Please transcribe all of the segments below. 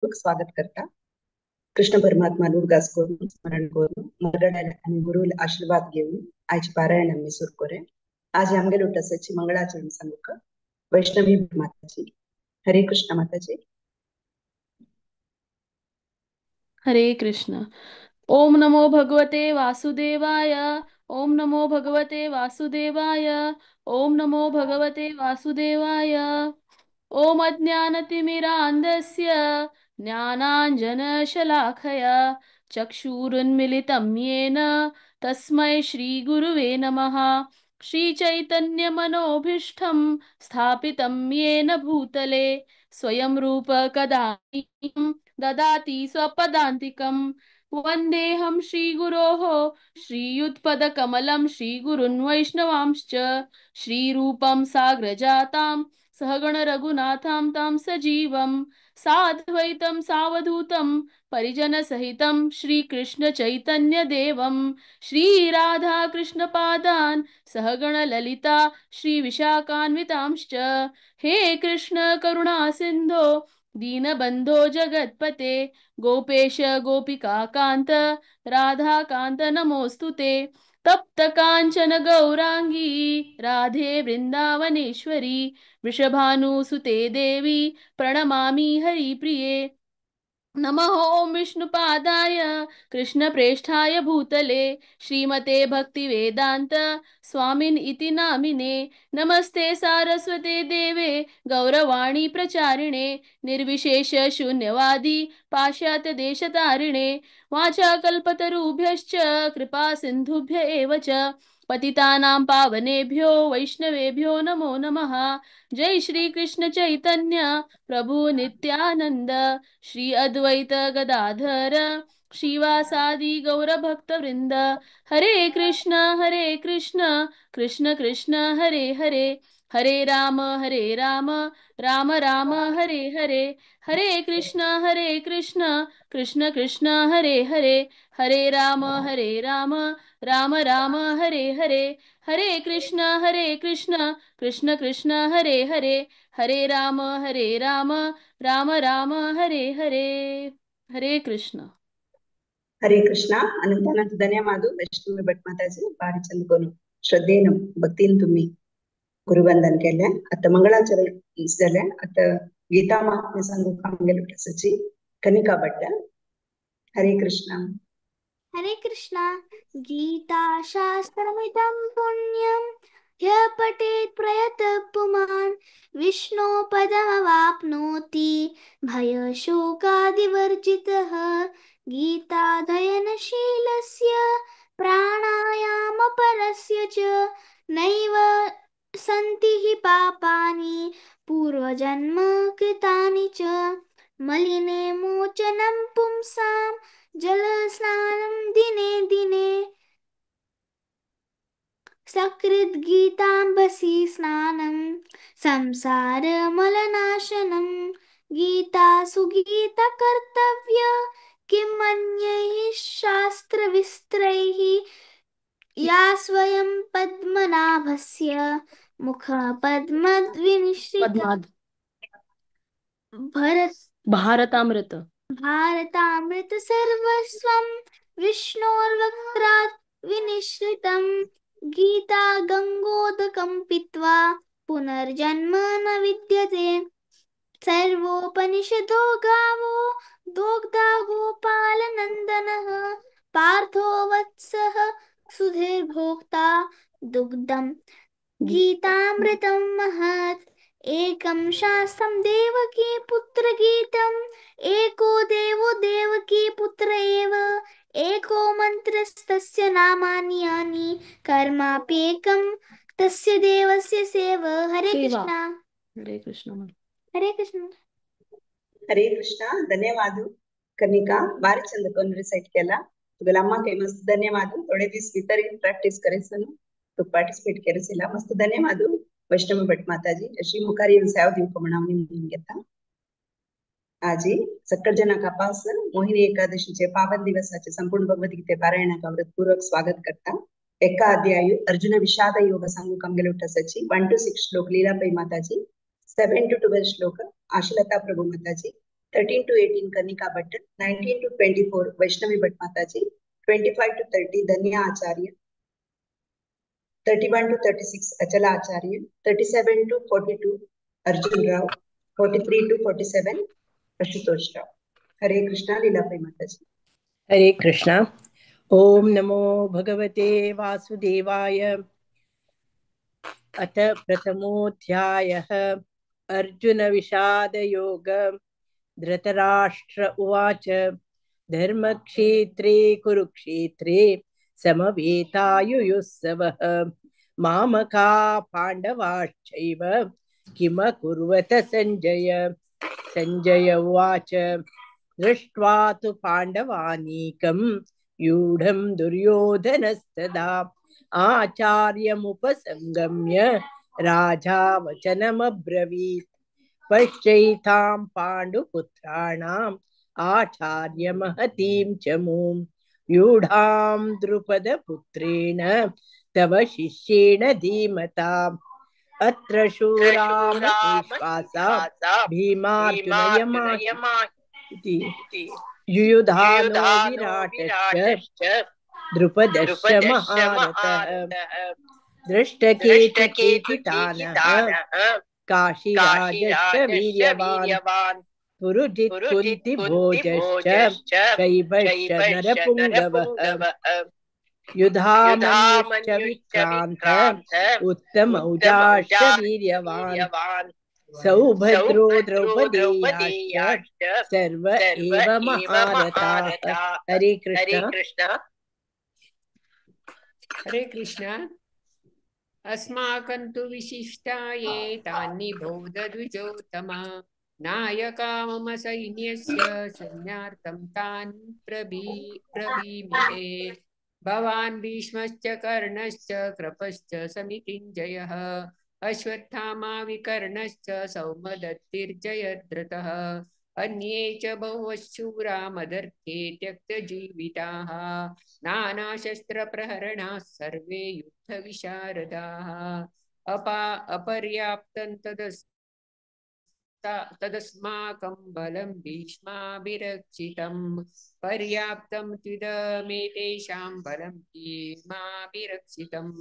स्वागत करता. कृष्ण परमात्मा उडगास करून स्मरण करून मरगडाला आणि गुरुला आशीर्वाद घेऊन आजची पारायण आम्ही सुरू करे. आज आमगे लोटसाची मंगळाचरण सांगू वैष्णवी माताजी. हरे कृष्ण माताजी. हरे कृष्ण. ओम नमो भगवते वासुदेवाय. ओम नमो भगवते वासुदेवाय. ओम नमो भगवते वासुदेवाय. ओम अज्ञानतिमिरान्धस्य ज्ञानाञ्जनशलाखया चक्षुरुन्मिलितं येन तस्मै श्रीगुरुवे नमः. श्रीचैतन्यमनोभीष्टं स्थापितं येन भूतले स्वयं रूप कदा ददाति स्वपदान्तिकं. वन्देऽहं श्रीगुरोः श्रीयुत्पदकमलं श्रीगुरुन् वैष्णवांश्च श्रीरूपं साग्रजातां सहगण रघुनाथां तां सजीवं साद्वैतं सावधूतं परिजनसहितं श्रीकृष्ण चैतन्यदेवं श्रीराधाकृष्णपादान् सहगण ललिता श्रीविशाखान्वितांश्च. हे कृष्ण करुणा सिन्धो दीनबंधो जगत्पते गोपेश गोपिकाकांत राधाकांत नमोस्तुते. तप्त कांचन गौरांगी राधे वृंदावनेश्वरी वृषभानुसुते देवी प्रणमामि हरिप्रिये. नमः ओम विष्णुपादाय कृष्णप्रेष्ठाय भूतले श्रीमते भक्तिवेदांत स्वामिन इति नामिने. नमस्ते सारस्वते देवे गौरवाणी प्रचारिणे निर्विशेष शून्यवादी पाश्चात्य देशतारिणे. वाचा कल्पतरुभ्यश्च कृपा सिन्धुभ्य एव च पतितानां पावनेभ्यो वैष्णवेभ्यो नमो नमः. जय श्री कृष्ण चैतन्य प्रभु नित्यानंद श्री अद्वैत गदाधर श्रीवासादि गौरभक्तवृंद. हरे कृष्ण कृष्ण कृष्ण हरे हरे, हरे राम राम राम हरे हरे, हरे कृष्ण कृष्ण कृष्ण हरे हरे, हरे राम राम राम हरे हरे, हरे कृष्ण कृष्ण कृष्ण हरे हरे, हरे राम राम राम हरे हरे. हरे कृष्ण. हरे कृष्ण. अनंत अनंत धन्यवाद वैष्णवी भट माताजी. भारी चंद कोनु श्रद्धेन भक्तीन तुम्ही गुरुवंदन केले. आता मंगळाचरण झाले. आता गीता महात्म्य सांगू आमगे लोटसाची कनिका भट्ट. हरे कृष्ण. हरे कृष्ण. गीता शास्त्रमिदं पुण्यं ह्य पठेत् प्रयतः पुमान् विष्णो पदमवाप्नोति भयशोकादिवर्जितः. गीताध्ययनशीलस्य प्राणायामपरस्य च नैव सन्ति हि पापानि पूर्वजन्म कृतानि च. मलिने मोचनं पुंसां जलस्नानं दिने दिने सकृद्गीताम्बसि स्नानं संसारमलनाशनं. गीता सुगीता कर्तव्य किं अन्यैः शास्त्रविस्त्रैः या स्वयं पद्मनाभस्य मुखपद्मद्विनिश्रिता. भारतामृत भारतामृत सर्वस्वं विष्णोर्वक्त्रात् विनिश्रितं. गीता गंगोदकं पीत्वा पुनर्जन्म न विद्यते. सर्वोपनिषदो गावो दोग्धा गोपालनन्दनः पार्थो वत्सः सुधीर्भोक्ता दुग्धं गीतामृतं महत्. एकं शास्त्रं देवकी पुत्रगीतम् एको देवो देवकी पुत्र एव एको मन्त्रस्तस्य नामानि यानि कर्माप्येकं तस्य देवस्य सेव. हरे कृष्ण. हरे कृष्ण. हरे कृष्ण. हरे कृष्ण. धन्यवाद कनिका. भारी चंद कोण रिसाइट केला तुगेला अम्मा काही मस्त धन्यवाद. थोडे दिवस भितर प्रॅक्टिस करेसन तू पार्टिसिपेट करेसिला मस्त धन्यवाद वैष्णवी भट माताजी. अशी मुखार येऊन सेवा दिवंक म्हणून हांव निमून घेता. आजी सक्कट जना कापास मोहिनी एकादशीचे पावन दिवसाचे संपूर्ण भगवद्गीते पारायणाक व्रतपूर्वक स्वागत करता. एका अध्याय अर्जुन विषाद योग सांगू आमगेले उठासाची 1 to 6 श्लोक लीलाबाई माताजी, 7 to 12 श्लोक आशलता प्रभु माताजी, 13 to 18 Kanika Bhatt, 19 to 24 Vaishnavi Bhatt Mataji, 25 to 30 Dhanya Acharya, 31 to 36 Achala Acharya, 37 to 42 Arjun Rao, 43 to 47 Ashutosh Rao. Hare Krishna. Leelabai Mataji. Hare Krishna. Om Namo Bhagavate वासुदेवाय। अथ प्रथमोऽध्यायः। अर्जुन विषाद योग। धृतराष्ट्र उवाच। धर्मक्षेत्रे कुरुक्षेत्रे समवेतायुयुत्सवः। मामका पाण्डवाश्चैव किमकुर्वत संजय। संजय उवाच। दृष्ट्वा तु पाण्डवानीकं व्यूढं दुर्योधनस्तदा आचार्यमुपसंगम्य राजा वचनमब्रवीत्। पश्यैतां पाण्डुपुत्राणाम् आचार्यमहतीं च मूं व्यूढां द्रुपदपुत्रेण तव शिष्येण धीमता। अत्र शूरा महेश्वासा भीमार्जुनयमाहि युयुधानो विराटश्च द्रुपदश्च महारथः। दृष्टकेतुचेकितानः काशीराजश्च वीर्यवान् पुरुजित्कुन्तिभोजश्च शैवश्च नरपुङ्गवः। युधामन्युश्च विक्रान्त उत्तमौजाश्च वीर्यवान् सौभद्रो द्रौपदेयाश्च सर्व एव महारथाः। हरे कृष्ण। हरे कृष्ण। अस्माकं तु विशिष्टाये तानि बोधद्विजोत्तमा नायका मम सैन्यस्य सैन्यार्थं तान् ब्रवीमिते। भवान् भीष्मश्च कर्णश्च कृपश्च समितिञ्जयः अश्वत्थामा विकर्णश्च सौमदत्तिर्जयद्रथः अन्ये च बहवः शूरा मदर्थे त्यक्तजीविताः नानाशस्त्रप्रहरणाः सर्वे युद्धविशारदाः। अपर्याप्तं तदस्माकं बलं भीष्माभिरक्षितं पर्याप्तं त्विदमेतेषां बलं भीष्माभिरक्षितम्।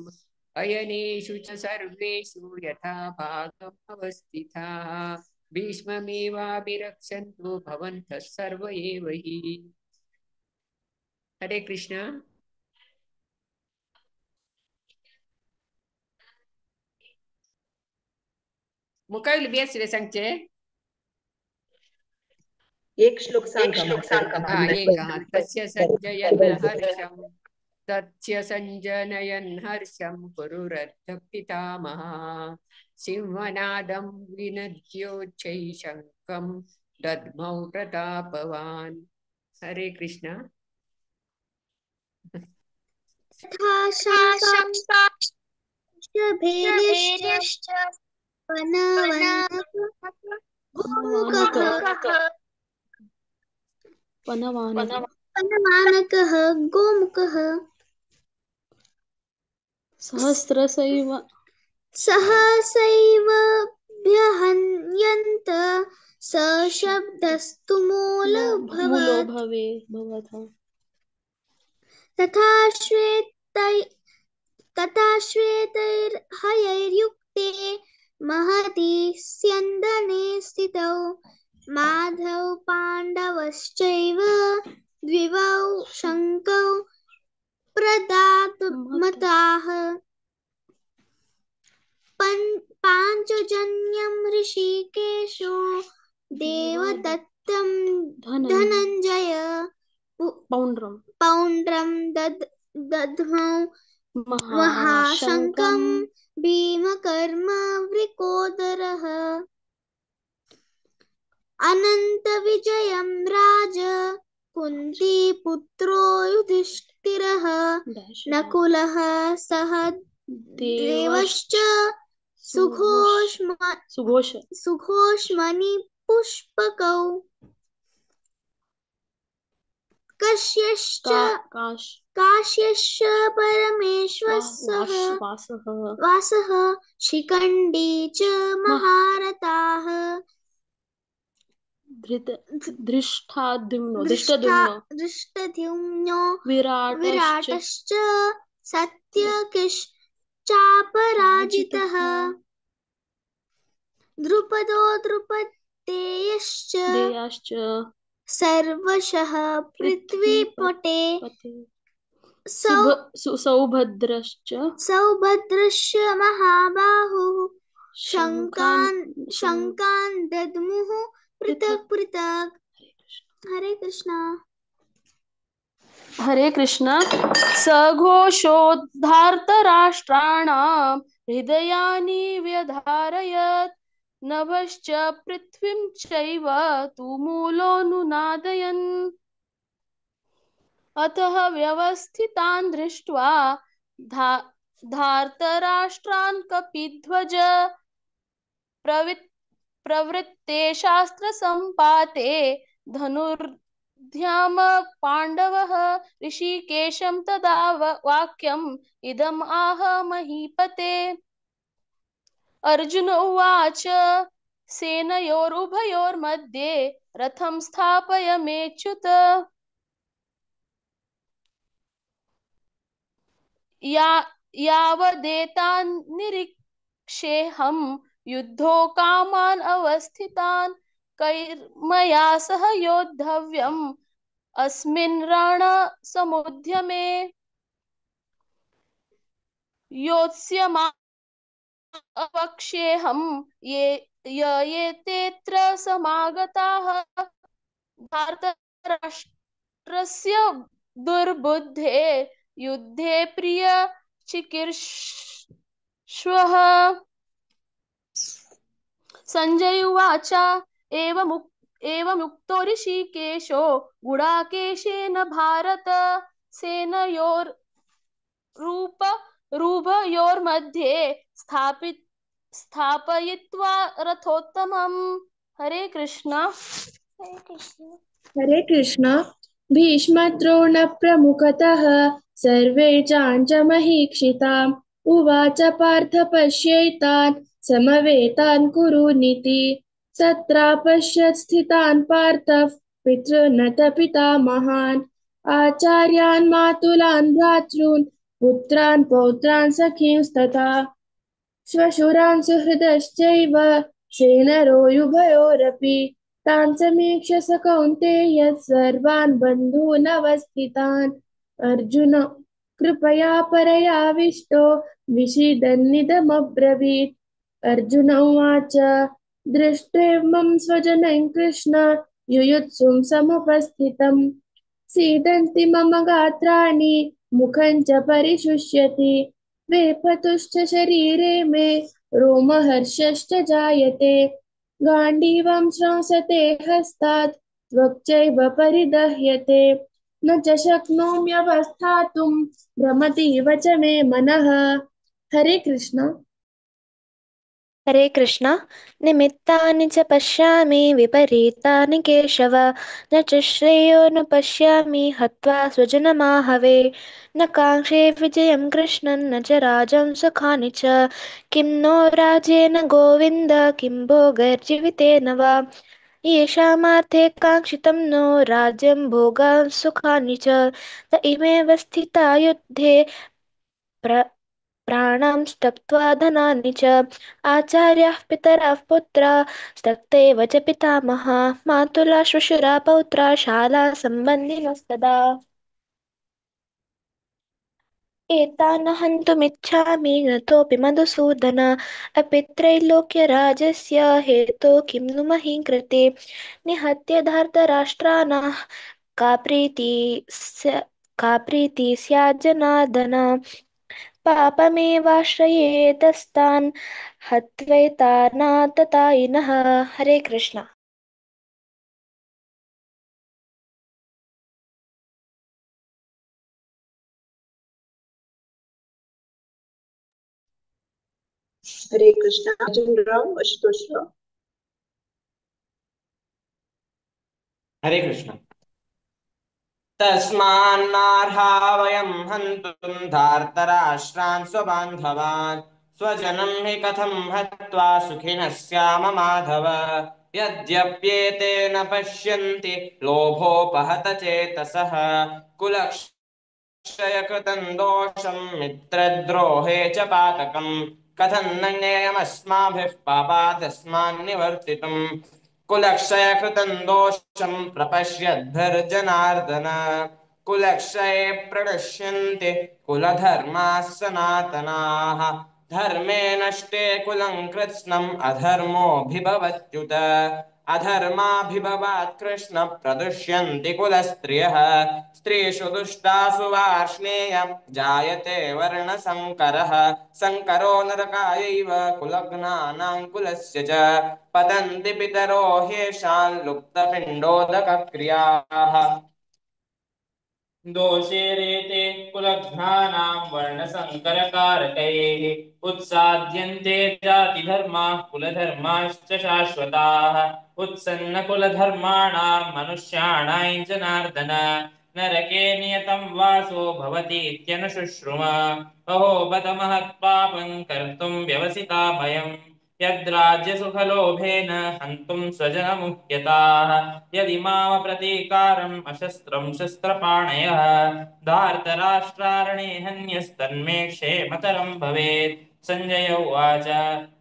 अयनेषु च सर्वेषु यथा भागम् अवस्थिताः भीष्ममेवाभिरक्षन्तु भवन्तः सर्व एव हि। हरे कृष्ण। मुखावयले बी आशिल्लें सांगचें? एक श्लोक सांग। तस्य सञ्जयन् हर्षं तस्य सञ्जनयन् हर्षं कुरुरथ पितामहः सिंहनादं विनद्योच्चैः शङ्खं दद्मौ प्रतापवान्। हरे कृष्ण। वनवानकः गोमुखः सहस्रसैव सहसैव भ्यहन्यन्त सशब्दस्तु मूलभवत्। तथा श्वेतैर्हयैर्युक्ते महति स्यन्दने स्थितौ माधव पाण्डवश्चैव द्विवौ शङ्कौ प्रदातुमताः। पाञ्चजन्यं ऋषिकेशो देवदत्तं धनञ्जय पौण्ड्रं दध्मौ महाशङ्कं भीमकर्म वृकोदरः। अनन्तविजयं राज कुन्तीपुत्रो युधिष्ठिरः नकुलः सह देवश्च सुघोष्मणिपुष्पकौ। काश्यश्च परमेश्वरः वासः शिखण्डी च महारथाः। धृत धृष्टाद्युम्नो धृष्टद्युम्नो धृष्टद्युम्नो विराटश्च विराटश्च सत्यकिश्चापराजितः द्रुपदो द्रुपदेयश्च देयाश्च सर्वशः पृथ्वीपटे पते सौ सौभद्रश्च सौभद्रश्च महाबाहुः शङ्कान् शङ्कान् दद्मुः पृथक् पृथक्। हरे कृष्णा। हरे कृष्ण। सघोषोद्धार्तराष्ट्राणां हृदयानि व्यधारयत् नभश्च पृथ्वीं चैव तुमुलोऽनुनादयन्। अतः व्यवस्थितान् दृष्ट्वा धार्तराष्ट्रान् कपिध्वज प्रवृत्ते शास्त्रसम्पाते धनुर्ध्याम पाण्डवः ऋषिकेशं तदा वाक्यम् इदम् आह महीपते। अर्जुन उवाच सेनयोरुभयोर्मध्ये रथं स्थापय मेच्युत। यावदेतान् निरीक्षेऽहं युद्धो कामान् अवस्थितान् कैर्मया सह योद्धव्यम् अस्मिन् रणसमुद्यमे। योत्स्यमावक्ष्येऽहं ये येतेऽत्र समागताः धार्तराष्ट्रस्य दुर्बुद्धे युद्धे प्रिय चिकीर्ष्वः। संजय उवाच एवमुक्तो ऋषिकेशो गुडाकेशेन भारत सेनयोर रूपयोर्मध्ये स्थापयित्वा रथोत्तमम्। हरे कृष्णा। हरे कृष्ण। हरे कृष्ण। भीष्मद्रोणप्रमुखतः सर्वे चाञ्च महीक्षिताम् उवाच पार्थ पश्यैतान् समवेतान् कुरुनीति। सत्रापश्यत् स्थितान् पार्थः पितृनत पितामहान् आचार्यान् मातुलान् भ्रातॄन् पुत्रान् पौत्रान् सखींस्तथा श्वशुरान् सुहृदश्चैव सेनरोयुभयोरपि तान् समीक्ष्य स कौन्तेयः सर्वान् बन्धूनवस्थितान्। अर्जुन कृपया परयाविष्टो विषीदन्निदमब्रवीत्। अर्जुन उवाच दृष्ट्वेमं स्वजनं कृष्ण युयुत्सुं समुपस्थितं सीदन्ति मम गात्राणि मुखं च परिशुष्यति वेपतुश्च शरीरे मे रोमहर्षश्च जायते गाण्डीवं स्रंसते हस्तात् त्वक्चैव परिदह्यते न च शक्नोम्यवस्थातुं भ्रमतीव च मे मनः। हरे कृष्ण। हरे कृष्ण। निमित्तानि च पश्यामि विपरीतानि केशव न च श्रेयो न पश्यामि हत्वा स्वजनमाहवे। न काङ्क्षे विजयं कृष्णं न च राजं सुखानि च किं नो राज्येन गोविन्द किं भोगैर्जीवितेन वा। येषामार्थे काङ्क्षितं नो राज्यं भोगां सुखानि च त इमेव स्थिता युद्धे प्राणां त्यक्त्वा धनानि च। आचार्याः पितरः पुत्रा त्यक्तैव च पितामहः मातुला श्वशुरा पौत्रा शाला सम्बन्धिनस्तदा। एतान् हन्तुमिच्छामि नतोऽपि मधुसूदन अपि त्रैलोक्यराजस्य हेतो किं नु महीं कृते। निहत्य धार्तराष्ट्राणाः का प्रीतिः स्यात् जनार्दन। पापमेवाश्रयेतस्तान् हत्वैतानाततायिनः। हरे कृष्ण। हरे कृष्ण। अर्जुन राव आशुतोष राव। हरे कृष्ण। तस्मान्नार्हा वयं हन्तुं धार्तराष्ट्रान् स्वबान्धवान् स्वजनं हि कथं हत्वा सुखिनः स्याम माधव। यद्यप्येते न पश्यन्ति लोभोपहत चेतसः। कुलक्षयकृतं दोषं मित्रद्रोहे च पातकं कथं न ज्ञेयमस्माभिः पापादस्मान्निवर्तितुम्। कुलक्षयकृतं दोषं प्रपश्यद्भिर्जनार्दन। कुलक्षये प्रणश्यन्ति कुलधर्माः सनातनाः। धर्मे नष्टे कुलं कृत्स्नम् अधर्मोऽभिभवत्युत। अधर्माभिभवात् कृष्ण प्रदुष्यन्ति कुलस्त्रियः। स्त्रीषु दुष्टासु वार्ष्णेय जायते वर्णसङ्करः। सङ्करो नरकायैव कुलघ्नानां कुलस्य च। पतन्ति पितरो ह्येषां लुप्तपिण्डोदकक्रियाः। दोषेरेते कुलघ्नानां वर्णसङ्करकारकैः उत्साद्यन्ते जातिधर्माः कुलधर्माश्च शाश्वताः। उत्सन्नकुलधर्माणां मनुष्याणां जनार्दन नरके नियतं वासो भवति इत्यनुशुश्रुम। अहो बत महत्पापं कर्तुं व्यवसिता वयम् यद्राज्यसुखलोभेन हन्तुं स्वजनमुह्यताः। यदि मामप्रतीकारम् अशस्त्रं शस्त्रपाणयः धार्तराष्ट्रारणे हन्यस्तन्मे क्षेमतरं भवेत्। सञ्जय उवाच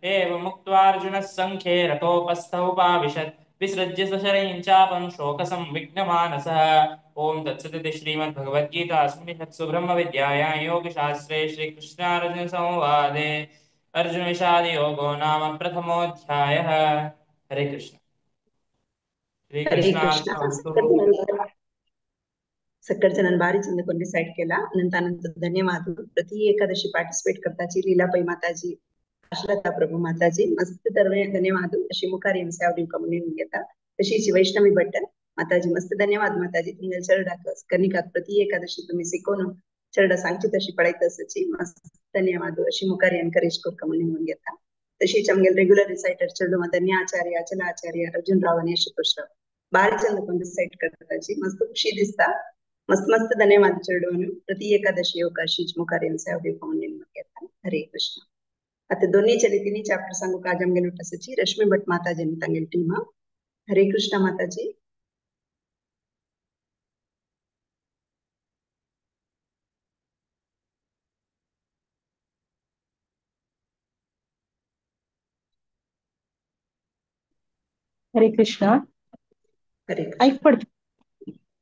एवमुक्त्वार्जुनः सङ्ख्ये रथोपस्थ उपाविशत् विसृज्य सशरैं चापं शोकसंविघ्नमानसः। ॐ तत्सदिति श्रीमद्भगवद्गीतासु ब्रह्मविद्यायां योगशास्त्रे श्रीकृष्णार्जुनसंवादे अर्जुन विषाद योगो नाम प्रथमोऽध्यायः। हरे कृष्ण। श्री हरे कृष्ण। कृष्णार्पणमस्तु। सक्करजनान भारी चंद कोण डिसाइड केला। अनंत अनंत धन्यवाद। प्रति एकादशी पार्टिसिपेट करताची लीलाबाई माताजी, आशलता प्रभू माताजी मस्त धन्यवाद। अशी मुखार सेवा दिवका म्हणून घेता। तशीच वैष्णवी भट्ट माताजी मस्त धन्यवाद माताजी। तुमगे चरडाक कनिकाक प्रति एकादशी तुम्ही शिकवून चरडा सांगची तशी पळयत आसाची मस्त धन्यवाद। अशी मुखार एनकरेज करका म्हणून घेता। तशीच आमगे रेग्युलर रिसायटर चेडू धन्य आचार्य, अचल आचार्य, अर्जुन राव आनी आशुतोष राव बारी चंद कोण रिसायट करताची मस्त खुशी दिसता। मस्त मस्त धन्यवाद चेडून प्रति एकादशी योग अशीच मुखार सेवा दिवका म्हणून घेता। हरे कृष्ण। आता दोन्ही चली तिन्ही चॅप्टर सांगू का आज आमगेल उठासाची रश्मी भट माताजी आनी तांगेली टीम। हरे कृष्ण माताजी। हरे कृष्ण। हरे कृष्ण। ऐक पडत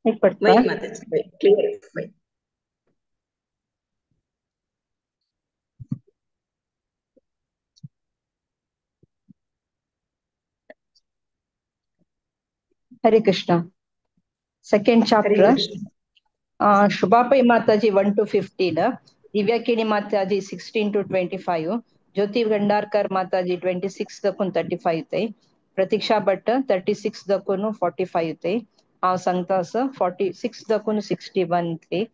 ऐक पडता वय माताजी, वय क्लिअर वय। Hare Krishna. Second Hare chapter. Krishna. Shubhapai Mataji 1 to 15, Divya Keni Mataji 16 to 25, Jyoti Bhandarkar Mataji 26 दकून 35 ते, प्रतीक्षा भट्ट 36 दकून 45 ते, हांव सांगता असं 46 दकून 61 ते,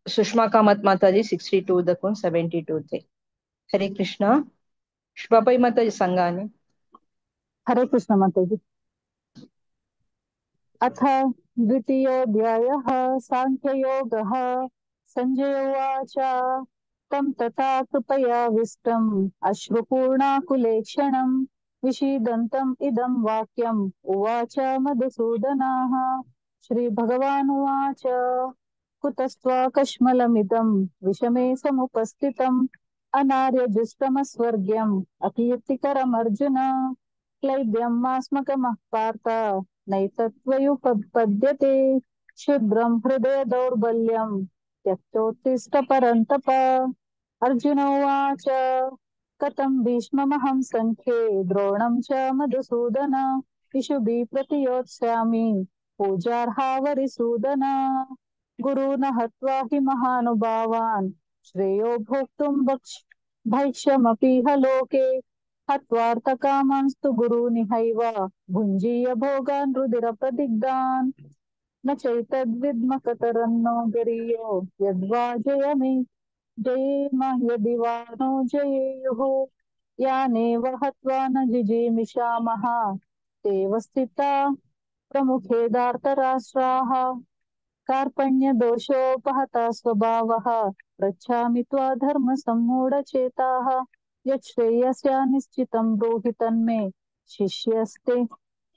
सुषमा कामत माताजी 62 दकून 72 ते। हरे कृष्ण। शुभापाई माताजी सांगा आनी। हरे कृष्ण माताजी। अथ द्वितीयोऽध्यायः सांख्ययोगः। सञ्जय उवाच तं तथा कृपयाविष्टम् अश्रुपूर्णाकुलेक्षणं विषीदन्तम् इदं वाक्यम् उवाच मधुसूदनाः। श्रीभगवानुवाच कुतस्त्वा कश्मलमिदं विषमे समुपस्थितम् अनार्यजुष्टमस्वर्ग्यम् अकीर्तिकरमर्जुन। क्लैब्यं मास्मकमः पार्थ नैतत्त्वयुपपद्यते। क्षुद्रं हृदय दौर्बल्यं त्यक्तोत्तिष्ठ परन्तप। अर्जुन उवाच कथं भीष्ममहं सङ्ख्ये द्रोणं च मधुसूदन इषुभिः प्रतियोत्स्यामि पूजार्हावरिसूदन। गुरून् हत्वा हि महानुभावान् श्रेयो भोक्तुं भैक्ष्यमपीह लोके। हत्वार्थकामांस्तु गुरूनिहैव भुञ्जीय भोगान् रुधिरप्रदिग्धान्। न चैतद्विद्मकतरन्नो गरीयो यद्वा जयमि जयेम यदि वा नो जयेयुः। यानेव हत्वा न जिजीमिषामः तेव स्थिता प्रमुखे धार्तराष्ट्राः। कार्पण्यदोषोपहता स्वभावः पृच्छामि त्वा धर्मसम्मूढचेताः। यच्छ्रेयस्या निश्चितं ब्रूहि तन्मे शिष्यस्ते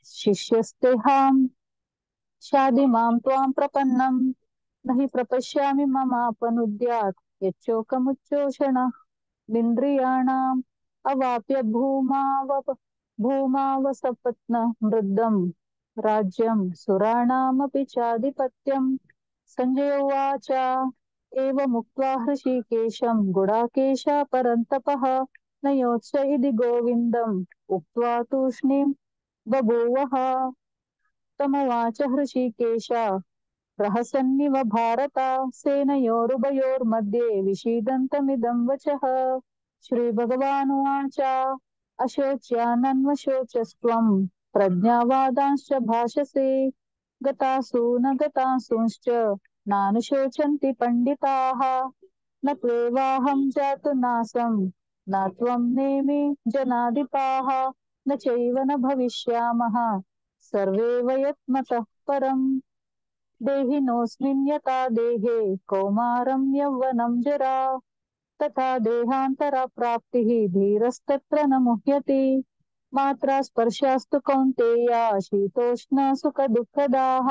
शिष्यस्तेऽहं शाधि मां त्वां प्रपन्नं न हि प्रपश्यामि ममापनुद्यात् यच्चोकमुच्चोषण मिन्द्रियाणाम् अवाप्य भूमावसपत्न वृद्धं राज्यं सुराणामपि चाधिपत्यं। संजय उवाच एवमुक्त्वा हृषीकेशं गुडाकेश परन्तपः न योत्स इति गोविन्दम् उक्त्वा तूष्णीं बभूवः। तमुवाच हृषीकेश प्रहसन्निव भारत सेनयोरुभयोर्मध्ये विषीदन्तमिदं वचः। श्रीभगवानुवाच अशोच्यानन्वशोचस्त्वं प्रज्ञावादांश्च भाषसे गतासु न गतासूंश्च नानुशोचन्ति पण्डिताः। न त्वेवाहं जातु नासं न त्वं नेमि जनाधिपाः न चैव न भविष्यामः सर्वे वयत्मतः परम्। देहिनोऽस्मिन् यथा देहे कौमारं यौवनं जरा तथा देहान्तरा प्राप्तिः धीरस्तत्र न मुह्यति। मात्रा स्पर्शास्तु कौन्तेय शीतोष्ण सुखदुःखदाः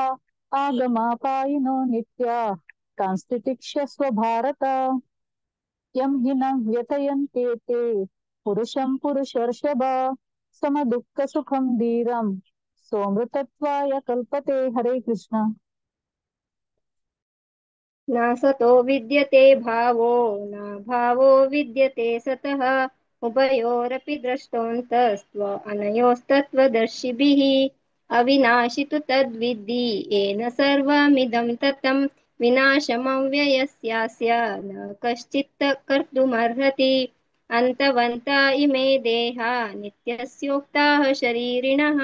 आगमापायिनो नित्या तांस्तितिक्षस्व भारत। यं हि न व्यथयन्ते ते पुरुषं पुरुषर्षभ समदुःखसुखं धीरं सोमृतत्वाय कल्पते। हरे कृष्ण। न सतो विद्यते भावो न भावो विद्यते सतः उभयोरपि द्रष्टोऽन्तस्त्व अनयोस्तत्त्वदर्शिभिः। अविनाशि तु तद्विद्धि येन सर्वमिदं ततं विनाशमव्ययस्यास्य न कश्चित् कर्तुमर्हति। अन्तवन्त इमे देहा नित्यस्योक्ताः शरीरिणः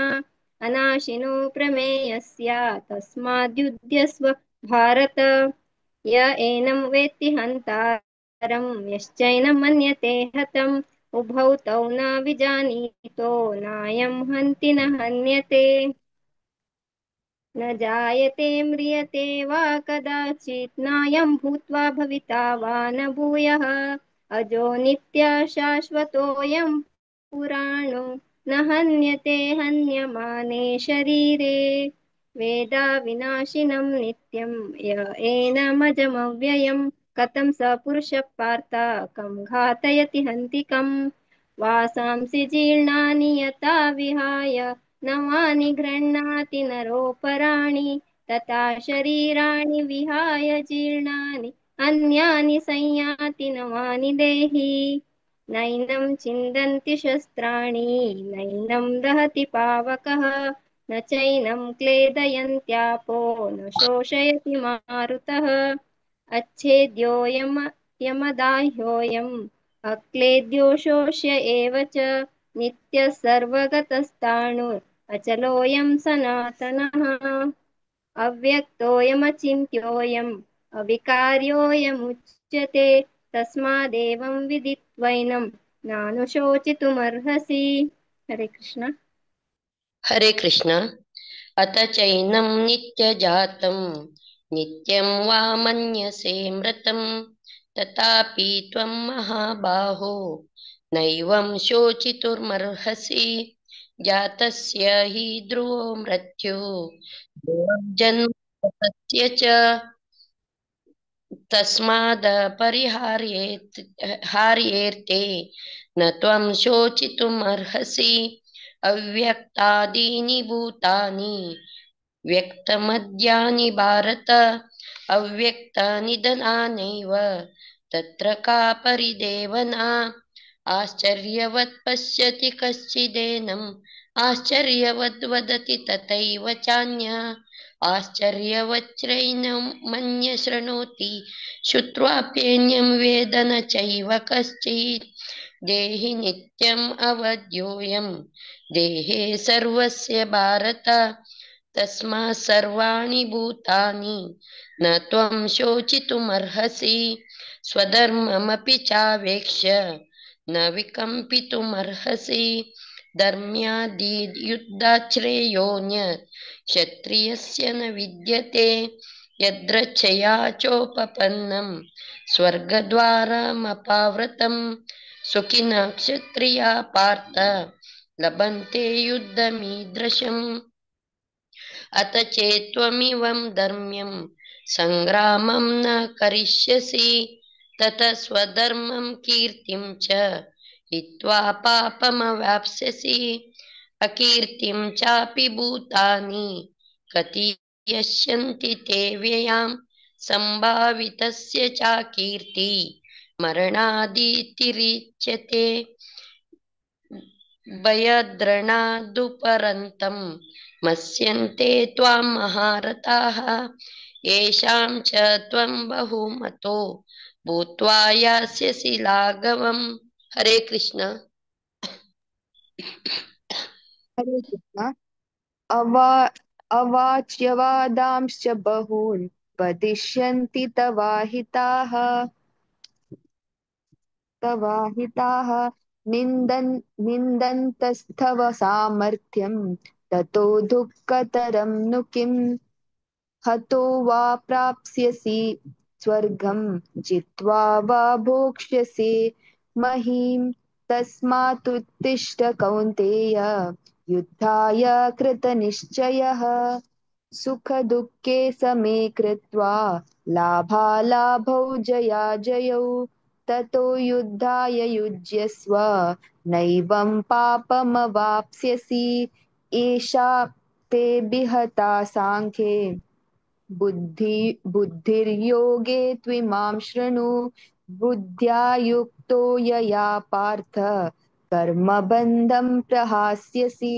अनाशिनो प्रमेयस्य तस्माद्युध्यस्व भारत। य एनं वेत्ति हन्तारं यश्चैनं मन्यते हतम् उभौ तौ न विजानीतो नायं हन्ति न हन्यते। न जायते म्रियते वा कदाचित् नायं भूत्वा भविता वा न भूयः। अजो नित्यः शाश्वतोऽयं पुराणो न हन्यते हन्यमाने शरीरे। वेदा विनाशिनं नित्यं य एनमजमव्ययं कथं स पुरुषः पार्थ कं घातयति हन्ति कम्। वासांसि जीर्णानि यथा विहाय नवानि गृह्णाति नरोपराणि तथा शरीराणि विहाय जीर्णानि अन्यानि संयाति नवानि देहि। नैनं छिन्दन्ति शस्त्राणि नैनं दहति पावकः न चैनं क्लेदयन्त्यापो न शोषयति मारुतः। अच्छेद्योऽयं यमदाह्योऽयम् अक्लेद्यो शोष्य एव च नित्यः सर्वगतस्ताणुर् अचलोऽयं सनातनः। अव्यक्तोऽयमचिन्त्योऽयम् अविकार्योऽयमुच्यते तस्मादेवं विदित्वैनं नानुशोचितुमर्हसि। हरे कृष्ण। हरे कृष्ण। अत चैनं नित्यजातं नित्यं वा मन्यसे मृतं तथापि त्वं महाबाहो नैवं शोचितुमर्हसि। जातस्य हि ध्रुवो मृत्युः ध्रुवं जन्म तस्य च तस्माद् परिहार्येते न त्वं शोचितुमर्हसि। अव्यक्तादीनि भूतानि व्यक्तमद्यानि भारत अव्यक्तनिधनानैव तत्र का परिदेवना। आश्चर्यवत् पश्यति कश्चिदेनम् आश्चर्यवद् वदति तथैव चान्य आश्चर्यवच्चैनं मन्य शृणोति श्रुत्वाप्यन्यं वेद न चैव कश्चित्। देहि नित्यम् अवध्योऽयं देहे सर्वस्य भारत तस्मात् सर्वाणि भूतानि न त्वं शोचितुमर्हसि। स्वधर्ममपि चावेक्ष्य न विकम्पितुमर्हसि। धर्म्यादियुद्धाश्रेयोऽन्यत् क्षत्रियस्य न विद्यते। यद्रच्छया चोपपन्नं स्वर्गद्वारमपावृतं सुखिनः क्षत्रिया पार्थ लभन्ते युद्धमीदृशम्। अत चेत्त्वमिवं धर्म्यं संग्रामं न करिष्यसि ततः स्वधर्मं कीर्तिं च हित्वा पापमवाप्स्यसि। अकीर्तिं चापि भूतानि कथयिष्यन्ति ते व्ययां संभावितस्य चाकीर्ति मरणादितिरिच्यते। भयद्रणादुपरन्तं मस्यन्ते त्वां महारथाः येषां च त्वं बहुमतो भूत्वा यास्यसि लाघवम्। हरे कृष्ण। हरे कृष्ण। अवाच्यवादांश्च बहून् वदिष्यन्ति तवाहिताः तवाहिताः निन्दन्तस्तव सामर्थ्यं ततो दुःखतरं नु किम्। हतो वा प्राप्स्यसि स्वर्गं जित्वा वा भोक्ष्यसि महीं। तस्मात् उत्तिष्ठ कौन्तेय युद्धाय कृतनिश्चयः। सुखदुःखे समे कृत्वा लाभालाभौ जयाजयौ ततो युद्धाय युज्यस्व नैवं पापमवाप्स्यसि। एषा ते विहता सांख्ये बुद्धिर्योगे त्विमां शृणु। बुद्ध्या युक्तो यया पार्थ कर्मबन्धं प्रहास्यसि।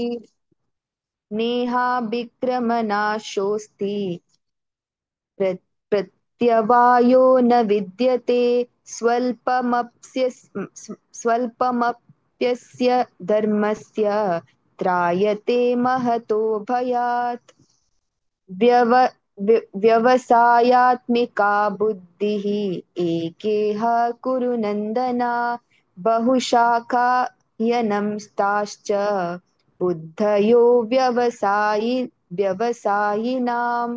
नेहाभिक्रमनाशोऽस्ति प्रत्यवायो न विद्यते। स्वल्पमप्यस्य धर्मस्य त्रायते महतो भयात्। व्यवसायात्मिका बुद्धिः एकेह कुरु नन्दना। बहुशाखायनंस्ताश्च बुद्धयो व्यवसायिनां।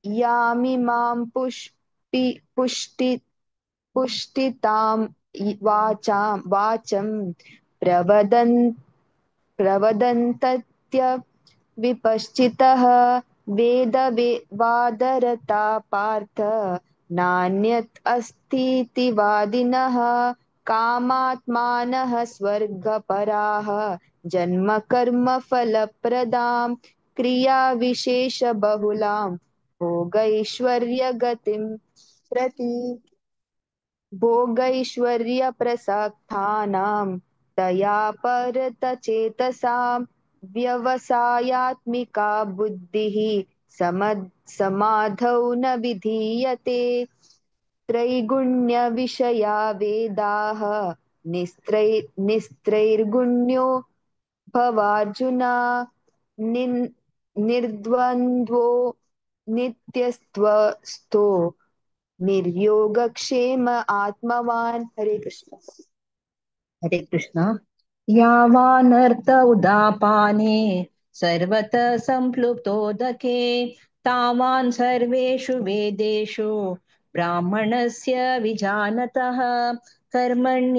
यामिमां पुष्टि पुष्टि पुष्टितां वाचं प्रवदन् प्रवदन्तत्य विपश्चितः। वेदवादरता पार्थ नान्यत् अस्तीति वादिनः। कामात्मानः स्वर्गपराः जन्म कर्म फलप्रदां क्रियाविशेषबहुलां भोगैश्वर्यगतिं प्रति। भोगैश्वर्यप्रसक्तानां तया परतचेतसां व्यवसायात्मिका बुद्धिः समाधौ न विधीयते। त्रैगुण्यविषया वेदाः निस्त्रैर्गुण्यो भवार्जुन। निर्द्वन्द्वो नित्यस्त्वस्थो निर्योगक्षेम आत्मवान्। हरे कृष्ण। हरे कृष्ण। यावानर्थ उदापाने सर्वतः सम्प्लुतोदके तावान् सर्वेषु वेदेषु ब्राह्मणस्य विजानतः। कर्मण्यवाधिकारस्ते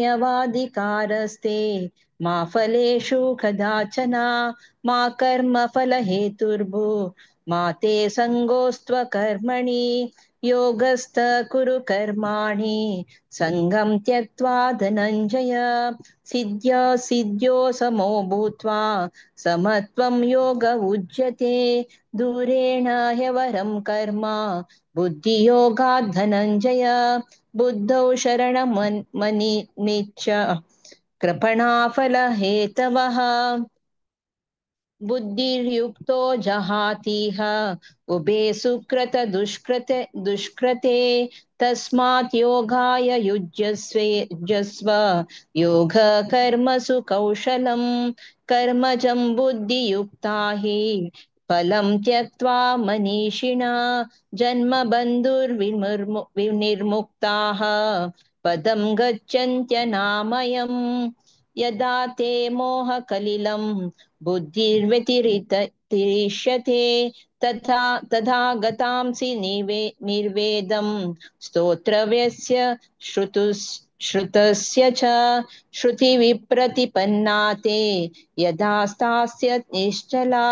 मा फलेषु कदाचन मा कर्मफलहेतुर्भू मा ते सङ्गोऽस्त्वकर्मणि। योगस्थ कुरु कर्माणि सङ्गं त्यक्त्वा धनञ्जय। सिद्ध्या सिद्ध्यो समो भूत्वा समत्वं योग उच्यते। दूरेण ह्यवरं कर्म बुद्धियोगात् धनञ्जय। बुद्धौ शरणमनिच्छ कृपणाफलहेतवः। बुद्धिर्युक्तो जहातीह उभे सुकृत दुष्कृते दुष्कृते। तस्मात् योगाय युज्यस्व योग कर्मसु कौशलं। कर्मजं बुद्धियुक्ता हि फलं त्यक्त्वा मनीषिणा। जन्मबन्धुर्विनिर्मुक्ताः पदं गच्छन्त्यनामयम्। यदा ते मोहकलिलं बुद्धिर्व्यतिरिष्यते तथा तथा गतांसि निर्वेदं स्तोत्रव्यस्य श्रुतस्य च श्रुतिविप्रतिपन्ना ते यदा स्थास्य निश्चला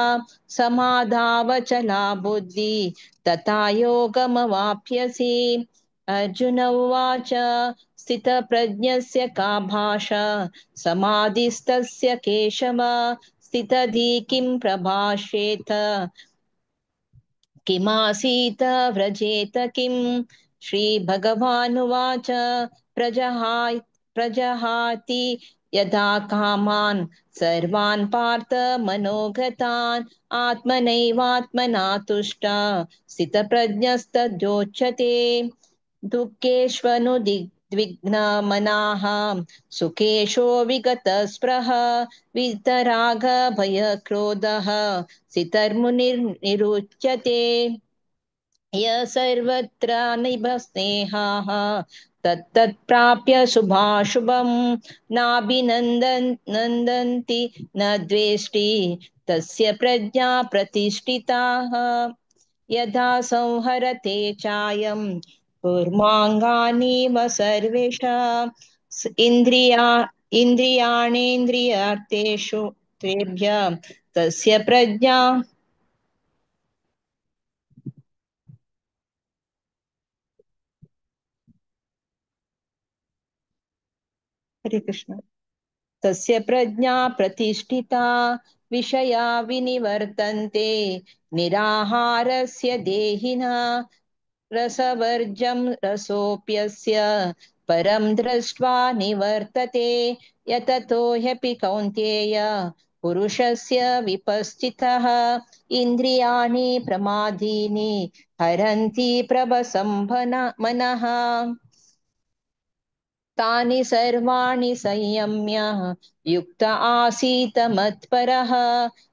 समाधावचला बुद्धि तथा योगमवाप्यसि। अर्जुन उवाच स्थितप्रज्ञस्य का भाषा समाधिस्तस्य केशव स्थितधि किं प्रभाषेत किमासीत व्रजेत किम्। श्रीभगवानुवाच प्रजहाति यदा कामान् सर्वान् पार्थ मनोगतान् आत्मनैवात्मना तुष्टा स्थितप्रज्ञस्तद्योच्यते। दुःखेष्वनुद्विग्नमनाः सुखेशो विगतस्पृह वितरागभयक्रोधः स्थितर्मुनिर्निरुच्यते। य सर्वत्र निभस्नेहाः तत्तत्प्राप्य शुभाशुभं नाभिनन्दन्ति न द्वेष्टि तस्य प्रज्ञा प्रतिष्ठिताः। यदा संहरते चायं कूर्माङ्गानीव सर्वेषां इन्द्रियाणेन्द्रियार्थेषु तेभ्यः तस्य प्रज्ञा। हरे कृष्ण। तस्य प्रज्ञा प्रतिष्ठिता विषया विनिवर्तन्ते निराहारस्य देहिनः रसवर्जं रसोऽप्यस्य परं दृष्ट्वा निवर्तते। यततो ह्यपि कौन्तेय पुरुषस्य विपश्चितः इन्द्रियाणि प्रमादीनि हरन्ति प्रभसंभन मनः। तानि सर्वाणि संयम्य युक्त आसीत मत्परः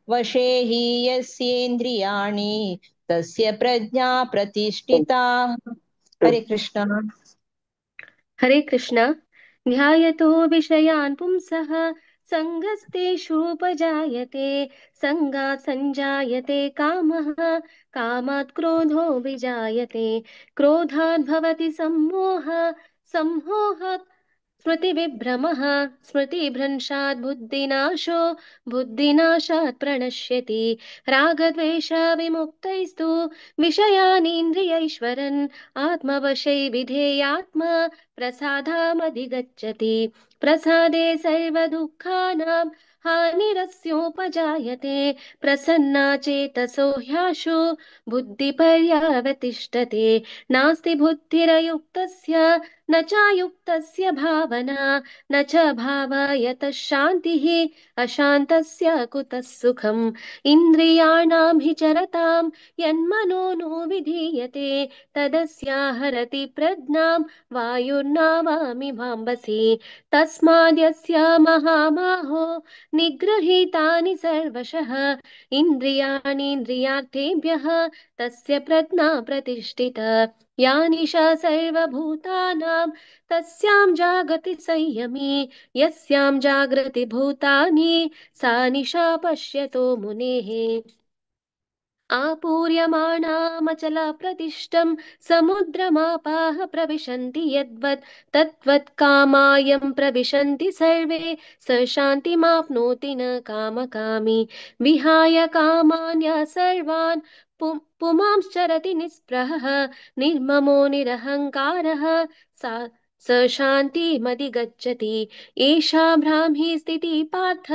वशे हि यस्येन्द्रियाणि तस्य प्रज्ञा प्रतिष्ठिता। हरे कृष्ण। हरे कृष्ण। ध्यायतो विषयान् पुंसः सङ्गस्तेषूपजायते सङ्गात् सञ्जायते कामः कामात् क्रोधो विजायते क्रोधात् भवति सम्मोह सम्मोहात् स्मृतिविभ्रमः स्मृतिभ्रंशात् बुद्धिनाशो बुद्धिनाशात् प्रणश्यति रागद्वेषविमुक्तैस्तु विषयानीन्द्रियैश्वरन् आत्मवशै विधेयात्मा प्रसादामधिगच्छति प्रसादे सर्वदुःखानां हानिरस्योपजायते प्रसन्ना चेतसो ह्याशु बुद्धिपर्यावतिष्ठते नास्ति बुद्धिरयुक्तस्य न चायुक्तस्य भावना न च भावयतः शान्तिः अशान्तस्य कुतः सुखम् इन्द्रियाणां हि चरतां यन्मनो नो विधीयते तदस्याहरति प्रज्ञां वायुर्नावामिभाम्बसि तस्माद्यस्य महाबाहो निगृहीतानि सर्वशः इन्द्रियाणीन्द्रियार्थेभ्यः तस्य प्रज्ञा प्रतिष्ठिता या निशा सर्वभूतानां तस्यां जागति संयमी यस्यां जागृति भूतानि सा निशा पश्यतो मुनेः। आपूर्यमाणामचलप्रतिष्ठं समुद्रमापाः प्रविशन्ति यद्वत् तद्वत् कामायं प्रविशन्ति सर्वे स शान्तिमाप्नोति न कामकामी। विहाय कामान्य सर्वान् पुमांश्चरति निःस्पृहः निर्ममो निरहङ्कारः सा स शान्तिमधिगच्छति। एषा ब्राह्मी स्थितिः पार्थ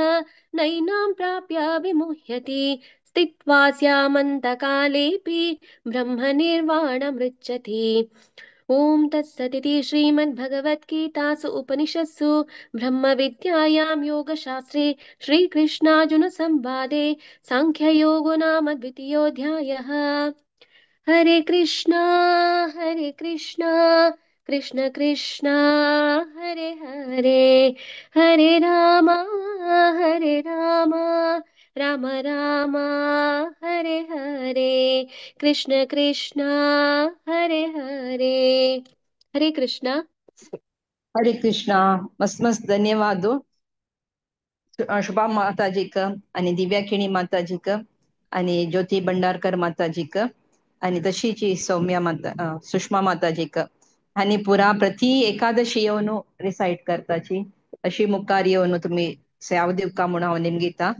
नैनां प्राप्य विमुह्यति स्थित्वा स्यामन्तकालेऽपि ब्रह्मनिर्वाणमृच्छति। ॐ तत्सदिति श्रीमद्भगवद्गीतासु उपनिषत्सु ब्रह्मविद्यायां योगशास्त्रे श्रीकृष्णार्जुनसंवादे साङ्ख्ययोगो नाम द्वितीयोऽध्यायः। हरे कृष्णा कृष्ण कृष्ण हरे हरे हरे राम राम राम हरे हरे कृष्ण कृष्ण हरे हरे। हरे कृष्ण। हरे कृष्णा। मस्त मस्त धन्यवाद शुभा माताजीक आणि दिव्या किणी माताजीक आणि ज्योती भंडारकर माताजीक आणि तशीच सौम्या माता सुषमा माताजीक। आनी पुरा प्रति एकादशी येवन रिसायट करताची अशी मुखार येवन तुमी सेव दिवका म्हणून हांव निमगिता.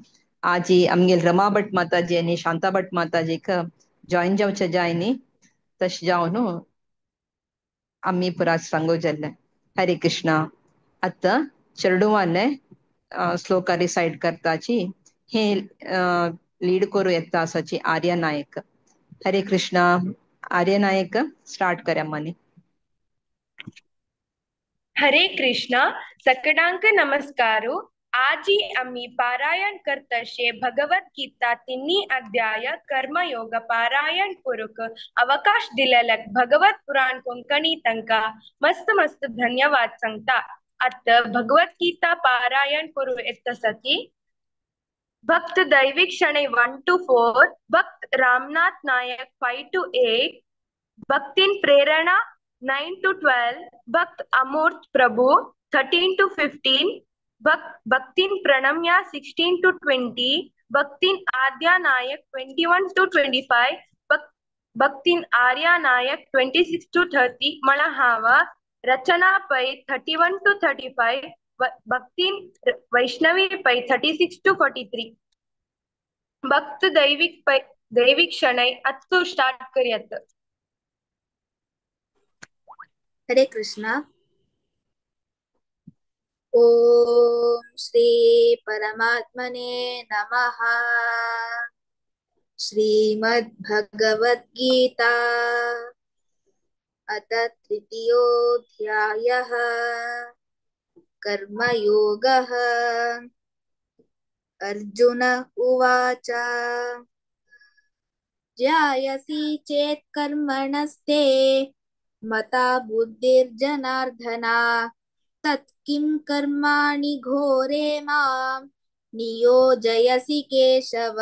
आजी आमगेल रमा भट माताजी आनी शांता भट माताजीक जॉईन जावचे जाय न्ही तशें जावन आमी पुरा सांगू जाल्ले. हरे कृष्णा. आतां चेडवाने श्लोक रिसायट करताची हे लीड करूं येता आसाची आर्य नायक. हरे कृष्णा. आर्य नायक स्टार्ट कर्या मानी. हरे कृष्णा. सकडांक नमस्कारो. आजी आम्ही पारायण करतशे भगवत गीता 3 अध्याय कर्मयोग पारायण करूक अवकाश दिलेल्याक भगवत पुराण कोंकणी तंका मस्त मस्त धन्यवाद सांगता. आत भगवत गीता पारायण करू येत सती भक्त दैविक शणे 1 to 4, भक्त Ramnath Naik 5 to 8, भक्तीन Prerana 9 to 12, भक्त अमूर्त प्रभु 13 to 15, भक्तीन प्रणम्या 16 to 20, भक्तीन Aadya Nayak 21 to 25, भक्तीन Arya Nayak 26 to 30, मळहाव Rachana Pai 31 to 35, भक्तीन Vaishnavi Pai 36 to 43. भक्त दैविक पै दैविक शणै अत्तु स्टार्ट करियत. हरे कृष्णा. ओम श्री परमात्मने नमः. श्रीमद् भगवद् गीता अथ तृतीयोऽध्यायः कर्मयोगः. अर्जुन उवाच ज्यायसि चेत् कर्मणस्ते मता बुद्धिर्जनार्दन तत् किं कर्माणि घोरे मां नियोजयसि केशव.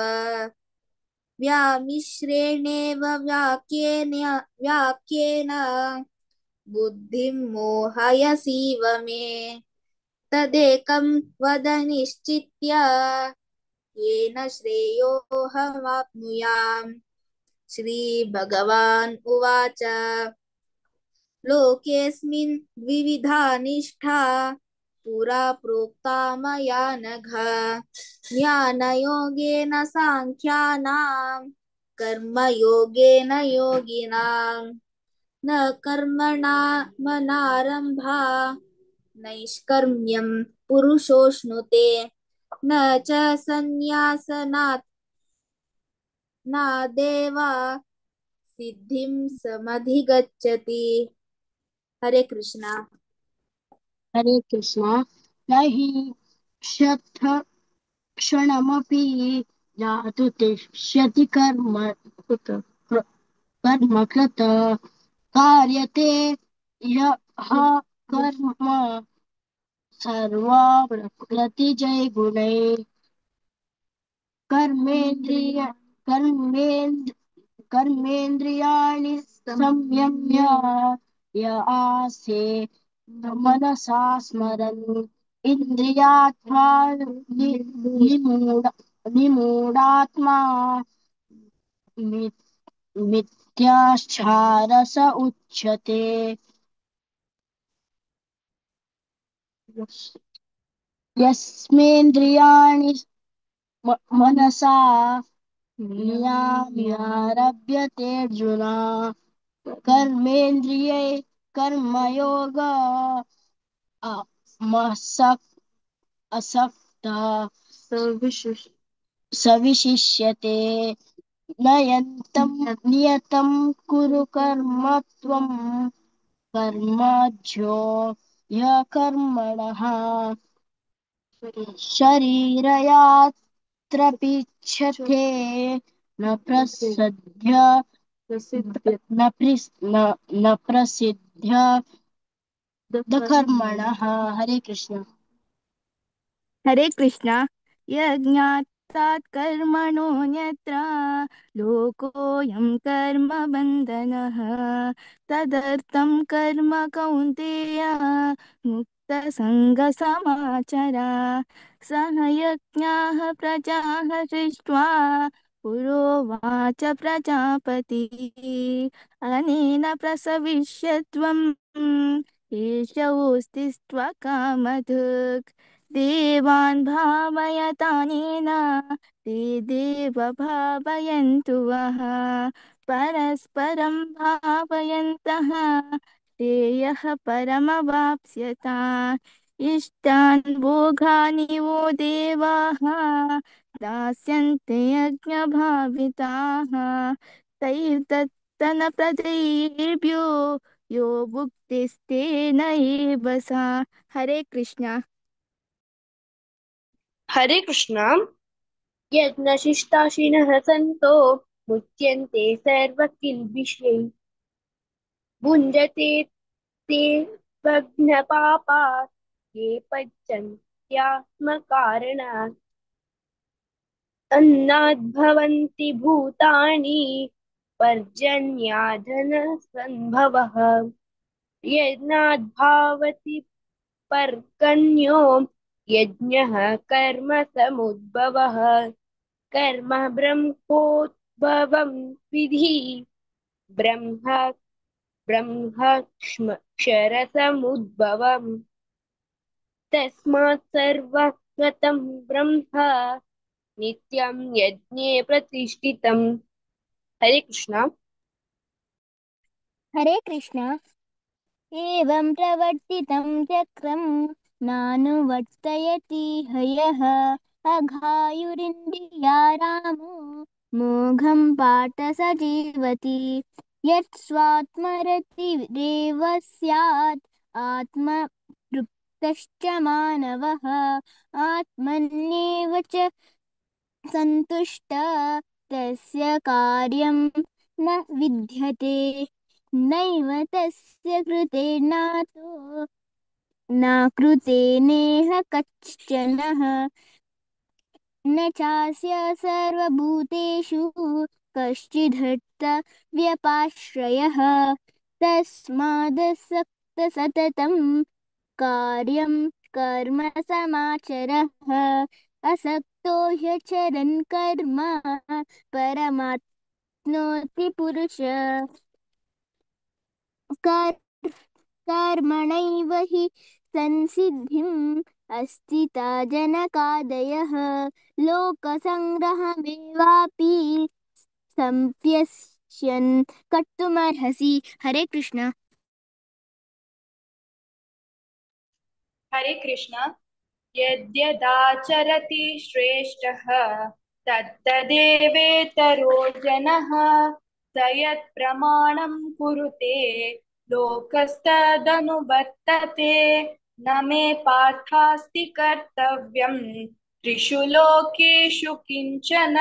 व्यामिश्रेणेव वाक्येन वाक्येन बुद्धिं मोहयसीव मे. तदेकं वद निश्चित्य येन श्रेयोऽहमाप्नुयाम्. श्री भगवान् उवाच लोकेऽस्मिन् द्विविधा निष्ठा पुरा प्रोक्ता मया नघ. ज्ञानयोगेन साङ्ख्यानां कर्मयोगेन योगिनां. न कर्मणामनारम्भा नैष्कर्म्यं पुरुषोऽश्नुते न च संन्यासनात् नादेवा सिद्धिं समधिगच्छति. हरे कृष्णा. हरे कृष्णा. नहि क्षथ क्षणमपि जातु तिष्यति कर्म कर्म कृत कार्यते यः कर्म सर्वप्रकृतिजय गुणैः. कर्मेन्द्रिय कर्मेन्द्र कर्मेन्द्रियाणि संयम्य य आसे मनसा स्मरन् इन्द्रियार्थान् निमूढात्मा मिथ्याचारस उच्यते. यस्मेन्द्रियाणि मनसा नियाम्यारभ्यते अर्जुन कर्मेन्द्रियै कर्मयोग असक्तः सविशिष्यते. नयन्तं नियतं कुरु कर्म त्वं कर्माध्यो ह्यकर्मणः शरीरयात्रपीच्छते न प्रसिद्ध्य न न प्रसिद्ध्य कर्मणः. हरे कृष्ण. हरे कृष्ण. यज्ञातात् कर्मणोऽन्यत्र लोकोऽयं कर्मबन्धनः तदर्थं कर्म कौन्तेय मुक्तसङ्गसमाचर. सह यज्ञाः प्रजाः सृष्ट्वा पुरोवाच प्रजापतिः। अनेन प्रसविष्यत्वम् एषोऽस्तिस्त्वकामधुक्। देवान् भावयतानेन ते देव भावयन्तु वः। परस्परं भावयन्तः श्रेयः परमवाप्स्यता। इष्टान् भोगानि वो देवाः दास्यन्ते यज्ञभाविताः। तैर्दत्तनप्रदेभ्यो यो भुक्तिस्तेन एव सा। हरे कृष्णा। हरे कृष्णा। यज्ञशिष्टाशिनः सन्तो मुच्यन्ते सर्वकिल्बिषैः। भुञ्जते ते भग्नपापा ये पचन्त्यात्मकारणात्। अन्नाद्भवन्ति भूतानि पर्जन्याधनसम्भवः। यज्ञाद्भवति पर्जन्यो यज्ञः कर्म समुद्भवः। कर्म ब्रह्मोद्भवं विधि ब्रह्म ब्रह्मक्षरसमुद्भवम्। तस्मात् सर्वगतं ब्रह्म नित्यं यज्ञे प्रतिष्ठितम्। हरे कृष्णा। हरे कृष्णा। एवं प्रवर्तितं चक्रं नानुवर्तयति हयः। अघायुरिन्द्रिया रामो मोघं पाठ स जीवति। यत्स्वात्मरतिरेव स्यात् आत्मतृप्तश्च मानवः। आत्मन्येव च सन्तुष्ट तस्य कार्यं न विद्यते। नैव तस्य कृते नातो न कृते नेह कश्चनः। न चास्य सर्वभूतेषु कश्चिदर्थव्यपाश्रयः। तस्मादसक्तसततं कार्यं कर्म समाचरः। असक्तो ह्यचरन् कर्म परमाप्नोति पुरुष। कर कर्मणैव हि संसिद्धिम् अस्थिता जनकादयः। लोकसङ्ग्रहमेवापि सम्प्यस्यन् कर्तुमर्हसि। हरे कृष्णा। हरे कृष्णा। यद्यदाचरति श्रेष्ठः तत्तदेवेतरो जनः। स यत्प्रमाणं कुरुते लोकस्तदनुवर्तते। न मे पार्थास्ति कर्तव्यं त्रिषु लोकेषु किञ्चन।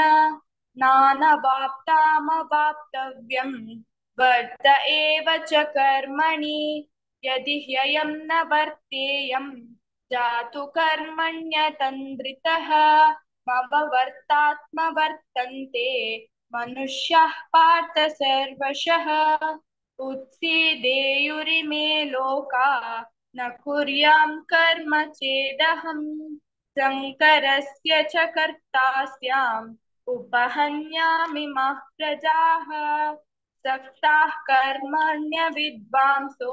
नानवाप्तामवाप्तव्यं वर्त एव च कर्मणि। यदि ह्ययं न वर्तेयं जातु कर्मण्यतन्द्रितः। मम वर्तात्मवर्तन्ते मनुष्याः पार्थ सर्वशः। उत्सीदेयुरिमे लोका न कुर्यां कर्म चेदहं। शङ्करस्य च कर्ता स्याम् उपहन्यामि माः प्रजाः। सक्ताः कर्मण्यविद्वांसो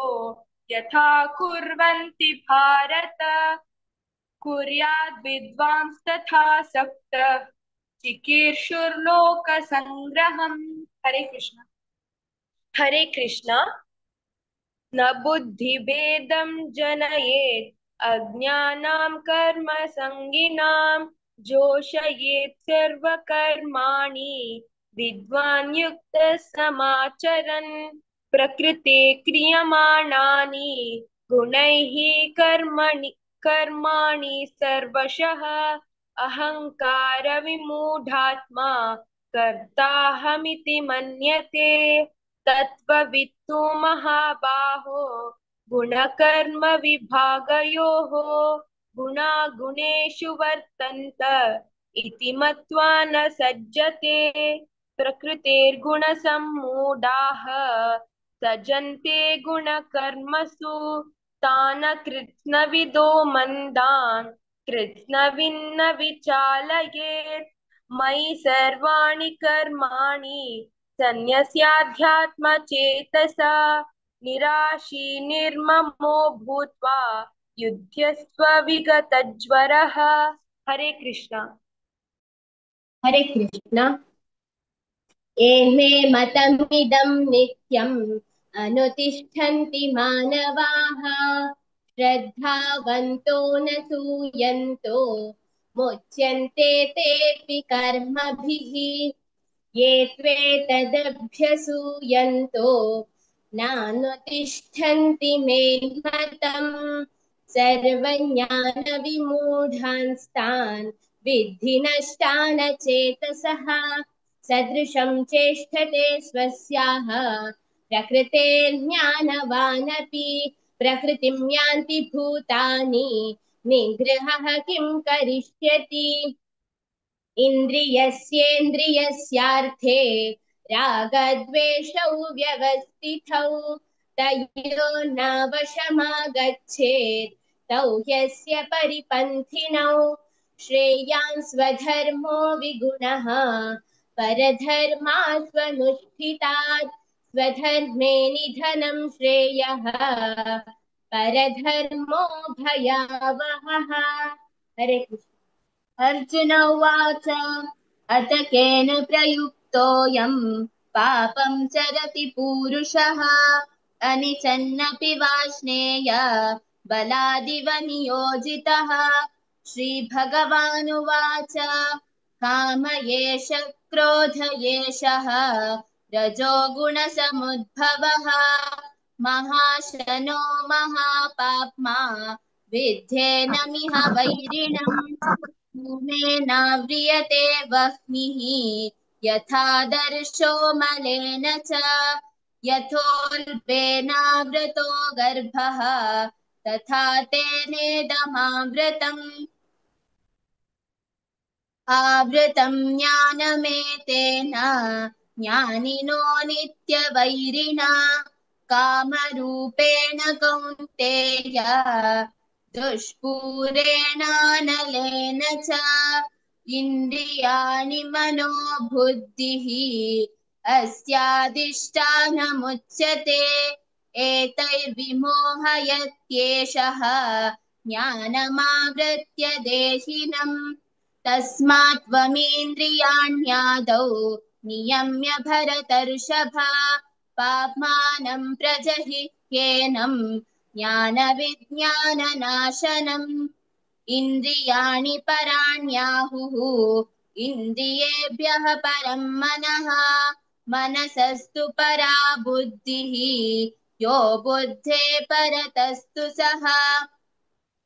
यथा कुर्वन्ति भारत। कुर्याद् विद्वांस्तथा सक्त चिकीर्षुर्लोकसङ्ग्रहम्। हरे कृष्ण। हरे कृष्णा। न बुद्धिभेदं जनयेत् अज्ञानां कर्मसङ्गिनां। जोषयेत् सर्वकर्माणि विद्वान् युक्तः समाचरन्। प्रकृते क्रियमाणानि गुणैः कर्मणि कर्माणि सर्वशः। अहंकार विमूढात्मा कर्ताहमिति मन्यते। तत्त्ववित्तु महाबाहो गुणकर्म विभागयोः। गुणागुणेषु वर्तन्त इति मत्वा न सज्जते। प्रकृतेर्गुणसम्मूढाः सजन्ते गुणकर्मसु। तान् कृत्स्नविदो मन्दान् कृत्स्नविन्न विचालयेत्। मयि सर्वाणि कर्माणि सन्न्यस्याध्यात्मचेतसा निराशी निर्ममो भूत्वा युध्यस्व विगतज्वरः। हरे कृष्णा। हरे कृष्णा। एमे मतमिदं नित्यम् अनुतिष्ठन्ति मानवाः श्रद्धावन्तो न सूयन्तो मुच्यन्ते तेऽपि कर्मभिः। ये त्वेतदभ्यसूयन्तो नानुतिष्ठन्ति मे मतम् सर्वज्ञानविमूढांस्तान् विद्धि नष्टान् चेतसः। सदृशं चेष्टते स्वस्याः प्रकृतेर्ज्ञानवानपि प्रकृतिं यान्ति भूतानि निग्रहः किं करिष्यति। इन्द्रियस्येन्द्रियस्यार्थे रागद्वेषौ व्यवस्थितौ तयोर्नावशमागच्छेत् तौ ह्यस्य परिपन्थिनौ। श्रेयान् स्वधर्मो विगुणः परधर्मात् स्वनुष्ठितात् स्वधर्मे निधनं श्रेयः परधर्मो भयावहः। हरे कृष्ण। अर्जुन उवाच अथ केन प्रयुक्तोऽयं पापं चरति पुरुषः अनिचन्नपि वाष्णेय बलादिव नियोजितः। श्रीभगवानुवाच काम एष क्रोध एषः रजोगुणसमुद्भवः महाशनो महापाप्मा विद्धेनमिह वैरिणम् धूमेनाव्रियते वह्निः यथा दर्शो मलेन च यथोल्बेनावृतो गर्भः तथा तेनेदमावृतम्। आवृतं ज्ञानमेतेन ज्ञानिनो नित्यवैरिणा कामरूपेण कौन्तेय दुष्पूरेणानलेन च। इन्द्रियाणि मनो बुद्धिः अस्याधिष्ठानमुच्यते एतैर्विमोहयत्येषः ज्ञानमावृत्य देहिनम्। तस्मात् त्वमिन्द्रियाण्यादौ नियम्य भरतर्षभ पाप्मानं प्रजहिह्येनं ज्ञानविज्ञाननाशनम्। इन्द्रियाणि पराण्याहुः इन्द्रियेभ्यः परं मनः मनसस्तु परा बुद्धिः यो बुद्धे परतस्तु सः।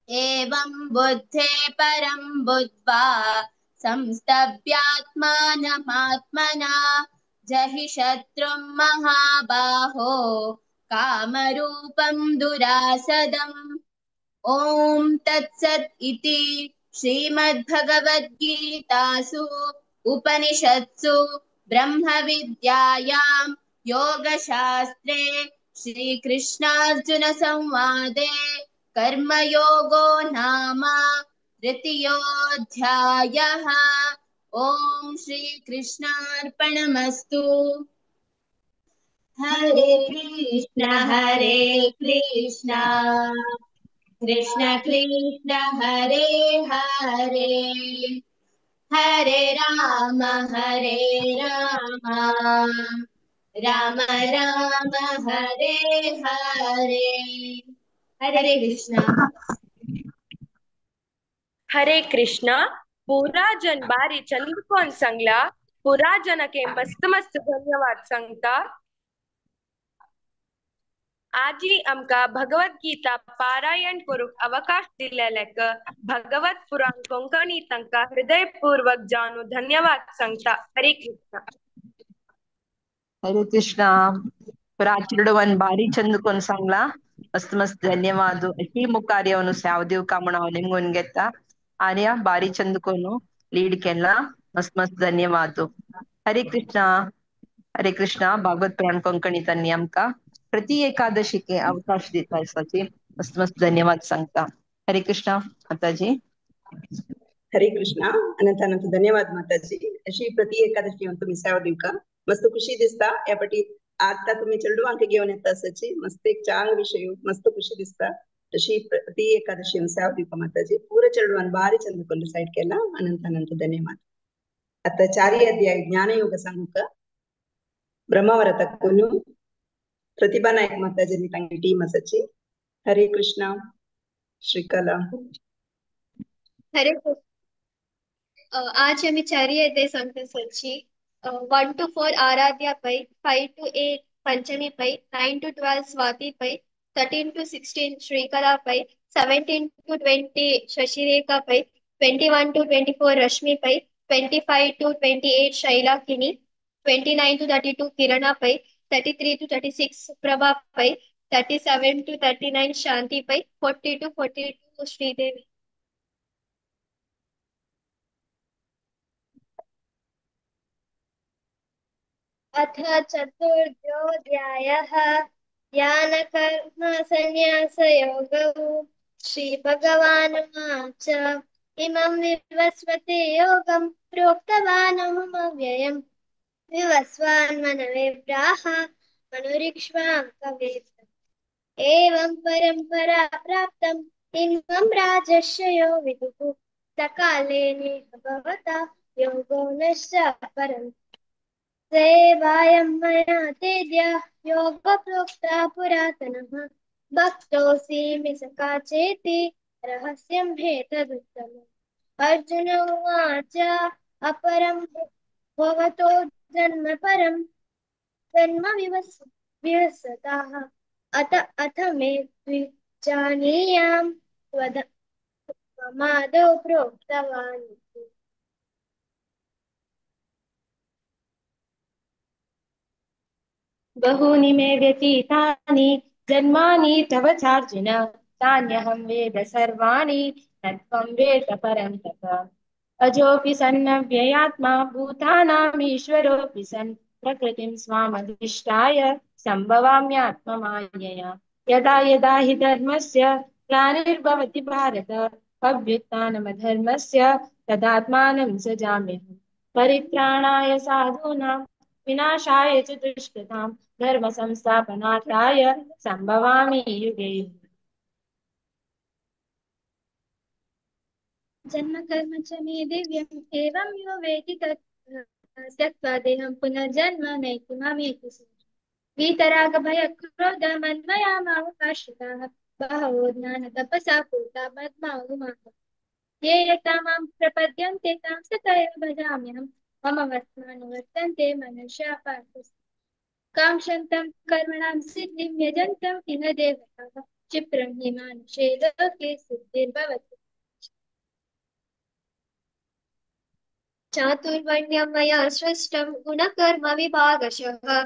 एवं बुद्धे परं बुद्ध्वा संस्तभ्यात्मानमात्मना जहि शत्रुं महाबाहो कामरूपं दुरासदम्। ॐ तत्सत् इति श्रीमद्भगवद्गीतासु उपनिषत्सु ब्रह्मविद्यायां योगशास्त्रे श्रीकृष्णार्जुनसंवादे कर्मयोगो नाम तृतीयोऽध्यायः। ॐ श्रीकृष्णार्पणमस्तु। हरे कृष्ण हरे कृष्ण कृष्ण कृष्ण हरे हरे हरे राम हरे राम राम राम हरे हरे। हरे कृष्ण। हरे कृष्ण। पूरा जन बारी चंद कोण सांगला पूरा जनके मस्त मस्त धन्यवाद सांगता। आजी आमकां भगवत गीता पारायण करूंक अवकाश दिलेल्याक भगवत पुराण कोंकणी तांकां हृदयपूर्वक जानू धन्यवाद सांगता। हरे कृष्ण। हरे कृष्ण। प्राचिडवन ಬಾರಿ ಚಂದ ಕೊಂದ್ सांगला मस्त मस्त ಧನ್ಯವಾದ. ಈ ಮುಖಾರ್ಯವನ್ನು ಸಾವದೇವ್ ಕಾಮಣ ನಿಮ್ಗೊಂಗೆತ್ತ ಆರ್ಯ ಬಾರಿ ಚಂದಕೋನು ಲೀಡ್ಕೆಲ್ಲ ಮಸ್ತ್ ಮಸ್ತ್ ಧನ್ಯವಾದ. ಹರೇ ಕೃಷ್ಣ. ಹರೇ ಕೃಷ್ಣ. ಭಾಗವತ್ ಪುರಾಣ ಕೊಂಕಣಿ ತನ್ನಿ आमकां प्रति एकादशीके अवकाश दिता आसाची मस्त मस्त धन्यवाद सांगता. हरे कृष्ण माताजी. हरे कृष्णा. अनंत अनंत धन्यवाद माताजी. अशी प्रति एकादशी येवन तुमी सेवा दिवका मस्त खुशी दिसता. ह्या पटी आता तुम्ही चेडवांक घेवन येता आसाची मस्त एक चांग विशय मस्त खुशी दिसता. अशी प्रति एकादशी येवन सेवा दिवका माताजी. पुरा चेडवान बारी चंद करून साइड केला. अनंत अनंत धन्यवाद. आता चारी अध्याय ज्ञानयोग सांगूका ब्रह्मावरा तक्कोनु प्रतिभा नायक माताजी तांगी टीम आसाची. हरे कृष्णा. श्रीकला. हरे कृष्ण. आज आमी चारी अध्याय सांगता सरची. 1 to 4 Aradhya Pai, 5 to 8 Panchami Pai, 9 to 12 Swati Pai, 13 to 16 Srikala Pai, 17 to 20 Shashirekha Pai, 21 to 24 Rashmi Pai, 25 to 28 Shaila Kini, 29 to 32 Kirana Pai, 33 to 36 Prabha Pai, 37 to 39 Shanti Pai, 40 to 42 Sridevi. अथ चतुर्थोऽध्यायः ज्ञानकर्मसन्न्यासयोगौ. श्रीभगवानुवाच इमं विवस्वते योगं प्रोक्तवानहमव्ययम् विवस्वान् मनवे प्राह मनुरिक्ष्वां कवे. एवं परम्परा प्राप्तम् इमं राजर्षयो विदुः सकाले नेह भवता योगो नश्च परम्. सेवायं मया तेद्य योगप्रोक्ता पुरातनः भक्तोऽसि मे सखा चेति रहस्यं हेतदुत्तमम्. अर्जुन उवाच अपरं भवतो जन्म परं जन्म विवस्वतः अत अथ मे द्विजानीयां त्वमादौ प्रोक्तवान्. बहूनि मे व्यतीतानि जन्मानि तव चार्जुन तान्यहं वेद सर्वाणि न त्वं वेद परं तप. अजोऽपि सन्नव्ययात्मा भूतानामीश्वरोऽपि सन् प्रकृतिं स्वामधिष्ठाय संभवाम्यात्ममायया. यदा यदा हि धर्मस्य ग्लानिर्भवति भारत अभ्युत्थानमधर्मस्य तदात्मानं सजाम्यहम्. परित्राणाय साधूनां विनाशाय च दुष्कृतां धर्म संस्थापनार्थाय संभवामि युगे. जन्म कर्म च मे दिव्यम् एवं यो वेति तत् त्यक्त्वा देहं पुनर्जन्म नैति मामेति. वीतराग भय क्रोध मन्मया मामुपाश्रिताः बहवो ज्ञान तपसा पूता मद्मागुमाः. ये यथा मां प्रपद्यन्ते तां सतैव भजाम्यहम्. मम वर्त्मानुवर्तन्ते मनुष्या पार्थ. काङ्क्षन्तं कर्मणां सिद्धिं यजन्तं इह देवताः क्षिप्रं हि मानुषे लोके सिद्धिर्भवति. चातुर्वर्ण्यं मया सृष्टं गुणकर्म विभागशः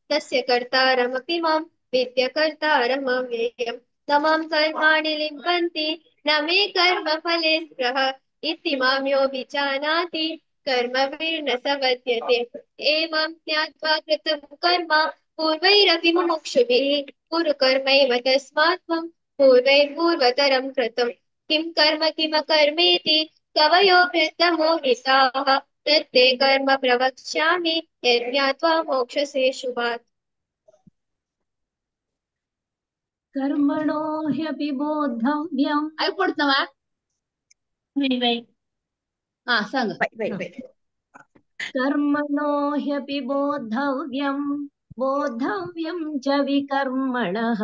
तस्य कर्तारमपि मां विद्य कर्तारमव्ययम्. न मां कर्माणि लिम्पन्ति न मे कर्मफले स्पृह इति मां योऽभिजानाति कर्मभिर्न स बध्यते. एवं ज्ञात्वा कृतं कर्म पूर्वैरपि मुमुक्षुभिः कुरु कर्मैव तस्मात् त्वं पूर्वैर्पूर्वतरं कृतं. किं कर्म किमकर्मेति कवयो वृद्धमोहिताः तत्ते कर्म प्रवक्ष्यामि यज्ञात्वा मोक्षसे शुभात्. कर्मणो ह्यपि बोद्धव्यम्. అయిపోతున్నావా? सांग. कर्मणो ह्यपि बोद्धव्यं बोद्धव्यं च विकर्मणः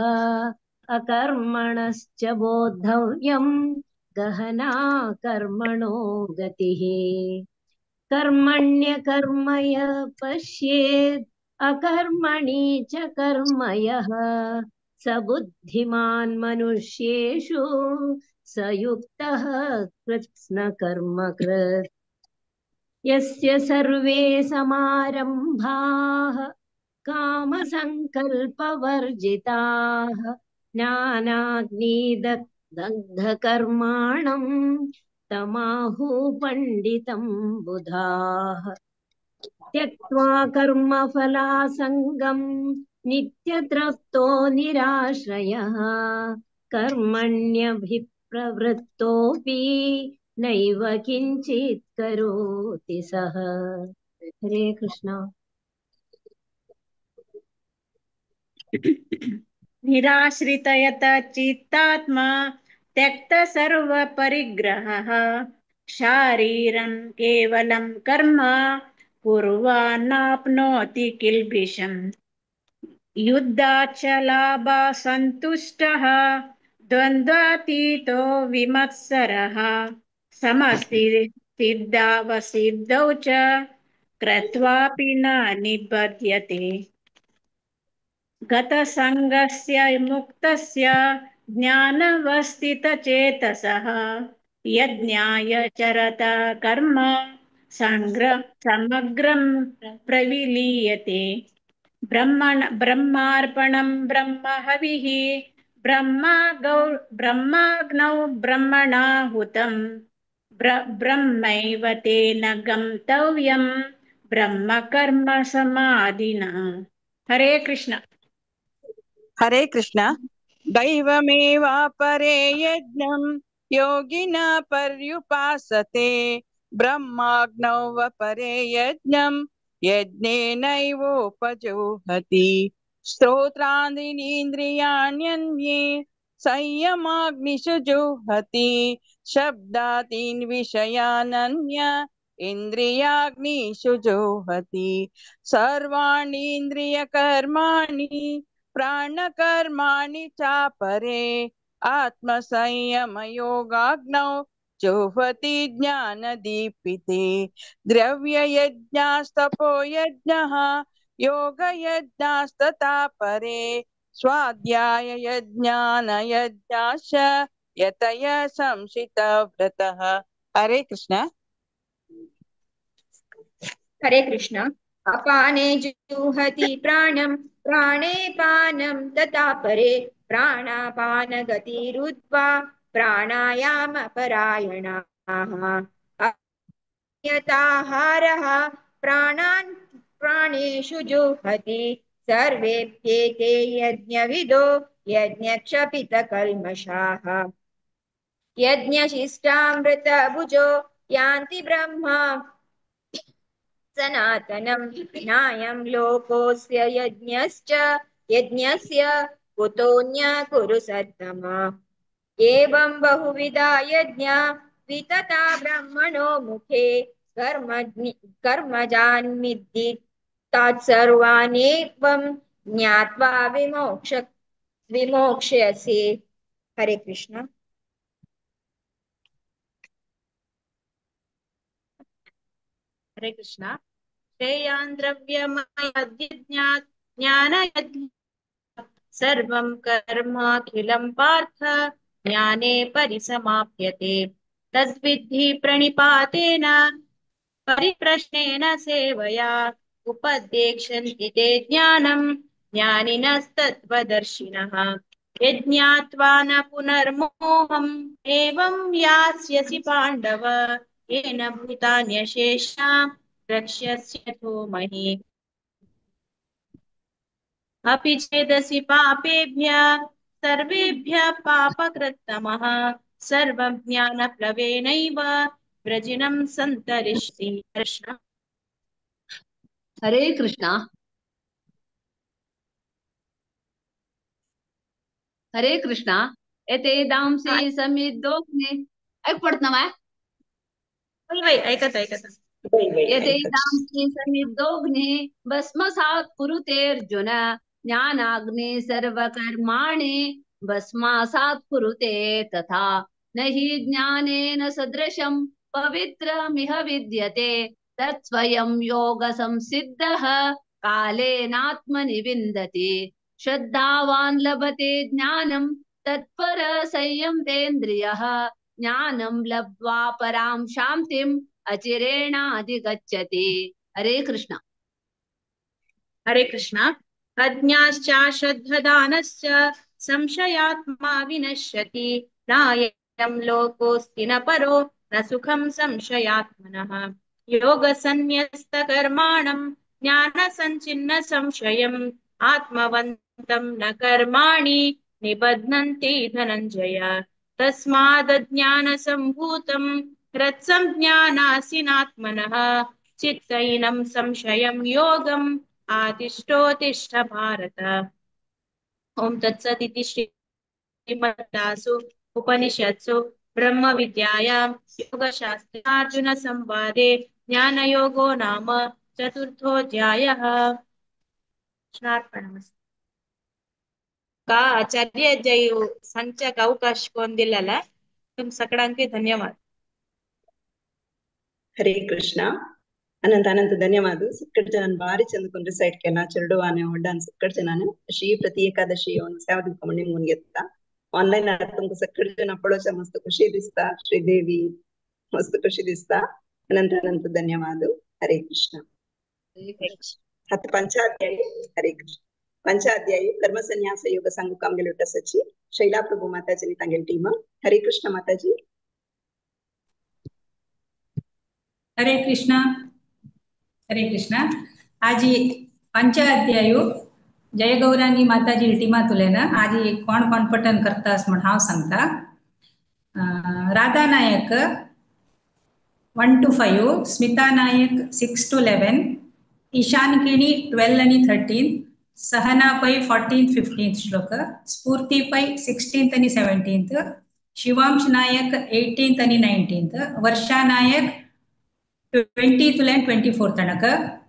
अकर्मणश्च बोद्धव्यं गहना कर्मणो गतिः. कर्मण्यकर्मय पश्येत् अकर्मणि च कर्मयः स बुद्धिमान् मनुष्येषु स युक्तः कृत्स्नकर्मकृत्. यस्य सर्वे समारम्भाः कामसङ्कल्पवर्जिताः ज्ञानाग्निदग्धकर्माणं तमाहु पण्डितं बुधाः. त्यक्त्वा कर्मफलासङ्गं नित्यतृप्तो निराश्रयः कर्मण्यभिप्रवृत्तोऽपि नैव किञ्चित् करोति सः। हरे कृष्ण। निराश्रितयत चित्तात्मा त्यक्त सर्व परिग्रहः शारीरं केवलं कर्म कुर्वान्नाप्नोति किल्बिषम्। युद्धाच्च लाभासन्तुष्टः द्वन्द्वातीतो विमत्सरः समसिद्धावसिद्धौ च कृत्वापि न निबध्यते। गतसङ्गस्य मुक्तस्य ज्ञानवस्थितचेतसः यज्ञाय चरत कर्म समग्रं प्रविलीयते। ब्रह्मार्पणं ब्रह्महविः ब्रह्माग्नौ ब्रह्मणाहुतं ब्रह्मैव तेन गन्तव्यं ब्रह्मकर्म समाधिना। हरे कृष्ण। हरे कृष्ण। दैवमेवापरे यज्ञं योगिना पर्युपासते ब्रह्माग्नौ अपरे यज्ञं यज्ञेनैवोपजुहति। श्रोत्रादीनीन्द्रियाण्यन्ये संयमाग्निषु जुहति शब्दादीन् विषयानन्य इन्द्रियाग्निषु जुहति। सर्वाणीन्द्रियकर्माणि प्राणकर्माणि चापरे आत्मसंयमयोगाग्नौ जुह्वति ज्ञानदीपिते। द्रव्ययज्ञास्तपो यज्ञः योगयज्ञास्तथा परे स्वाध्याय यज्ञानयज्ञाश्च यतय संशितव्रतः। हरे कृष्ण। हरे कृष्ण। अपाने जुहति प्राणं प्राणे पानं तथा परे प्राणापानगतिरुत्वा प्राणायाम परायणाः। यताहारः प्राणान् प्राणेषु जुहति सर्वेप्येते यज्ञविदो यज्ञक्षपितकल्मषाः। यज्ञशिष्टामृतभुजो यान्ति ब्रह्म सनातनं नायं लोकोऽस्य यज्ञश्च यज्ञस्य कुतोऽन्य कुरु सत्तमा। एवं बहुविधा यज्ञा वितता ब्राह्मणो मुखे कर्मजान्विद्धि तत्सर्वानेवं ज्ञात्वा विमोक्ष्यसि। हरे कृष्ण। हरे कृष्ण। श्रेयान् द्रव्यमयज्ञात् ज्ञानयज्ञात् सर्वं कर्माखिलं पार्थ ज्ञाने परिसमाप्यते। तद्विद्धि प्रणिपातेन परिप्रश्नेन सेवया उपदेक्षन्ति ते ज्ञानं ज्ञानिनस्तत्त्वदर्शिनः। यज्ञात्वा न पुनर्मोहम् एवं यास्यसि पाण्डव येन भूतान्यशेषा रक्ष्यस्यथो मही। अपि चेदसि पापेभ्यः सर्वेभ्यः पापकृत्तमः सर्वं ज्ञानप्लवेनैव व्रजिनं सन्तरिष्यसि। कृष्ण। हरे कृष्णा। हरे कृष्णा। एतेदांसि समिद्धोऽग्नि ऐक पडत ना माय ऐकत ऐकत। यतेदांसि समिद्धोऽग्नि भस्मसात् कुरुतेऽर्जुन ज्ञानाग्नि सर्वकर्माणि भस्मासात् कुरुते तथा। न हि ज्ञानेन सदृशं पवित्रमिह विद्यते तत्स्वयं योग संसिद्धः कालेनात्मनि विन्दति। श्रद्धावान् लभते ज्ञानं तत्पर संयमेन्द्रियः ज्ञानं लब्ध्वा परां शान्तिम् अचिरेणाधिगच्छति। हरे कृष्ण। हरे कृष्ण। अज्ञाश्चाश्रद्धदानश्च संशयात्मा विनश्यति नायं लोकोऽस्ति न परो न सुखं संशयात्मनः। योगसन्न्यस्तकर्माणं ज्ञानसञ्चिन्न संशयम् आत्मवन्तं न कर्माणि निबध्नन्ति धनञ्जय। तस्मादज्ञानसम्भूतं हृत्संज्ञानासिनात्मनः चित्तैनं संशयं योगम् आतिष्ठोतिष्ठ भारत। ओम तत्सदिति श्रीमद्दासु उपनिषत्सु ब्रह्मविद्यायां योगशास्त्रार्जुन संवादे ज्ञानयोगो नाम चतुर्थोऽध्यायः। कृष्णार्पणमस्तु। का आचार्य जय संचक अवकाश कोण दिलेला तुम सगळ्यांके धन्यवाद। हरे कृष्ण। अनंत अनंत धन्यवाद। सಕ್ಕಡ ಜನ ಭಾರಿ ಚಂದ ಕೊಂಡ್ರೆ ಸೈಟ್ ಕೆಲ ಚೆರಡುವಾನೆ ಒಡ್ಡಾನ್ ಸಕ್ಕಡ ಜನಾನ ಶ್ರೀ ಪ್ರತಿ ಏಕಾದಶಿ ಸೇವಾ ದಿವ್ಕ ನಿಮ್ಗೆ ऑनलाइन तुमका सಕ್ಕಡ जन पळोवच्या मस्त खुशी दिसता। श्रीदेवी मस्त खुशी दिसता। अनंत अनंत धन्यवाद। हरे कृष्ण। हत पंचाध्यायी। हरे कृष्ण। पंचाध्यायी कर्म संन्यास योग सांगू आमगेले सची शैला प्रभु माताजी तांगेले टीम। हरे कृष्ण माताजी। हरे कृष्ण। हरे कृष्ण। आजी पंचाध्यायु जय गौरांगी माताजी टीमा तुलेना आजी कोण कोण पठन करतास म्हण हांव सांगता। Radha Nayak 1 to 5, Smita Nayak 6 to 11, Ishan Kini 12 आणि 13, सहना पै 14 15 श्लोक, स्फूर्ती पै 16 आणि 17, शिवांश नायक 18 आणि 19, वर्षा नायक 20 तुल्यान 24 तणक,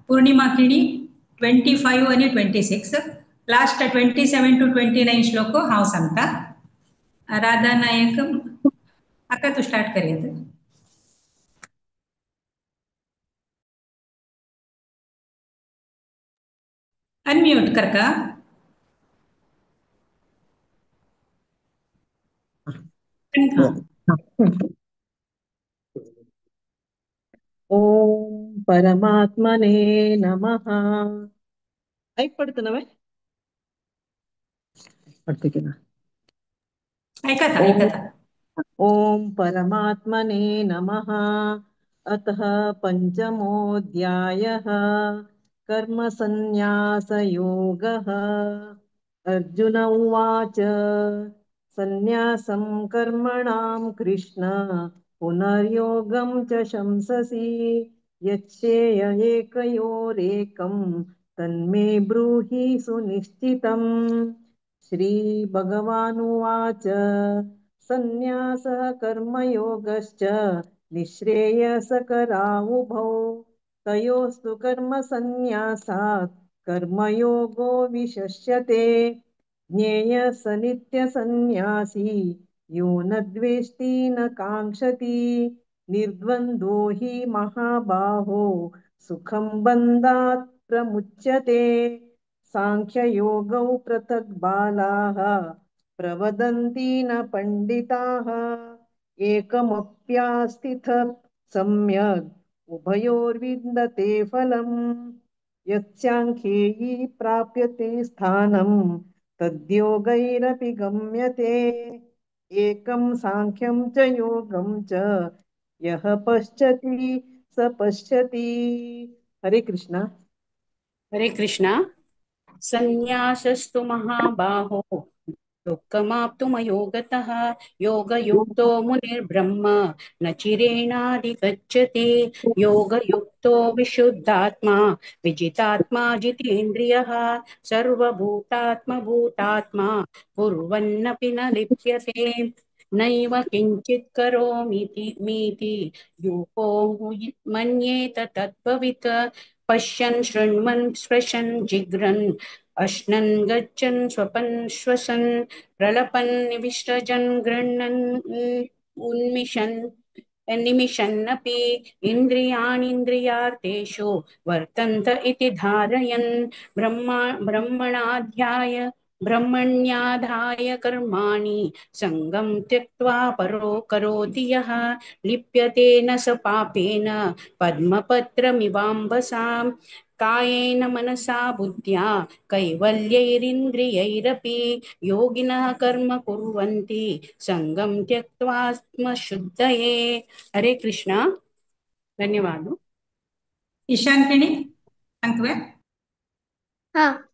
पूर्णिमा किणी 25 आणि 26, लास्ट 27 टू 29 श्लोक हांव सांगता। राधा नायक आका तू स्टार्ट करूया। अनम्यूट कर का। ओम परमात्मने नमः। ऐक पडतं नव्हे? पडते की ना? ऐकता ऐकता। ओम परमात्मने नमः। अतः पंचमोऽध्यायः कर्मसन्न्यासयोगः। अर्जुन उवाच सन्न्यासं कर्मणां कृष्ण पुनर्योगं च शंससि यच्छेय एकयोरेकं तन्मे ब्रूहि सुनिश्चितम्। श्री भगवानुवाच सन्न्यासः कर्मयोगश्च निःश्रेयसकरावुभौ तयोस्तु कर्मसन्न्यासात् कर्मयोगो विशस्यते। ज्ञेयः स नित्यसन्न्यासी यो न द्वेष्टि न काङ्क्षति निर्द्वन्द्वो हि महाबाहो सुखं बन्धात् प्रमुच्यते। सांख्ययोगौ पृथक् बालाः प्रवदन्ति न पण्डिताः एकमप्यास्थितः सम्यग् उभयोर्विन्दते फलम्। यत्साङ्ख्यैः प्राप्यते स्थानं तद्योगैरपि गम्यते। एकं सांख्यं च योगं च यः पश्यति स पश्यति। हरे कृष्णा। हरे कृष्णा। संन्यासस्तु महाबाहो दुःखमाप्तुमयोगतः योगयुक्तो मुनिर्ब्रह्म न चिरेणाधिगच्छति। योगयुक्तो विशुद्धात्मा विजितात्मा जितेन्द्रियः सर्वभूतात्मभूतात्मा कुर्वन्नपि न लिप्यते। नैव किञ्चित् करोमीति मीति यूपो मन्येत तत्त्ववित्। पश्यन् शृण्वन् स्पृशन् जिघ्रन् अश्नन् गच्छन् स्वपन् श्वसन् प्रलपन् विसृजन् गृह्णन् उन्मिषन् निमिषन्नपि इन्द्रियाणीन्द्रियार्थेषु वर्तन्त इति धारयन् ब्रह्मणाध्याय ब्रह्मण्याधाय कर्माणि सङ्गं त्यक्त्वा परो करोति यः लिप्यते न स पापेन पद्मपत्रमिवाम्बसां। कायेन मनसा बुद्ध्या कैवल्यैरिन्द्रियैरपि योगिनः कर्म कुर्वन्ति सङ्गं त्यक्त्वात्मशुद्धये। हरे कृष्णा। धन्यवाद। ईशान किणी सांगतोय। हा।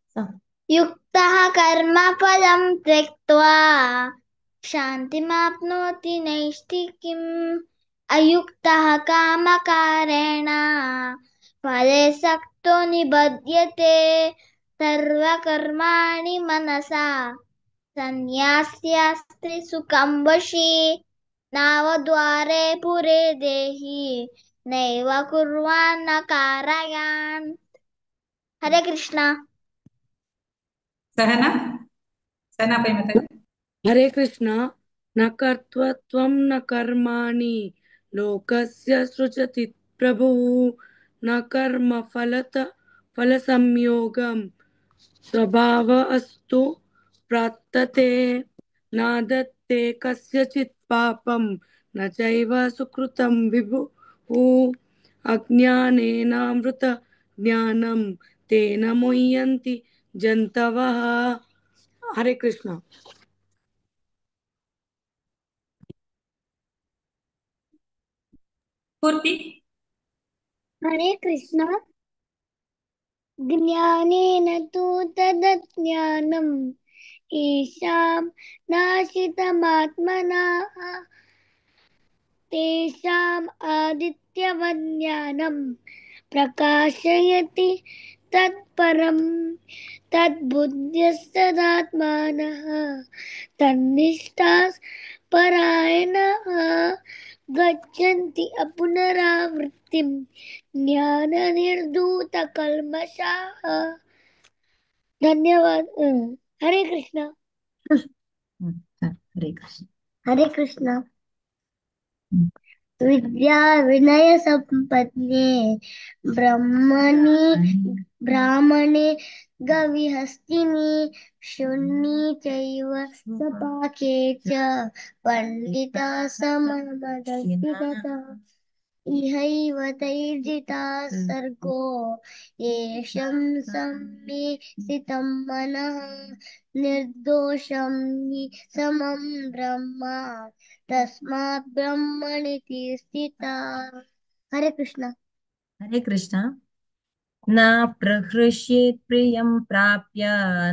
युक्तः कर्मफलं त्यक्त्वा शान्तिमाप्नोति नैष्ठिकीम्। अयुक्तः कामकारेण फले सक्तो निबध्यते। सर्वकर्माणि मनसा सन्न्यास्यास्ति सुखं वशी। नावद्वारे पुरे देहि नैव कुर्वान् न कारयान्। हरे कृष्णा। सहना, सहना पै माताजी। हरे कृष्णा। न कर्तृत्वं न कर्माणि लोकस्य सृजति प्रभुः। न कर्म फलत फलसंयोगं स्वभाव अस्तु प्राप्तते। न दत्ते कस्यचित् पापं न चैव सुकृतं विभुः। अज्ञानेनामृत ज्ञानं तेन मुह्यन्ति जन्तवः। हरे कृष्ण। पूर्ति। हरे कृष्ण। ज्ञानेन तु तदज्ञानम् येषां नाशितमात्मना तेषाम् आदित्यवज्ञानं प्रकाशयति तत्परं तद्बुद्ध्यस्तदात्मानः तन्निष्ठाः परायणाः गच्छन्ति अपुनरावृत्तिं ज्ञाननिर्धूतकल्मषाः। धन्यवाद। हरे कृष्ण। हरे कृष्ण। हरे कृष्ण। विद्या विनय संपन्ने ब्रह्मणि ब्राह्मणे गविहस्तिनि शून्ये चैव सपाके च पंडिता सममदर्शितः। इहैव तैर्जिता सर्गो येषं सम्मिश्रितं मनः निर्दोषं हि समं ब्रह्म तस्मात् ब्रह्मणि स्थिता। हरे कृष्ण। हरे कृष्ण। न प्रहृष्येत् प्रियं प्राप्य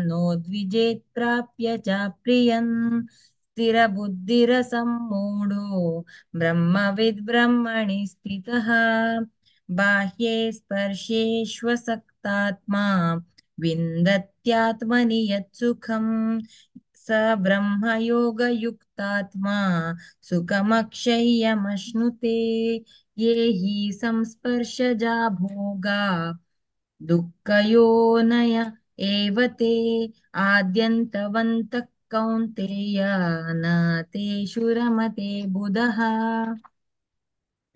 नोद्विजेत् प्राप्य च प्रियं स्थिरबुद्धिरसम्मूढो ब्रह्मविद् ब्रह्मणि स्थितः। बाह्ये स्पर्शेष्वसक्तात्मा विन्दत्यात्मनि यत्सुखं स ब्रह्मयोगयुक्तात्मा सुखमक्षय्यमश्नुते। ये हि संस्पर्शजा भोगा दुःखयोनय एव ते आद्यन्तवन्तः कौन्तेय न तेषु रमते बुधः।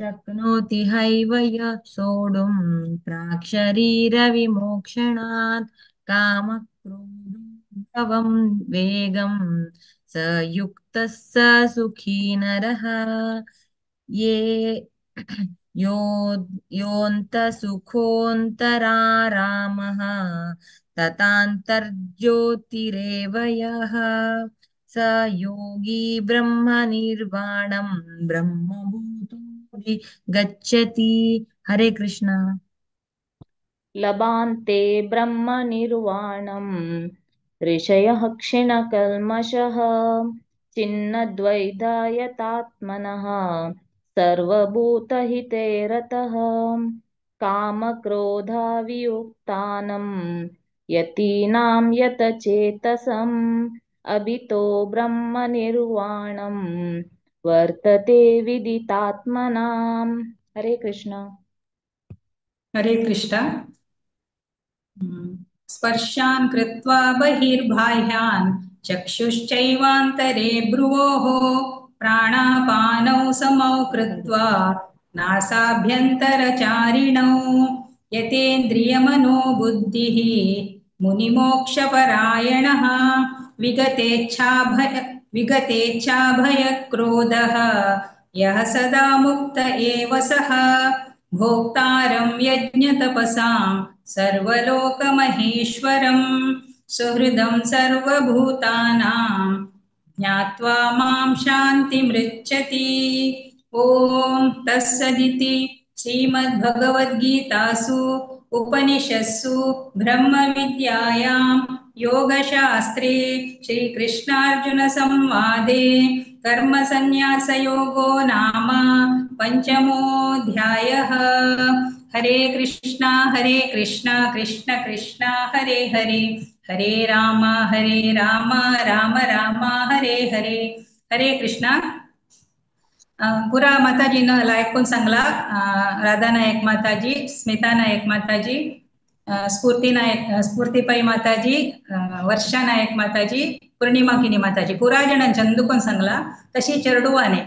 शक्नोति हैव यः सोढुं प्राक्शरीरविमोक्षणात् कामक्रोधोद्भवं वेगं स युक्तः स सुखी नरः। ये यो योऽन्तसुखोऽन्तरारामः तथान्तर्ज्योतिरेव यः स योगी ब्रह्मनिर्वाणं ब्रह्मभूतोऽधि गच्छति। हरे कृष्ण। लभान्ते ब्रह्मनिर्वाणं ऋषयः क्षीणकल्मषः छिन्नद्वैधायतात्मनः सर्वभूतहिते रतः। कामक्रोधावियुक्तानं यतीनां यतचेतसम् अभितो ब्रह्मनिर्वाणं वर्तते विदितात्मनाम्। हरे कृष्ण। हरे कृष्ण। स्पर्शान् कृत्वा बहिर्बाह्यान् चक्षुश्चैवान्तरे भ्रुवोः प्राणापानौ समौ कृत्वा नासाभ्यन्तरचारिणौ यतेन्द्रियमनो बुद्धिः मुनिमोक्षपरायणः विगतेच्छाभयक्रोधः यः सदा मुक्त एव सः। भोक्तारं यज्ञतपसां सर्वलोकमहेश्वरं सुहृदं सर्वभूतानां ज्ञात्वा मां शान्तिमृच्छति। ॐ तत्सदिति श्रीमद्भगवद्गीतासु उपनिषत्सु ब्रह्मविद्यायां योगशास्त्रे श्रीकृष्णार्जुनसंवादे कर्मसन्न्यासयोगो नाम पञ्चमोऽध्यायः। हरे कृष्णा कृष्ण कृष्ण हरे हरे, हरे राम राम राम हरे हरे। हरे कृष्णा। पुरा माताजीन लायक कोण सांगला, राधा नायक माताजी, स्मिता नायक माताजी, स्फूर्ती नायक, स्फूर्ती पै माताजी, वर्षा नायक माताजी, पूर्णिमा किणी माताजी, पुरा जणां चंदू कोण सांगला। तशी चेरडुवाने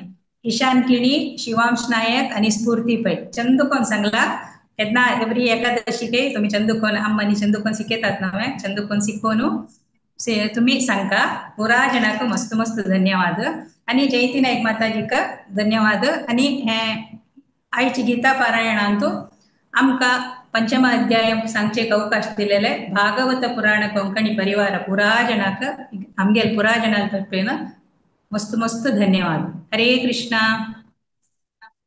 ईशान किणी, शिवांश नायक आणि स्फूर्ती पै चंदू कोण सांगला। केन्ना एवरी एकादशी के तुम्ही चंदूकोन अम्मानी चंदूकोन शिकयतात नवे चंदूकोन शिकोवन तुम्ही सांगता। पुरा जणांक मस्त मस्त धन्यवाद आणि जयंती नायक माताजीक धन्यवाद। आणि हे आयची गीता पारायणांतु आमकां पंचम अध्याय सांगचे अवकाश दिलेले भागवत पुराण कोंकणी परिवार पुरा जणांक आमगेल पुरा जणां तर्फेन मस्त मस्त धन्यवाद। हरे कृष्णा।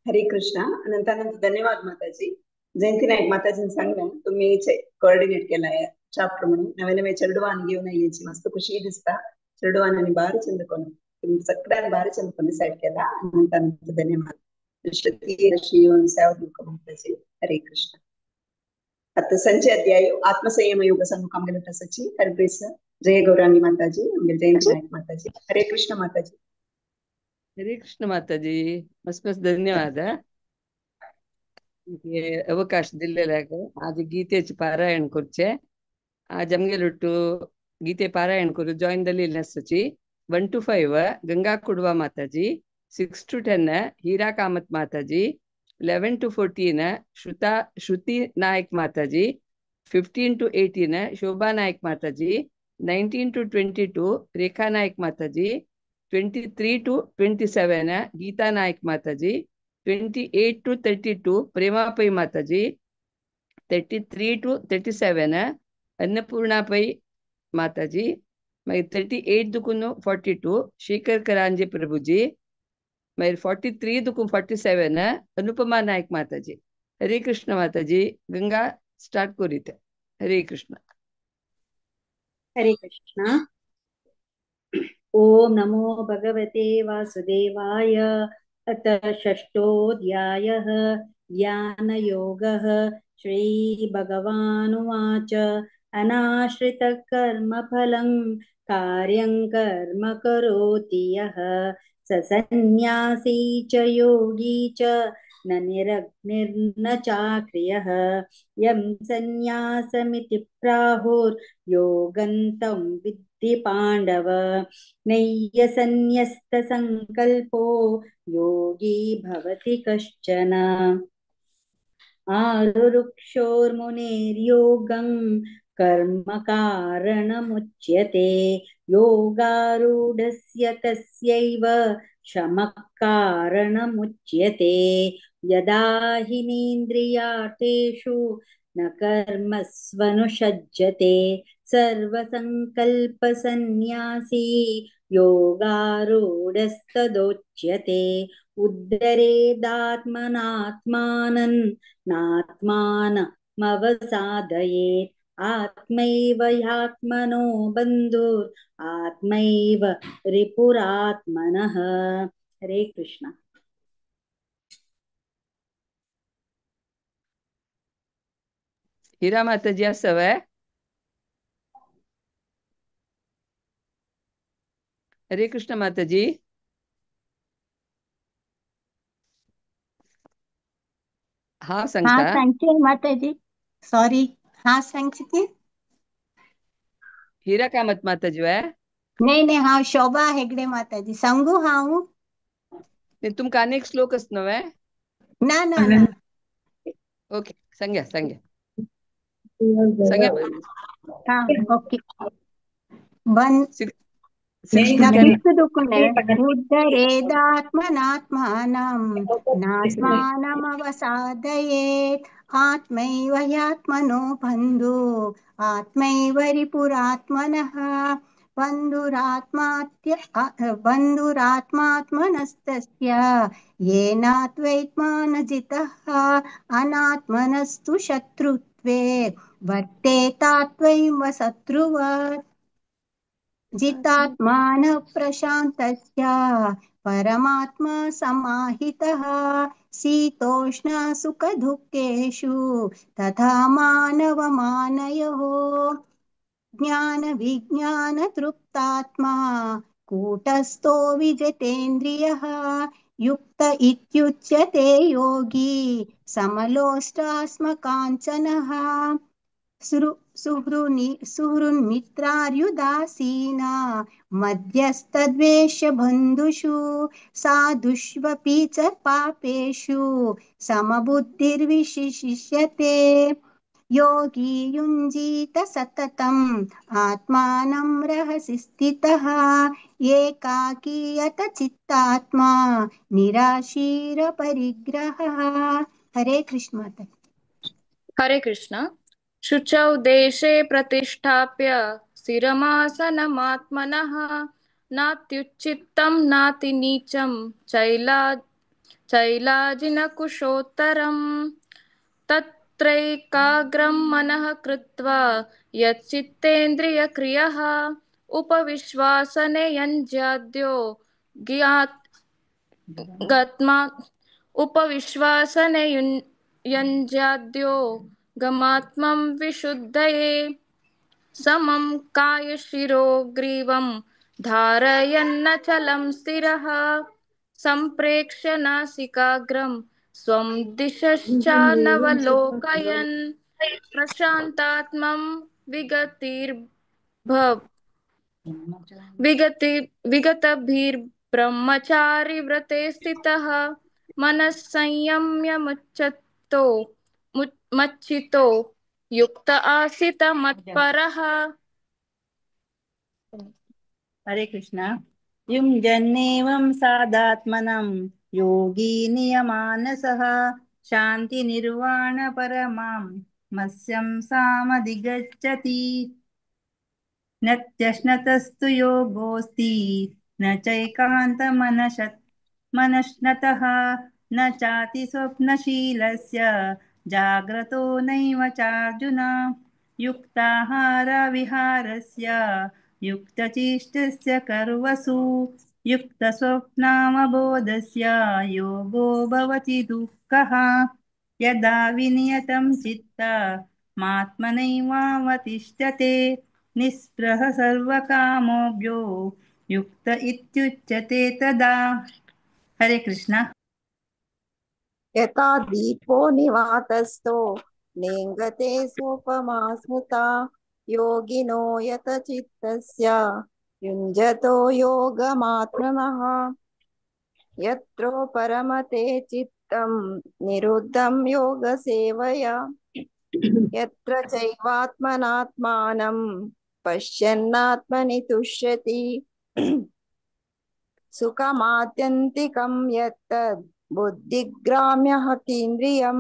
हरे कृष्णा। अनंत अनंत धन्यवाद माताजी। जयंती नायक माताजीन सांगलें तुम्ही कोऑर्डिनेट केला चॅप्टर म्हणून नवे नवे चेडवान घेवन येची मस्त खुशी दिसता। चेडवान आनी बारी चंदकोन तुम्ही सगळ्यान बारी चंदकोन डिसायड केला। अनंत अनंत धन्यवाद। येवन सेवा दिवका माताजी। हरे कृष्ण। आता संचय अध्याय आत्मसंयम योग सांगू आमगेले तसची हरप्रेस जय गौरांगी माताजी, आमगेले जयंती नायक माताजी। हरे कृष्ण माताजी। हरे कृष्ण माताजी, मस्त मस्त धन्यवाद। अवकाश दिल्लेल्याक आज गीतेचे पारायण करचे। आज आमगेले गीते पारायण करू join दलिल नसची 1 to 5 Ganga Kudva Mataji, 6 to 10 Hira Kamath Mataji, 11 to 14 Shruti Naik Mataji, 15 to 18 Shobha Naik Mataji, 19 to 22 Rekha Naik Mataji, 23 to 27 Geeta Naik Mataji, 28 to 32 Prema Pai Mataji, 33 to 37 Annapurna Pai Mataji, 38 दुकुन 42 Shekhar करांजे प्रभुजी, 43 दुकुन 47 अनुपमा नायक माताजी। हरे कृष्ण माताजी। Ganga start करीत। हरे कृष्ण। हरे कृष्ण। ओम नमो भगवते वासुदेवाय। अथ षष्ठोऽध्यायः ज्ञानयोगः। श्रीभगवानुवाच। अनाश्रितकर्मफलं कार्यं कर्म करोति यः स सन्न्यासी च योगी च न निरग्निर्न चाक्रियः। यं सन्न्यासमिति प्राहुर्योगन्तं विद्धि पाण्डव। नय्यसन्न्यस्तसङ्कल्पो योगी भवति कश्चन। आरुरुक्षोर्मुनेर्योगं कर्म कारणमुच्यते। योगारूढस्य तस्यैव शमः कारणमुच्यते। यदा हिनेन्द्रियार्थेषु न कर्मस्वनुषज्जते सर्वसङ्कल्पसन्न्यासी योगारूढस्तदोच्यते। उद्धरेदात्मनात्मानं नात्मानमवसादयेत्। आत्मैव ह्यात्मनो बन्धुर् आत्मैव रिपुरात्मनः। हरे कृष्ण। हीरा माताजी आसा? हरे कृष्ण माताजी। हाँ हाँ सांगता। सांगते माताजी, सॉरी। हाँ सांगते। हीरा कामत माताजी वय? नाही नाही, हा शोभा हेगडे माताजी सांगू हांव? तुमका अनेक श्लोकच नव्हे? ना ना ना। ओके, सांग्या सांग्या सांग्या। हा ओके। Bun 6 to 10 उद्धरेदात्मनात्मानं नात्मानमवसादयेत्। आत्मैव ह्यात्मनो बन्धु आत्मैव रिपुरात्मनः। बन्धुरात्मात्मनस्तस्य येनात्वैत्मानजितः। अनात्मनस्तु शत्रुत्वे वर्तेतात्वैव शत्रुवत्। जितात्मानः प्रशान्तस्य परमात्मा समाहितः शीतोष्ण सुखदुःखेषु तथा मानवमानयोः। ज्ञानविज्ञानतृप्तात्मा कूटस्थो विजितेन्द्रियः युक्त इत्युच्यते योगी समलोष्टास्मकाञ्चनः। सुहृन्मित्रार्युदासीना मध्यस्तद्वेषबन्धुषु साधुष्वपि च पापेषु समबुद्धिर्विशिष्यते। योगी युञ्जीत सततम् आत्मानं रहसि स्थितः एकाकीयत चित्तात्मा निराशीरपरिग्रहः। हरे कृष्ण माता। हरे कृष्ण। शुचौ देशे प्रतिष्ठाप्य स्थिरमासनमात्मनः नात्युच्चित्तं नातिनीचं चैलाजिनकुशोत्तरम् तत्रैकाग्रं मनः कृत्वा यच्चित्तेन्द्रियक्रियः उपविश्वासने यञ्जाद्यो ज्ञात् गत्मा उपविश्वासने यञ्जाद्यो गमात्मं विशुद्धये समं कायशिरो ग्रीवं धारयन्नचलं स्थिरः सम्प्रेक्ष्य नासिकाग्रं स्वं दिशश्चानवलोकयन् प्रशान्तात्मं विगतभिर्ब्रह्मचारि व्रते स्थितः मनः संयम्य मुच्चतो मच्चितो युक्त आसीत मत्परः। हरे कृष्ण। युञ्जन्नेवं सादात्मनं योगी नियमानसः शान्तिनिर्वाणपरमां मत्स्यं सामधिगच्छति। नत्यश्नतस्तु योगोऽस्ति न चैकान्तमनश्नतः न चाति स्वप्नशीलस्य जाग्रतो नैव चार्जुन। युक्ताहारविहारस्य युक्तचेष्टस्य कर्वसु युक्तस्वप्नावबोधस्य योगो भवति दुःखः। यदा विनियतं चित्तमात्मनैवावतिष्ठते निःस्पृह सर्वकामोभ्यो युक्त इत्युच्यते तदा। हरे कृष्ण। यथा दीपो निवातस्थो नेङ्गते सोपमा स्मृता योगिनो यत चित्तस्य युञ्जतो योगमात्मनः। यत्रो परमते चित्तं निरुद्धं योगसेवया यत्र चैवात्मनात्मानं पश्यन्नात्मनि तुष्यति। सुखमात्यन्तिकं यत्तद् बुद्धिग्राम्यः केन्द्रियं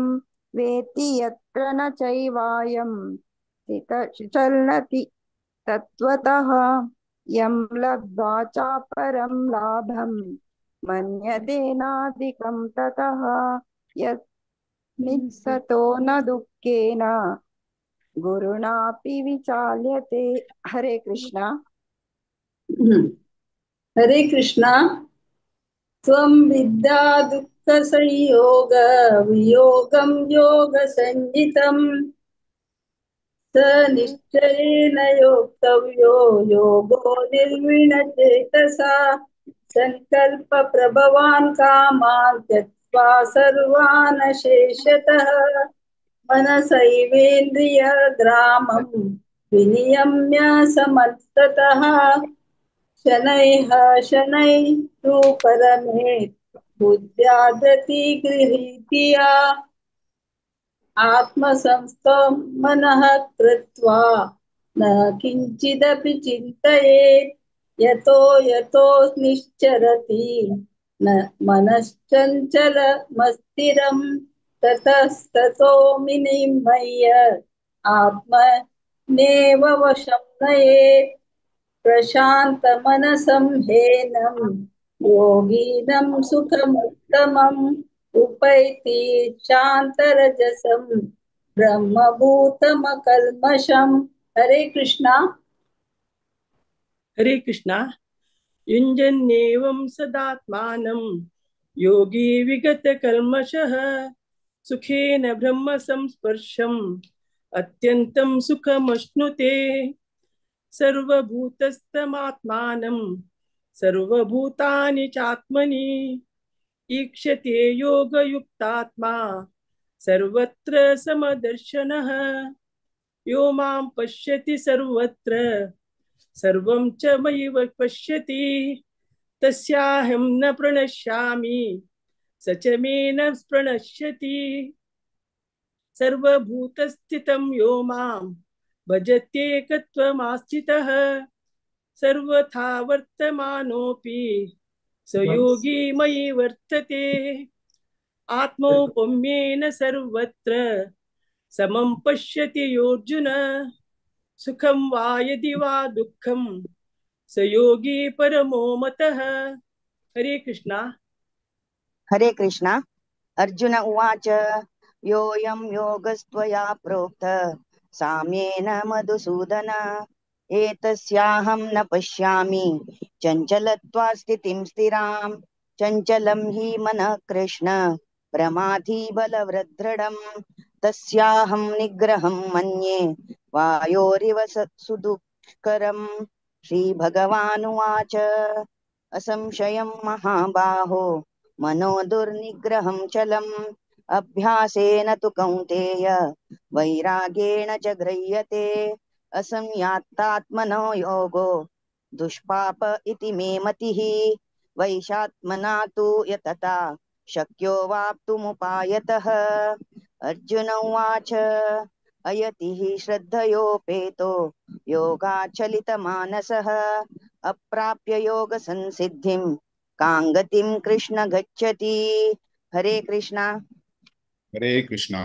वेत्ति यत्र न चैवायं चलति तत्त्वतः। यं लब्ध्वा चापरं लाभं मन्यते नाधिकं ततः। यस्मिन् न दुःखेन गुरुणापि विचाल्यते। हरे कृष्णा। हरे कृष्णा। त्वं विद्या दुःखसंयोग वियोगं योगसंजितम् स निश्चयेन योक्तव्यो योगो निर्विणचेतसा। संकल्प प्रभवान् कामान् त्यक्त्वा सर्वान् शेषतः मनसैवेन्द्रिय ग्रामं विनियम्य समन्ततः। शनैः शनैः परमेत् बुद्ध्या धृति गृहीत्या आत्मसंस्थं मनः कृत्वा न किञ्चिदपि चिन्तयेत्। यतो यतो निश्चरति न मनश्चञ्चलमस्थिरं ततस्ततो विनिमय्य आत्मनेव वशं नयेत्। प्रशान्तमनसं हेनं योगिनं सुखमुत्तमम् उपैति शान्तरजसं ब्रह्मभूतमकल्मषम्। हरे कृष्णा। हरे कृष्णा। युञ्जन्नेवं सदात्मानं योगी विगतकल्मषः सुखेन ब्रह्म संस्पर्शम् अत्यन्तं सुखमश्नुते। सर्वभूतस्थमात्मानं सर्वभूतानि चात्मनि ईक्षते योगयुक्तात्मा सर्वत्र समदर्शनः। यो मां पश्यति सर्वत्र सर्वं च मयि पश्यति तस्याहं न प्रणश्यामि स च मे न प्रणश्यति। सर्वभूतस्थितं यो मां भजत्येकत्वमास्थितः सर्वथा वर्तमानोऽपि स योगी मयि वर्तते। आत्मौपम्येन सर्वत्र समं पश्यति योऽर्जुन सुखं वा यदि वा दुःखं स योगी परमो मतः। हरे कृष्णा। हरे कृष्णा। अर्जुन उवाच योऽयं योगस्त्वया प्रोक्त साम्येन मधुसूदन एतस्याहं न पश्यामि चञ्चलत्वा स्थितिं स्थिरां चञ्चलं हि मनः कृष्ण प्रमाथि बलवृदृढं तस्याहं निग्रहं मन्ये वायोरिव सुदुष्करम्। श्रीभगवानुवाच असंशयं महाबाहो मनो दुर्निग्रहं चलम् अभ्यासेन तु कौन्तेय वैरागेण च गृह्यते। असंयातात्मनो योगो दुष्पाप इति मे मतिः वैशात्मना तु यतता शक्यो वाप्तुमुपायतः। अर्जुन उवाच अयतिः श्रद्धयोपेतो योगाचलितमानसः अप्राप्य योगसंसिद्धिं कां गतिं कृष्ण गच्छति। हरे कृष्णा। हरे कृष्णा।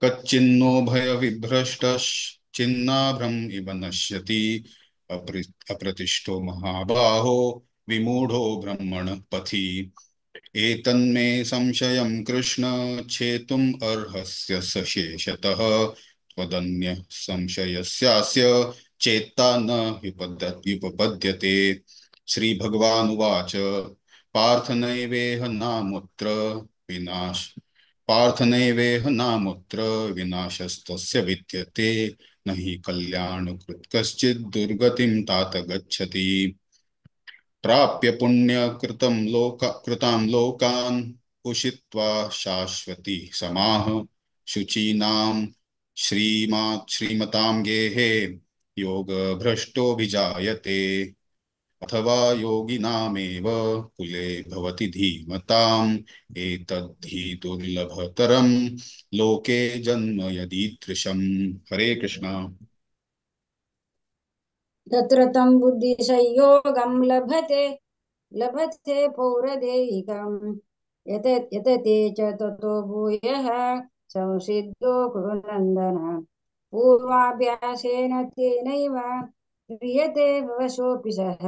कच्चिन्नो भयविभ्रष्टश्चिन्नाभ्रम इव नश्यति अप्रतिष्ठो महाबाहो विमूढो ब्रह्मण पथि। एतन्मे संशयं कृष्ण छेतुम् अर्हस्य सशेषतः त्वदन्य संशयस्यास्य चेत्ता न युपपद्यते। श्रीभगवानुवाच पार्थ नैवेह नामुत्र विनाश पार्थ नैवेह नामुत्र विनाशस्तस्य विद्यते न हि कल्याणकृत् कश्चित् दुर्गतिं तात गच्छति। प्राप्य पुण्यकृतं कृतां लोकान् उषित्वा शाश्वती समाः शुचीनां श्रीमतां गेहे योगभ्रष्टोऽभिजायते। अथवा योगिनामेव कुले भवति धीमताम् एतद्धि दुर्लभतरं लोके जन्म यदीदृशम्। हरे कृष्णा। तत्र तं बुद्धिसंयोगं लभते लभते पौरदेहिकं यतते च ततो भूयः संसिद्धो कुरुनन्दन। पूर्वाभ्यासेन तेनैव क्रियते वशोऽपि सः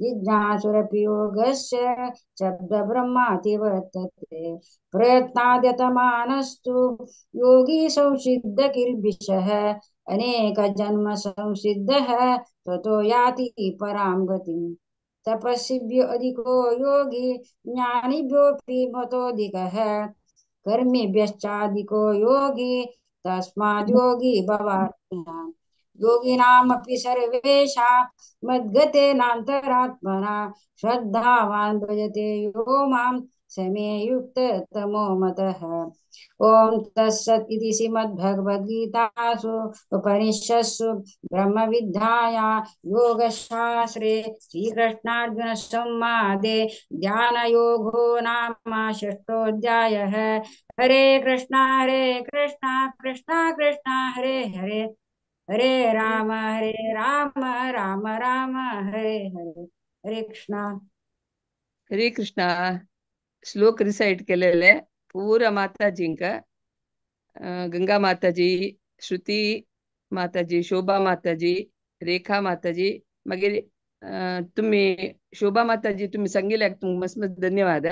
जिज्ञासुरपि योगस्य शब्दब्रह्माति वर्तते। प्रयत्नाद्यतमानस्तु योगी संसिद्धकिल्बिषः अनेकजन्म संसिद्धः ततो याति परां गतिम्। तपस्विभ्यो अधिको योगी ज्ञानिभ्योऽपि मतोऽधिकः कर्मिभ्यश्चाधिको योगी तस्माद् योगी भवार्जुन। योगिनामपि सर्वेषां मद्गतेनान्तरात्मना श्रद्धावान् भजते यो मां स मे युक्ततमो मतः। ॐ तत्सत् इति श्रीमद्भगवद्गीतासु उपनिषत्सु ब्रह्मविद्यायां योगशास्त्रे श्रीकृष्णार्जुनसंवादे ध्यानयोगो नाम षष्ठोऽध्यायः। हरे कृष्णा कृष्णा कृष्णा हरे हरे हरे राम राम राम हरे हरे। हरे कृष्णा। हरे कृष्णा। श्लोक रिसाइट केलेले पूरा माताजींक गंगा माताजी, श्रुति माताजी, शोभा माताजी, रेखा माताजी, मागीर तुम्ही शोभा माताजी तुम्ही सांगिल्ल्याक तुमकां मस्त मस्त धन्यवाद।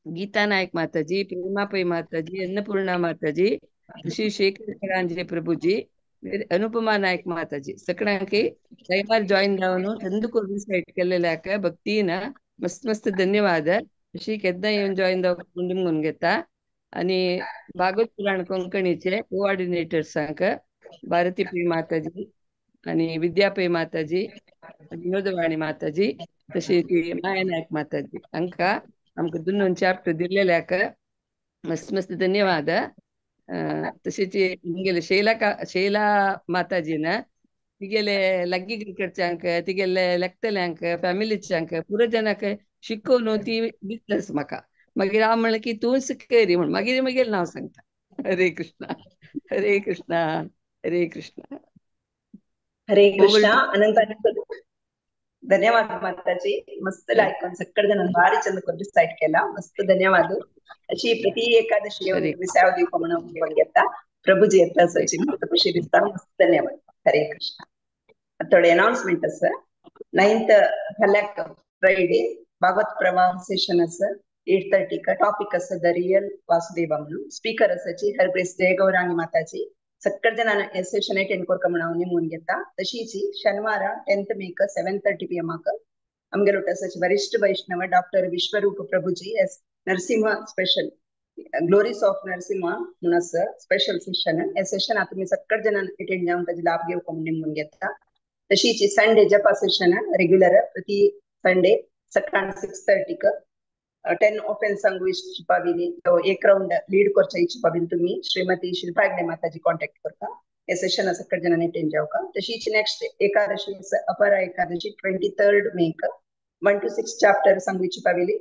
गीता नायक माताजी, प्रेमा पै माताजी, अन्नपूर्णा माताजी, ऋषि शेखर करांजे प्रभुजी, अनुपमा नायक माताजी सगळ्यांकी टायमार जॉईन जावन चंद करून सायट केल्लेल्याक भक्तीन मस्त मस्त धन्यवाद. अशी केन्ना येवन जॉईन जावपाक म्हणून घेता. आणि भागवत पुराण कोंकणीचे कोऑर्डिनेटर्सांक भारती पै माताजी आणि विद्या पै माताजी, विनोदवाणी माताजी, तशी ती माया नायक माताजी हांकां आमकां दोन चॅप्टर दिल्लेल्याक मस्त मस्त धन्यवाद. तशीच आमगेले शैला शैला माताजीन तिगेले लग्गी कडच्यांक तिगेले लेखतल्यांक फॅमिलीच्यांक पुरो जनाक शिकोवन ती दितलेस म्हाका. मागीर हांव म्हणलें की तूंच करी म्हण मागीर म्हगेलें नांव सांगता. हरे कृष्णा हरे कृष्णा हरे कृष्णा हरे ओवर कृष्णा. टू अनंत अनंत धन्यवाद माताजी. मस्त लायकून सगळे जण भारी चंद करून साईट केला. मस्त धन्यवाद. अशी प्रति एकादशी हरे विसाव दिवपा म्हणून घेता प्रभुजी येता सची मस्त खुशी दिसता. मस्त धन्यवाद. हरे कृष्णा. थोडे अनाउन्समेंट आसा. 9th फाल्याक फ्रायडे भागवत प्रवाह सेशन आसा 8:30 का. टॉपिक आसा the real Vasudeva म्हणून. स्पीकर आसाची हरग्रेस जय गौरांगी माताजी. सगळे जणांना हे सेशन अटेंड करका म्हणून हांव निमून घेता. तशीच शनिवार 10th make 7:30 PM आमगेलो आसाची वरिष्ठ Vaishnava doctor Vishwaroop Prabhuji S Narasimha special glories of Narasimha म्हणून आसा स्पेशल सेशन. हे सेशन तुमी सगळे जणांना अटेंड जावन ताजे लाभ घेवपाक म्हणून निमून घेता. तशीच संडे जपा सेशन रेग्युलर प्रति संडे सकाळ 6:30 10 ओपन सांगू इच्छिपाविली एक राउंड लीड करच्या इच्छिपाविली तुम्ही श्रीमती शिल्पा हेगडे माताजी कॉन्टॅक्ट करता. हे सेशन सगळे जणांनी अटेंड जावका. तशीच नेक्स्ट एकादशी अपरा एकादशी 23 मेक 1 to 6 chapter सांगू इच्छिपाविली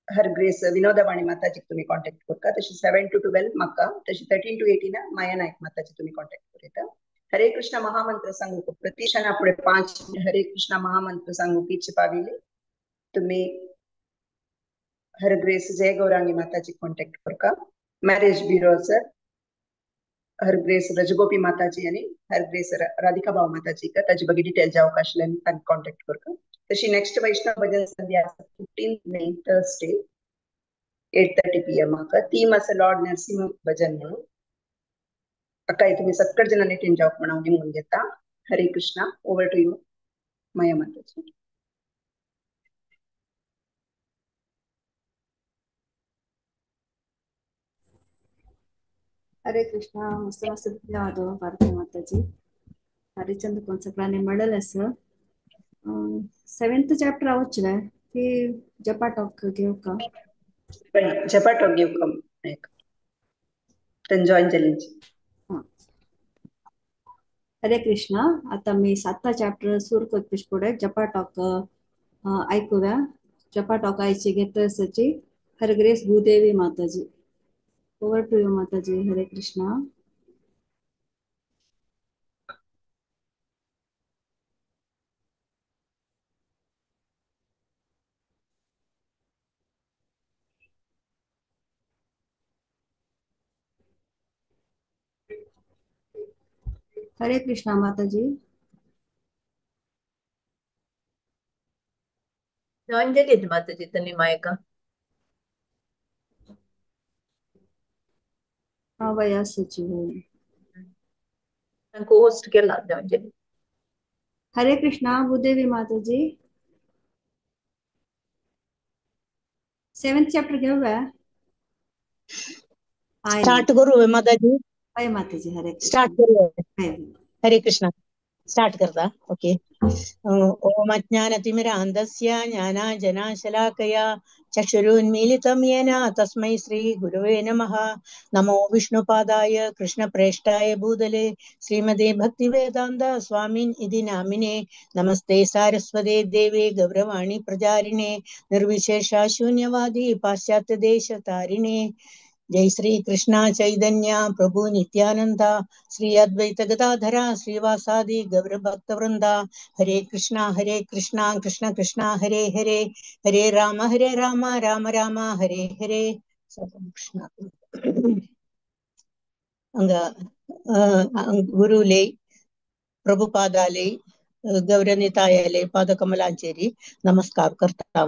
हर ग्रेस विनोदवाणी माताजी तुम्ही कॉन्टॅक्ट करता. तशी 7 to 12 म्हाका, तशी 13 to 18 माया नायक माताजी तुम्ही कॉन्टॅक्ट करता. हरे कृष्ण महामंत्र सांगू प्रति क्षणा पुढे 5 हरे कृष्ण महामंत्र सांगू इच्छिपाविली तुम्ही हर ग्रेस जय गौरांगी माताजी कॉन्टॅक्ट करका. मॅरेज ब्युरो सर हर ग्रेस रजगोपी माताजी आणि हर ग्रेस राधिका भाऊ माताजी का ताजी बगी डिटेल जावक आशिल्ल्यान तांकां कॉन्टॅक्ट करका. तशी नेक्स्ट वैष्णव भजन संध्या आसा 15 मे थर्सडे 8:30 PM. Theme आसा लॉर्ड नरसिंह भजन म्हणून. अक्काय तुम्ही सगळे जणांनी अटेंड जावप म्हणून हांव निमून घेता. Hare Krishna. Over to you Maya Mataji. Hare Krishna. मस्त मस्त धन्यवाद भारती माताजी. हरिचंद कोण सगळ्यांनी म्हणलेलं असं 7th chapter आवचले की जपा टॉक घेऊ का? जपा टॉक घेऊ का? जॉईन जाली. हरे कृष्णा. आता मी 7 चॅप्टर सुरू करपी फुडें जपा टॉक ऐकूया. जपा टॉक आयची घेत आसाची Har grace Bhudevi Mataji. Over to you Mataji. Hare Krishna. Hare Krishna Mataji. Join जाली माताजी तनी मायका. हाँ वया सचिव को होस्ट केला जॉईन जाली. हरे कृष्णा भूदेवी माताजी. 7th chapter घेऊया. स्टार्ट करू माताजी. हरे माताजी. हरे कृष्णा. स्टार्ट करू. हरे कृष्णा. स्टार्ट करता. ओके. ओम अज्ञानतिमिरान्धस्य ज्ञानाञ्जनाशलाकया चक्षुरुन्मीलितं येन तस्मै श्री गुरवे नमः. नमो विष्णुपादाय कृष्णप्रेष्ठाय भूतले श्रीमते भक्तिवेदान्त स्वामिन् इति नामिने. नमस्ते सारस्वते देवे गौरवाणी प्रचारिणे निर्विशेष शून्यवादी पाश्चात्य देशतारिणे. जय श्री कृष्ण चैतन्य प्रभु नित्यानंद श्री अद्वैत गदाधर श्रीवासादि गौर भक्त वृंद. हरे कृष्णा कृष्ण कृष्ण हरे हरे, हरे राम राम राम हरे हरे. कृष्ण अंग गुरुले प्रभुपादाले गौरनितायाले पादकमलांचेरी नमस्कार करता.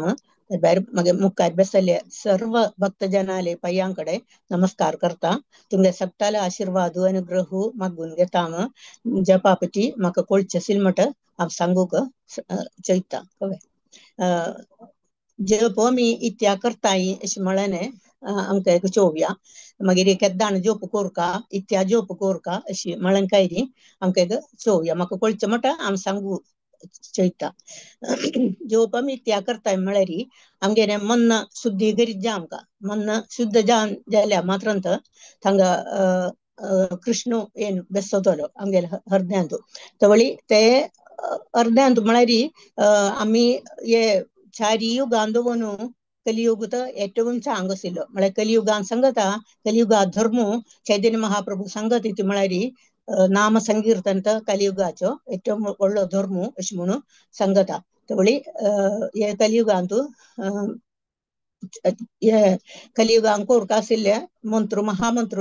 मागे मुखार बसले सर्व भक्तजनाले पय्यांकडे नमस्कार करता. तुमगे सगळ्याला आशीर्वाद अनुग्रह मागून घेता. जपापटी म्हाका कोळचे सिलमट हांव सांगूक चोयता. कळ्ळें? जप आमी इत्या करताय अशें म्हळ्ळें आमकां एक चोवया. मागीर केद्दाण जोप कोरका इत्या जोप कोरका अशी म्हळ्ळें कांय आमकां एक चोवया. म्हाका कळचें म्हणटा हांव सांगू चोयता. जोप आमी इत्या करताय म्हळ्यार आमगेलें मन शुद्धी करीत जा. आमकां मन शुद्ध जावन जाल्यार मात्रंत थांगा कृष्ण येन बेसतलो आमगेले हृदयांत. तवळी ते अर्ध्यांत म्हळ्यार आमी हे चारियु गांधवನು ಕಲಿಯುಗದ ഏറ്റവും ಚಾಂಗಸಿಲ್ಲ ಮಳೆ ಕಲಿಯುಗ ಸಂಗತ ಕಲಿಯುಗ ಧರ್ಮ ಚೈತನ್ಯ ಮಹಾಪ್ರಭು ಸಂಗತಿ म्हळ्यार ನಾಮ ಸಂಕೀರ್ತನ ಕಲಿಯುಗಾಚೋ ഏറ്റവും ಒಳ್ಳೆ ಧರ್ಮ ಅಶ್ म्हणून ಸಂಗತ. ತವಳಿ ಕಲಿಯುಗ ಅಂತೂ ಕಲಿಯುಗ ಅಂಕೋರ್ ಕಾಸಿಲ್ಲ ಮಂತ್ರ ಮಹಾಮಂತ್ರ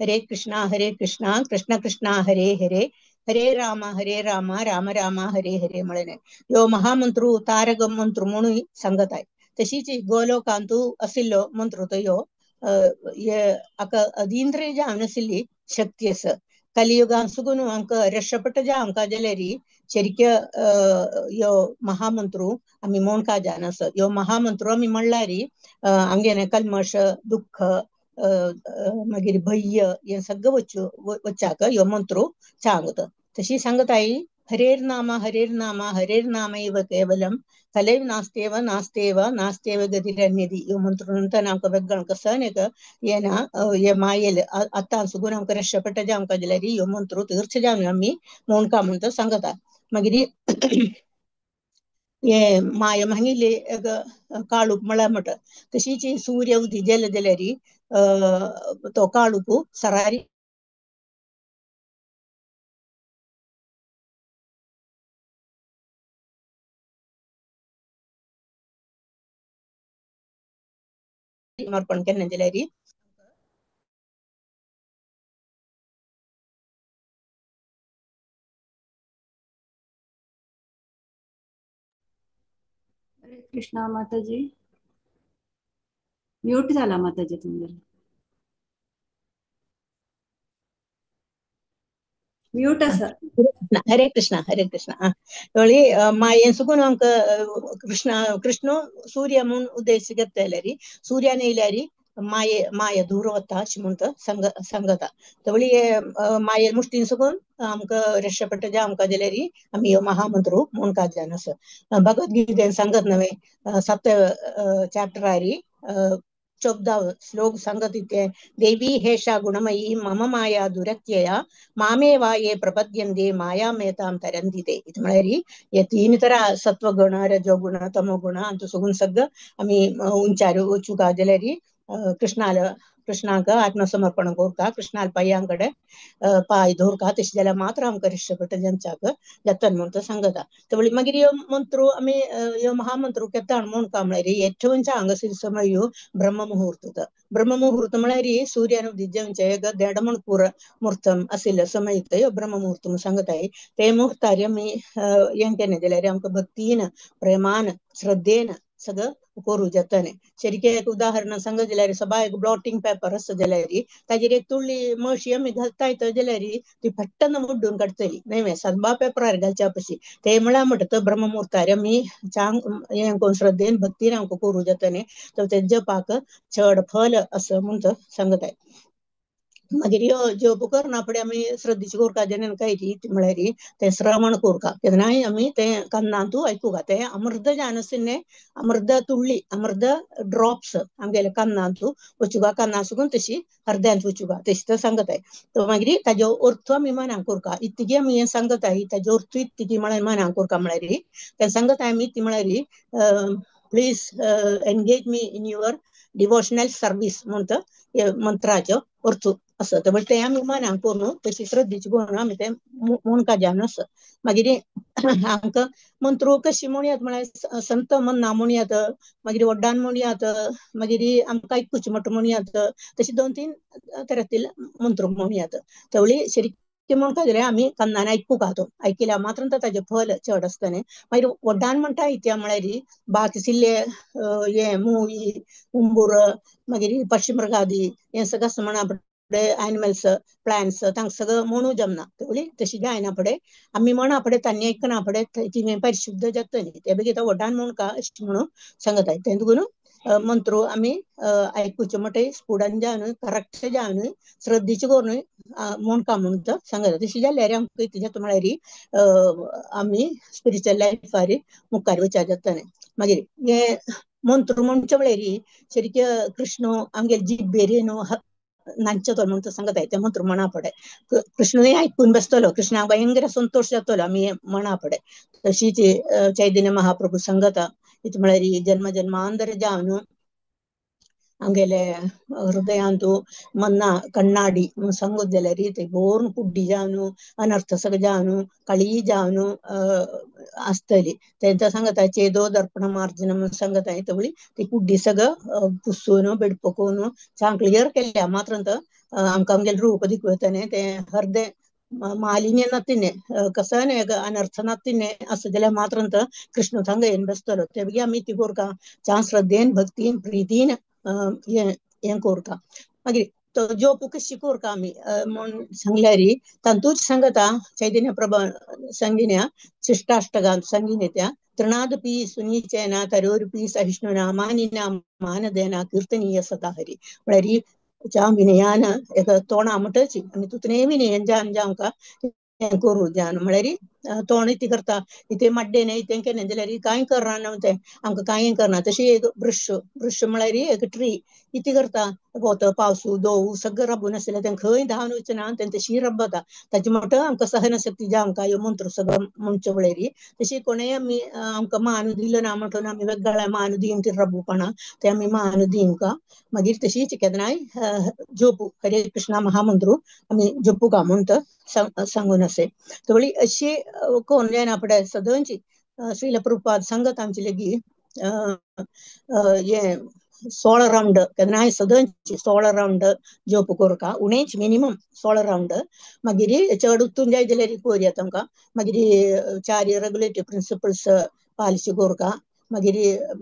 ಹರೇ ಕೃಷ್ಣ ಹರೇ ಕೃಷ್ಣ ಕೃಷ್ಣ ಕೃಷ್ಣ ಹರೇ ಹರೇ ಹರೇ ರಾಮ ಹರೇ ರಾಮ ರಾಮ ರಾಮ ಹರೇ ಹರೇ म्हळें ह्यो महामंत्र तारक मंत्र म्हणून सांगताय. तशीच गोलोकांतू आशिल्लो मंत्र तो ह्यो हाका अधींद्रिय जावन आशिल्ली शक्ती आसा. कलियुगान सुगून आमकां रक्षपट जावंक जाल्यार शरिक ह्यो महामंत्र आमी म्हणका जावन आसा. ह्यो महामंत्र आमी म्हणल्यार आमगेलें कल्मश दुःख मागीर भय्य हें सगळें वच्चू वच्चाक ह्यो मंत्र सांगता. तशी सांगताय हरेर नाम हरेर नाम हरेर नामैव केवलम कलैव नास्तेव नास्तेव नास्तेव गतिरन्यതി ह्यो मंत्र नंतर आमकां वेगळो कसन एक येना हे मायेल आतां सुगून आमकां रक्षपट जावंक जाल्यार ह्यो मंत्र तीर्थ जावन आमी म्हणका म्हणटा सांगता. मागीर हे माय मागिल्ली एक काळूक म्हळ्यार म्हणटा. तशीच सूर्य उदी जाले जाल्यार तो काळूक सरारी समर्पण केन्ना जाल्यार हरे कृष्णा माताजी. म्यूट झाला माताजी तुमगेलो. म्यूट आसा. हरे कृष्णा हरे कृष्णा. तोळी मायेन सुकून आमकां कृष्ण कृष्ण सूर्य म्हूण उद्देश घेतले जाल्यार सूर्यान येयल्यार माये माया दूर वता अशें म्हणटा संग सांगता. तवळी माये मुश्टीन सुकून आमकां रक्षपट आमकां जाल्यार आमी ह्यो महामंत्र म्हणका जावन आसा. भगवद्गीतेन सांगत नव्हे 7 चॅप्टरारी 14 श्लोक सांगत ते देवी हेषा गुणमयी मम माया दुरत्यया मामेवा ये प्रपद्यन्ते मायामेतां तरन्ति ते. इति म्हळ्यार हे तीन तरा सत्वगुण रजोगुण तमोगुण अंतु सुगुण सगळं आमी उंचार वचूंक जाल्यार कृष्णाल कृष्णाक आत्मसमर्पण कोरका कृष्णाल पायांकडे पाय धोरका तशें जाल्यार मात्र आमकां रक्षपट जमच्याक जातन म्हणून सांगता. तवळी मागीर ह्यो मंत्र आमी ह्यो महामंत्र केद्दाण म्हणका म्हळ्यार ഏറ്റവും हांगासर समय ब्रह्ममुहूर्त. ब्रह्ममुहूर्त म्हळ्यार सूर्यान उदित एक देड मणकूर मुहूर्तम आशिल्लो समय ह्यो ब्रह्ममुहूर्त म्हूण सांगताय. ते मुहूर्तार आमी हें केलें जाल्यार आमकां भक्तीन प्रेमान श्रद्धेन सगळं करूं जातलें. शरिके एक उदाहरण सांगत जाल्यार सभा एक ब्लॉटिंग पेपर आसता जाल्यार ताजेर एक तुळ्ळी मशी आमी घालताय जाल्यार ती पट्टन मुड्डून काडटली न्हय सदबा पेपरार घालच्या पशी. ते म्हळ्यार म्हणटा ब्रह्ममुहूर्तार आमी चांग हें करून श्रद्धेन भक्तीन आमकां करूं जातलें तर ते जपाक चड फल असं म्हणटा सांगताय. मागीर ह्यो जप करना फुडें आमी श्रद्धेची कोरका जेन्ना काय रीत म्हळ्यार तें श्रवण कोरका केन्नाय आमी तें कान्नांतू आयकुका तें अमृत जावन अमृत तुळ्ळी अमृत ड्रॉप्स आमगेले कान्नांतू वचुका कान्ना सुकून तशी अर्द्यांत वचुका तशी तो सांगताय. तो मागीर ताजो अर्थ आमी मनाक कोरका इतकी आमी हें सांगताय ताजो अर्थ इतकी म्हळ्यार मनाक कोरका म्हळ्यार तें सांगताय आमी ती म्हळ्यार please engage me in your devotional service म्हणटा मंत्राचो अर्थ आसा. तर तें आमी मनाक करून तशी श्रद्धेची करून आमी तें म्हणका जावन आसा. मागीर आमकां मंत्र कशी म्हणयात म्हळ्यार संत मन्ना म्हणयात मागीर वड्डान म्हणयात मागीर आमकां आयकुचें म्हणटा म्हणयात तशी 2-3 तरांतील मंत्र म्हणयात. तवळी शरीक शक्य म्हणका जाल्यार आमी कन्नान आयकूंक तो आयकिल्या मात्र ताजें फल चड आसतलें. मागीर व्हड्डान म्हणटा इत्या म्हळ्यार बाकिशिल्ले हे मुवी उंबूर मागीर पश्चिमृगादी हें सगळें आसा म्हणा एनिमल्स प्लांट्स तांकां सगळं म्हणू जमना तेवळी तशी जायना फुडें आमी म्हणा फुडें तांणी आयकना फुडें ती परिशुद्ध जातली ते बेगीन व्हडान म्हणका अशें म्हणून सांगताय. तें देखून मंत्र आमी आयकुचे म्हणटा स्पुडान जावन करेक्ट जावन श्रद्धेचे करून म्हणका म्हणून सांगता. तशी जाल्यार आमकां कितें जाता म्हळ्यार आमी स्पिरिच्युअल लायफार मुखार वचपाक जातलें. मागीर हे मंत्र म्हणचे म्हळ्यार सारकें कृष्ण आमगेले जिब्बेर न्हू नाचतो म्हणून सांगताय ते मंत्र म्हणा पडे कृष्णूय आयकून बसतलो, कृष्णाक भयंकर संतोष जातलो आमी म्हणा पडे. तशीच चैतन्य महाप्रभू सांगता इत म्हळ्यार जन्म जन्मांतर जावन आमगेले हृदयांतु मन्ना कण्णाडी म्हणून सांगत जाल्यार ते बोर्न कुड्डी जावन अनर्थ सगळें जावन काळी जावन आसतली. तेंकां सांगता चेदो दर्पण मार्जन म्हणून सांगता तेवळी ती कुड्डी सगळं पुसून बेडपकोवन चांग क्लियर केल्या मात्र आमकां आमगेलें रूप दिकवतलें तें हृदय मालिन्य नातिने कसं अनर्थ नातिने असं जाल्यार मात्र कृष्ण थांगा येवन बसतलो. ते बेगीन आमी ती कोरका चांग श्रद्धेन भक्तीन प्रितीन हें कोरका. मागीर तो जोप कशी कोरका आमी म्हूण सांगल्यार तातूंत सांगता चैतन्य प्रभा सांगिन्या शिष्टाष्टकांत सांगिन्या त्या तृणादपि सुनीचेना तरोरपि सहिष्णुना मानिना मानदेना कीर्तनीय सदा हरी म्हळ्यार च्या विनयान एक तोंडा म्हणटाची आमी तुतने विनयन जावन जावंका हें करूं जावन म्हळ्यार तोंड इतें करता इतें माड्डें न्हय इतें केलें जाल्यार कांय करना न्हू तें आमकां कांय करना. तशी एक वृक्ष वृक्ष म्हळ्यार एक ट्री इतें करता वत पावसू दोवू सगळें राबून आसल्यार तें खंय धांवन वचना तें तशी रब्बता. ताचे मोटो आमकां सहनशक्ती जावंक आमकां ह्यो मंत्र सगळो म्हणचे म्हळ्यार तशी कोणेय आमी आमकां मान दिलो ना म्हणटून आमी वेगळ्या मान दिवन ती रब्बूपणां ते आमी मान दिवंका. मागीर तशीच केन्नाय जोपू हरे कृष्णा महामंत्रू आमी जोपूका म्हूण सांगून असे. थोडी अशी कोण जायना फुडें सदांची श्रील प्रभुपाद सांगत आमचे लेगीत हे 16 रावंड केन्नाय सदांची 16 रावंड जोप कोरका उणेच मिनिमम 16 रावंड. मागीर चड उत्तून जाय जाल्यार कोरया तांकां. मागीर 4 रेगुलेटिव्ह प्रिंसिपल्स पालिश कोरका. मागीर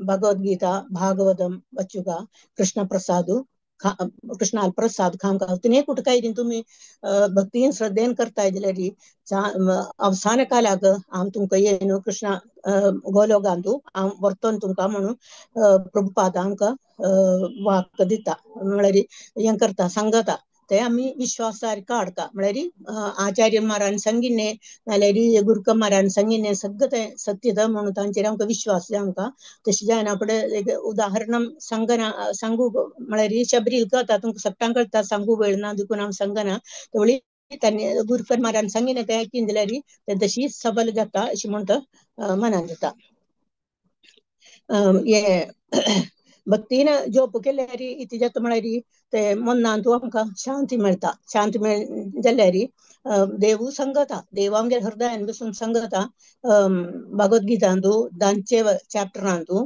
भगवद्गीता भागवतम वाचुका कृष्ण प्रसाद कृष्णाल प्रसाद खामका तिने कुठं काही तुम्ही भक्तीन श्रद्धेन करताय जाल्यार अवसान कालाक आम तुमकां येवन कृष्णा गोलोगांतू आम वर्तन तुमकां म्हणून प्रभुपाद आमकां वाक दिता म्हळ्यार हें करता सांगता ते आमी विश्वासार काडता. म्हळ्यार आचार्य महाराज सांगिल्लें नाल्यार गुरुकुमारान सांगिल्लें सगळें तें सत्यता म्हणून तांचेर आमकां विश्वास जावंका. तशें जायना फुडें एक उदाहरण सांगना सांगू म्हळ्यार शबरी कळटा तुमकां सगळ्यांक कळटा सांगू वेळ ना देखून हांव सांगना. तेवळी तांणी गुरुकुमारान सांगिल्लें तें आयकीन जाल्यार तें तशी सबल जाता अशें म्हणटा मनान जाता. हे भक्तीन जोप केल्यार इतें जाता म्हळ्यार ते मनांतू आमकां शांती मेळटा. शांती मेळ जाल्यार देवू सांगता देव आमगेल्या हृदयान बसून सांगता. भगवद्गीतांतू 10 चॅप्टरांतू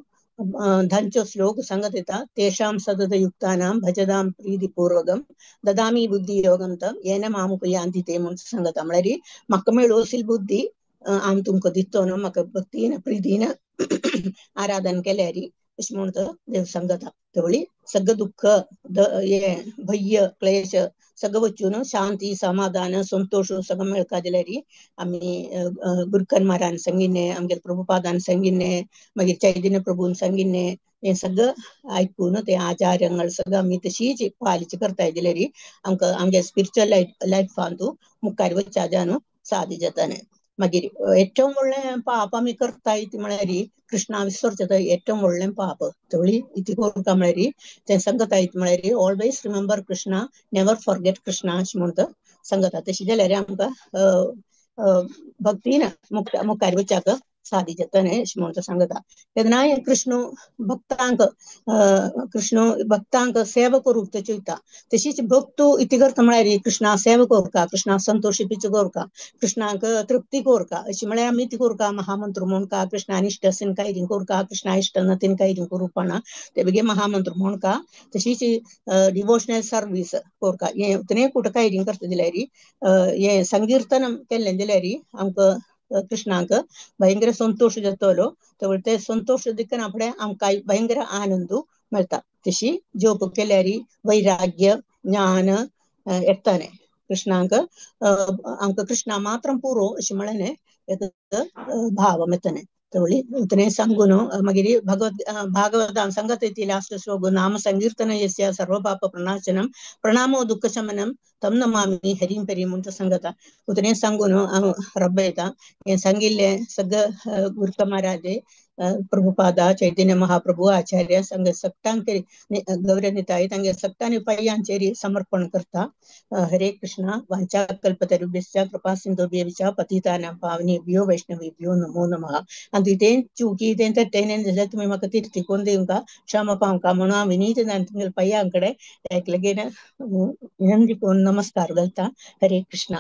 10 श्लोक सांगत येता. तेषां सततयुक्तानां भजतां प्रीतिपूर्वकं ददामि बुद्धियोगं तं येन मामुपयान्ति ते म्हूण सांगता. म्हळ्यार म्हाका मेळोशील बुद्धी आम तुमकां दितो न्हू म्हाका भक्तीन प्रितीन आराधन केल्यार अशें म्हणून तो देव सांगता. तेवळी सगळें दुःख हे भय्य क्लेश सगळें वचून शांती समाधान संतोष सगळें मेळका जाल्यार आमी गुरुकन्मारान सांगिल्लें आमगेल्या प्रभुपादान सांगिल्लें मागीर चैतन्य प्रभून सांगिल्लें हें सगळें आयकून ते आचार्यांगड सगळें आमी तशीच पालिश करताय जाल्यार आमकां आमगे स्पिरिच्युअल लायफांतू मुखार वचच्या न्हू साध्य जातालें. मागीर ഏറ്റവും व्हडलें पाप आमी करताय ती म्हळ्यार कृष्णा विसरता ഏറ്റവും व्हडलें पाप. तेवळी इती कोरका म्हळ्यार तें सांगताय म्हळ्यार always remember Krishna never forget Krishna अशें म्हणटा सांगता. तशें जाल्यार आमकां भक्तीन मुखार वचपाक सादी जाता न्ही अशें म्हणून तो सांगता. तेन्ना कृष्ण भक्तांक कृष्ण भक्तांक सेवा करूंक ते चोयता. तशीच भक्त इति करता म्हळ्यार कृष्णा सेवा करका, कृष्णा संतोष पिचो करका, कृष्णाक तृप्ती करका, अशी म्हळ्यार आमी ती करका महामंत्र म्हणका, कृष्णा इश्ट असेन काय करका, कृष्णा इश्ट ना तेन काय करूपणा ते बेगीन महामंत्र म्हणका. तशीच डिवोशनल सर्वीस करका. हे तेणे कुठं काय करता दिल्यार हे संकीर्तन केल्लें दिल्यार आमकां कृष्णाक भयंकर संतोष जातलो. ते संतोष दिकन आपणे आमकां भयंकर आनंद मेळटा. तशी जप केल्यार वैराग्य ज्ञान येताने कृष्णाक आमकां कृष्णा मात्र पुरो अशें म्हळ्ळें एक भाव येताने. तेवळी सांगून मागीर भगवत भागवतान सांगत येती लास्ट श्लोक नाम संकीर्तन यस्य सर्व पाप प्रणाशनम प्रणामो दुःख शमनम तम नमामि हरिं परीं म्हणून सांगता. उतने सांगून हांव रब्बयता हें सांगिल्लें सगळं गुरुक महाराजे प्रभुपादा चैतन्य महाप्रभु आचार्य संग सगटांक गौरनिताय तांगे सगटांनी पायांचेर समर्पण करता. हरे कृष्णा. वांचा कल्पतरुभ्यश्च कृपा सिंधुभ्यश्च पतितानां पावनेभ्यो वैष्णवेभ्यो नमो नमः. आनी तें चुकी तें तें जाल्यार तुमी म्हाका तीर्थ कोन्न दिवंका क्षमा पावंका म्हणून हांव विनीत तुमगेल्या पांयां कडेन एकलेगेन विनंती करून नमस्कार घालता. हरे कृष्णा.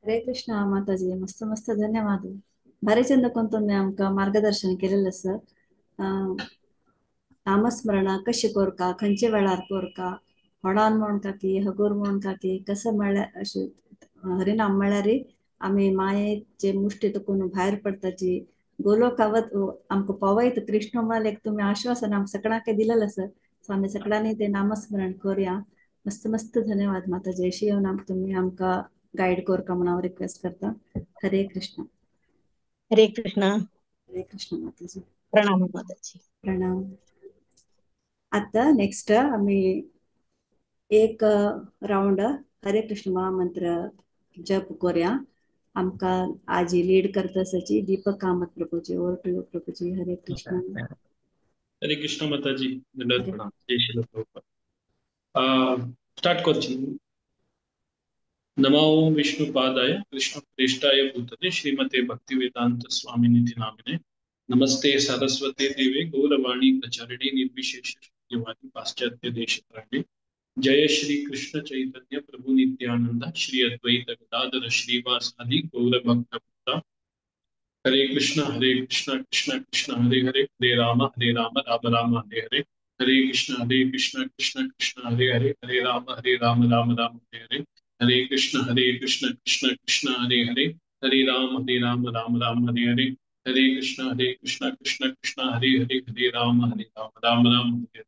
हरे कृष्णा माताजी, मस्त मस्त धन्यवाद. भारी चंद कोण तुम्ही आमकां मार्गदर्शन केलेलं सर. नामस्मरण कशें करका, खंयच्या वेळार करका, होडान म्हणका की हगूर म्हणका की कसं म्हळ्यार अशें हरिनाम म्हळ्यार आमी मायेचे मुष्टी तकून भायर पडताची गोलोकावत आमकां पावयत कृष्ण म्हळ्यार एक तुमी आश्वासन आमकां सगळ्यांक दिलेलं सर. सो आमी सगळ्यांनी ते नामस्मरण करूया. मस्त मस्त धन्यवाद माताजी. अशी येवन आमकां तुमी आमकां गाईड करका म्हणून हांव रिक्वेस्ट करता. हरे कृष्णा. हरे कृष्णा. हरे कृष्णा माताजी. प्रणाम माताजी. प्रणाम. आता नेक्स्ट आमी एक राउंड हरे कृष्ण महामंत्र जप करूया. आमकां आजी लीड करता आसाची Deepak Kamat Prabhuji. Over to you Prabhuji. Hare Krishna. Hare Krishna Mataji. दंडवत प्रणाम. जय श्री प्रभुपाद. स्टार्ट करची. नमो विष्णुपादाय कृष्ण प्रेष्ठाय भूतले श्रीमते भक्तिवेदांत स्वामिनिति नामिने. नमस्ते सरस्वते देवे गौरवाणी प्रचारिणे निर्विशेष शून्यवादी पाश्चात्य देशतारिणे. जय श्री कृष्ण चैतन्य प्रभु नित्यानंद श्री अद्वैत गदाधर श्रीवासादि गौर भक्त वृंद. हरे कृष्ण कृष्ण कृष्ण हरे हरे, हरे राम राम राम हरे हरे. हरे कृष्ण कृष्ण कृष्ण हरे हरे, हरे राम राम राम हरे हरे. हरे कृष्ण कृष्ण कृष्ण हरे हरे, हरे राम राम राम हरे हरे. हरे कृष्ण कृष्ण कृष्ण हरे हरे, हरे राम राम राम हरे हरे. हरे कृष्ण कृष्ण कृष्ण हरे हरे, हरे राम राम राम हरे हरे.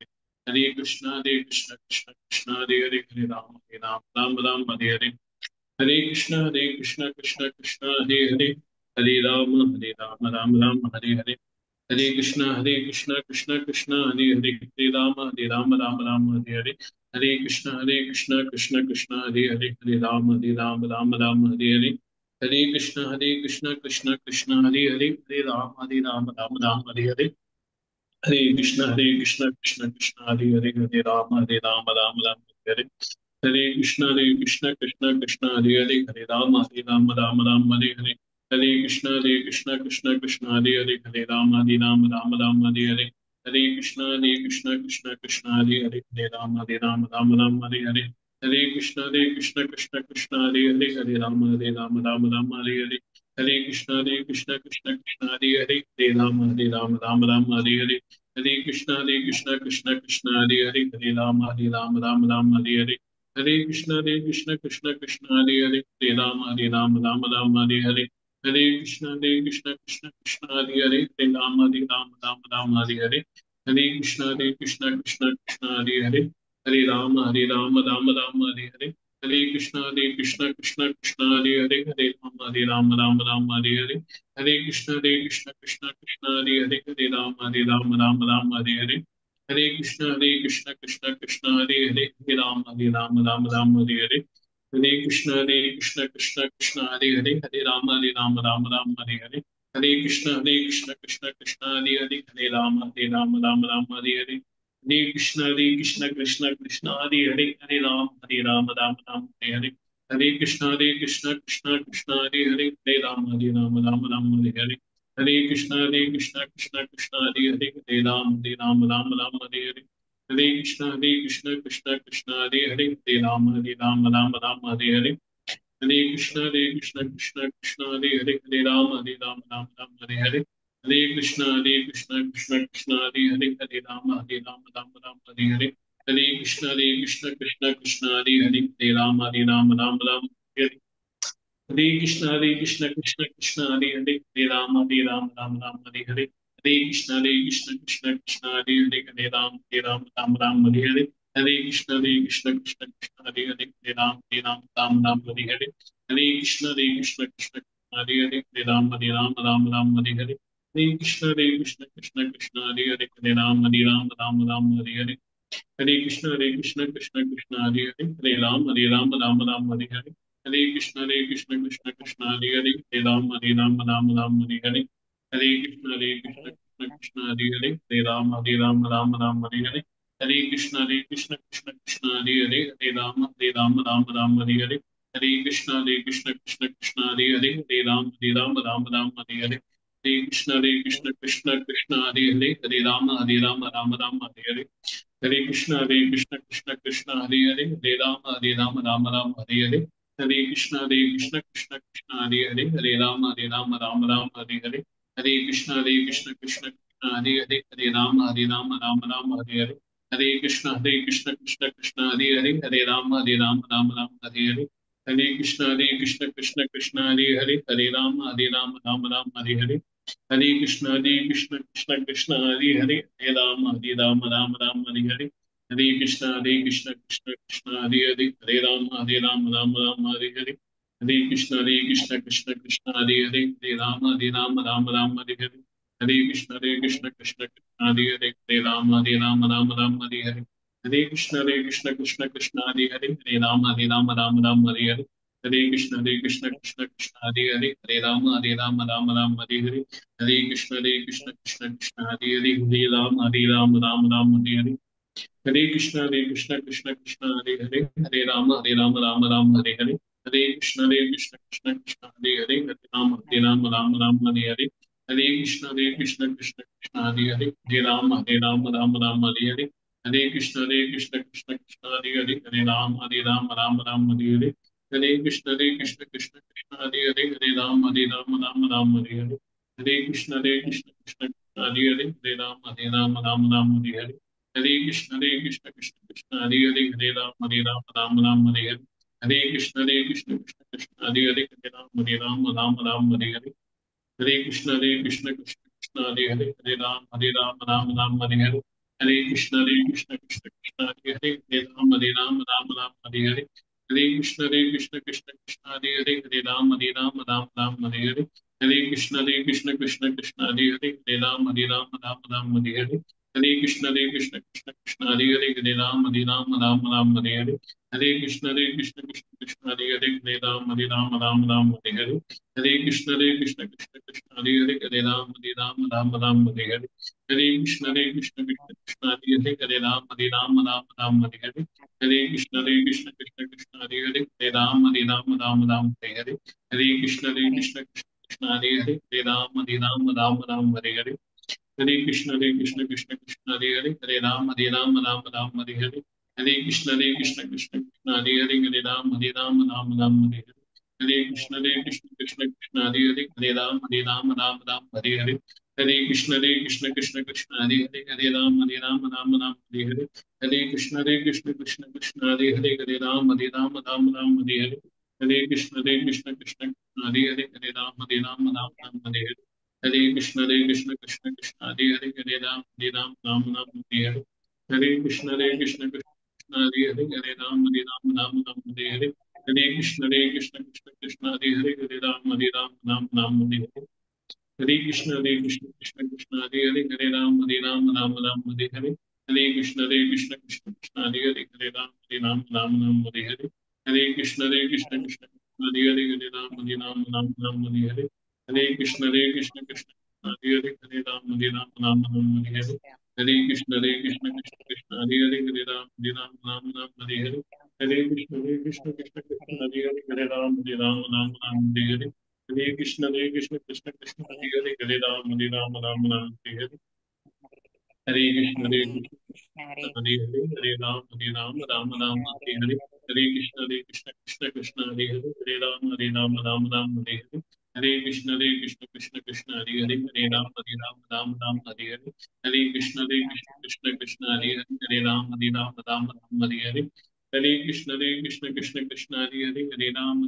हरे कृष्ण कृष्ण कृष्ण हरे हरे, हरे राम राम राम हरे हरे. हरे कृष्ण कृष्ण कृष्ण हरे हरे, हरे राम राम राम हरे हरे. हरे कृष्ण कृष्ण कृष्ण हरे हरे, हरे राम राम राम हरे हरे. हरे कृष्ण कृष्ण कृष्ण हरे हरे, हरे राम राम राम हरे हरे. हरे कृष्ण कृष्ण कृष्ण हरे हरे, हरे राम राम राम हरे हरे. हरे कृष्ण कृष्ण कृष्ण हरे हरे, हरे राम राम राम हरे हरे. हरे कृष्ण कृष्ण कृष्ण हरे हरे, हरे राम राम राम हरे हरे. हरे कृष्ण कृष्ण कृष्ण हरे हरे, हरे राम राम राम हरे हरे. हरे कृष्ण कृष्ण कृष्ण हरे हरे, हरे राम राम राम हरे हरे. हरे कृष्ण कृष्ण कृष्ण हरे हरे, हरे राम राम राम हरे हरे. हरे कृष्ण कृष्ण कृष्ण हरे हरे, हरे राम राम राम हरे हरे. हरे कृष्ण कृष्ण कृष्ण हरे हरे, हरे राम राम राम हरे हरे. हरे कृष्ण कृष्ण कृष्ण हरे हरे, हरे राम राम राम हरे हरे. हरे कृष्ण कृष्ण कृष्ण हरे हरे, हरे राम राम राम हरे हरे. हरे कृष्ण कृष्ण कृष्ण हरे हरे, हरे राम राम राम हरे हरे. हरे कृष्ण कृष्ण कृष्ण हरे हरे, हरे राम राम राम हरे हरे. हरे कृष्ण कृष्ण कृष्ण हरे हरे, हरे राम राम राम हरे हरे. हरे कृष्ण कृष्ण कृष्ण हरे हरे, हरे राम राम राम हरे हरे. हरे कृष्ण कृष्ण कृष्ण हरे हरे, हरे राम राम राम हरे हरे. हरे कृष्ण कृष्ण कृष्ण हरे हरे, हरे राम राम राम हरे हरे. हरे कृष्ण कृष्ण कृष्ण हरे हरे, हरे राम राम राम हरे हरे। हरे कृष्ण कृष्ण कृष्ण हरे हरे, हरे राम राम राम हरे हरे। हरे कृष्ण कृष्ण कृष्ण हरे हरे, हरे राम राम राम हरे हरे। हरे कृष्ण कृष्ण कृष्ण हरे हरे, हरे राम राम राम हरे हरे। हरे कृष्ण कृष्ण कृष्ण हरे हरे, हरे राम राम राम हरे हरे। हरे कृष्ण कृष्ण कृष्ण हरे हरे, हरे राम राम राम हरे हरे। हरे कृष्ण कृष्ण कृष्ण हरे हरे, हरे राम राम राम हरे हरे। हरे कृष्ण कृष्ण कृष्ण हरे हरे, हरे राम राम राम हरे हरे। हरे कृष्ण कृष्ण कृष्ण हरे हरे, हरे राम राम राम हरे हरे। हरे कृष्ण कृष्ण हरे हरे, हरे राम राम राम हरे हरे। हरे कृष्ण कृष्ण कृष्ण हरे हरे, हरे राम राम राम हरे हरे। हरे कृष्ण कृष्ण कृष्ण हरे हरे, हरे राम राम राम हरे हरे। हरे कृष्ण कृष्ण कृष्ण हरे हरे, हरे राम राम राम हरे हरे। हरे कृष्ण कृष्ण कृष्ण हरे हरे, हरे राम राम राम हरे हरे। हरे कृष्ण कृष्ण कृष्ण हरे हरे, हरे राम राम राम हरे हरे। हरे कृष्ण कृष्ण कृष्ण हरे हरे, हरे राम राम राम हरे हरे। हरे कृष्ण कृष्ण कृष्ण हरे हरे, हरे राम राम राम हरे हरे। हरे कृष्ण कृष्ण कृष्ण हरे हरे, हरे राम राम राम हरे हरे। हरे कृष्ण कृष्ण कृष्ण हरे हरे, हरे राम राम राम हरे हरे। हरे कृष्ण कृष्ण कृष्ण हरे हरे, हरे राम राम राम हरे हरे। हरे कृष्ण कृष्ण कृष्ण हरे हरे, हरे राम राम राम हरे हरे। हरे कृष्ण कृष्ण कृष्ण हरे हरे, हरे राम राम राम हरे हरे। हरे कृष्ण कृष्ण कृष्ण हरे हरे, हरे राम राम राम हरे हरे। हरे कृष्ण कृष्ण कृष्ण हरे हरे, हरे राम राम राम हरे हरे। हरे कृष्ण कृष्ण कृष्ण हरे हरे, हरे राम राम राम हरे हरे। हरे कृष्ण कृष्ण कृष्ण हरे हरे, हरे राम राम राम हरे हरे। हरे कृष्ण कृष्ण कृष्ण हरे हरे, हरे राम राम राम हरे हरे। हरे कृष्ण कृष्ण कृष्ण हरे हरे, हरे राम राम राम हरे हरे। हरे कृष्ण कृष्ण कृष्ण हरे हरे, हरे राम राम राम हरे हरे। हरे कृष्ण कृष्ण कृष्ण हरे हरे, हरे राम राम राम हरे हरे। हरे कृष्ण कृष्ण कृष्ण हरे हरे, हरे राम राम राम हरे हरे। हरे कृष्ण कृष्ण कृष्ण हरे हरे, हरे राम राम राम हरे हरे। हरे कृष्ण कृष्ण कृष्ण हरे हरे, हरे राम राम राम हरे हरे। हरे कृष्ण कृष्ण कृष्ण हरे हरे, हरे राम राम राम हरे हरे। हरे कृष्ण कृष्ण कृष्ण हरे हरे, हरे राम राम राम हरे हरे। हरे कृष्ण कृष्ण कृष्ण हरे हरे, हरे राम राम राम हरे हरे। हरे कृष्ण कृष्ण कृष्ण हरे हरे, हरे राम राम राम हरे हरे। हरे कृष्ण कृष्ण कृष्ण हरे हरे, हरे राम राम राम हरे हरे। हरे कृष्ण कृष्ण कृष्ण हरे हरे, हरे राम राम राम हरे हरे। हरे कृष्ण कृष्ण कृष्ण हरे हरे, हरे राम राम राम हरे हरे। हरे कृष्ण कृष्ण कृष्ण हरे हरे, हरे राम राम राम हरे हरे। हरे कृष्ण कृष्ण कृष्ण हरे हरे, हरे राम राम राम हरे हरे। हरे कृष्ण कृष्ण कृष्ण हरे हरे, हरे राम राम राम हरे हरे। हरे कृष्ण कृष्ण कृष्ण हरे हरे, हरे राम राम राम हरे हरे। हरे कृष्ण कृष्ण कृष्ण हरे हरे, हरे राम राम राम हरे हरे। हरे कृष्ण कृष्ण कृष्ण हरे हरे, हरे राम राम राम हरे हरे। हरे कृष्ण कृष्ण कृष्ण हरे हरे, हरे राम राम राम हरे हरे। हरे कृष्ण कृष्ण कृष्ण हरे हरे, हरे राम राम राम हरे हरे। हरे कृष्ण कृष्ण कृष्ण हरे हरे, हरे राम राम राम हरे हरे। हरे कृष्ण कृष्ण कृष्ण हरे हरे, हरे राम राम राम हरे हरे। हरे कृष्ण कृष्ण कृष्ण हरे हरे, हरे राम राम राम हरे हरे। हरे कृष्ण कृष्ण कृष्ण हरे हरे, हरे राम राम राम हरे हरे। हरे कृष्ण कृष्ण कृष्ण हरे हरे, हरे राम राम राम हरे हरे। हरे कृष्ण कृष्ण कृष्ण हरे हरे, हरे राम राम राम हरे हरे। हरे कृष्ण कृष्ण कृष्ण हरे हरे, हरे राम राम राम हरे हरे। हरे कृष्ण कृष्ण कृष्ण हरे हरे, हरे राम राम राम हरे हरे। हरे कृष्ण कृष्ण कृष्ण हरे हरे, हरे राम राम राम हरे हरे। हरे कृष्ण कृष्ण कृष्ण हरे हरे, हरे राम राम राम हरे हरे। हरे कृष्ण कृष्ण हरे हरे, हरे राम राम राम हरे हरे। हरे कृष्ण कृष्ण हरे हरे, हरे राम राम राम हरे हरे। हरे कृष्ण कृष्ण कृष्ण हरे हरे, हरे राम राम राम हरे हरे। हरे कृष्ण हरे कृष्ण कृष्ण कृष्ण हरे हरे, हरे राम हरे राम राम राम हरे हरे। हरे कृष्ण कृष्ण कृष्ण हरे हरे, हरे राम राम राम हरे हरे। हरे कृष्ण हरे हरे, हरे राम राम राम हरे हरे। हरे कृष्ण कृष्ण कृष्ण हरे हरे, हरे राम राम राम हरे हरे। हरे कृष्ण कृष्ण कृष्ण हरे हरे, हरे राम राम राम हरे हरे। हरे कृष्ण कृष्ण कृष्ण हरे हरे, हरे राम राम राम हरे हरे। हरे कृष्ण कृष्ण कृष्ण हरे हरे, हरे राम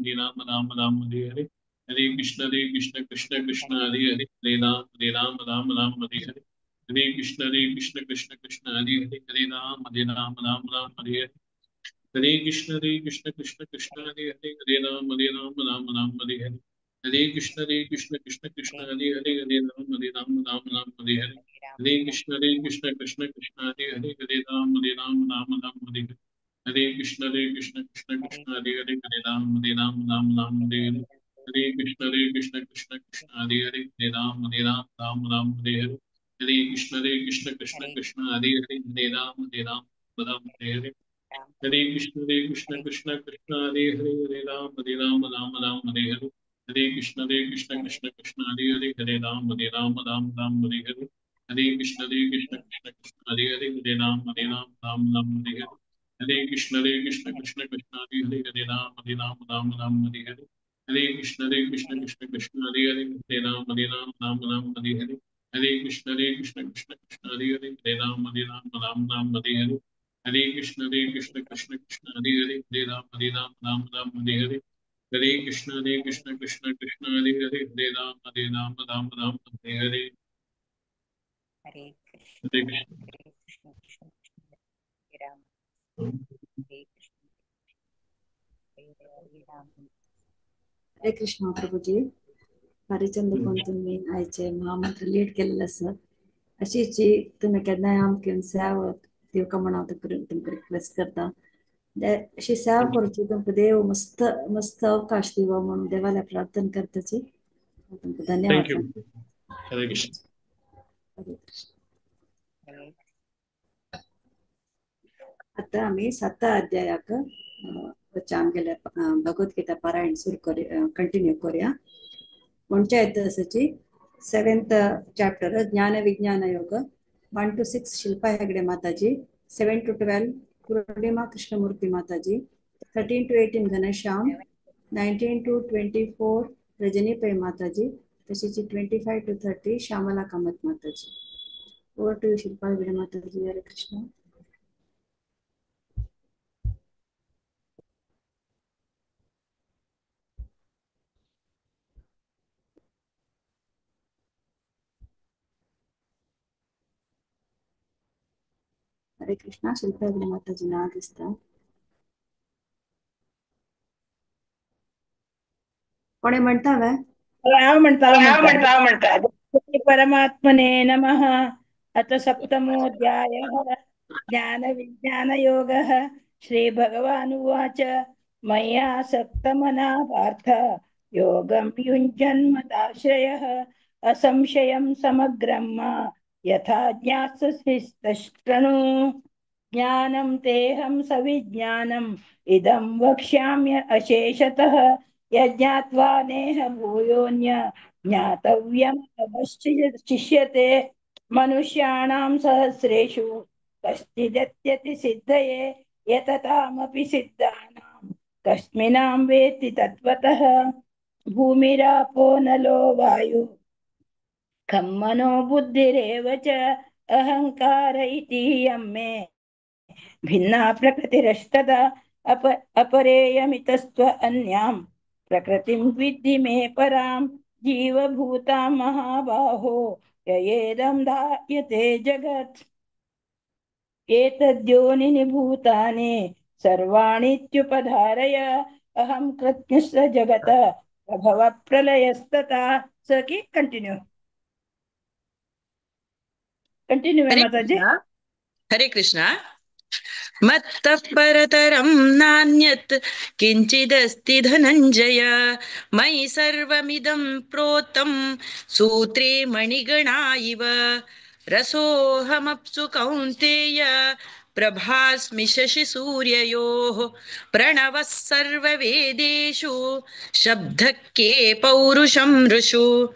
राम राम हरे हरे। हरे कृष्ण कृष्ण कृष्ण हरे हरे, हरे राम राम राम हरे हरे। हरे कृष्ण कृष्ण कृष्ण हरे हरे, हरे राम राम राम हरे हरे। हरे कृष्ण कृष्ण कृष्ण हरे हरे, हरे राम राम राम हरे हरे। हरे कृष्ण कृष्ण कृष्ण हरे हरे, हरे राम राम राम हरे हरे। हरे कृष्ण कृष्ण कृष्ण हरे हरे, हरे राम राम राम हरे हरे। हरे कृष्ण कृष्ण कृष्ण हरे हरे, हरे राम राम राम हरे हरे। हरे कृष्ण कृष्ण कृष्ण हरे हरे, हरे राम राम राम हरे हरे। हरे कृष्ण कृष्ण कृष्ण हरे हरे, हरे राम राम हरे हरे। हरे कृष्ण कृष्ण कृष्ण हरे हरे, हरे राम राम राम हरे हरे। हरे कृष्ण कृष्ण कृष्ण हरे हरे, हरे राम राम राम हरे हरे। हरे कृष्ण कृष्ण कृष्ण हरे हरे, हरे राम राम राम हरे हरे। हरे कृष्ण कृष्ण कृष्ण हरे हरे, हरे राम राम राम हरे हरे। हरे कृष्ण कृष्ण कृष्ण हरे हरे, हरे राम राम राम हरे हरे। हरे कृष्ण कृष्ण कृष्ण हरे हरे, हरे राम राम राम हरे हरे। हरे कृष्ण कृष्ण कृष्ण हरे हरे, हरे राम राम राम हरे हरे। हरे कृष्ण कृष्ण कृष्ण हरे हरे, हरे राम राम राम हरे हरे। हरे हरे कृष्ण कृष्ण। हरे कृष्ण कृष्ण कृष्ण हरे राम हरे कृष्ण हरे राम। हरे कृष्ण प्रभुजी, हरिचंद्र कोण तुम्ही आयचे महामंत्र लीड केलेलं आसा, अशीच तुमी केन्नाय आमकां सेवा दिवका म्हण हांव तुमकां रिक्वेस्ट करता. अशी सेवा करची तुमकां देव मस्त मस्त अवकाश दिवो म्हणून देवाला प्रार्थना करताची. तुमकां धन्यवाद. Thank you. हरे कृष्ण. हरे कृष्ण. आता आमी साता अध्यायाक आमगेले भगवद्गीता पारायण सुरू करूया, कंटिन्यू करूया. म्हणचे आसाची 7th chapter ज्ञान विज्ञान योग, 1 to 6 Shilpa Hegde Mataji, 7 to 12 Purnima Krishnamurthy Mataji, 13 to 18 Ghanshyam, 19 to 24 Rajani Pai Mataji, तशीच 25 to 30 Shyamala Kamat Mataji. Over to Shilpa Hegde Mataji. Hare Krishna. Hare Krishna. Shilpa Hegde Mataji ना दिसता कोणी म्हणता वे? हांव म्हणता हांव म्हणता. परमात्मने नमः. अथ सप्तमोऽध्यायः ज्ञानविज्ञानयोगः. श्रीभगवानुवाच मय्यासक्तमना पार्थ योगं युञ्जन्मदाश्रयः असंशयं समग्रं मा यथा ज्ञास्यसि तशृणु. ज्ञानं तेऽहं सविज्ञानम् इदं वक्ष्याम्य अशेषतः यज्ञात्वा नेह भूयोऽन्य ज्ञातव्यम् अवशिष्यते. मनुष्याणां सहस्रेषु कश्चिदत्यति सिद्धये यततामपि सिद्धानां कस्मिनां वेत्ति तत्त्वतः. भूमिरापो नलो वायु खं मनो बुद्धिरेव च अहंकार इति यं मे भिन्ना प्रकृतिरष्टदा अपरेयमितस्त्व अन्यां प्रकृतिं विद्धि मे परां जीवभूतां महाबाहो ययेदं धायते जगत्. एतद्योनिनि भूतानि सर्वाणीत्युपधारय अहं कृत्स्नस्य जगत प्रभव प्रलयस्तथा. सखी कंटिन्यू कंटिन्यू हरे माताजी. कृष्णा. हरे कृष्णा. मत्तः परतरं नान्यत् किञ्चिदस्ति धनञ्जय मयि सर्वमिदं प्रोतं सूत्रे मणिगणा इव. रसोऽहमप्सु कौन्तेय प्रभास्मि शशिसूर्ययोः प्रणवः सर्ववेदेषु शब्दके पौरुषं ऋषु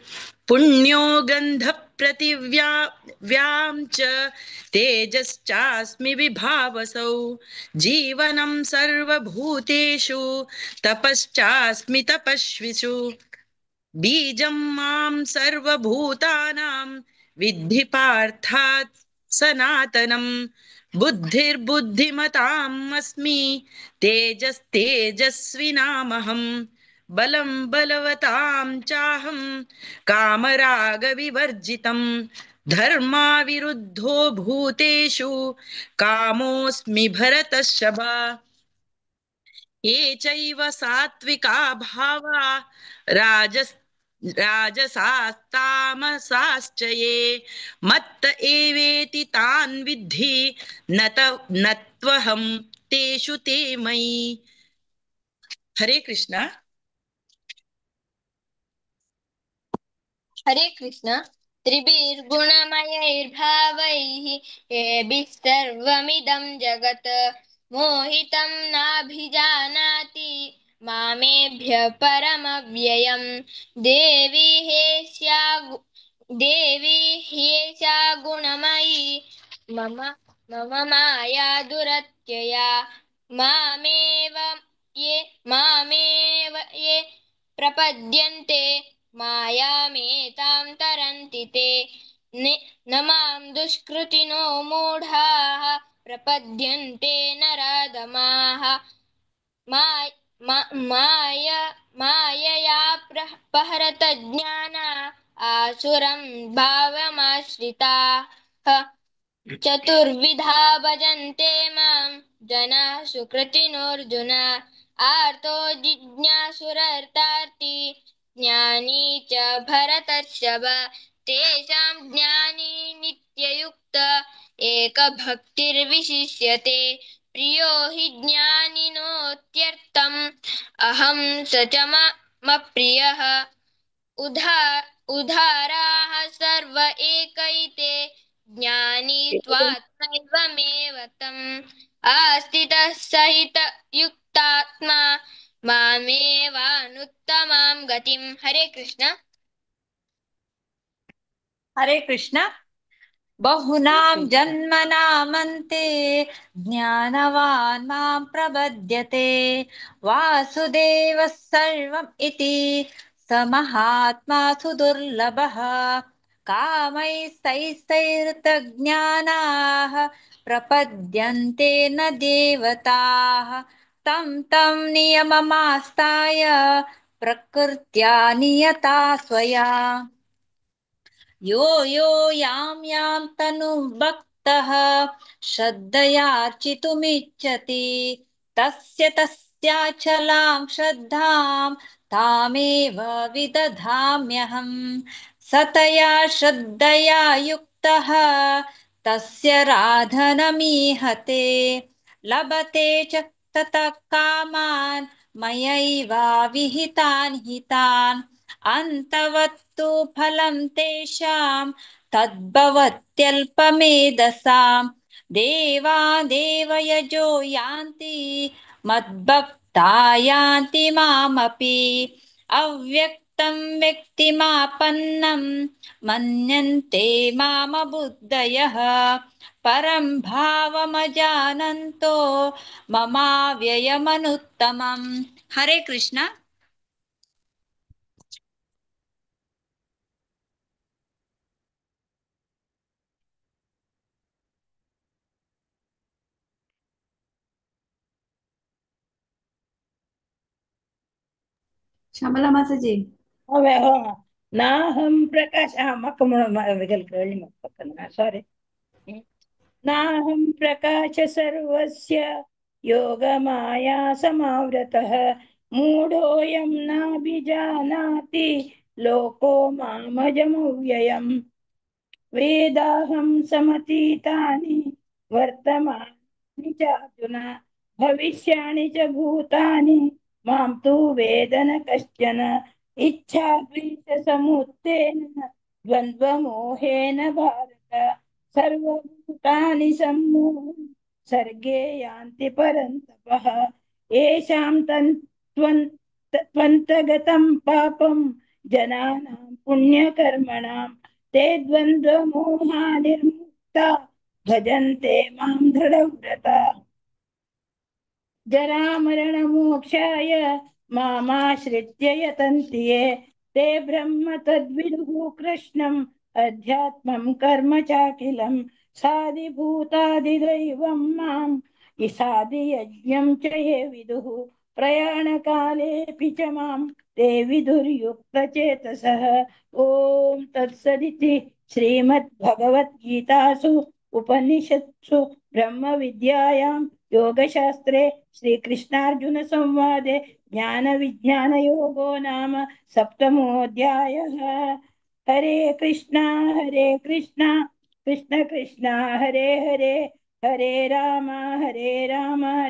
पुण्यो गन्धप्रतिव्या व्यां च तेजश्चास्मि विभावसौ जीवनं सर्वभूतेषु तपश्चास्मि तपस्विषु बीजं मां सर्वभूतानां विद्धि पार्थात् सनातनं बुद्धिर्बुद्धिमताम् अस्मि तेजस्तेजस्विनामहं बलं बलवतां चाहं कामरागविवर्जितं धर्माविरुद्धो भूतेषु कामोऽस्मि भरतर्षभ। ये चैव सात्विका भावा राजसास्तामसाश्च ये मत्त एवेति तान् विद्धि न त्वहं तेषु ते मयि। हरे कृष्णा। हरे कृष्ण। त्रिभिर्गुणमयैर्भावैः येभिः सर्वमिदं जगत् मोहितं नाभिजानाति मामेभ्य परमव्ययम्। देवी ह्येषा गुणमयी मम मम माया दुरत्यया मामेव ये प्रपद्यन्ते मायामेतां तरन्ति ते। न मां दुष्कृतिनो मूढाः प्रपद्यन्ते नराधमाः। मायया प्रहरतज्ञाना आसुरं भावमाश्रिताः। चतुर्विधा भजन्ते मां जनाः सुकृतिनोऽर्जुन। आर्तो जिज्ञासुरर्तार्ति ज्ञानी च भरतर्षभ। तेषां ज्ञानी नित्ययुक्त एकभक्तिर्विशिष्यते। प्रियो हि ज्ञानिनोत्यर्थम् अहं स च मम प्रियः। उदाराः सर्व एकैते ज्ञानी त्वात्मैवमेव तम्। आस्थितः सहित युक्तात्मा मामेवानुत्तमां गतिं। हरे कृष्ण। हरे कृष्ण। बहुनां जन्मनामन्ते ज्ञानवान् मां प्रपद्यते। वासुदेवः सर्वम् इति स महात्मा सुदुर्लभः। कामैस्तैस्तैर्तज्ञानाः प्रपद्यन्ते न देवताः। तं तं नियममास्ताय प्रकृत्या नियता स्वया। यो यो यां यां तनुं भक्तः श्रद्धयार्चितुमिच्छति तस्य तस्याचलां श्रद्धां तामेव विदधाम्यहम्। सतया श्रद्धया युक्तः तस्य राधनमीहते। लभते च ततः कामान् मयैवाविहितान् हितान्। अन्तवत्तु फलं तेषां तद्भवत्यल्पमेधसां। देवा देवयजो यान्ति मद्भक्ता यान्ति मामपि। अव्यक्तं व्यक्तिमापन्नं मन्यन्ते मामबुद्धयः। परं भावमजानन्तो ममाव्ययमनुत्तमम्। हरे कृष्ण। श्यामला माताजी। नाहं प्रकाश मक्क सारी। नाहं प्रकाश सर्वस्य योगमाया समावृतः। मूढोऽयं नाभिजानाति लोको मामजमव्ययम्। वेदाहं समतीतानि वर्तमानानि च अर्जुन भविष्याणि च भूतानि मां तु वेद न कश्चन। इच्छाद्वेषसमुत्थेन द्वन्द्वमोहेन भारत सर्वभूतानि सम्मोहं सर्गे यान्ति परन्तपः। येषां त्वन्तगतं पापं जनानां पुण्यकर्मणां ते द्वन्द्वमोहा निर्मुक्ता भजन्ते मां दृढव्रता। जरामरणमोक्षाय मामाश्रित्य यतन्ति ये ते ब्रह्म तद्विदुः कृष्णम् अध्यात्मं कर्म चाखिलं साधिभूतादिदैवं मां साधियज्ञं च ये विदुः प्रयाणकालेऽपि च मां ते विदुर्युक्तचेतसः। ॐ तत्सदिति श्रीमद्भगवद्गीतासु उपनिषत्सु ब्रह्मविद्यायां योगशास्त्रे श्रीकृष्णार्जुनसंवादे ज्ञानविज्ञानयोगो नाम सप्तमोऽध्यायः। हरे कृष्णा कृष्ण कृष्ण हरे हरे, हरे राम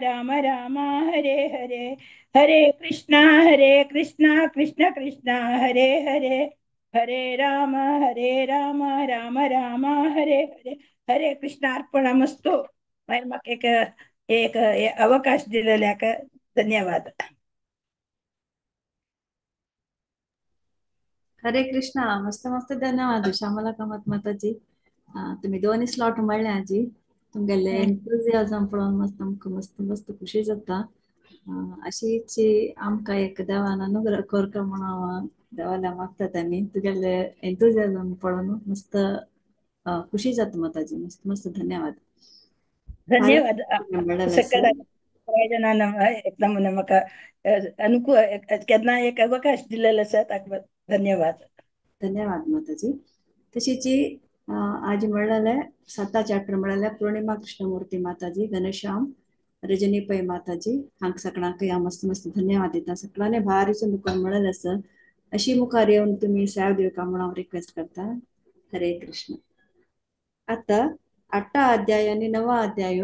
राम राम हरे हरे, हरे कृष्णा कृष्ण कृष्ण हरे हरे, हरे राम राम राम हरे हरे। हरे कृष्ण अर्पणमस्तु। म्हाका एक एक अवकाश दिलेल्याक धन्यवाद। हरे कृष्णा। मस्त मस्त धन्यवाद श्यामला कामत माताजी। तुम्ही दोन्ही स्लॉट मेळ्ळे आजी, तुमगेले एन्थुजियाझम पळोवन मस्त आमकां मस्त मस्त खुशी जाता। अशीच आमकां एक देवान अनुग्रह करका म्हणून हांव देवाला मागतात आमी। तुगेले एन्थुजियाझम पळोवन मस्त खुशी जाता माताजी। मस्त मस्त धन्यवाद। धन्यवाद। सकळ एकदम म्हाका अनुकूल केन्ना एक अवकाश दिलेलो आसा ताका धन्यवाद। धन्यवाद माताजी। तशीच आज म्हणलेले साता चॅप्टर म्हणलेले पूर्णिमा कृष्णमूर्ती माताजी, घनश्याम रजनी पै माताजी हांक सगळ्यांक हांव मस्त मस्त धन्यवाद दिता। सगळ्यांनी भारीचो दुकान म्हणलें आसा। अशी मुखार येवन तुमी सेवा दिवका म्हणून हांव रिक्वेस्ट करता। हरे कृष्ण। आता 8 अध्याय आणि 9 अध्याय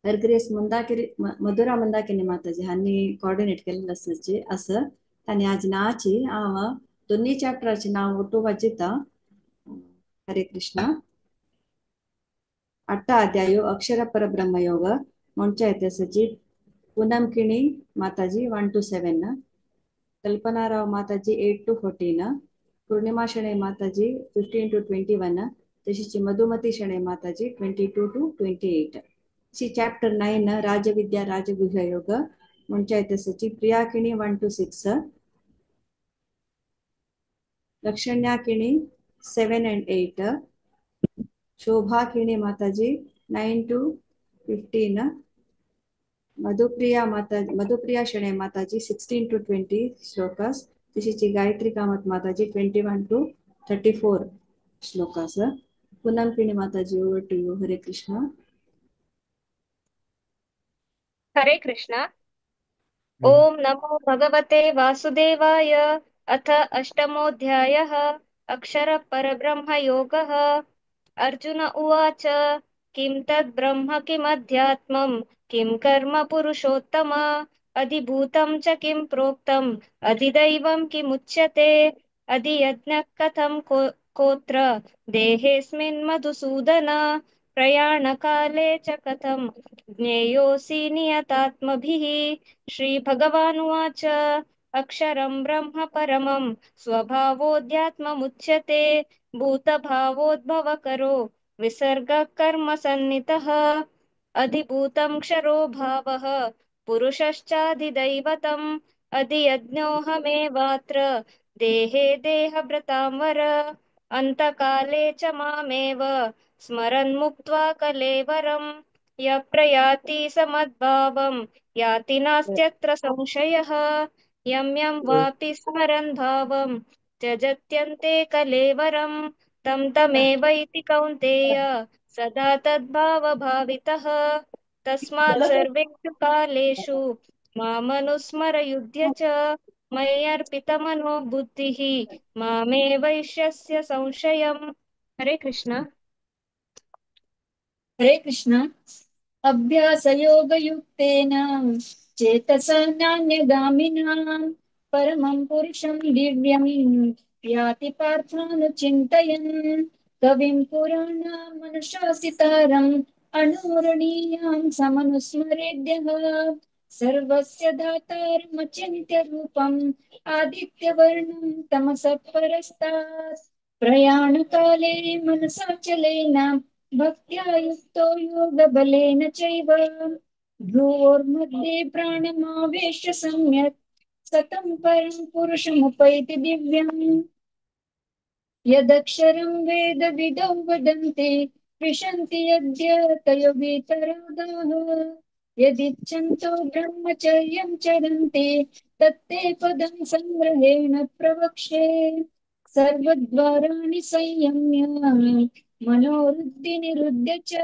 हरग्रेस मंदाकिनी मधुरा मंदाकिनी माताजी हांणी कॉर्डिनेट केल्लें आसा असं तांणी आज नाची हांव दोन्ही चॅप्टराचे नांव ಒಟ್ಟು वाचिता। हरे कृष्ण। 8 अध्याय अक्षर परब्रह्म योग म्हणचे सची पूनम किणी माताजी 1 to 7, Kalpana Rao Mataji 8 to 14, Purnima Shenoy Mataji 15 to 21, तशीच मधुमती शणै माताजी 22 to 28। She chapter 9 राजविद्या राजगुह्य योग म्हणचे सची प्रिया किणी 1 to 6, Lakshanya Kini 7 and 8, Shobha Kini Mataji 9 to 15, Madhupriya Madhupriya Shenoy Mataji 16 to 20 shlokas, तशीच Gayatri Kamath Mataji 21 to 34 shlokas. Poonam Kini Mataji over to you. Hare Krishna. Hare Krishna. ॐ नमो भगवते वासुदेवाय। अथ अष्टमोऽध्यायः अक्षर परब्रह्मयोगः। अर्जुन उवाच, किं तद् ब्रह्म किमध्यात्मं किं कर्म पुरुषोत्तम, अधिभूतं च किं प्रोक्तम् अधिदैवं किमुच्यते, अधियज्ञः कथं कोत्र देहेऽस्मिन् मधुसूदन, प्रयाणकाले च कथं ज्ञेयोऽसि नियतात्मभिः। श्रीभगवानुवाच, अक्षरं ब्रह्म परमं स्वभावोऽध्यात्ममुच्यते, भूतभावोद्भवकरो विसर्गः कर्म सन्नितः, अधिभूतं क्षरो भावः पुरुषश्चाधिदैवतम्, अधियज्ञोऽहमेवात्र देहे देहभृतां वर, अन्तकाले च मामेव स्मरन् मुक्त्वा कलेवरं, यः प्रयाति समद्भावं याति नास्त्यत्र संशयः, यं यं वापि स्मरन् भावं त्यजत्यन्ते कलेवरं, तं तमेवैति कौन्तेय सदा तद्भावभावितः। तस्मात् सर्वेषु कालेषु मामनुस्मर युध्य च, मय्यर्पितमनो बुद्धिः मामे वैश्यस्य संशयम्। हरे कृष्ण। हरे कृष्ण। अभ्यासयोगयुक्तेन चेतसा नान्यगामिनां परमं पुरुषं दिव्यं याति पार्थानुचिन्तयन्, कविं पुराणमनुशासितारं अणोरणीयां समनुस्मरेद्यः। सर्वस्य धातारमचिन्त्य रूपम् आदित्यवर्णं तमसः परस्तात्। प्रयाणकाले मनसा चलेन भक्त्या युक्तो योगबलेन चैव। भ्रुवोर्मध्ये प्राणमावेश्य सम्यक् सतं परं पुरुषमुपैति दिव्यम्। यदक्षरं वेदविदौ वदन्ति विशन्ति यद्यतयो वीतरागाः। यदिच्छन्तो ब्रह्मचर्यं चरन्ति तत्ते पदं संग्रहेण प्रवक्ष्ये। सर्वद्वाराणि संयम्य मनोरुद्धि निरुध्य च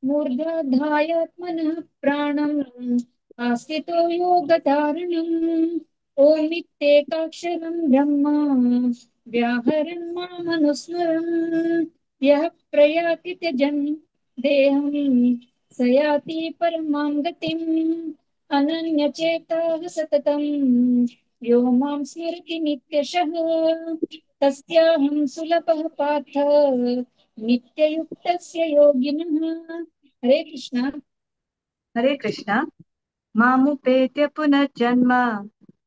मूर्धाधायात्मनः प्राणम् आस्थितो योगधारणम्। ओमित्येकाक्षरं ब्रह्म व्याहरन् मामनुस्मरन्। यः प्रयाति त्यजन् देहं स याति परमां गतिम्। अनन्यचेताः सततं यो मां स्मरति नित्यशः। तस्याहं सुलभः पार्थ नित्ययुक्तस्य योगिनः। हरे कृष्णा। हरे कृष्णा। मामुपेत्य पुनर्जन्म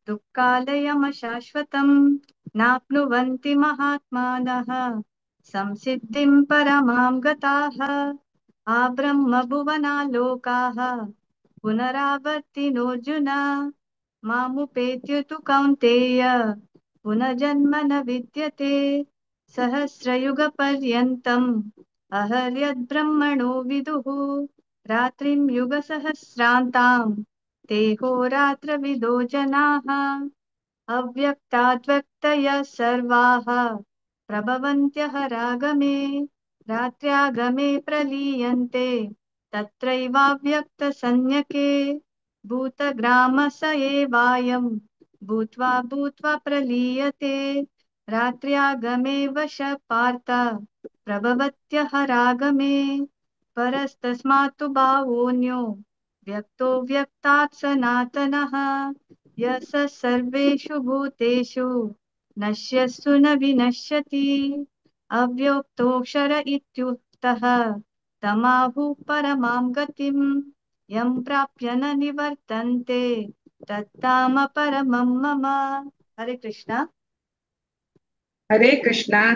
दुःखालयमशाश्वतं नाप्नुवन्ति महात्मानः संसिद्धिं परमां गताः। आब्रह्मभुवनालोकाः पुनरावर्तिनोऽर्जुन। मामुपेत्य तु कौन्तेय पुनर्जन्म न विद्यते। सहस्रयुगपर्यन्तम् अहर्यद्ब्रह्मणो विदुः। रात्रिं युगसहस्रान्तां ते होरात्रविदो जनाः। अव्यक्ताद्व्यक्तयः सर्वाः प्रभवन्त्यहरागमे। रात्र्यागमे प्रलीयन्ते तत्रैवाव्यक्तसंज्ञके। भूतग्रामस एवायं भूत्वा भूत्वा प्रलीयते। रात्र्यागमे वश पार्थ प्रभवत्यहरागमे। परस्तस्मात्तु भावोऽन्यो व्यक्तो व्यक्तात् सनातनः। यः स सर्वेषु भूतेषु नश्यस्सु न विनश्यति। अव्यक्तोऽक्षर इत्युक्तः तमाहुः परमां गतिं। यं प्राप्य न निवर्तन्ते तत्ताम परमं मम। हरे कृष्णा। हरे कृष्णा।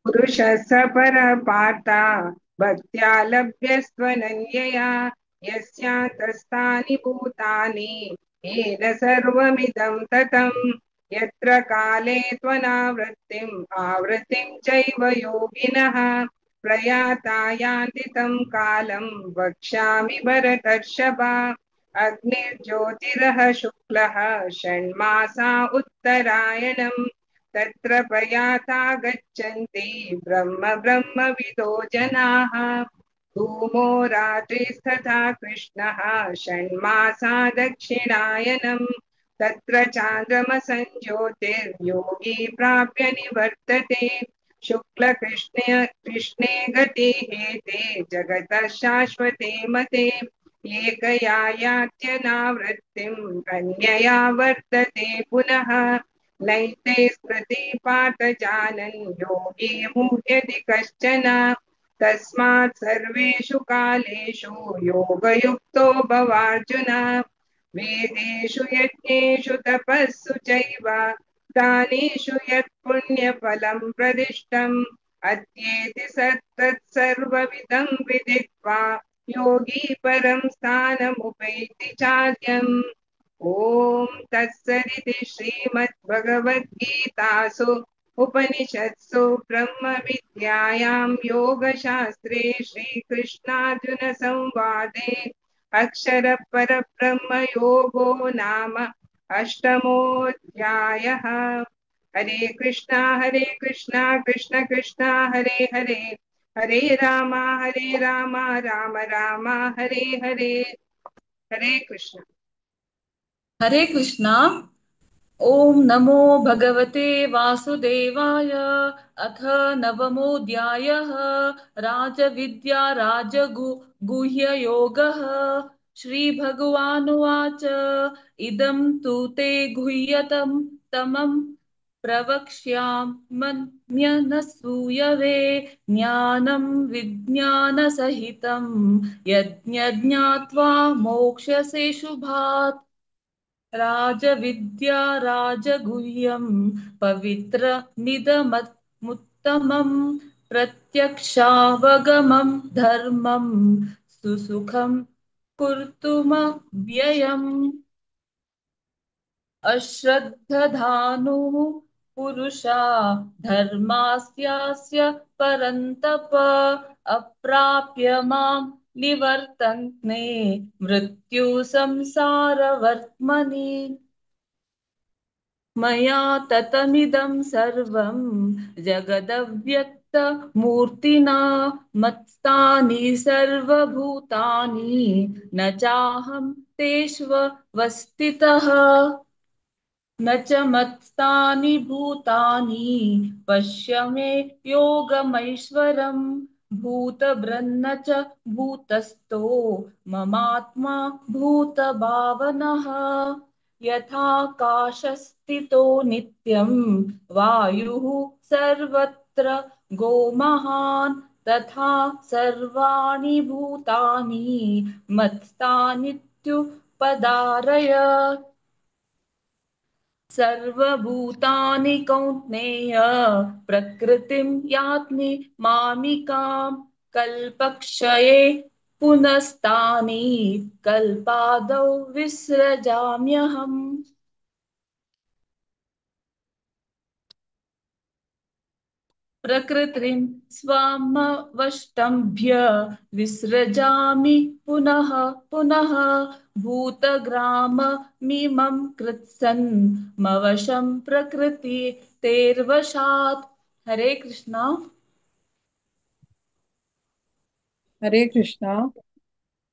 पुरुषः परः पार्थ भक्त्या लभ्यस्त्वनन्यया। यस्यान्तस्तानि भूतानि येन सर्वमिदं ततम्। यत्र काले त्वनावृत्तिम् आवृत्तिं चैव योगिनः। प्रयाता यान्ति तं कालं वक्ष्यामि भरतर्षभ। अग्निर्ज्योतिरः शुक्लः षण्मासा उत्तरायणम्। तत्र प्रयाता गच्छन्ति ब्रह्म ब्रह्मविदो जनाः। धूमो रात्रिस्तथा कृष्णः षण्मासा दक्षिणायनम्। तत्र चान्द्रमसञ्ज्योतिर्योगी प्राप्य निवर्तते। शुक्लकृष्णे कृष्णे गति हेते जगतः शाश्वते मते। एकया यात्यनावृत्तिम् अन्यया वर्तते पुनः। नैते स्मृति पार्थ जानन् योगी मुह्यति कश्चन। तस्मात् सर्वेषु कालेषु योगयुक्तो भवार्जुन। वेदेषु यज्ञेषु तपस्सु चैव दानेषु यत्पुण्यफलं प्रदिष्टम्। अत्येति तत्सर्वविदं विदित्वा योगी परं स्थानमुपैति चाद्यम्। ॐ तत्सदिति श्रीमद्भगवद्गीतासु उपनिषत्सु ब्रह्मविद्यायां योगशास्त्रे श्रीकृष्णार्जुनसंवादे अक्षरपरब्रह्मयोगो नाम अष्टमोऽध्यायः। हरे कृष्णा कृष्ण कृष्ण हरे हरे, हरे राम राम राम हरे हरे। हरे कृष्ण। हरे कृष्णा। ओम नमो भगवते वासुदेवाय। अथ नवमोऽध्यायः राजविद्या राजगुह्ययोगः। श्री भगवानुवाच। इदं तु ते गुह्यतम तमं प्रवक्ष्याम्यनसूयवे ज्ञानं विज्ञानसहितं यज्ञज्ञात्वा मोक्ष्यसे शुभात्। राजविद्या राजगुह्यं पवित्रमिदमुत्तमं प्रत्यक्षावगमं धर्मं सुसुखं कर्तुमव्ययम्। अश्रद्दधानुः पुरुषा धर्मास्यास्य परन्तप अप्राप्य मां निवर्तन्ते मृत्यु संसारवर्त्मनि। मया ततमिदं सर्वं जगदव्यक्तमूर्तिना मत्स्थानि सर्वभूतानि न चाहं तेष्वस्थितः न च मत्स्थानि भूतानि पश्य मे योगमैश्वरम्। भूतभृन्न च भूतस्थो ममात्मा भूतभावनः। यथाकाशस्थितो नित्यं वायुः सर्वत्र गोमहान् तथा सर्वाणि भूतानि मत्स्थानीत्युपधारय। सर्वभूतानि कौन्तेय प्रकृतिं याति मामिकां कल्पक्षये पुनस्तानि कल्पादौ विसृजाम्यहम्। प्रकृतिं स्वामवष्टभ्य विसृजामि पुनः पुनः भूतग्राममिमं कृत्स्नमवशं प्रकृतितेर्वशात्। हरे कृष्णा। हरे कृष्णा।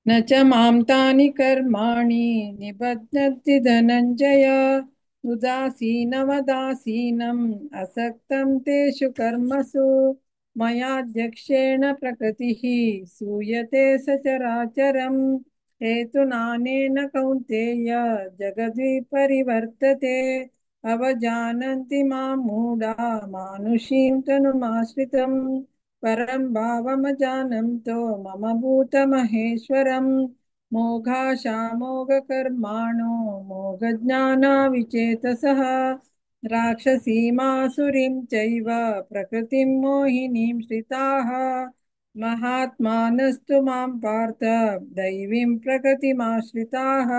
न च मां तानि कर्माणि निबध्नन्ति धनञ्जय उदासीनवदासीनम् असक्तं तेषु कर्मसु मयाध्यक्षेण प्रकृतिः सूयते सचराचरम् हेतुनानेन कौन्तेय जगद्विपरिवर्तते अवजानन्ति मां मूढा मानुषीं तनुमाश्रितम् परं भावमजानन्तो मम भूतमहेश्वरम् मोघाशामोघकर्माणो मोघज्ञानाविचेतसः राक्षसीमासुरीं चैव प्रकृतिं मोहिनीं श्रिताः महात्मानस्तु मां पार्थ दैवीं प्रकृतिमाश्रिताः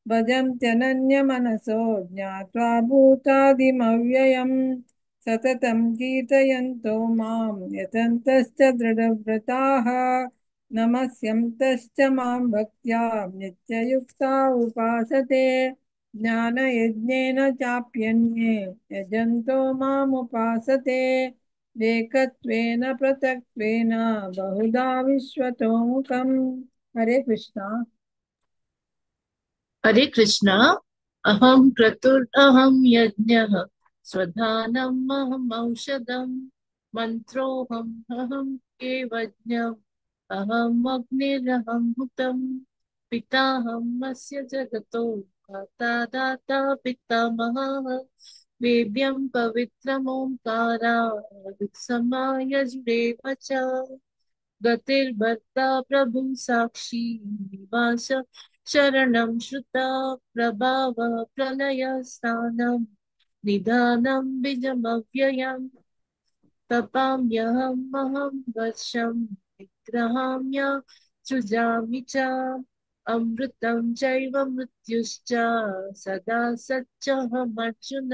भजन्त्यनन्यमनसो ज्ञात्वा भूतादिमव्ययम् सततं कीर्तयन्तो मां यतन्तश्च दृढव्रताः नमस्यन्तश्च मां भक्त्या नित्ययुक्ता उपासते ज्ञानयज्ञेन चाप्यन्ये यजन्तो मामुपासते एकत्वेन पृथक्त्वेन बहुधा विश्वतोमुखम्। हरे कृष्णा। हरे कृष्णा। अहं क्रतुरहं यज्ञः स्वधानम् अहम् औषधं मन्त्रोऽहम् अहं केवज्ञम् अहम् अग्निरहं हुतम् पिताहम् अस्य जगतो माता दाता पितामहः वेद्यं पवित्रमोंकारादिक्समायजुरेव च गतिर्भर्ता प्रभु साक्षी निवास शरणं श्रुता प्रभाव प्रलयस्थानं निधानं बीजमव्ययम् तपाम्यहम् अहं वर्षं निग्रहाम्य सृजामि च अमृतं चैव मृत्युश्च सदा सच्चहमर्जुन।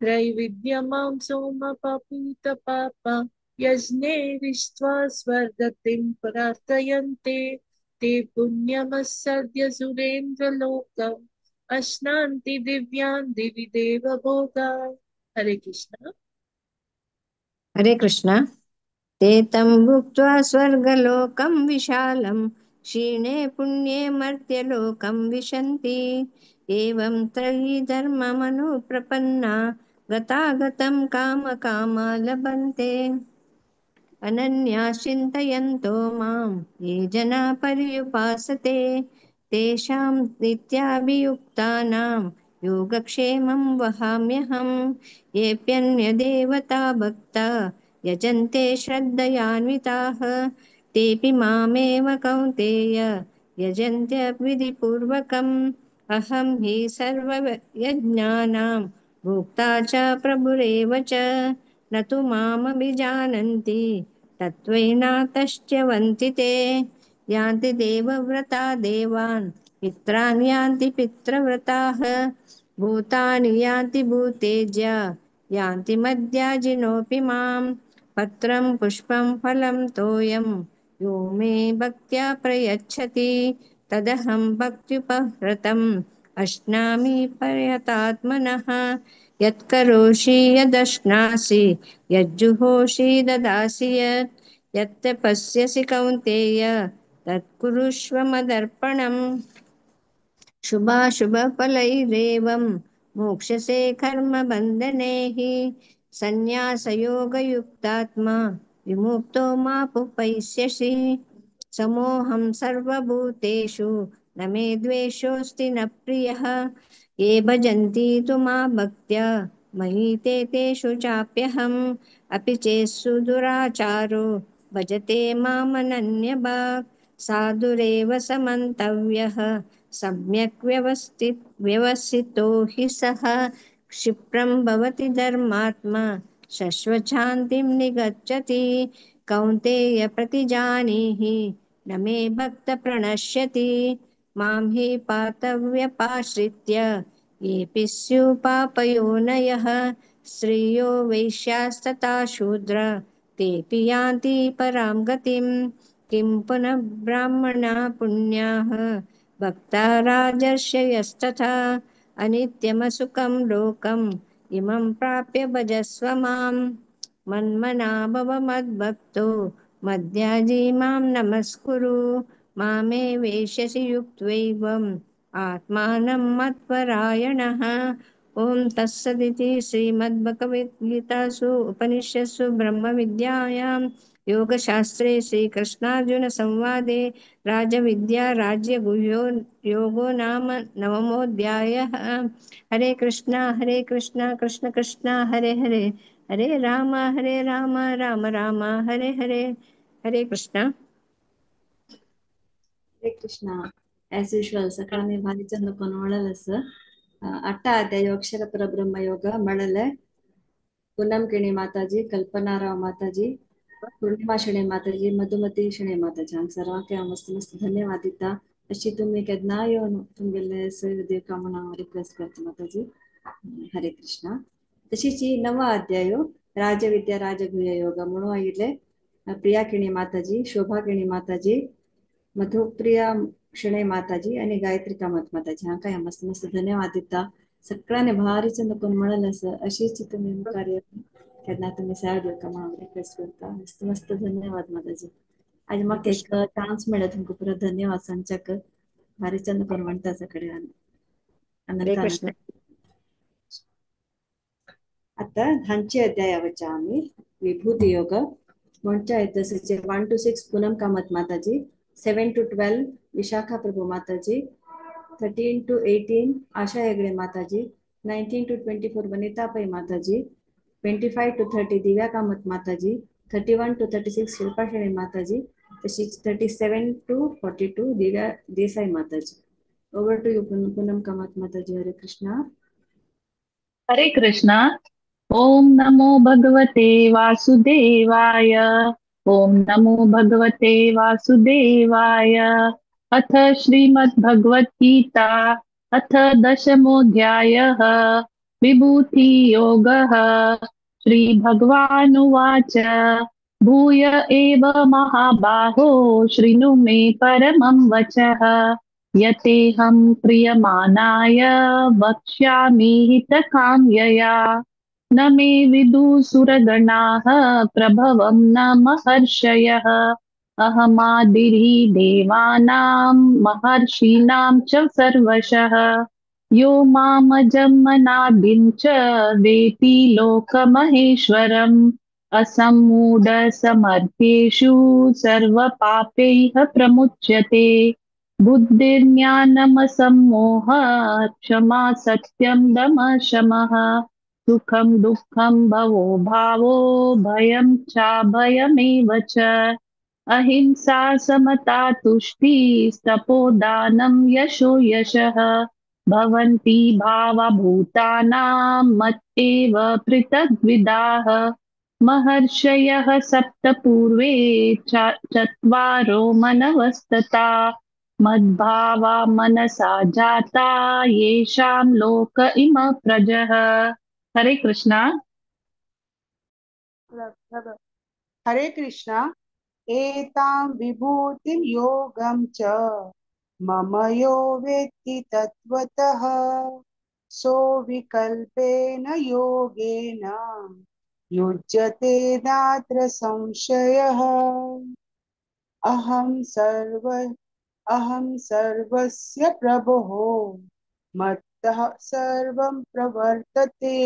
त्रैविद्यमां सोमपापूतपाप यज्ञे विश्वा स्वर्गतिं प्रार्थयन्ते ते पुण्यमस्सद्य सुरेन्द्रलोकम् अश्नान्ति दिव्यान् दिवि देवभोगान्। हरे कृष्ण। हरे कृष्ण। ते तं भुक्त्वा स्वर्गलोकं विशालं क्षीणे पुण्ये मर्त्यलोकं विशन्ति। एवं त्रयी धर्ममनुप्रपन्ना गतागतं कामकामा लभन्ते। अनन्याश्चिन्तयन्तो मां ये जना पर्युपासते तेषां नित्याभियुक्तानां योगक्षेमं वहाम्यहम्। येऽप्यन्यदेवता भक्ता यजन्ते श्रद्धयान्विताः तेऽपि मामेव कौन्तेय यजन्त्यविधिपूर्वकम्। अहं हि सर्वयज्ञानां भोक्ता च प्रभुरेव च, न तु मामभिजानन्ति तत्त्वेनातश्च्यवन्ति ते। यान्ति देवव्रता देवान् पित्रान् यान्ति पितृव्रताः, भूतानि यान्ति भूतेज्या यान्ति मद्याजिनोऽपि माम्। पत्रं पुष्पं फलं तोयं यो मे भक्त्या प्रयच्छति तदहं भक्त्युपहृतम् अश्नामि पर्यतात्मनः। यत्करोषि यदश्नासि यज्जुहोषि ददासि यत् यत्तपस्यसि कौन्तेय तत्कुरुष्व मदर्पणम्। शुभाशुभफलैरेवं मोक्षसे कर्मबन्धनैः सन्न्यासयोगयुक्तात्मा विमुक्तो मापुपैष्यसि। समोऽहं सर्वभूतेषु न मे द्वेषोऽस्ति न प्रियः, ये भजन्ति तु मां भक्त्या मयि ते तेषु चाप्यहम्। अपि चेत्सु दुराचारो भजते मामनन्यभाक् साधुरेव समन्तव्यः सम्यक् व्यवसितो हि सः। क्षिप्रं भवति धर्मात्मा शश्वशान्तिं निगच्छति। कौन्तेय प्रतिजानीहि न मे भक्त प्रणश्यति। मां हि पातव्यपाश्रित्य येऽपि स्युः पापयोनयः स्त्रियो वैश्यास्तथा शूद्र तेऽपि यान्ति परां गतिम्। किं पुनः ब्राह्मणा पुण्याः भक्ता राजर्षयस्तथा अनित्यमसुखं लोकम् इमं प्राप्य भजस्व माम्। मन्मना भव मद्भक्तो मद्याजी मां नमस्कुरु। मामे वेश्यसि युक्त्वैवम् आत्मानं मत्परायणः। ॐ तत्सदिति श्रीमद्भगवद्गीतासु उपनिषत्सु ब्रह्मविद्यायां योगशास्त्रे श्रीकृष्णार्जुनसंवादे राजविद्या राज्यगुह्यो योगो नाम नवमोऽध्यायः। हरे कृष्णा कृष्ण कृष्ण हरे हरे, हरे राम राम राम हरे हरे। हरे कृष्णा। हरे कृष्णा। एज यूजुअल सकाळी भारी चंद कोण मळलस अट्टा अध्याय अक्षर परब्रह्म योग मळले पूनम किणी माताजी, कल्पना राव माताजी, पूर्णिमा शेणे माताजी, मधुमती शेणे माताजी हांग सर्वांक हांव मस्त मस्त धन्यवाद दिता। अशी तुमी केन्ना येवन तुमगेले सेवे दिवका म्हूण हांव रिक्वेस्ट करता माताजी। हरे कृष्णा। तशीच ही नवा अध्याय राजविद्या राजगुह्य योग म्हणून आयिल्ले प्रिया किणी माताजी, शोभा किणी माताजी, मधुप्रिया शेणे माताजी आणि गायत्री कामत माताजी हांकां हांव मस्त मस्त धन्यवाद दिता। सगळ्यांनी भारी चंद कोण म्हणलें आसा अशीच तुमी मुखार येवन केन्ना तुमी सेवा दिवका म्हूण हांव रिक्वेस्ट करता। मस्त मस्त धन्यवाद माताजी। आज म्हाका एक चान्स मेळ्ळो तुमकां पुरो धन्यवाद सांगच्याक। भारी चंद कोण म्हणटा सगळे हरे कृष्ण। आता हांचे अध्यायावरच्या आमी विभूती योग म्हणच्या येतसचे 1 to 6 Poonam Kamat Mataji, 7 to 12 Vishakha Prabhu Mataji, 13 to 18 Asha Hegde Mataji, 19 to 24 Vanita Pai Mataji, 25 to 30 Divya Kamat Mataji, 31 to 36 Shilpa Shene Mataji, तशीच 37 to 42 Divya Desai Mataji. Over to you Poonam Kamat Mataji. Hare Krishna. Hare Krishna. Om नमो भगवते वासुदेवाय। ओम नमो भगवते वासुदेवाय। अथ श्रीमद्भगवद्गीता अथ दशमोऽध्यायः विभूति योगः। श्री भगवानुवाच भूय एव महाबाहो शृणु मे परमं वचः। यतेऽहं प्रियमाणाय वक्ष्यामि हितकाम्यया। न मे विदुसुरगणाः प्रभवं न महर्षयः। अहमादिर्हि देवानां महर्षीणां च सर्वशः। यो मामजमनादिं च वेति लोकमहेश्वरम्। असम्मूढसमर्थेषु सर्वपापैः प्रमुच्यते। बुद्धिर्ज्ञानमसम्मोह क्षमा सत्यं दमः शमः सुखं दुःखं भवो भावो भयं चाभयमेव च अहिंसा समता तुष्टिस्तपोदानं यशो यशः भवन्ति भावभूतानां मत एव पृथग्विदाः। महर्षयः सप्त पूर्वे चत्वारो मनवस्तथा मद्भावा मनसा जाता येषां लोक इम प्रजः। हरे कृष्णा। हरे कृष्णा। एतां विभूतिं योगं च मम यो वेत्ति तत्त्वतः सोऽविकल्पेन योगेन युज्यते नात्र संशयः। अहं सर्वस्य प्रभोः मत्तः सर्वं प्रवर्तते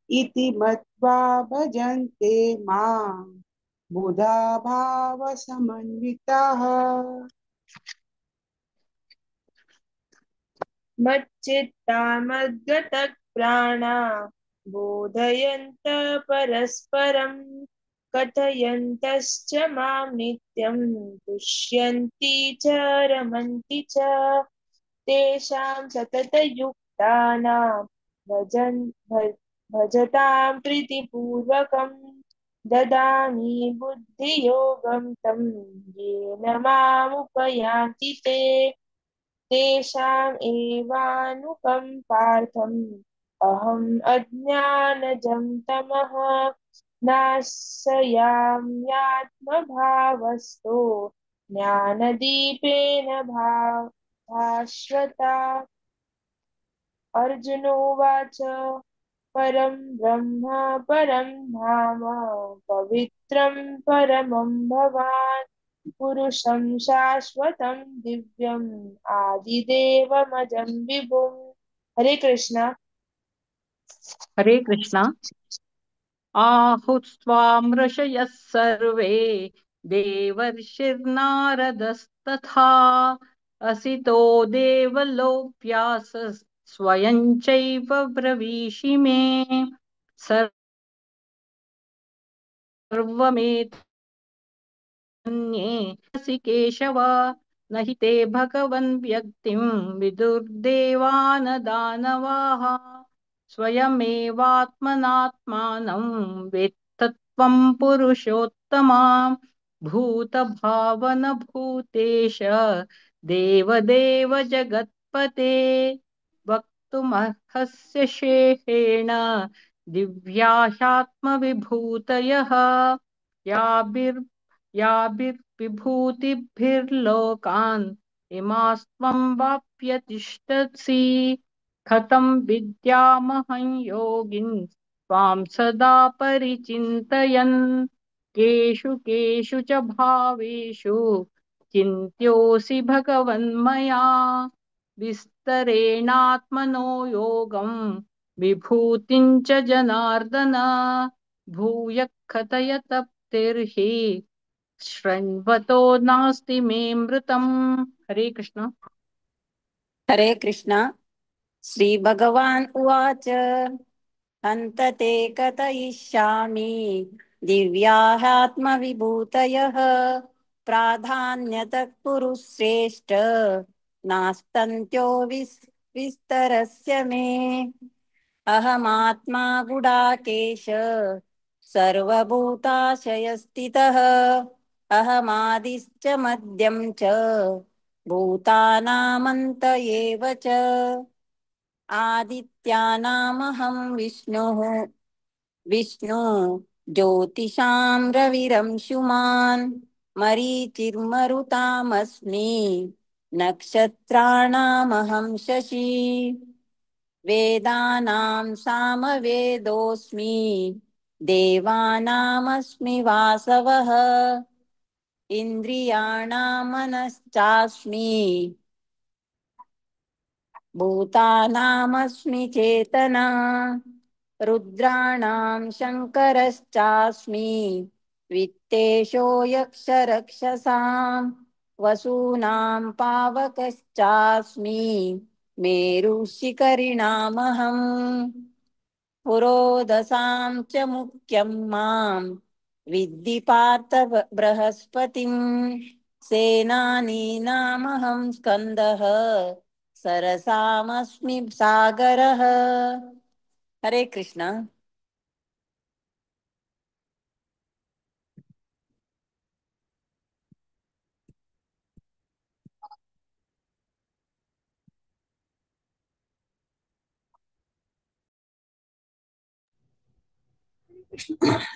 इति मत्वा भजन्ते मां बुधा भावसमन्विताः। मच्चित्ता मद्गतप्राणा बोधयन्त परस्परं कथयन्तश्च मां नित्यं तुष्यन्ति च रमन्ति च। तेषां सततयुक्तानां भजतां प्रीतिपूर्वकं ददामि बुद्धियोगं तं येन मामुपयान्ति ते। तेषाम् एवानुकम्पार्थम् अहम् अज्ञानजं तमः नाशयाम्यात्मभावस्तो ज्ञानदीपेन भास्वता। अर्जुनोवाच परं ब्रह्म परं धाम पवित्रं परमं भवान् पुरुषं शाश्वतं दिव्यम् आदिदेवमजं विभुम्। हरे कृष्णा। हरे कृष्णा। आहुस्त्वां ऋषयः सर्वे देवर्षिर्नारदस्तथा असितो देवलो व्यासः स्वयं चैव ब्रवीषि मे। सर्वमेतन्ये असि केशव न हि ते भगवन् व्यक्तिं विदुर्देवान दानवाः। स्वयमेवात्मनात्मानं वेत्तत्वं पुरुषोत्तम भूतभावन भूतेश देवदेव जगत्पते। वक्तुमर्हस्य शेषेण दिव्या ह्यात्मविभूतयः याभिर्विभूतिभिर्लोकान् इमास्त्वं वाप्य तिष्ठसि। कथं विद्यामहं योगिन् त्वां सदा परिचिन्तयन्। केषु केषु च भावेषु चिन्त्योऽसि भगवन्मया। विस्तरेणात्मनो योगं विभूतिं च जनार्दन। भूयः कथय तप्तिर्हि शृण्वतो नास्ति मे मृतम्। हरे कृष्ण। हरे कृष्ण। श्री भगवान् उवाच हन्त ते कथयिष्यामि दिव्याहात्मविभूतयः प्राधान्यतः कुरु श्रेष्ठ नास्तन्त्यो विस्तरस्य मे। अहमात्मा गुडाकेश सर्वभूताशयस्थितः अहमादिश्च मध्यं च भूतानामन्त एव च। आदित्यानामहं विष्णुः विष्णु ज्योतिषां रविरंशुमान् मरीचिर्मरुतामस्मि नक्षत्राणामहं शशि। वेदानां सामवेदोऽस्मि देवानामस्मि वासवः इन्द्रियाणां मनश्चास्मि भूतानामस्मि चेतना। रुद्राणां शङ्करश्चास्मि वित्तेशो यक्षरक्षसाम्। वसूनां पावकश्चास्मि मेरुशिखरिणामहम्। पुरोदसां च मुख्यं मां विद्धि पार्थ बृहस्पतिं। सेनानीनामहं स्कन्दः सरसामस्मि सागरः। हरे कृष्णा।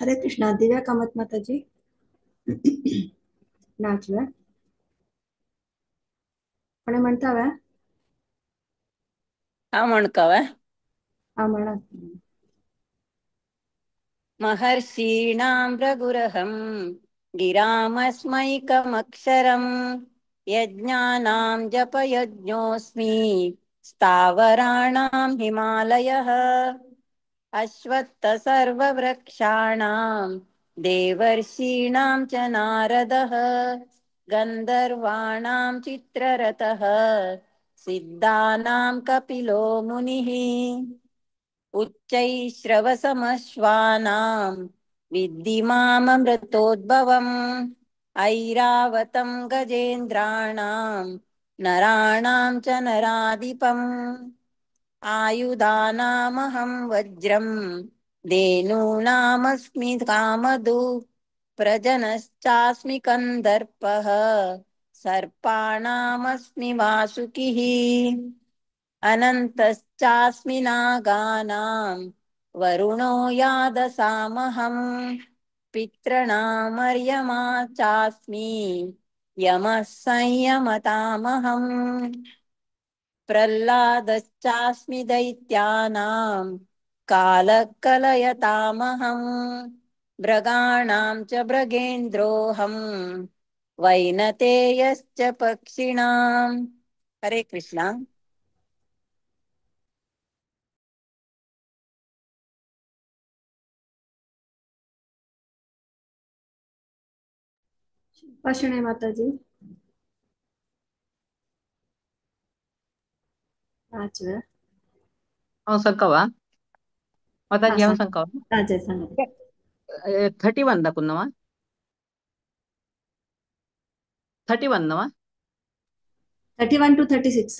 हरे कृष्णा। दिव्या कामत माता जी नाचवे कोणे म्हणता वे? हा म्हणकावे. हा म्हणा. महर्षीणां भृगुरहं गिरामस्मैकमक्षरं यज्ञानां जपयज्ञोऽस्मि स्थावराणां हिमालयः। अश्वत्थ सर्ववृक्षाणां देवर्षीणां च नारदः गन्धर्वाणां चित्ररथः सिद्धानां कपिलो मुनिः। उच्चैश्रवसमश्वानां विद्धि माममृतोद्भवम् ऐरावतं गजेन्द्राणां नराणां च नराधिपम्। आयुधानामहं वज्रं धेनूनामस्मि कामधु प्रजनश्चास्मि कन्दर्पः सर्पाणामस्मि वासुकिः। अनन्तश्चास्मि नागानां वरुणो यादसामहं पितॄणामर्यमा चास्मि यमः संयमतामहम्। प्रह्लादश्चास्मि दैत्यानां कालकलयतामहं मृगाणां च मृगेन्द्रोऽहं वैनतेयश्च पक्षिणाम्। हरे कृष्णा। भाषण माता जी नाचवे. हांव संकवा हा माताजी, हांव सांग. संकवा. हा जय सांगा. 31 दाखवून नवा 31 नवा 31 to 36.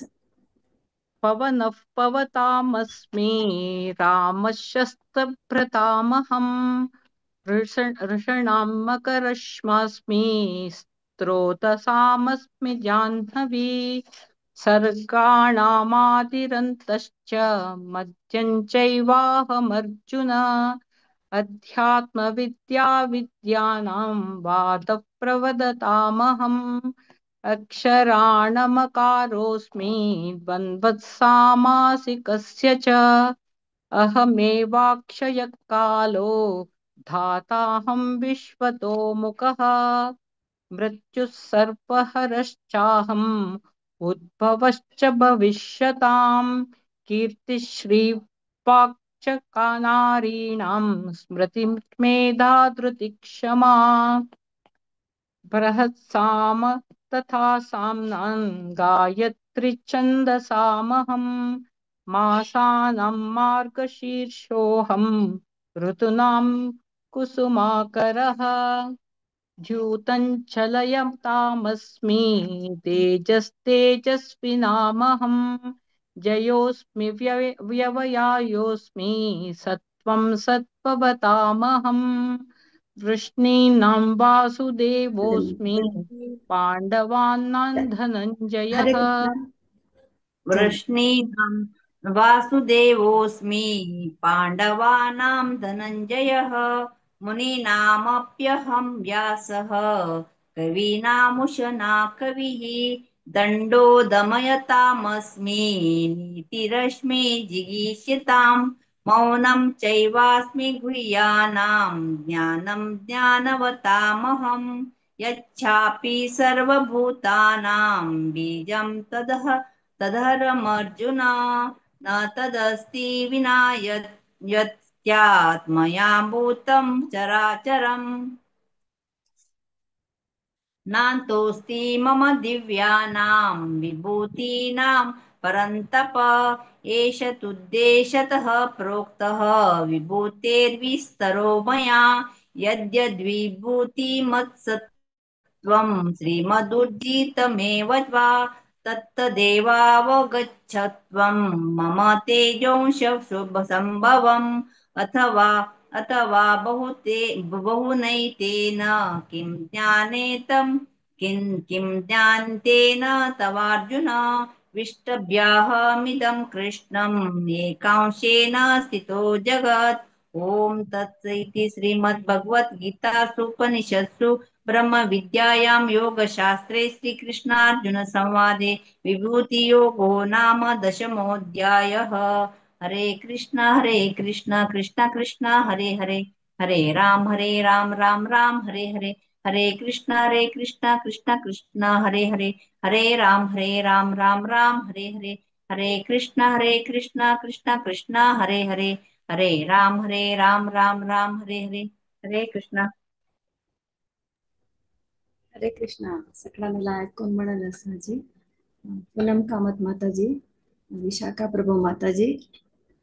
पवनः पवतामस्मि रामशस्त्रभृतामहं ऋषणां मकरश्मास्मि स्रोतसामस्मि जाह्नवी सर्गाणामादिरन्तश्च मध्यं चैवाहमर्जुन अध्यात्मविद्या विद्यानां वादप्रवदतामहम् अक्षराणमकारोऽस्मि द्वन्द्वत्सामासिकस्य च अहमेवाक्षयकालो धाताहं विश्वतो मुखः मृत्युः सर्पहरश्चाहम् उद्भवश्च भविष्यतां कीर्तिश्रीपाक्षकानारीणां स्मृतिमेधा धृतिक्षमा बृहत्साम तथा साम्नां गायत्री छन्दसामहं मासानां मार्गशीर्षोऽहं ऋतूनां कुसुमाकरः द्यूतञ्चलयतामस्मि तेजस्तेजस्विनामहं जयोऽस्मि व्यवयायोऽस्मि सत्त्वं सत्त्ववतामहं वृष्णीनां वासुदेवोऽस्मि पाण्डवानां हरे धनञ्जयः। कृष्णा. वृष्णीनां वासुदेवोऽस्मि पाण्डवानां धनञ्जयः मुनीनामप्यहं व्यासः कवीनामुशना कविः दण्डो दमयतामस्मि नीतिरश्मि जिगीषितां मौनं चैवास्मि गुह्यानां ज्ञानं ज्ञानवतामहं यच्छापि सर्वभूतानां बीजं तदह तदहरमर्जुन न तदस्ति विना यत् यत् स्यात् मया भूतं चराचरम्। नान्तोऽस्ति मम दिव्यानां विभूतीनां परन्तप एष तुद्देशतः प्रोक्तः विभूतेर्विस्तरो मया यद्यद्विभूतिमत्सत्त्वं श्रीमदुर्जितमेव वा तत्तदेवावगच्छत्वं मम तेजोंशुभसम्भवम् अथवा अथवा बहुनैतेन किं ज्ञानेतं किं किं ज्ञान्तेन तवार्जुन विष्टभ्याहमिदं कृष्णम् एकांशेन स्थितो जगत्। ॐ तत्स इति श्रीमद्भगवद्गीतासूपनिषत्सु ब्रह्मविद्यायां योगशास्त्रे श्रीकृष्णार्जुनसंवादे विभूतियोगो नाम दशमोऽध्यायः। हरे कृष्ण कृष्ण कृष्ण हरे हरे, हरे राम राम राम हरे हरे, हरे कृष्ण कृष्ण कृष्ण हरे हरे, हरे राम राम राम हरे हरे, हरे कृष्ण कृष्ण कृष्ण हरे हरे, हरे राम राम राम हरे हरे। हरे कृष्ण। हरे कृष्णा। सकळांना ऐकून म्हणाल जी पूनम कामत माताजी, विशाखा प्रभू माताजी,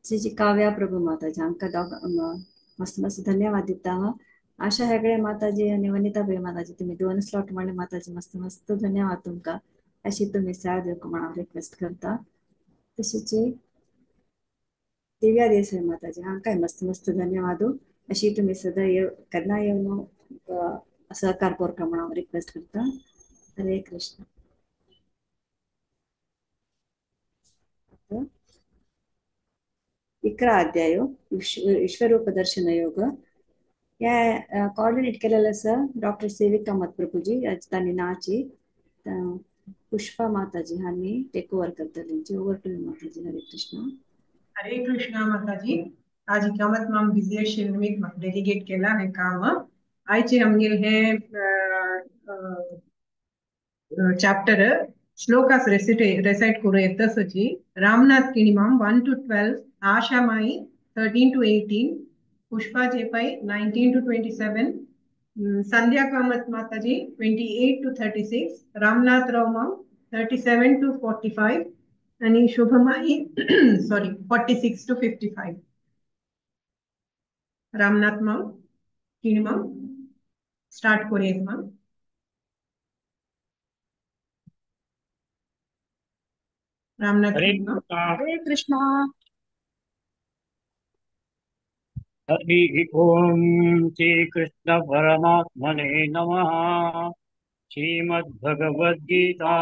जी काव्या प्रभू माताजी हांकां दोगां मस्त मस्त धन्यवाद दिता हांव। आशा हेगडे माताजी आनी वनिता भाई माताजी तुमी दोन स्लॉट म्हणले माताजी मस्त मस्त धन्यवाद तुमकां। अशी तुमी साथ दिवंक म्हण हांव रिक्वेस्ट करता। तशीच दिव्या देसाई माताजी हांकांय मस्त मस्त धन्यवाद। अशी तुमी सदां केन्ना येवन सहकार कोरका म्हण हांव रिक्वेस्ट करता। हरे कृष्ण। 11 अध्याय विश्वरूप दर्शन योग या कोऑर्डिनेट केलेलं आसा डॉक्टर सेविका कामत प्रभुजी तांणी नाची पुष्पा माताजी हांणी टेक ओवर करतली। ओवर टू माताजी। हरे कृष्ण। हरे कृष्णा माताजी। आज कामत माम बिजी आशिल्ले म्हाका डेलिगेट केला हें काम। आयचे आमगेले हे चॅप्टर श्लोकास रेसायट करूं येता सची रामनाथ किणी माम 1 to 12, Asha Mai 13 to 18, Pushpa J Pai 19 to 27, Sandhya Kamath Mataji 28 to 36, Ramnath Rao ma'am 37 to 45 आणि शुभमाई sorry 46 to 55। Ramnath ma'am Kini ma'am start करूया माम। रामनाथ हरे किणी माम। हरे कृष्णा। हरि ओम श्री कृष्ण परमात्मने नमः। श्रीमद्भगवद्गीता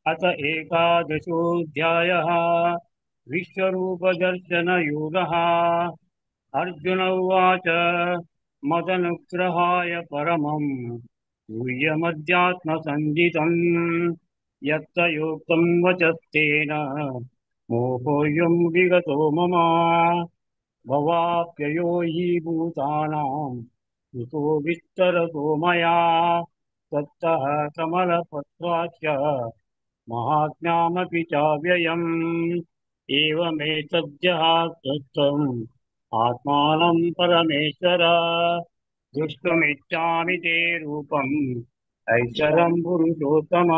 अथ एकादशोऽध्यायः विश्वरूपदर्शनयोगः। अर्जुन उवाच मदनुग्रहाय परमं गुह्यमध्यात्मसन्दितं यत्तयोक्तं वचस्तेन मोहोऽयं विगतो मम भवाप्ययो हि भूतानां युतो विस्तरतो मया तत्तः कमलपत्राक्ष महात्म्यामपि चाव्ययम् एवमेतद्यः तत्त्वम् आत्मानं परमेश्वर द्रष्टुमिच्छामि ते रूपम् ऐश्वरं पुरुषोत्तम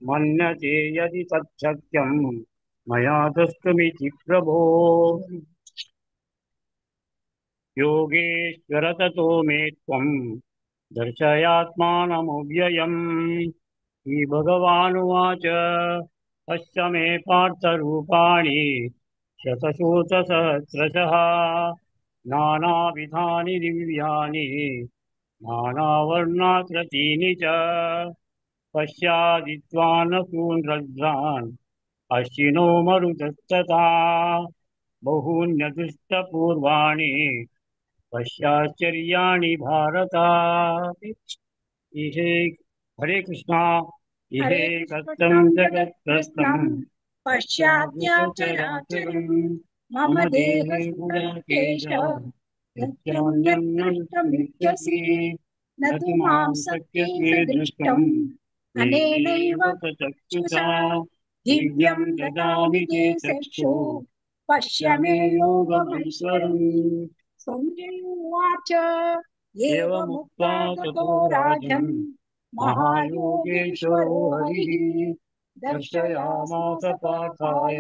मन्यते यदि तच्छक्यं मया द्रष्टुमिति प्रभो। योगेश्वर ततो मे त्वं दर्शयात्मानमव्ययम्। श्रीभगवानुवाच पश्य मे पार्थरूपाणि शतशोतसहस्रशः नानाविधानि दिव्यानि नानावर्णाकृतीनि च पश्यादित्वान् सूनरुद्रान् अश्विनो मरुतस्तथा बहून्यदृष्टपूर्वाणि पश्याश्चर्याणि भारत। इहे हरे कृष्णा। इहे हरे कथं कृष्णं जगत्प्रस्थं जगत्प्रस्थं पश्याद्याचराचरं मम मम देहे देहस्थं गुणाकेश केश यत्त्वं यत्त्वं यद्द्रष्टुमिच्छसि न न तु तु मां मां शक्येत शक्यते द्रष्टुम् द्रष्टुम् अनेनैव तेनैव चक्षुषा चक्षुषा दिव्यं दिव्यं ददामि ददामि ते ते चक्षु चक्षु पश्य पश्य मे मे योगमैश्वरम्। योगमैश्वरम्। सञ्जय उवाच एवमुक्त्वा एवमुक्त्वा ततो ततो राजन् राजन् महायोगेश्वरो हरिः दर्शयामास पार्थाय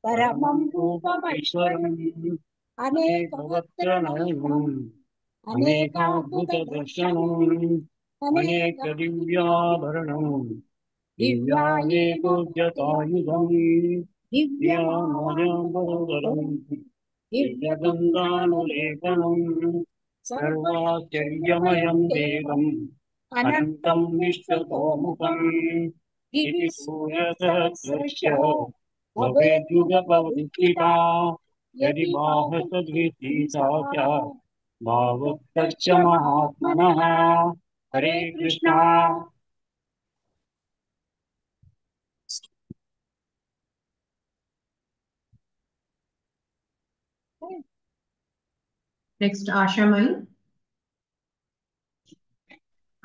परमं रूपमैश्वरम् अनेकवक्त्रनयनम् अनेकाद्भुतदर्शनम् अनेकदिव्याभरणम् दिव्यानेकोद्यतायुधम् दिव्यामायाम्बरोदरम् दिव्यगन्धानुलेपनम् सर्वाश्चर्यमयं देवम् अनन्तं विश्वतोमुखम् इति सूर्यसहस्रस्य भवेद्युगपविस्थिता यदि बाहसदृशी सा स्यात् भावस्तच्च महात्मनः। Hare Krishna. Next Ashamai,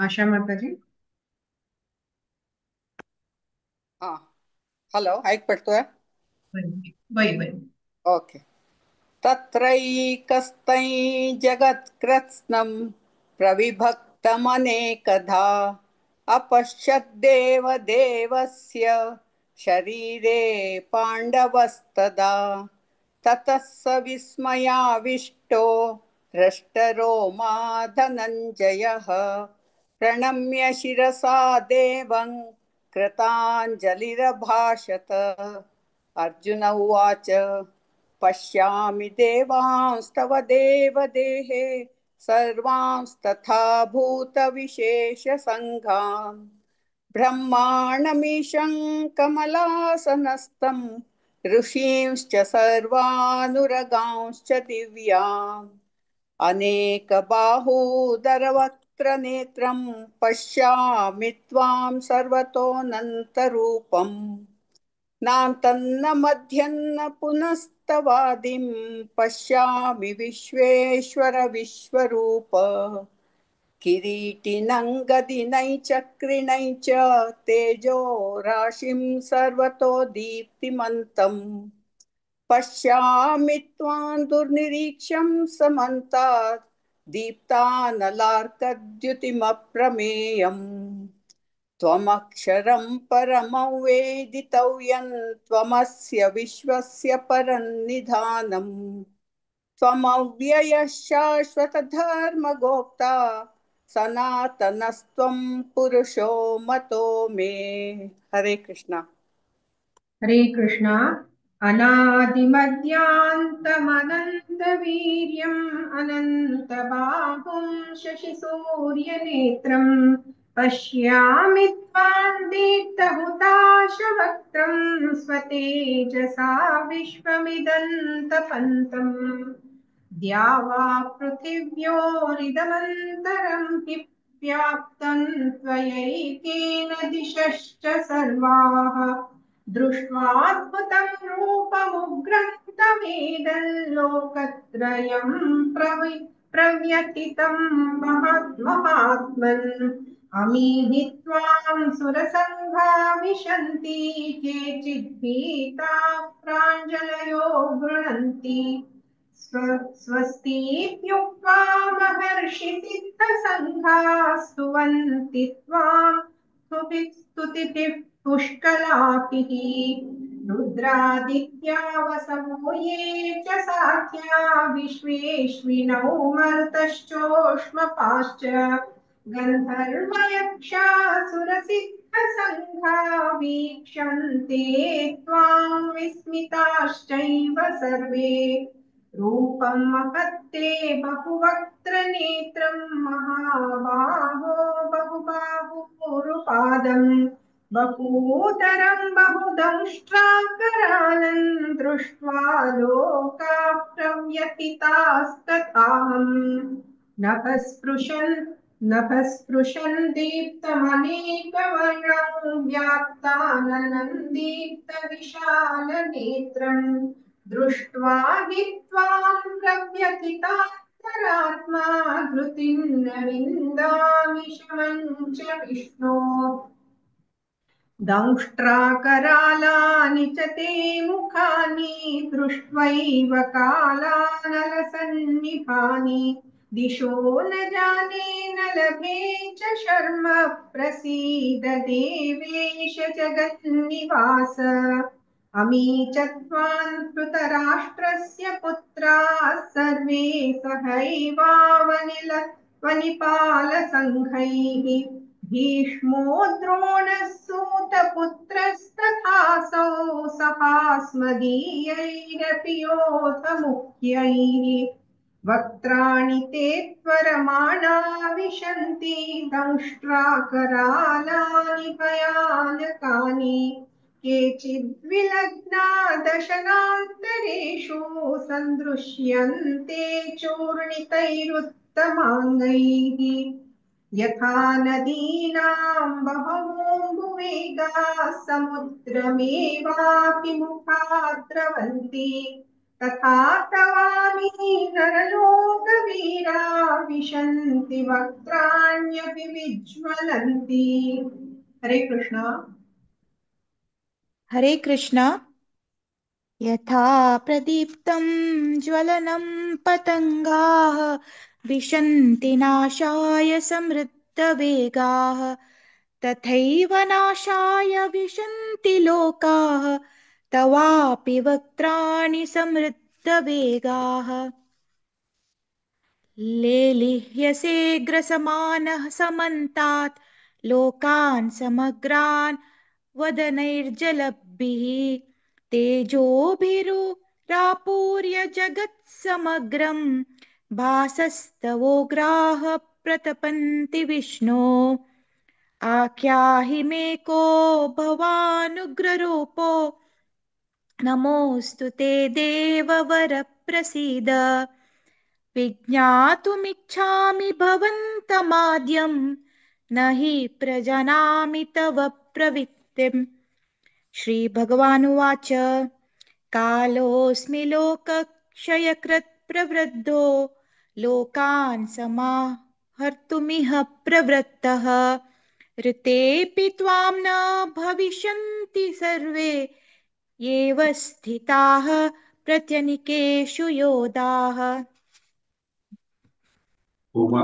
Asha Mataji. हा, हॅलो, ऐक पडतोय? बाई बाई. ओके. तत्रैकस्तै जगत्कृत्स्नं प्रविभक्तमनेकधा अपश्यद्देव देवस्य शरीरे पाण्डवस्तदा ततः स विस्मयाविष्टो हृष्टरोमा धनञ्जयः प्रणम्य शिरसा देवं कृताञ्जलिरभाषत। अर्जुन उवाच, पश्यामि देवांस्तव देवदेहे सर्वांस्तथा भूतविशेषसङ्घान् ब्रह्माणमीशं कमलासनस्थं ऋषींश्च सर्वानुरगांश्च दिव्यान् अनेकबाहूदरवक्त्रनेत्रं पश्यामि त्वां सर्वतोऽनन्तरूपम् नान्तन्न मध्यन्न पुनस्तवादिं पश्यामि विश्वेश्वर विश्वरूप। किरीटिनं गदिनै चक्रिणै च तेजो राशिं सर्वतो दीप्तिमन्तम् पश्यामि त्वां दुर्निरीक्ष्यं समन्तात् दीप्तानलार्कद्युतिमप्रमेयम्। त्वमक्षरं परमं वेदितव्यं त्वमस्य विश्वस्य परं निधानम् त्वमव्ययः शाश्वतधर्मगोप्ता सनातनस्त्वं पुरुषो मतो मे। हरे कृष्णा। हरे कृष्णा। अनादिमध्यान्तमनन्तवीर्यम् अनन्तबाहुं शशिसूर्यनेत्रं पश्यामि त्वां दीप्तहुताशवक्त्रं स्वतेजसा विश्वमिदन्तपन्तम्। द्यावा पृथिव्योरिदमन्तरं हि व्याप्तं त्वयैकेन दिशश्च सर्वाः। दृष्ट्वाद्भुतं रूपमुग्रं तवेदल्लोकत्रयं प्रव्यथितं महात्मन्। अमीहि त्वां सुरसङ्घा विशन्ति केचिद्भीताः प्राञ्जलयो गृह्णन्ति। स्वस्तीत्युक्त्वा महर्षिसिद्धसङ्घाः स्तुवन्ति त्वां स्तुतिभिः पुष्कलाभिः। रुद्रादित्या वसवो ये च साध्या विश्वेश्विनौ मरुतश्चोष्मपाश्च गन्धर्वयक्षासुरसिद्धसङ्घा वीक्षन्ते त्वां विस्मिताश्चैव सर्वे। रूपं महत्ते बहुवक्त्रनेत्रं महाबाहो बहुबाहुरुपादम् बहूतरं बहुदंष्ट्राकरालं दृष्ट्वा लोकाः प्रव्यथितास्तथाहम्। नभस्पृशन् दीप्तमनेकवर्णं व्याप्ताननं दीप्तविशालनेत्रं दृष्ट्वा हि त्वां प्रव्यथितान्तरात्मा धृतिं न विन्दामि शमं च विष्णो। दंष्ट्राकरालानि च ते मुखानि दृष्ट्वैव कालानलसन्निभानि दिशो न जाने न लभे च शर्म प्रसीद देवेश जगन्निवास। अमी च त्वां धृतराष्ट्रस्य पुत्राः सर्वे सहैवावनिल वनिपालसङ्घैः भीष्मो द्रोणः सूतपुत्रस्तथासौ सहास्मदीयैरपि योधमुख्यैः। वक्त्राणि ते त्वरमाणा विशन्ति दंष्ट्राकरालानि भयानकानि। केचिद्विलग्ना दशनान्तरेषु सन्दृश्यन्ते चूर्णितैरुत्तमाङ्गैः। यथा नदीनां बहवोऽम्बुवेगाः समुद्रमेवाभिमुखा द्रवन्ति तथा तवामि नरलोकवीरा विशन्ति वक्त्राण्यपि विज्वलन्ति। हरे कृष्णा। हरे कृष्णा। यथा प्रदीप्तं ज्वलनं पतङ्गाः विशन्ति नाशाय समृद्धवेगाः तथैव नाशाय विशन्ति लोकाः तवापि वक्त्राणि समृद्धवेगाः। लेलिह्यसेऽग्रसमानः समन्तात् लोकान् समग्रान् वदनैर्जलभिः तेजोभिरापूर्य जगत्समग्रं भासस्तवोग्राः प्रतपन्ति विष्णो। आख्याहि मे को भवानुग्ररूपो नमोऽस्तु ते देववर प्रसीद। विज्ञातुमिच्छामि भवन्तमाद्यं न हि प्रजानामि तव प्रवृत्तिम्। श्रीभगवानुवाच कालोऽस्मि लोकक्षयकृत् प्रवृद्धो लोकान् समाहर्तुमिह प्रवृत्तः। ऋतेऽपि त्वां न भविष्यन्ति सर्वे येव स्थिताः प्रत्यनिकेषु योधाः। उमा।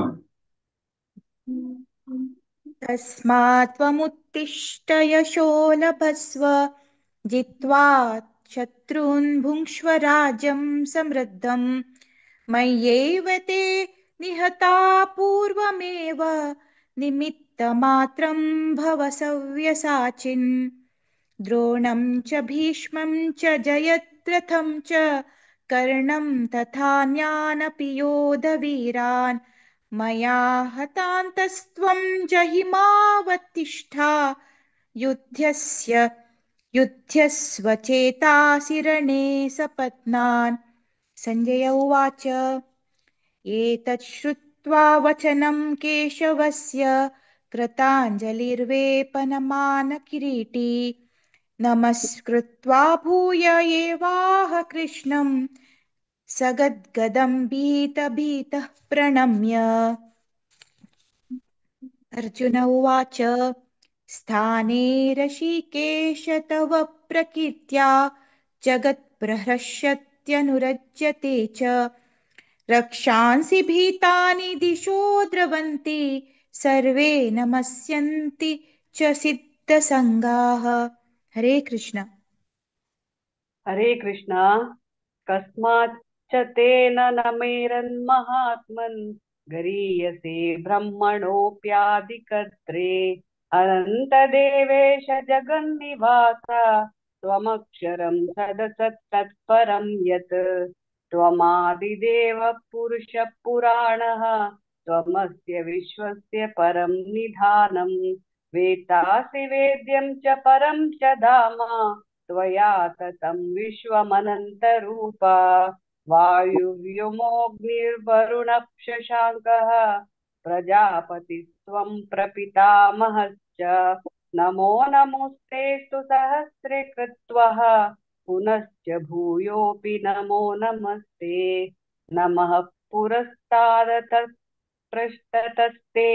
तस्मात् त्वमुत्तिष्ठ यशो लभस्व जित्वा शत्रून् भुङ्क्ष्व राज्यं समृद्धं। मय्येव ते निहता पूर्वमेव निमित्तमात्रं भव सव्यसाचिन्। द्रोणं च भीष्मं च जयद्रथं च कर्णं तथान्यानपि योधवीरान् मया हतान्तस्त्वं जहिमावतिष्ठा युध्यस्य युध्यस्व चेतासि रणे सपत्नान्। सञ्जय उवाच एतत् श्रुत्वा वचनं केशवस्य कृताञ्जलिर्वेपनमानकिरीटी नमस्कृत्वा भूय एवाह कृष्णं सगद्गदं भीतभीतः प्रणम्य। अर्जुन उवाच स्थाने ऋषिकेश तव प्रकीर्त्या जगत्प्रहर्षत्यनुरज्यते च। रक्षांसि भीतानि दिशो द्रवन्ति सर्वे नमस्यन्ति च सिद्धसङ्गाः। हरे कृष्ण। हरे कृष्णा। कस्माच्च तेन न मेरन्महात्मन् गरीयसे ब्रह्मणोऽप्यादिकर्त्रे। अनन्तदेवेश जगन्निवास त्वमक्षरं सदसत्तत्परं यत् त्वमादिदेवः पुरुषः पुराणः त्वमस्य विश्वस्य परं निधानं। वेत्तासि वेद्यं च परं च धाम त्वया ततं विश्वमनन्तरूपा। वायुर्व्योमोऽग्निर्वरुणः शशाङ्कः प्रजापतिस्त्वं प्रपितामहश्च। नमो नमोऽस्तेऽस्तु सहस्रे कृत्वः पुनश्च भूयोऽपि नमो नमस्ते। नमः पुरस्तादतः पृष्ठतस्ते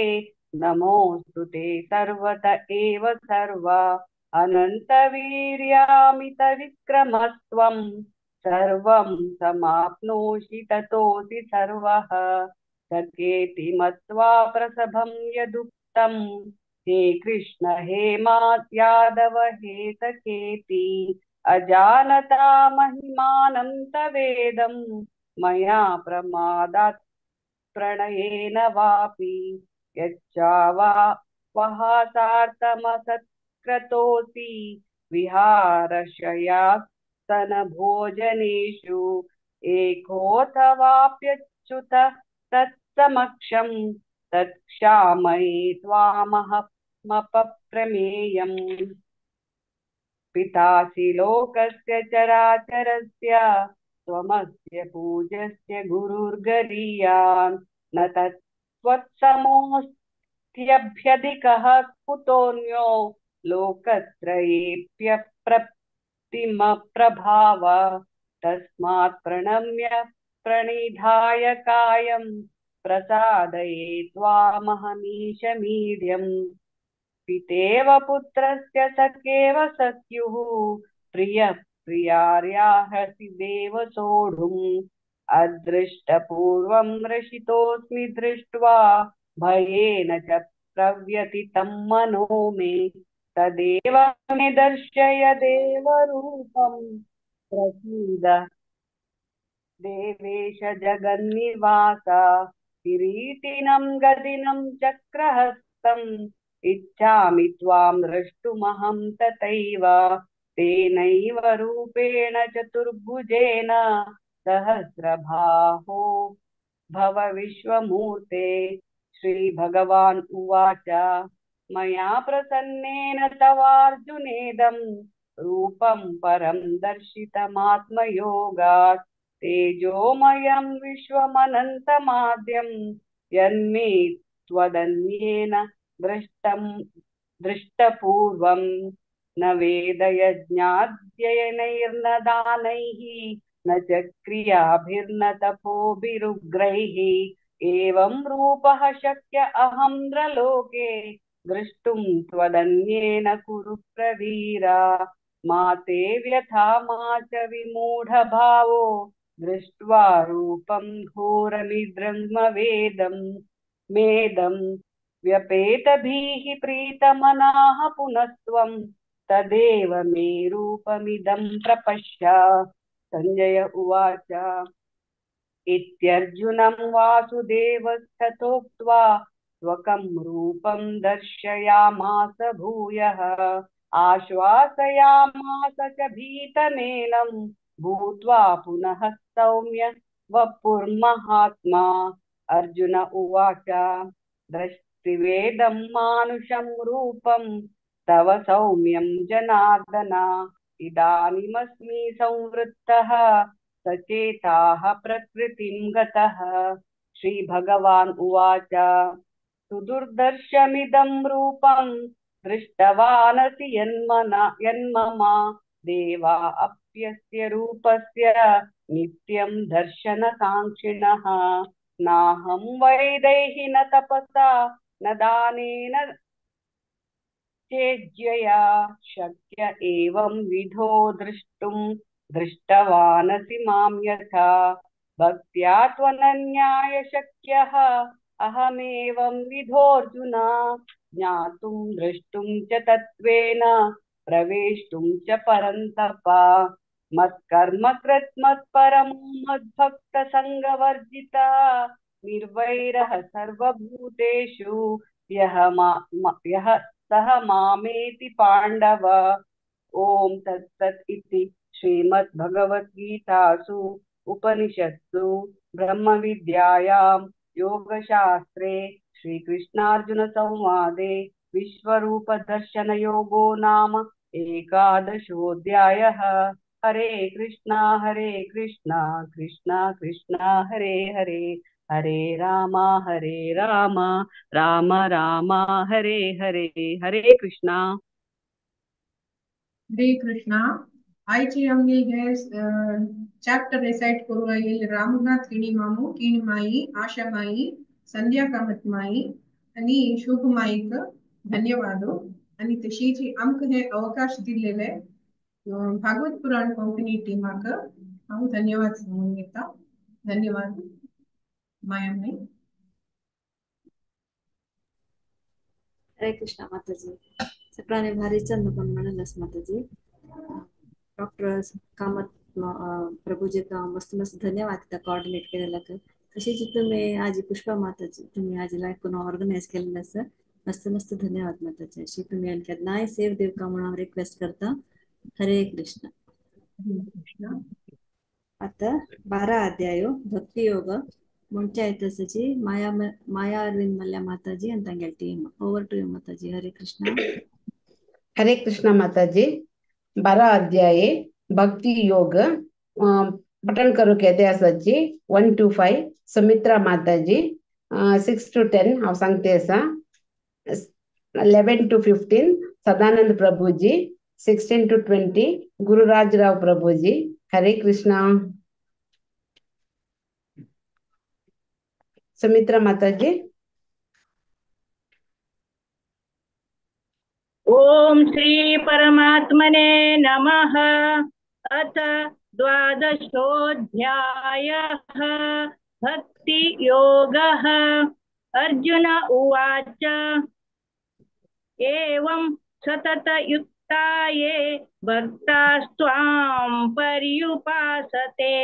नमोऽस्तु ते सर्वत एव सर्व। अनन्तवीर्यामितविक्रमस्त्वं सर्वं समाप्नोषि ततोऽसि सर्वः। सखेति मत्वा प्रसभं यदुक्तं हे कृष्ण हे मा यादव हे सखेति। अजानता महिमानं तवेदं मया प्रमादात् प्रणयेन वापि यच्चावा वहासार्थमसत्क्रतोऽसि विहारशयासनभोजनेषु एकोऽथवाप्यच्युत तत्समक्षं तत्क्षामये त्वामहमपप्रमेयम्। पितासि लोकस्य चराचरस्य त्वमस्य पूज्यस्य गुरुर्गरीयान् न तत्त्वत्समोऽस्त्यभ्यधिकः कुतोऽन्यो लोकत्रयेऽप्यप्रतिमप्रभाव। तस्मात् प्रणम्य प्रणिधाय कायं प्रसादये त्वामहमीशमीड्यम्। पितेव पुत्रस्य सखेव सख्युः प्रियः प्रियार्याहसि देव सोढुम्। अदृष्टपूर्वं रशितोऽस्मि दृष्ट्वा भयेन च प्रव्यथितं मनो मे। तदेव मे दर्शय देवरूपं प्रसीद देवेश जगन्निवास। किरीटिनं गदिनं चक्रहस्तम् इच्छामि त्वां द्रष्टुमहं तथैव। तेनैव रूपेण चतुर्भुजेन सहस्रबाहो भव विश्वमूर्ते। श्रीभगवान् उवाच मया प्रसन्नेन तवार्जुनेदं रूपं परं दर्शितमात्मयोगात्। तेजोमयं विश्वमनन्तमाद्यं यन्मे त्वदन्येन दृष्टं दृष्टपूर्वं। न वेदयज्ञाध्ययनैर्न दानैः न च क्रियाभिर्न तपोभिरुग्रैः। एवं रूपः शक्य अहं नृलोके द्रष्टुं त्वदन्येन कुरु प्रवीरा। मा ते व्यथा मा च विमूढभावो दृष्ट्वा रूपं घोरमिद्रङ्गवेदं मेदं। व्यपेतभिः प्रीतमनाः पुनस्त्वं तदेव मे रूपमिदं प्रपश्य। सञ्जय उवाच इत्यर्जुनं वासुदेवस्तथोक्त्वा स्वकं रूपं दर्शयामास भूयः। आश्वासयामास च भीतमेनं भूत्वा पुनः सौम्य वपुर्महात्मा। अर्जुन उवाच दृष्टिवेदं मानुषं रूपं तव सौम्यं जनार्दन। इदानीमस्मि संवृत्तः सचेताः प्रकृतिं गतः। श्रीभगवान् उवाच सुदुर्दर्शमिदं रूपं दृष्टवानसि यन्मम देवा अप्यस्य रूपस्य नित्यं दर्शनकाङ्क्षिणः। नाहं वैदैहि न तपसा न दानेन चेज्यया शक्य एवं विधो द्रष्टुं दृष्टवानसि मां यथा। भक्त्या त्वनन्याय शक्यः अहमेवं विधोऽर्जुन। ज्ञातुं द्रष्टुं च तत्त्वेन प्रवेष्टुं च परन्तप। मत्कर्म कृत मत्परमो मद्भक्तसङ्गवर्जिता। निर्वैरः सर्वभूतेषु यः सः मामेति पाण्डव। ॐ तत्सत् इति श्रीमद्भगवद्गीतासु उपनिषत्सु ब्रह्मविद्यायां योगशास्त्रे श्रीकृष्णार्जुनसंवादे विश्वरूपदर्शनयोगो नाम एकादशोऽध्यायः। हरे कृष्णा कृष्णा कृष्णा हरे हरे, हरे राम राम राम हरे हरे। हरे कृष्णा। हरे कृष्णा। आयची आमगे हे चॅप्टर रिसाइट करूं आयिल्ले रामनाथ किणी मामू, किणी माई, आशा माई, संध्या कामत माई आनी शुभ माईक धन्यवाद। आनी तशीच आमकां हे अवकाश दिल्लेले भागवत पुराण कोंकणी टीमाक हांव धन्यवाद सांगून घेता। धन्यवाद मायामी। हरे कृष्णा माताजी. सगळ्यांनी भारी चंद पण म्हणलंस माताजी. डॉक्टर कामत प्रभूजी का मस्त मस्त धन्यवाद त्या कोऑर्डिनेट केलेला. तशीच तुम्ही आजी पुष्पा माताजी तुम्ही आजीला ऐकून ऑर्गनाइज केलेलं असं मस्त मस्त धन्यवाद माताजी. अशी तुम्ही आणखी नाही सेव देव का म्हणून रिक्वेस्ट करता. हरे कृष्ण. कृष्ण. आता 12 अध्याय भक्ती योग ಮುಂಚೆ ಆಯ್ತು ಮಾಯಾ ಮಾಯಾ ಅರವಿಂದ್ ಮಲ್ಯ ಮಾತಾಜಿ ಅಂತ team. Over to you Mataji. Hare Krishna. Hare Krishna Mataji. 12 अध्याय भक्ती योग पठण करू केते आसाची 1 to 5 Sumitra Mataji, 6 to 10 हांव सांगते आसा, 11 to 15 Sadanand Prabhuji, 16 to 20 Gururaj Rao Prabhuji. Hare Krishna. Sumitra Mataji. Om Shri परमात्मने नमः. अथ द्वादशोऽध्यायः भक्ति योगः. अर्जुन उवाच, एवं सततयुक्ता ये भक्तास्त्वां पर्युपासते,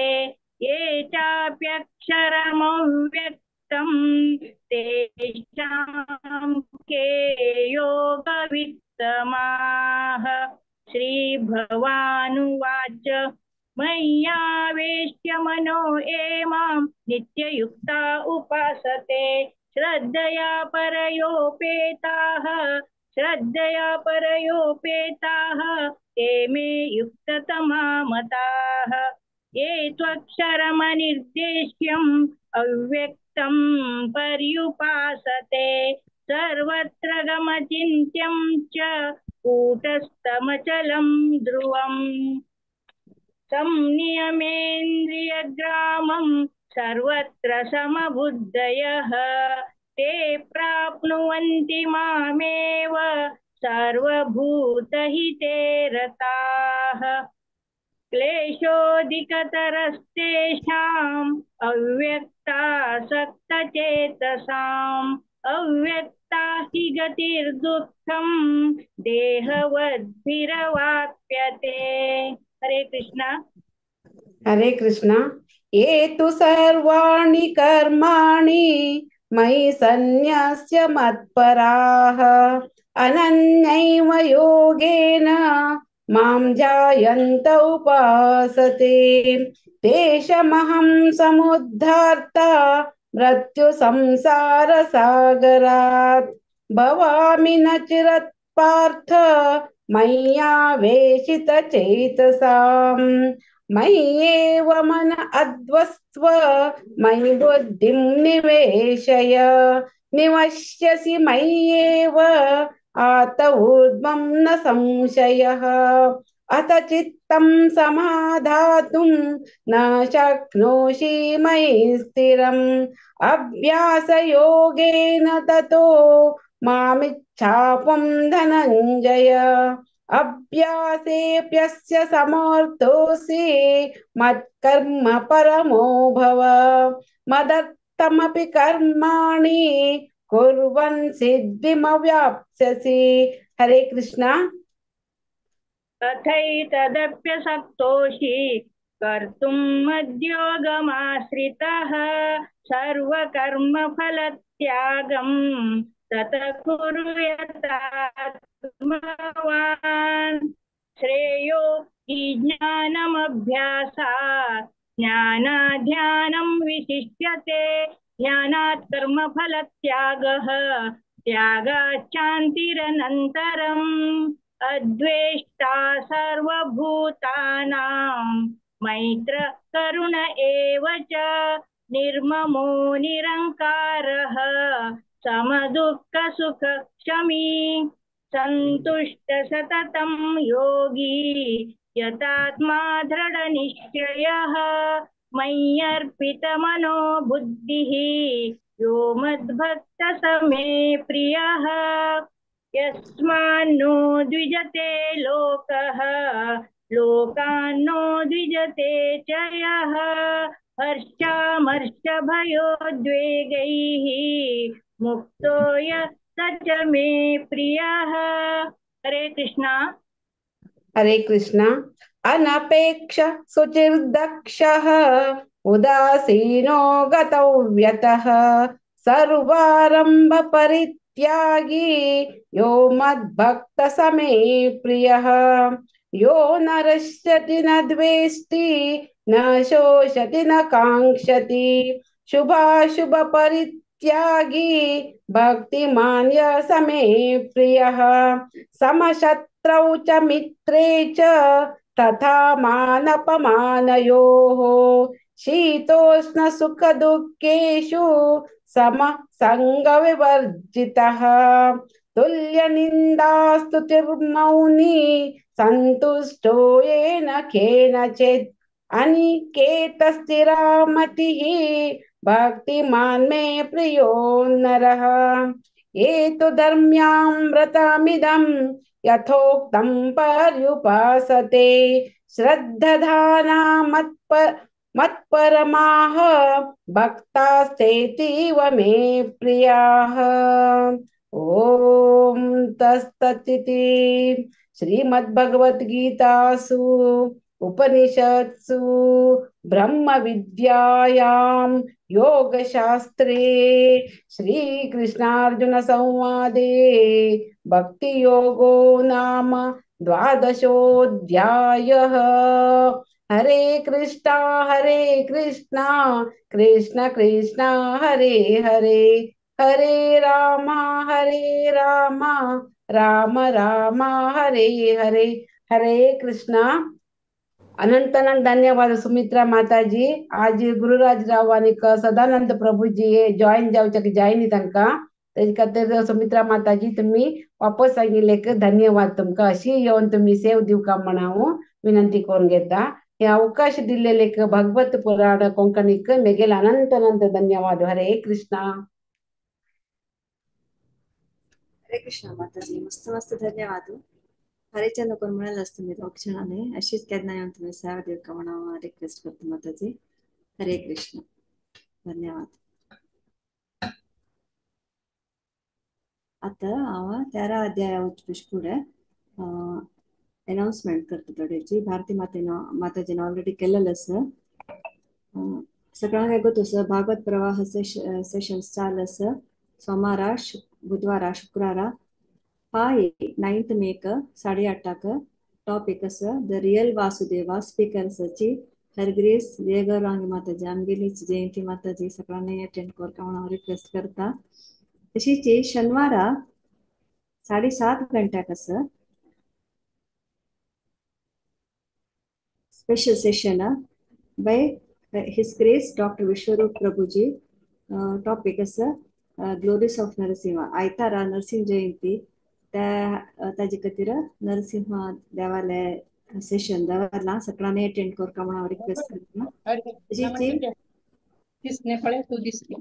ये चाप्यक्षरमव्यक्तं तेषां के योगवित्तमाः. श्री भगवानुवाच, मय्यावेश्य मनो ये मां नित्ययुक्ता उपासते, श्रद्धया परयोपेताः श्रद्धया परयोपेताः ते मे युक्ततमा मताः. ये त्वक्षरमनिर्देश्यम् अव्यक्तं पर्युपासते, सर्वत्र गमचिन्त्यं च कूटस्थमचलं ध्रुवम्. संनियमेन्द्रियग्रामं सर्वत्र समबुद्धयः, ते प्राप्नुवन्ति मामेव सर्वभूतहिते रताः. क्लेशोऽधिकतरस्तेषाम् अव्यक्तासक्तचेतसाम्, अव्यक्ता हि गतिर्दुःखं देहवद्भिरवाप्यते. हरे कृष्णा. हरे कृष्णा. ये तु सर्वाणि कर्माणि मयि सन्न्यस्य मत्पराः, अनन्यैव योगेन मां ध्यायन्त उपासते, तेषमहं समुद्धार्ता मृत्यु संसार सागरात्, भवामि न चिरत् पार्थ मय्यावेशित चेतसाम्, मय्येव मन अध्वस्त्व मयि बुद्धिं निवेशय, निवश्यसि मय्येव आत ऊर्ध्वं न संशयः. अथ चित्तं समाधातुं न शक्नोषि मयि स्थिरम्, अभ्यासयोगेन ततो मामिच्छापं धनञ्जय, अभ्यासेऽप्यस्य समर्थोऽसि मत्कर्म परमो भव, मदर्थमपि कर्माणि कुर्वन् सिद्धिमव्याप्स्यसि. हरे कृष्णा. अथैतदप्यसक्तोषि कर्तुं मद्योगमाश्रितः, सर्वकर्मफलत्यागं ततः कुरु यतात्मवान्. श्रेयो हि ज्ञानमभ्यासात् ज्ञानाध्यानं विशिष्यते, ज्ञानात् कर्मफलत्यागः त्यागात् शान्तिरनन्तरम्. अद्वेष्टा सर्वभूतानां मैत्र करुण एव च, निर्ममो निरङ्कारः समदुःखसुखक्षमी, सन्तुष्ट सततं योगी यतात्मा दृढनिश्चयः, मय्यर्पितमनो बुद्धिः यो मद्भक्तः स मे प्रियः. यस्मान्नो द्विजते लोकः लोकान्नो द्विजते च यः, हर्षामर्षभयोद्वेगैः मुक्तो यः स च मे प्रियः। हरे कृष्णा। हरे कृष्णा। अनपेक्ष शुचिर्दक्षः उदासीनो गतौ व्यतः सर्वारंभ परित्यागी यो मद्भक्त समे प्रियः। यो न रश्यति न द्वेष्टि न शोषति न कांक्षति शुभाशुभ परित्यागी भक्तिमान् य समे प्रियः। समशत्रौ च मित्रे च तथा मानपमानयोः शीतोष्ण सुख दुःखेषु सम संगविवर्जितः। तुल्यनिन्दास्तुतिर्मौनी सन्तुष्टो येन केनचित् अनिकेतस्थिरामतिः भक्तिमान् मे प्रियो नरः। एतु धर्म्यां व्रतमिदं यथोक्तं पर्युपासते श्रद्दधाना मत्परमाः भक्तास्तेतीव मे प्रियाः। ॐ तत्सदिति श्रीमद्भगवद्गीतासु उपनिषत्सु ब्रह्मविद्यायां योगशास्त्रे श्रीकृष्णार्जुन संवादे भक्तियोगो नाम द्वादशोऽध्यायः। हरे कृष्णा कृष्ण कृष्ण हरे हरे, हरे राम राम राम हरे हरे। हरे कृष्णा। अनंत अनंत धन्यवाद सुमित्रा माताजी। आज गुरुराज राव आनी सदानंद प्रभुजी जॉईन जावच्याक जायनी तांकां, तेजे खातीर सुमित्रा माताजी तुम्ही वापस सांगिल्लेक धन्यवाद तुमकां। अशी येवन तुमी सेव दिवका म्हण हांव विनंती करून घेता। हे अवकाश दिल्लेलेक भगवत पुराण कोंकणीक मेगेल अनंत अनंत धन्यवाद। हरे कृष्णा। हरे कृष्णा माताजी, मस्त मस्त धन्यवाद। हरेचंद्र कोण म्हणाल तुम्ही क्षणाने अशीच केन्ना येवन तुमी सेवा दिवका म्हण हांव रिक्वेस्ट करता माताजी। हरे कृष्ण, धन्यवाद। आता हांव 13 अध्याय वचपी फुडें अनाउन्समेंट करता थोड्याची। भारती मातेन माताजीन ऑलरेडी केल्लेलें आसा। सगळ्यांक येगोत आसा भागवत प्रवाह सेशन्स चालू आसा। सोमारा, बुधवारा, शुक्रारा पाय 9 मेक 8:30 टॉपिक आसा the real Vasudeva. Speaker आसाची हरग्रेस जयगौरांगी माताजी, आमगेली जयंती माताजी। सगळ्यांनी अटेंड करता म्हणून हांव रिक्वेस्ट करता। तशीच शनिवारा 7:30 घंट्याक आसा special session by his grace doctor Vishwaroop Prabhuji. Topic आसा ग्लोरीज ऑफ नरसिंह। आयतारा नरसिंह जयंती त्या ताजे खातीर नरसिंह देवालय सेशन दवरला। सगळ्यांनी अटेंड करता म्हणून हांव रिक्वेस्ट करता। तशीच दिसने पळय तूं दिसली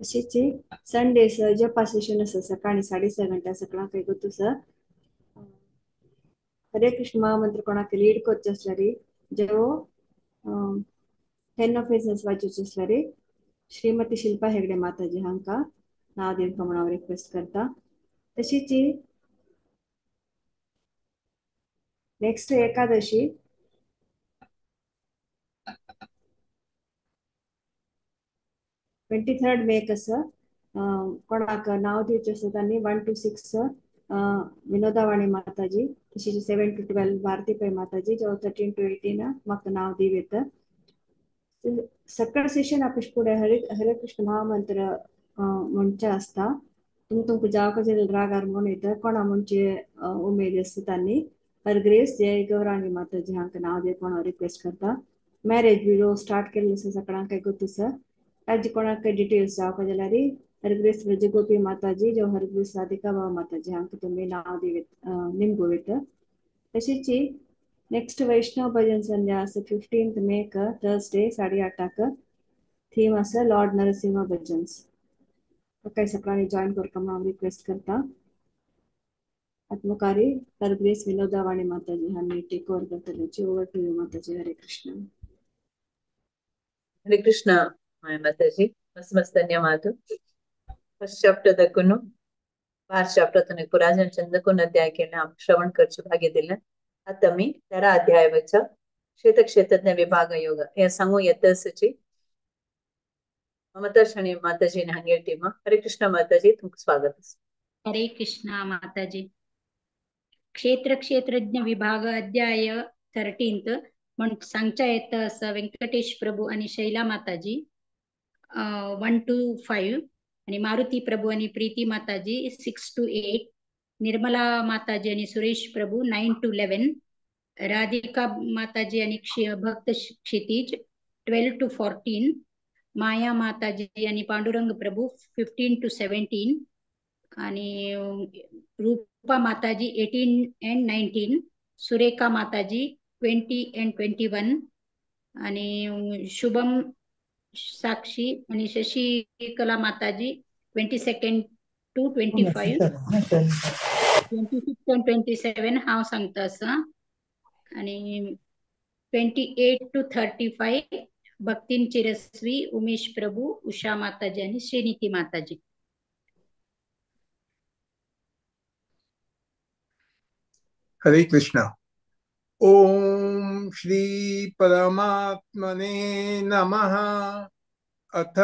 तशीच संडे जपा सेशन आसा सकाळी 6:30 घंट्या सगळ्यांक येगोत आसा। हरे कृष्ण महामंत्र कोणाक लीड करचे आसल्यार जेवो 10 ऑफेसन्स वाचूचे आसल्यार श्रीमती शिल्पा हेगडे माताजी हांकां नांव दिवंक म्हण हांव रिक्वेस्ट करता। तशीच नेक्स्ट एकादशी 23 मेक आसा। कोणाक नांव दिवचें आसा तांणी 1 to 6 Vinodavani Mataji, तशीच 7 to 12 Bharati Pai Mataji, जो 13 to 18 म्हाका नांव दिव येता। सकाळ सेशन आपश फुडें हरे हरे कृष्ण महामंत्र म्हणचें आसता। तुमकां तुमकां जावपाक जाल्यार रागार म्हूण येता कोणा म्हणचे उमेद आसता तांणी हरग्रेस जय गौरांगी माताजी हांकां नांव दिवपाक हांव रिक्वेस्ट करता। मॅरेज ब्युरो स्टार्ट केल्लें आसा सगळ्यांक गोत आसा। ताजी कोणाक डिटेल्स जावपाक जाल्यार हरग्रेस ब्रजगोपी माताजी जो हरग्रेस राधिका बाबा माताजी हांकां तुमी नांव दिवेत निमगो वयता। तशीच नेक्स्ट वैष्णव भजन संध्या आसा 15 मेक थर्सडे 8:30 थीम आसा लॉर्ड नरसिंह भजन्स। काय सगळ्यांनी जॉईन करता म्हणून हांव रिक्वेस्ट करता। आत्मकारी हरग्रेस विनोदावाणी माताजी हांणी टेक ओवर करतल्याची। Over to you Mataji. Hare Krishna. Hare Krishna Mataji, मस्त मस्त धन्यवाद। फर्स्ट चॅप्टर दाखवून 12 चॅप्टर पुराजन चंदकोन अध्याय केले आम श्रवण करचे भाग्य दिले। आता मी 13 अध्यायाच्या क्षेत्र क्षेत्रज्ञ विभाग योग हे सांगू येतची ममता शणी माताजी हांगेर टीम। हरे कृष्ण माताजी, तुमचं स्वागत। हरे कृष्णा माताजी। क्षेत्र क्षेत्रज्ञ विभाग अध्याय 13 म्हण सांगच्या येत असं व्यंकटेश प्रभू आणि शैला माताजी 1 to 5 आणि मारुती प्रभू आणि प्रीती माताजी 6 to 8, Nirmala Mataji आणि Suresh Prabhu 9 to 11, Radhika Mataji आणि भक्त क्षितिज 12 to 14, माया माताजी आणि पांडुरंग प्रभू 15 to 17 आणि रूपा माताजी 18 and 19, Surekha Mataji 20 and 21 आणि शुभम साक्षी आणि शशिकला माताजी 22 to 25, 26 and 27 हांव सांगता आसा आणि 28 to 35 भक्तीन चिरस्वी उमेश प्रभू उषा माताजी आणि श्रीनीती माताजी। हरे कृष्णा। ओम श्री परमात्मने नमः। अथ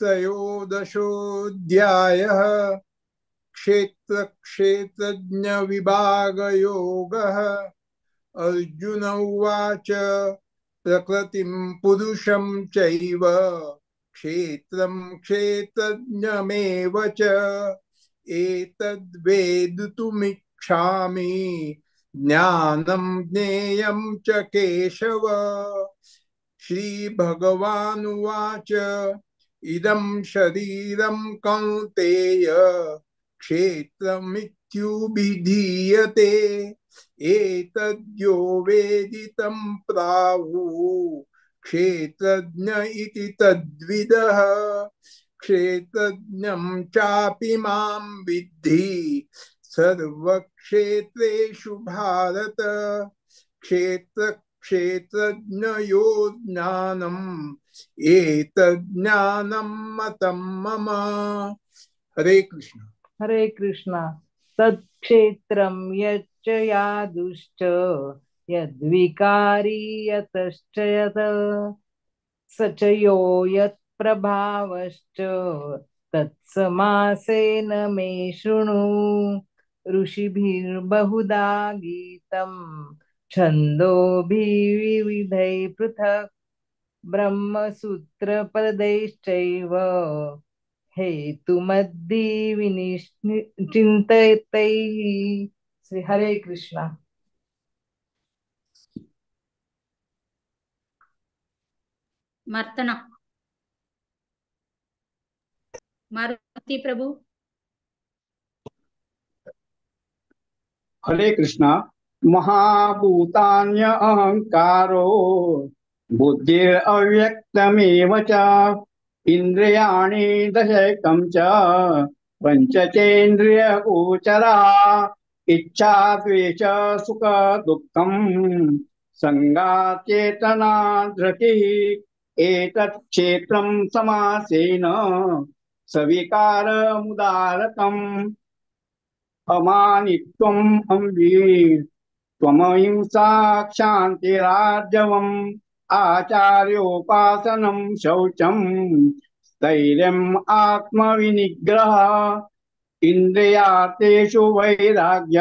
त्रयोदशोऽध्यायः क्षेत्र क्षेत्रज्ञ विभाग योगः। अर्जुन उवाच प्रकृतिं पुरुषं चैव क्षेत्रं क्षेत्रज्ञमेव च एतद्वेदितुमिच्छामि ज्ञानं ज्ञेयं च केशव। श्री भगवानुवाच इदं शरीरं कौन्तेय क्षेत्रमित्युभिधीयते एतद्यो वेदितं प्राहुः क्षेत्रज्ञ इति तद्विदः। क्षेत्रज्ञं चापि मां विद्धि सर्वक्षेत्रेषु भारत। क्षेत्र क्षेत्रज्ञयो ज्ञानम् एतज्ज्ञानं मतं मम। हरे कृष्ण। हरे कृष्ण। तत्क्षेत्रं यच्च यादुश्च यद्विकारी यतश्च यत् स च यो यत्प्रभावश्च तत्समासेन मे शृणु। ऋषिभिर्बहुधा गीतं छन्दोभिर्विविधैः पृथक् ब्रह्मसूत्रपदैश्चैव हेतुमद्धि विनिश्चिन्तैः। श्री हरे कृष्णा। मर्तना मारुति प्रभु। हरे कृष्णा। महाभूतान्य अहंकारो बुद्धिरव्यक्तमेव च इंद्रियाणि दशैकं च पंचचेन्द्रियगोचरा इच्छा द्वेष सुख दुःखं संगाचेतना धृतिः एतत् क्षेत्रं समासेन सविकारमुदारतम्। अमानित्वम् अम्बीर त्वमहिंसा क्षान्तिरार्जवम् आचार्योपासनं शौचं स्थैर्यम् आत्मविनिग्रह इंद्रियातेषु वैराग्य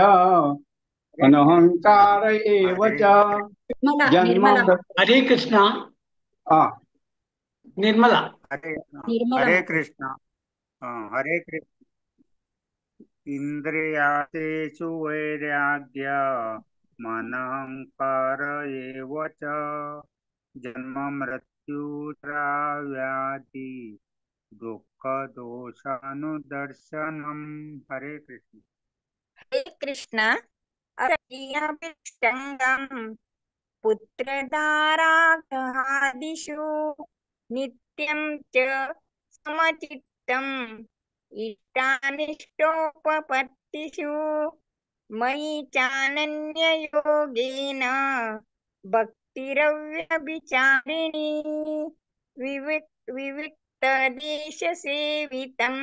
अनहंकार एव च। जन्म। हरे कृष्णा। निर्मला। हरे कृष्णा। हरे कृष्ण। इंद्रियातेषु वैराग्य मनहंकार एव च जन्म मृत्यु जरा व्याधि दुःख दोषानुदर्शनम। हरे कृष्ण। हरे कृष्ण। अरण्यं पुत्रदारागृहादिषु नित्यं च समचित्तम् इष्टानिष्टोपपत्तिषु मयि चानन्ययोगेन भक्तिरव्यभिचारिणी। विविक्तदेशसेवितं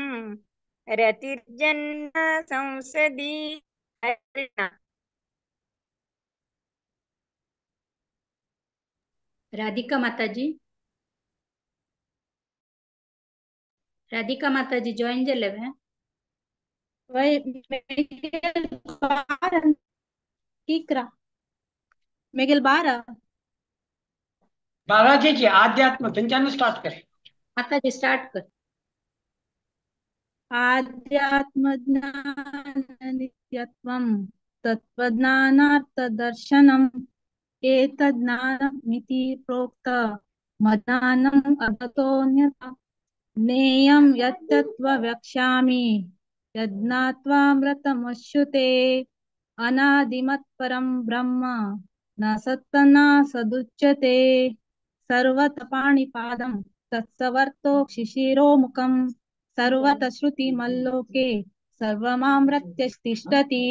रतिर्जन्म संसदि। राधिका माताजी, राधिका माताजी जॉइन जाले वे? ठीक मेगेल 12 12 जी आध्यात्म थंच्यान स्टार्ट कर। माताजी स्टार्ट कर। आध्यात्म ज्ञान नित्यत्वं तत्त्वज्ञानार्थदर्शनम् एतज्ज्ञानमिति प्रोक्त मज्ञानम् अगतोऽन्यथा ज्ञेयं यत्तत्त्व वक्ष्यामि यज्ञात्वामृतमश्नुते अनादिमत्परं ब्रह्म न सत्तन सदुच्यते सर्वतपाणिपादं तत्सवर्तोक्षिशिरोमुखं सर्वतः श्रुतिमल्लोके सर्वमामृत्य तिष्ठति।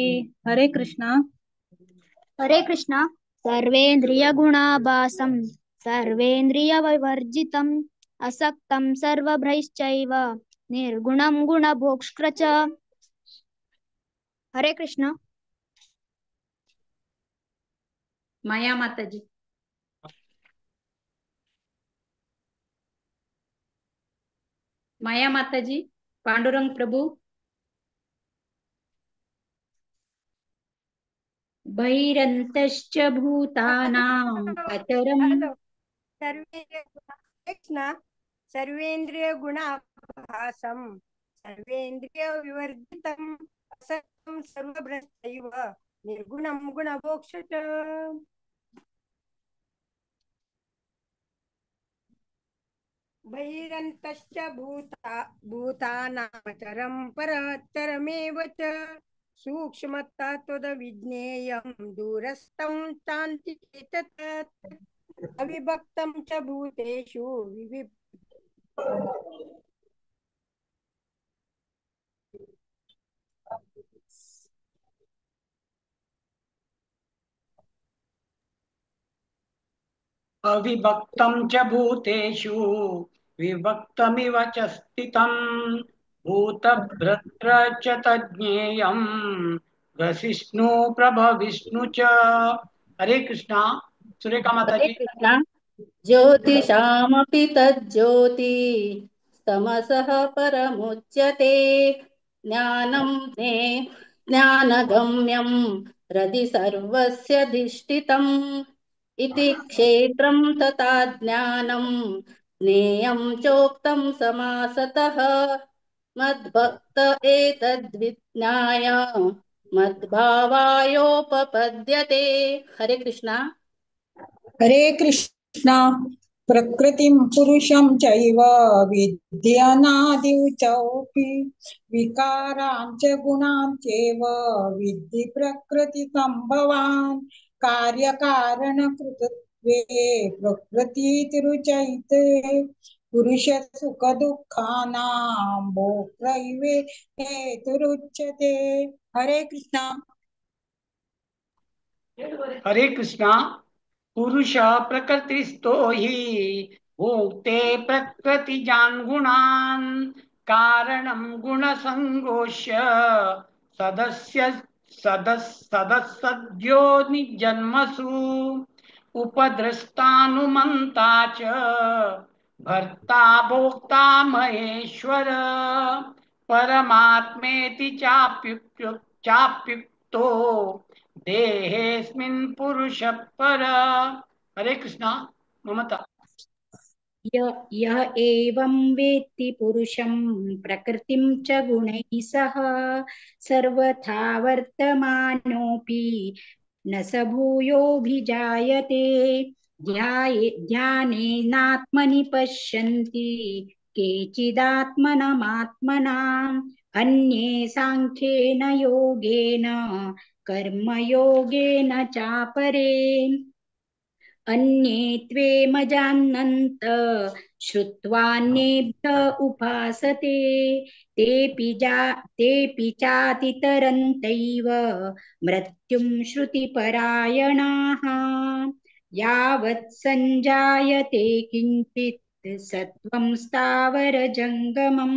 हरे कृष्णा। हरे कृष्णा। सर्वेन्द्रियगुणाभासं सर्वेन्द्रियविवर्जितम् असक्तं सर्वभ्रैश्चैव निर्गुणं गुणभोक्तृ च। हरे कृष्णा। माया माताजी, माया माताजी, पांडुरंग प्रभु। बहिरन्तश्च भूतानां अतरं सर्वेन्द्रिय गुणाभासं सर्वेन्द्रिय विवर्जितं असक्तं सर्वभ्रष्टैव निर्गुणं गुणभोक्ष च। बहिरन्तश्च भूतानामचरं परतरमेव च सूक्ष्मतत्त्वविज्ञेयं दूरस्थं चान्तिके तत् अविभक्तं च भूतेषु अविभक्तं च भूतेषु विभक्तमिव च स्थितं भूतभ्रत्र च तज्ज्ञेयं ग्रसिष्णु प्रभविष्णु च। हरे कृष्णा। सुरेखा माता हरे जी। कृष्णा। ज्योतिषामपि तज्ज्योति तमसः परमुच्यते ज्ञानं ज्ञानगम्यं हृदि सर्वस्य धिष्ठितम् इति क्षेत्रं तथा ज्ञानं ज्ञेयं चोक्तं समासतः मद्भक्त एतद्विज्ञाय मद्भावायोपपद्यते। हरे कृष्णा। हरे कृष्णा। प्रकृतिं पुरुषं चैव विद्यानादिचौपि विकारां च गुणां चैव विद्धि प्रकृतिसम्भवान् कार्यकारणकृतत्वे प्रकृतिरुचैते पुरुषसुखदुःखानां भोक्त्रैवे हेतुरुच्यते। हरे कृष्णा। हरे कृष्णा। पुरुष प्रकृतिस्थो हि भुङ्क्ते प्रकृतिजान् गुणान् कारणं गुणसङ्गोष्य सदस्य सदसद्यो निजन्मसु उपद्रष्टानुमन्ता च भर्ता भोक्ता महेश्वर परमात्मेति चाप्युक्तो देहेस्मिन् पुरुष पर। हरे कृष्णा। ममता। यः एवं वेत्ति पुरुषं प्रकृतिं च गुणैः सह सर्वथा वर्तमानोऽपि न स भूयोऽभिजायते। ध्यानेनात्मनि पश्यन्ति केचिदात्मनमात्मना अन्ये सांख्येन योगेन कर्मयोगेन चापरे अन्ये त्वेमजानन्त श्रुत्वान्येभ्य उपासते तेऽपि चातितरन्तैव मृत्युं श्रुतिपरायणाः। यावत् सञ्जायते किञ्चित् सत्त्वं स्थावरजङ्गमं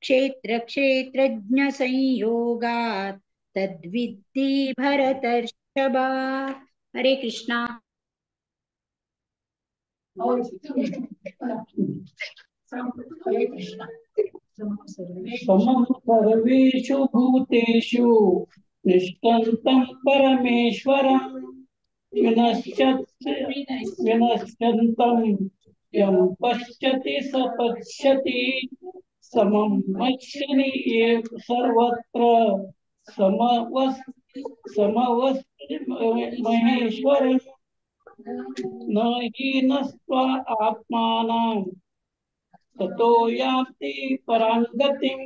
क्षेत्र क्षेत्रज्ञ संयोगात् तद्विद्धि भरतर्षभ। हरे कृष्णा। समं सर्वेषु भूतेषु निष्ठन्तं परमेश्वरं विनश्यन्तं यं पश्यति स पश्यति समं पश्यति एव सर्वत्र समवस्ति महेश्वरं न हीनस्त्वा आत्मानं ततो याति परां गतिम्।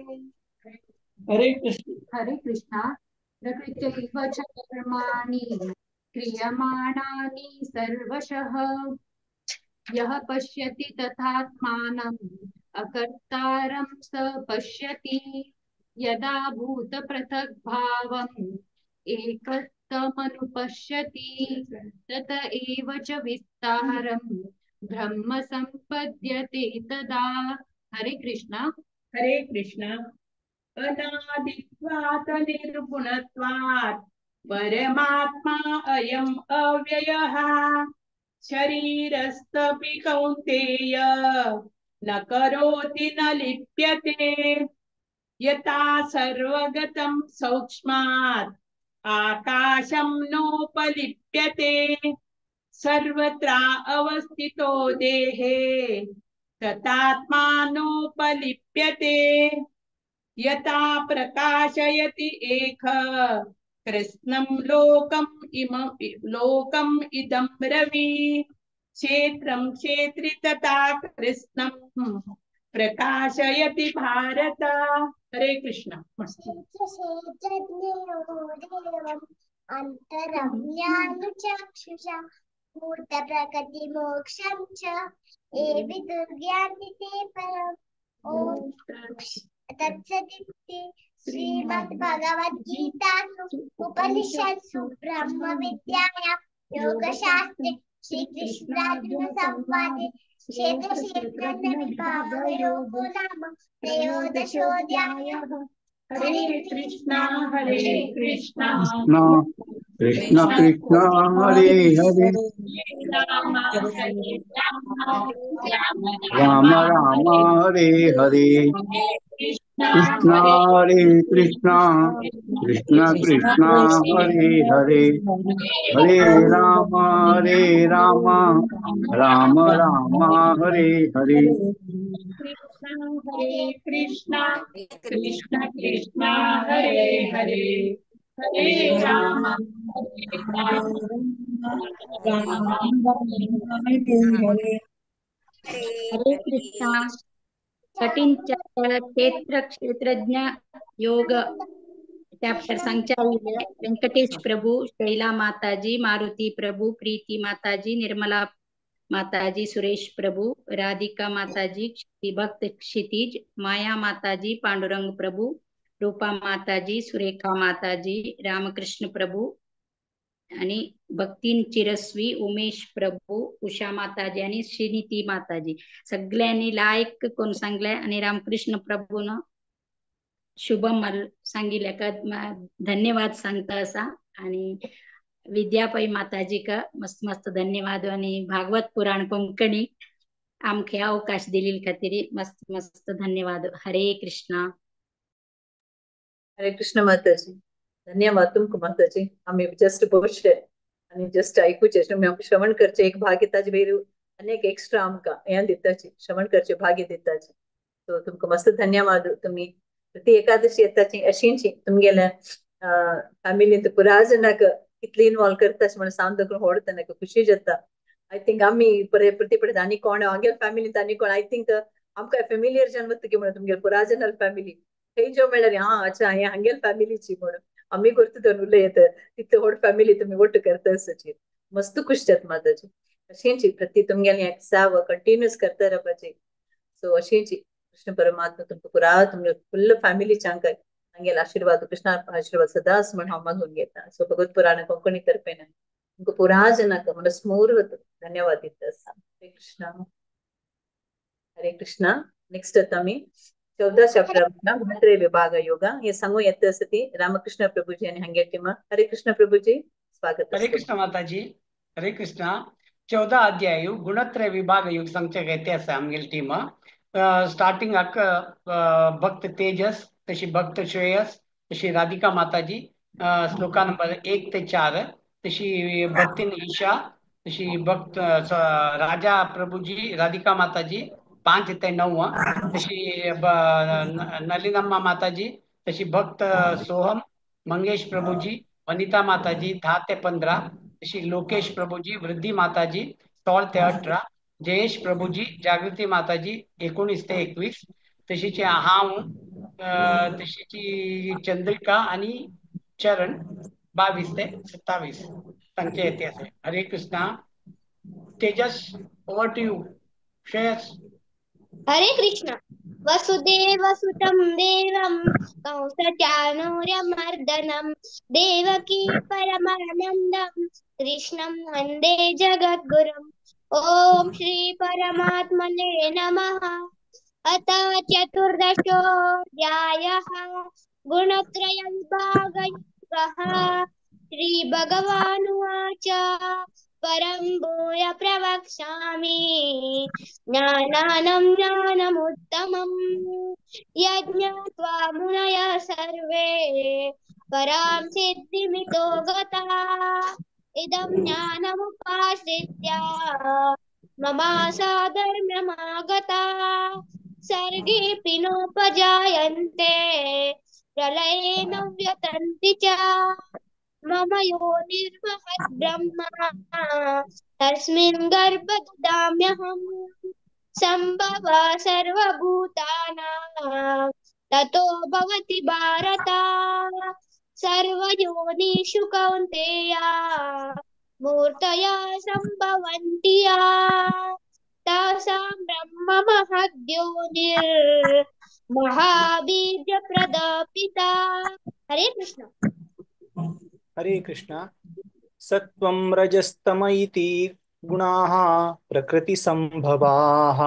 हरे कृष्ण। हरे कृष्ण। प्रकृत्यैव च कर्माणि क्रियमाणानि सर्वशः यः पश्यति तथात्मानम् अकर्तारं स पश्यति। यदा भूतपृथग्भावम् एकत्वमनुपश्यति तत एव च विस्तारं ब्रह्म संपद्यते तदा। हरे कृष्णा। हरे कृष्णा। अनादित्वात् निर्गुणत्वात् परमात्मा अयम् अव्ययः शरीरस्थपि कौन्तेय न करोति न लिप्यते। यथा सर्वगतं सूक्ष्मात् आकाशं नोपलिप्यते सर्वत्र अवस्थितो देहे तथात्मानोपलिप्यते। यथा प्रकाशयति एक कृत्स्नं लोकम् इदं रवि क्षेत्रं क्षेत्री तथा कृत्स्नं प्रकाशयति भारत। हरे कृष्ण। अंतरं ज्ञानचक्षुषा भूतप्रकृतिमोक्षं च एवि दुर्ज्ञाति ते परम्। ॐ तत्सदिति श्रीमद्भगवद्गीतासु उपनिषत्सु ब्रह्मविद्यायां योगशास्त्रे श्रीकृष्णार्जुन संवादे क्षेत्र क्षेत्रज्ञ विभागयोगो नाम त्रयोदशोऽध्यायः। हरे कृष्णा हरे कृष्णा कृष्ण कृष्ण हरे हरे राम राम हरे हरे कृष्ण हरे कृष्ण कृष्ण कृष्ण हरे हरे हरे राम राम राम हरे हरे। हरे कृष्णा कृष्ण कृष्ण हरे हरे हरे राम हरे राम। हरे कृष्णा। कठिन क्षेत्र क्षेत्रज्ञ योग चॅप्टर सांगच्या व्यंकटेश प्रभू, शैला माताजी, मारुती प्रभू, प्रीती माताजी, निर्मला माताजी, सुरेश प्रभू, राधिका माताजी, भक्त क्षितिज, माया माताजी, पांडुरंग प्रभू, रूपा माताजी, सुरेखा माताजी, रामकृष्ण प्रभू आणि भक्तीन चिरस्वी, उमेश प्रभू, उषा माताजी आणि श्रीनीती माताजी सगळ्यांनी लायक कोण सांगले आणि रामकृष्ण प्रभून शुभम सांगितले का धन्यवाद सांगता असा आणि विद्यापै माताजी का मस्त मस्त धन्यवाद आणि भागवत पुराण कोंकणी आमखे अवकाश दिलील खातीर मस्त मस्त धन्यवाद। हरे कृष्णा। हरे कृष्ण माताजी, धन्यवाद तुमको माताजी। आम्ही जस्ट बसले आणि जस्ट ऐकूचे श्रवण करचे एक भाग्य ताजे बेर अनेक एक्स्ट्रा आमकां हें दिताची श्रवण करचे भाग्य दिताची सो तुमकां मस्त धन्यवाद। तुमी प्रति एकादशी येताची अशींची तुमगेल्या फॅमिलींत पुरा जणांक कितली इन्वॉल्व करता अशें म्हणून सांग दखून व्हड तेन्ना खुशी जाता। I think आमी प्रति पडत आनी कोण हांगेल फॅमिलींत आनी कोण I think आमकां फेमिलियर जावन वता की म्हणून तुमगेल पुरा जणांल फॅमिली खंय जो मेळ्ळ्यार हा अच्छा हें हांगेल फॅमिलीची म्हणून आमी करता धरून उलयता तितले व्हड फॅमिली तुमी वट्ट करता आसची मस्त खुश जाता माताजी। अशींची प्रति तुमगेली एक सेवा कंटिन्यूस करता रावपाची सो अशींची कृष्ण परमात्मा तुमकां पुरा तुमगे फुल्ल फॅमिलीच्या हांगेल आशीर्वाद कृष्णा आशीर्वाद सदांच म्हण हांव मागून घेता। सो भगवत पुराण कोंकणी तर्फेन तुमकां पुरा जणांक म्हणून स्मूर्व धन्यवाद दिता आसा। हरे कृष्णा। हरे कृष्णा. नेक्स्ट आता मी 14 चॅप्टर गुणत्रय विभाग योगा हे सांगू येत आसा ती रामकृष्ण प्रभुजी आणि हांगे टीम. हरे कृष्ण प्रभुजी, स्वागत. हरे कृष्ण माताजी, हरे कृष्णा. 14 अध्याय गुणत्रय विभाग योग सांगचे घेते आसा आमगेली टीम. स्टार्टिंगाक भक्त तेजस, तशी भक्त श्रेयस, तशी राधिका माताजी, श्लोका नंबर 1 ते 4, तशी भक्तीन ईशा, तशी भक्त राजा प्रभुजी, राधिका माताजी 5 ते 9, तशी नलिनम्मा माताजी, तशी भक्त सोहम, मंगेश प्रभुजी, वनिता माताजी 10 ते 15, तशी लोकेश प्रभुजी, वृद्धी माताजी 16 ते 18, जयेश प्रभुजी, जागृती माताजी 19 ते 21, तशीची हांव, तशीची चंद्रिका आणि चरण 22 ते 27 तांचे येते आसा. Hare Krishna. Tejas, over to you. Shreyas. Hare Krishna. Vasudev सुतं देवं कंसचाणूरमर्दनं देवकी परमानन्दं कृष्णं वन्दे जगद्गुरुम्. ॐ श्री परमात्मने नमः. अथ चतुर्दशोऽध्यायः गुणत्रय विभागयोगः. श्री भगवानुवाच परं भूय प्रवक्ष्यामि ज्ञानानं ज्ञानमुत्तमं यज्ञात्वा मुनयः सर्वे परां सिद्धिमितो गताः. इदं ज्ञानमुपाश्रित्य मम साधर्म्यमागता सर्गेऽपि नोपजायन्ते प्रलये न व्यतन्ति च. मम योनिर्महद् ब्रह्म तस्मिन् गर्भददाम्यहम्. सम्भव सर्वभूतानां ततो भवति भारत. सर्वयोनिषु कौन्तेय मूर्तयः सम्भवन्ति याः. तासां ब्रह्म महद्योनिर्महाबीजप्रदा पिता. हरे कृष्ण. हरे कृष्ण. सत्वं रजस्तम इति गुणाः प्रकृतिसंभवाः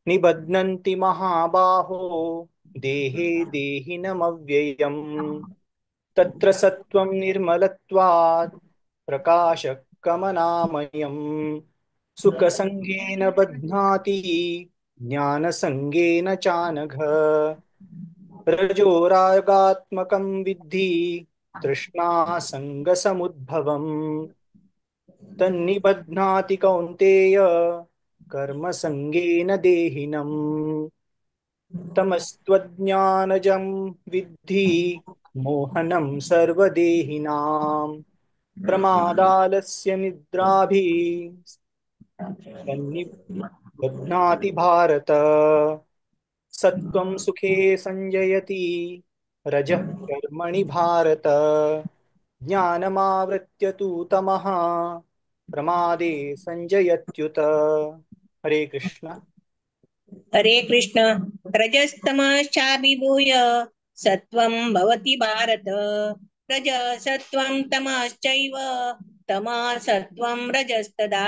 निबध्नन्ति महाबाहो देहे देहिनमव्ययम्. तत्र सत्वं निर्मलत्वात् प्रकाशकमनामयम्. सुखसंगेन बध्नाति ज्ञानसंगेन चानघ. रजोरागात्मकं विद्धि तृष्णासंगसमुद्भवम्. तन्निबध्नाति कौन्तेय कर्मसंगेन देहिनम्. तमस्त्वज्ञानजं विद्धि मोहनं सर्वदेहिनां. प्रमादालस्य निद्राभिः तन्निबध्नाति भारत. सत्त्वं सुखे संजयति रजः कर्मणि भारत. ज्ञानमावृत्य तु तमः प्रमादे संजयत्युत. हरे कृष्ण. हरे कृष्ण. रजस्तमश्चाभिभूय सत्त्वं भवति भारत. रजसत्त्वं तमश्चैव तमसत्त्वं रजस्तदा.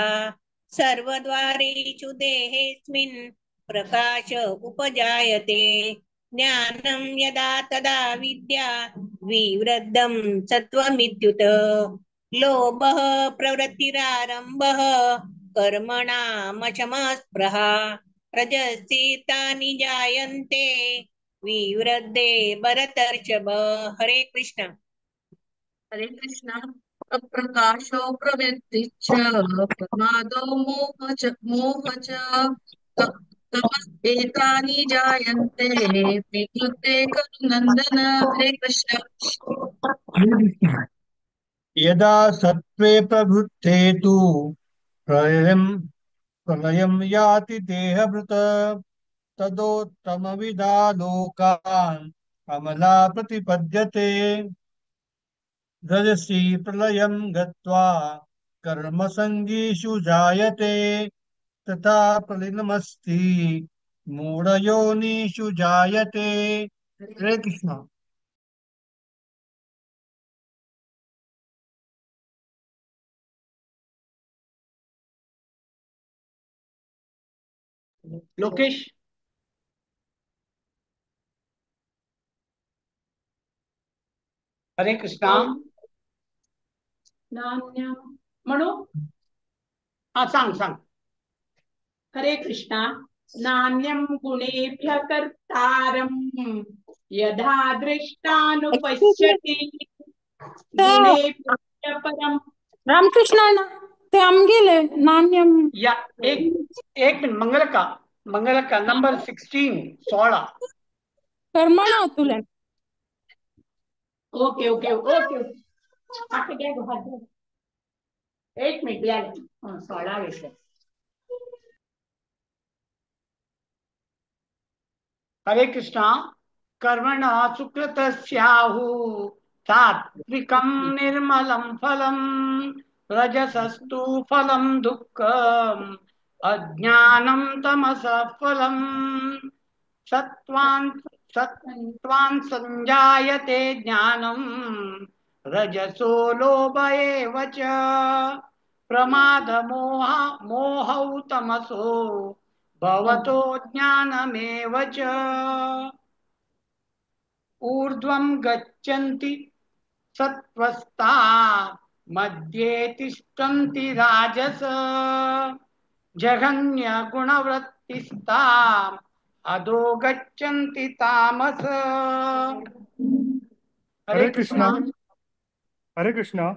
सर्वद्वारेषु देहेऽस्मिन् प्रकाश उपजायते. ज्ञानं यदा तदा विद्या विवृद्धं सत्त्वमित्युत. लोभः प्रवृत्तिरारम्भः कर्मणामशमस्पृहा. रजस्येतानि जायन्ते विवृद्धे भरतर्षभ. हरे कृष्ण. हरे कृष्ण. अप्रकाशो प्रवृत्तिश्च प्रमादो मोह च तमस् एतानि जायन्ते विवृद्धे नंदन. हरे कृष्ण. यदा सत्त्वे प्रवृत्ते तु प्रलयं याति देहभृत. तदोत्तमविदा लोकान् अमला प्रतिपद्यते. रजसि प्रलयं गत्वा कर्मसंगीषु जायते. तथा प्रलीनमस्ति मूढयोनिषु जायते. हरे कृष्ण. लोकेश. हरे कृष्णा. नान्यं म्हणू. हा, सांग सांग. हरे कृष्णा. नान्यं गुणेभ्य कर्तारं यथा दृष्टानुपश्यति गुणेभ्य परं. रामकृष्ण ते आमगेले नान्यम. या एक एक मिनिट. मंगलका, मंगलका नंबर 16 16. कर्मणा तुले. ओके ओके ओके, हात घ्या गो, हात घ्या. एक मिनिट या. 16 विषय. हरे कृष्णा. कर्मण सुकृतस्याहु सात्विकं निर्मलं फलं रजसस्तु फलं दुःखम् अज्ञानं तमसः फलं सत्वान् सत्वान् संजायते ज्ञानं रजसो लोभ एव च प्रमादमोह मोहौ तमसो भवतो ज्ञानमेव च. ऊर्ध्वं गच्छन्ति सत्त्वस्ता मध्ये तिष्ठन्ति राजस जघन्य गुणवृत्तिस्ता अधो गच्छन्ति तामस. हरे कृष्णा. हरे कृष्णा.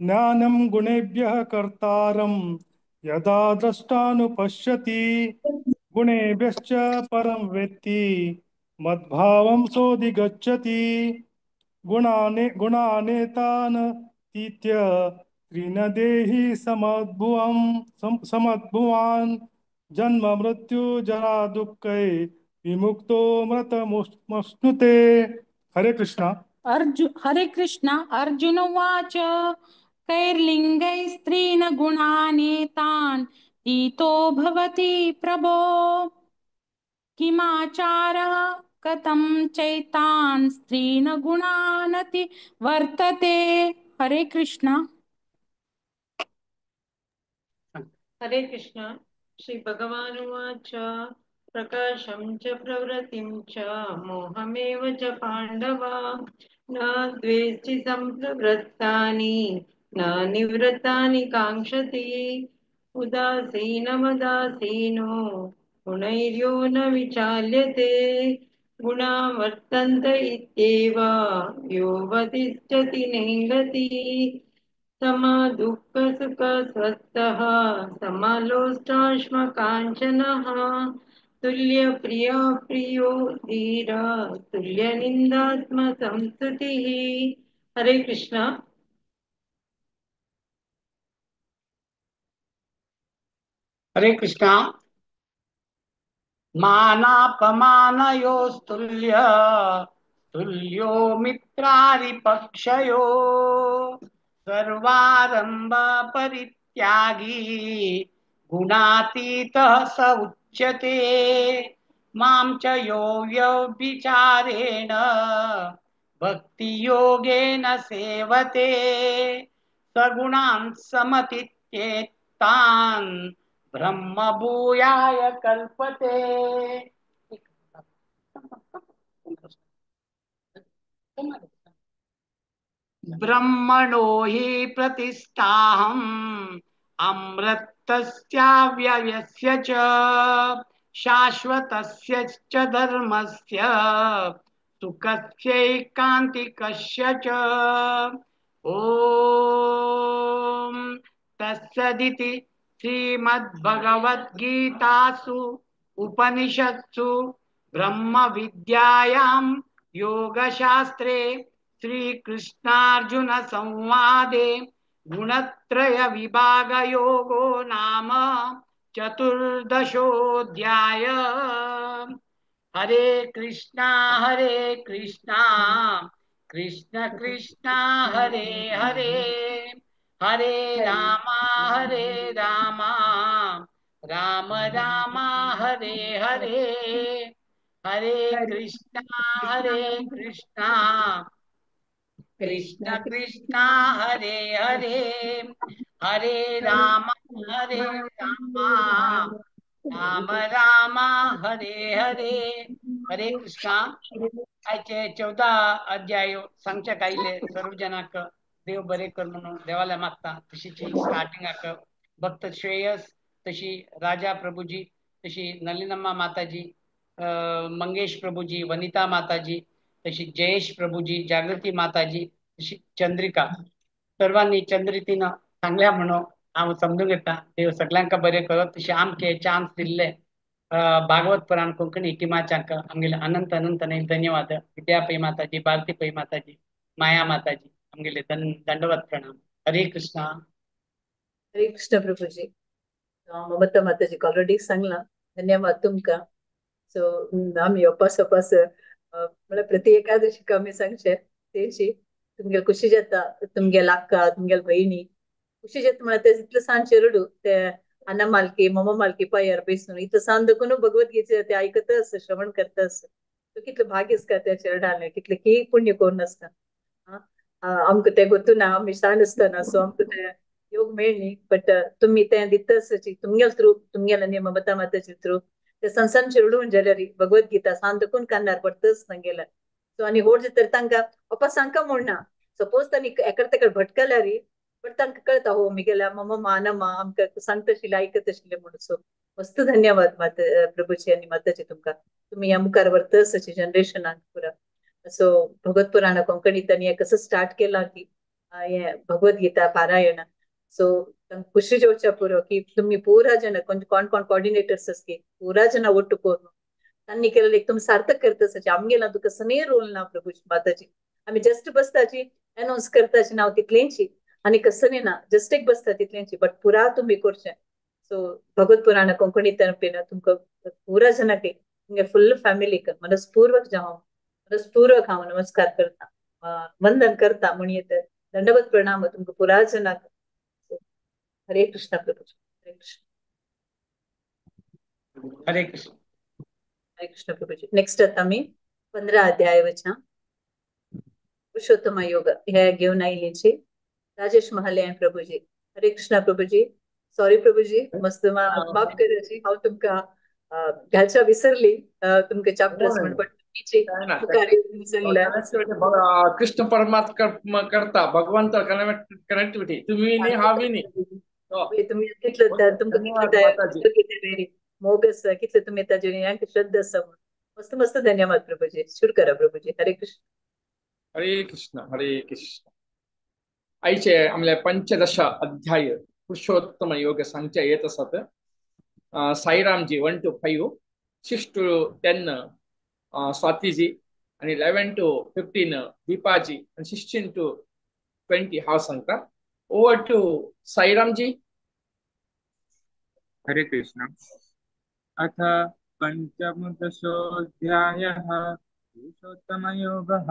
ज्ञानं गुणेभ्यः कर्तारं यदा द्रष्टानुपश्यति गुणेभ्यश्च परं वेत्ति मद्भावं सोऽधिगच्छति. गुणाने गुणानेतान् तीत्य त्रिनदेहि समद्भुवं समद्भुवान् जन्म मृत्यु जरा दुःखै विमुक्तो मृतमुश्नुते. हरे कृष्णा. अर्जुन. हरे कृष्णा. अर्जुन उवाच कैर्लिङ्गैः स्त्रीन् गुणानेतान् तीतो भवति प्रभो किमाचारः कथं चैतान् स्त्रीन् गुणानति वर्तते. हरे कृष्णा. हरे कृष्णा. श्री भगवानुवाच प्रकाशं च प्रवृत्तिं च मोहमेव च पाण्डव न द्वेष्टि सम्प्रवृत्तानि न निवृत्तानि काङ्क्षति उदासीनमदासीनो गुणैर्यो न विचाल्यते गुणा वर्तन्त इत्येव यो वतिष्ठति नेङ्गति समा दुःख सुख स्वस्थः समालोष्टाश्मकाञ्चनः तुल्य प्रिया प्रियो धीर तुल्य निन्दात्म संस्तुतिः. हरे कृष्णा. हरे कृष्णा. मानापमानयोस्तुल्य तुल्यो मित्रारिपक्षयो सर्वारंभ परित्यागी गुणातीतः स उच्यते. मां च यो व्यभिचारेण भक्तियोगेन सेवते सगुणान् समतीत्येतान् ब्रह्मभूयाय कल्पते. ब्रह्मणो हि प्रतिष्ठाहम् अमृतस्याव्ययस्य च शाश्वतस्य च धर्मस्य सुखस्यैकान्तिकस्य च. ॐ तत्सदिति श्रीमद्भगवद्गीतासु उपनिषत्सु ब्रह्मविद्यायां योगशास्त्रे श्रीकृष्णार्जुन संवादे गुणत्रय विभागयोगो नाम चतुर्दशोऽध्याय. हरे कृष्णा हरे कृष्णा कृष्ण कृष्णा हरे हरे हरे रामा हरे रामा राम राम हरे हरे हरे कृष्णा हरे कृष्णा कृष्ण कृष्ण हरे हरे हरे राम हरे राम राम राम हरे हरे. हरे कृष्णा. आयचे 14 अध्याय सांगच्या आयले सर्व जणांक देव बरे कर म्हणून देवाला मागता. तशीची स्टार्टिंगाक भक्त श्रेयस, तशी राजा प्रभूजी, तशी नलिनम्मा माताजी, मंगेश प्रभूजी, वनिता माताजी, तशी जयेश प्रभूजी, जागृती माताजी, तशी चंद्रिका, सर्वांनी चंद्रितीनं सांगल्या म्हणून हांव समजून घेता. देव सगळ्यांका बरे करत. तशें आमके चान्स दिल्ले भागवत पुराण कोंकणी टिमाच्यांक आमगेले अनंत अनंत धन्यवाद. विद्या पै माताजी, भारती पै माताजी, माया माताजी, आमगेले दंडवत प्रणाम. हरे कृष्णा. हरे कृष्ण प्रभूजी. ममता माताजी ऑलरेडी सांगला, धन्यवाद तुमकां. सो आमी अपास अपास म्हळ्यार प्रति एकादशी आमी सांगचे तेची तुमगेल खुशी जाता, तुमगेल अक्का, तुमगेल भयणी खुशी जाता. म्हळ्यार ते इतलें सान चेरडू ते अन्ना मालकी ममा मालकी पांयार बेसून इतलें सान देखून भगवद्गीते ते आयकत आसा, श्रवण करता आसा. तो कितलें भाग्य आसता त्या चेरडान, कितलें की पुण्य करून आसता. आमकां तें गोतू ना, आमी सान आसतना, सो आमकां तें योग मेळ्ळी. बट तुमी तें दिता आसाची तुमगेल थ्रू, तुमगेल आनी ममता माताचे थ्रू ते सान सान चेरडू जाल्यार भगवद्गीता सान देखून कानार पडतच तांगेल्या. सो आनी व्हड जातरी तांकां पप्पा सांगका म्हूण ना, सपोज तांणी एकडे तेकडे भटकल्यार बट तांकां कळटा हो मिगेल्या ममा मानमा आमकां सांगता आशिल्लें, आयकत आशिल्लें म्हणून. सो मस्त धन्यवाद माता प्रभूची आनी माताची तुमकां, तुमी ह्या मुखार व्हरता अशी जनरेशनाक पुरा. सो भगवत पुराण कोंकणीत आनी हें कसो स्टार्ट केलां की हें भगवद्गीता पारायण. सो खुशी जेवच्या पुरो की तुमी पुरा जण कोण कोण कोऑर्डिनेटर्स आसकी पुरा जण ಒಟ್ಟು करून तांणी केलें एकदम सार्थक करता आसाची. आमगेला तुका कसनय रोल ना प्रभूची माताची, आमी जस्ट बसताची अनाउन्स करताची नांव तितलेंची आनी कसनय ना, जस्ट एक बसता तितलेंची, बट पुरा तुमी करचें. सो भगवत पुराण कोंकणी तरपेन तुमकां पुरा जणांक तुमगे फुल फॅमिलीक मनस्पूर्वक जावं, मनस्पूर्वक हांव नमस्कार करता, वंदन करता म्हण येत दंडवत प्रणाम तुमकां पुरा जणांक. हरे कृष्णा प्रभूजी. हरे कृष्ण. हरे कृष्ण. हरे कृष्ण प्रभूजी. नेक्स्ट आता आमी 15 अध्याय वच्या पुरुषोत्तम योग हे घेवन आयिल्लीची राजेश महाले प्रभूजी. हरे कृष्णा प्रभूजी. सॉरी प्रभूजी, मस्त माफ कराची, हांव तुमकां घालच्या विसरली तुमकां चॅप्टर्स म्हण, बट कृष्ण परमात्मा करता भगवंत कनेक्टिव्हिटी तुम्ही न्ही हांव न्ही. तुमी कितले तुमकां कितले मोग आसा, कितले तुमी ताजेर श्रद्धा आसा म्हणून. मस्त मस्त धन्यवाद प्रभूजी. सुरू करा प्रभूजी. हरे कृष्ण. हरे कृष्ण. हरे कृष्ण. आयचे आमले 15 अध्याय पुरुषोत्तम योग सांगचे येत आसात. साईरामजी 1 to 5, 6 to 10 स्वातीजी आणि 11 to 15 दीपाजी आणि 16 to 20 हांव सांगता. Over to Sairamji. Hare Krishna. अथ पंचदशोऽध्यायः पुरुषोत्तमयोगः.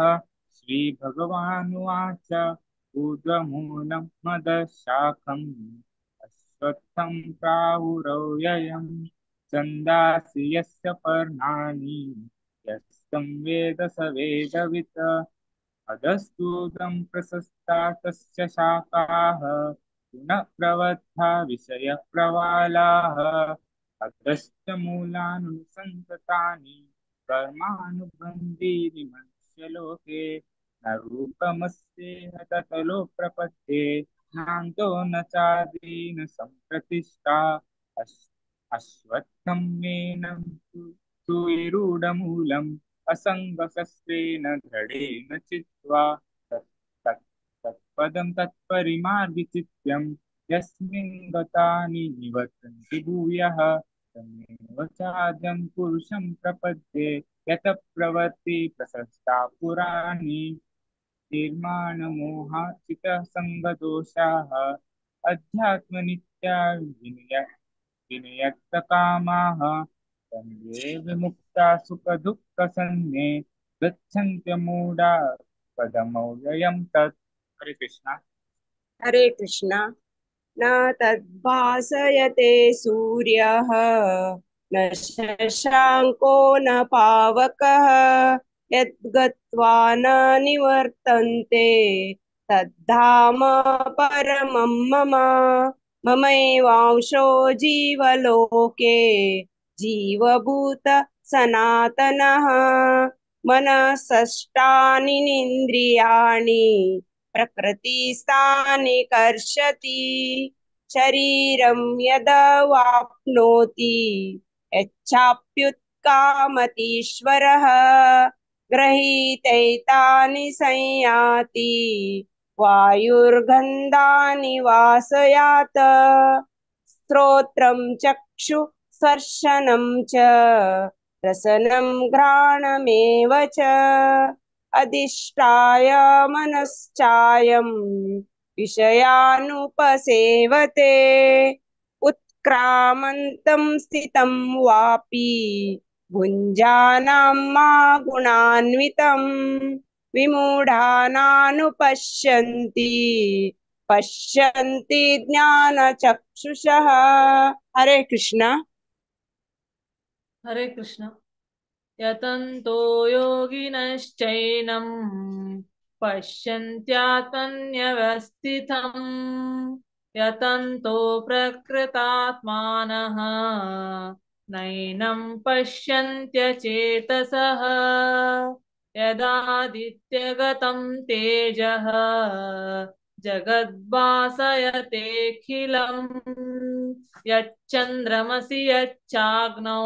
श्रीभगवानुवाच. ऊर्ध्वमूलं मदशाखम् अश्वत्थं प्राहुरव्ययम् छन्दांसि यस्य पर्णानि यस्तं वेद स वेदवित्. अधस्तूदं प्रशस्ता तस्य शाखाः पुनः प्रवृद्धा विषयप्रवालाः. अधश्च मूलानुसन्ततानि कर्मानुबन्धीनि मनुष्यलोके. न रूपमस्येह ततलो प्रपद्ये नान्तो न चादीन सम्प्रतिष्ठा. अश्वत्थं मेनं सुविरूढमूलम् असङ्गशस्त्रेण दृढेन चित्वा तत्पदं तत्परिमार्गिचित्यं यस्मिन् गतानि निवर्तन्ति भूयः. तमेव चाद्यं पुरुषं प्रपद्ये यतः प्रवृत्ति प्रशस्ता पुराणी. निर्माणमोहार्चितः सङ्गदोषाः अध्यात्मनित्या विनयक्तकामाः. तन्वे विमुक्ता सुखदुःखसंज्ञे गच्छन्त्यमूढा पदमव्ययं तत्. हरे कृष्णा. हरे कृष्णा. न तद्भासयते सूर्यः न शशाङ्को न पावकः. यद्गत्वा न निवर्तन्ते तद्धाम परमं मम. ममैवांशो जीवलोके जीवभूत सनातनः. मनःषष्ठानीन्द्रियाणि प्रकृतिस्थानि कर्षति। शरीरं यदवाप्नोति यच्छाप्युत्कामतीश्वरः गृहीतैतानि संयाति वायुर्गन्धानि वासयात्। श्रोत्रं चक्षु स्पर्शनं च रसनं घ्राणमेव च अधिष्ठाय मनश्चायं विषयानुपसेवते। उत्क्रामन्तं स्थितं वापि भुञ्जानां मा गुणान्वितं विमूढानानुपश्यन्ति पश्यन्ति ज्ञानचक्षुषः। हरे कृष्णा। हरे कृष्ण। यतन्तो योगिनश्चैनं पश्यन्त्यात्मन्यवस्थितं यतन्तो प्रकृतात्मानः नैनं पश्यन्त्यचेतसः। यदादित्यगतं तेजः जगद्भासयतेऽखिलं यच्चन्द्रमसि यच्चाग्नौ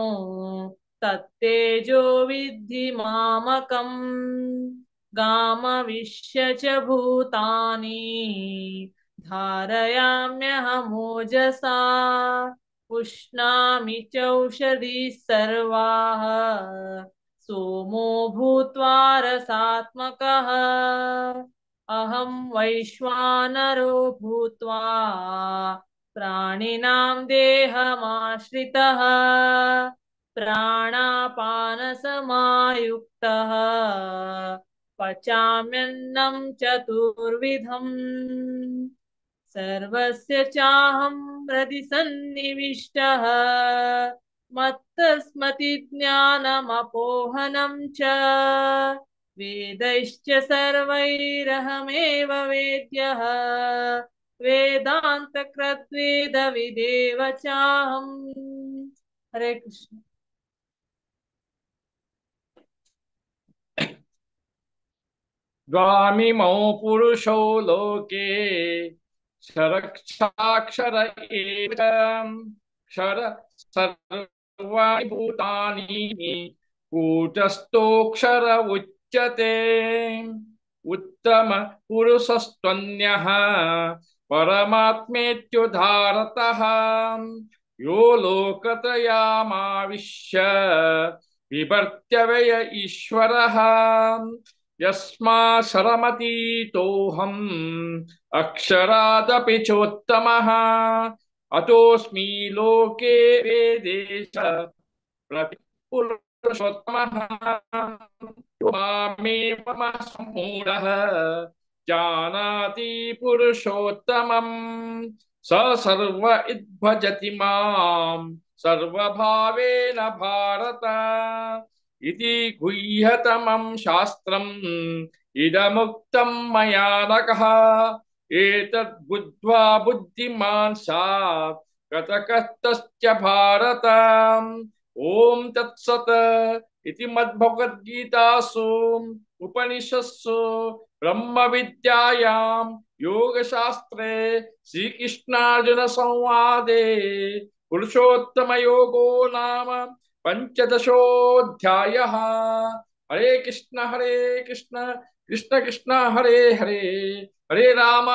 तत्तेजो विद्धि मामकम्। गामविश्य च भूतानि धारयाम्यहमोजसा पुष्णामि चौषधीः सर्वाः सोमो भूत्वा रसात्मकः। अहं वैश्वानरो भूत्वा प्राणिनां देहमाश्रितः प्राणापानसमायुक्तः पचाम्यन्नं चतुर्विधम्। सर्वस्य चाहं हृदि सन्निविष्टः मत्तस्मतिज्ञानमपोहनं च वेदैश्च सर्वैरहमेव वेद्यः वेदान्तकृद्वेदविदेव चाहम्। हरे कृष्ण। द्वामिमौ पुरुषौ लोके क्षरक्षाक्षर एव क्षर सर्वाणि भूतानि कूटस्थोऽक्षर उच्यते। उत्तम पुरुषस्त्वन्यः परमात्मेत्युदारतः यो लोकत्रयमाविश्य बिभर्त्यव्यय ईश्वरः। यस्मात् शरमतीतोऽहम् अक्षरादपि चोत्तमः अतोऽस्मि लोके वेदे च पुरुषोत्तमः। मामेव सम्मूढः जानाति पुरुषोत्तमं स सर्व इद्भजति मां सर्वभावेन भारत इति गुह्यतमं शास्त्रम् इदमुक्तं मया नघः। एतद् बुद्ध्वा बुद्धिमान् स्यात् कतकस्तस्य भारत। ॐ तत्सत् इति मद्भगवद्गीतासु उपनिषत्सु ब्रह्मविद्यायां योगशास्त्रे श्रीकृष्णार्जुन संवादे पुरुषोत्तमयोगो नाम पंचदशोऽध्यायः। हरे कृष्ण कृष्ण कृष्ण हरे हरे, हरे राम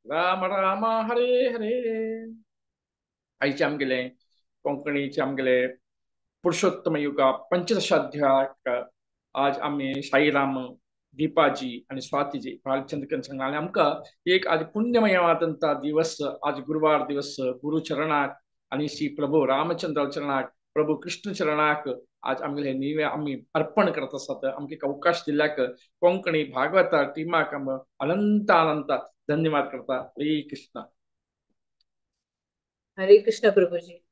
राम राम हरे हरे। आयचे आमगेले कोंकणीचे आमगेले पुरुषोत्तम युगा पंचदशाध्याय आज आमी साईराम दीपाजी आणि स्वातीजी भालचंद्रकन सांगला आणि आमकां एक आज पुण्यमय वादंता दिवस, आज गुरुवार दिवस, गुरु चरणाक आणि श्री प्रभू रामचंद्र चरणाक, प्रभू कृष्ण चरणाक आज आमगेले निवे आमी अर्पण करत आसात। आमकां एक अवकाश दिल्ल्याक कोंकणी भागवता टिमाक आमी अनंत अनंत धन्यवाद करता। हरे कृष्ण। हरे कृष्ण प्रभुजी,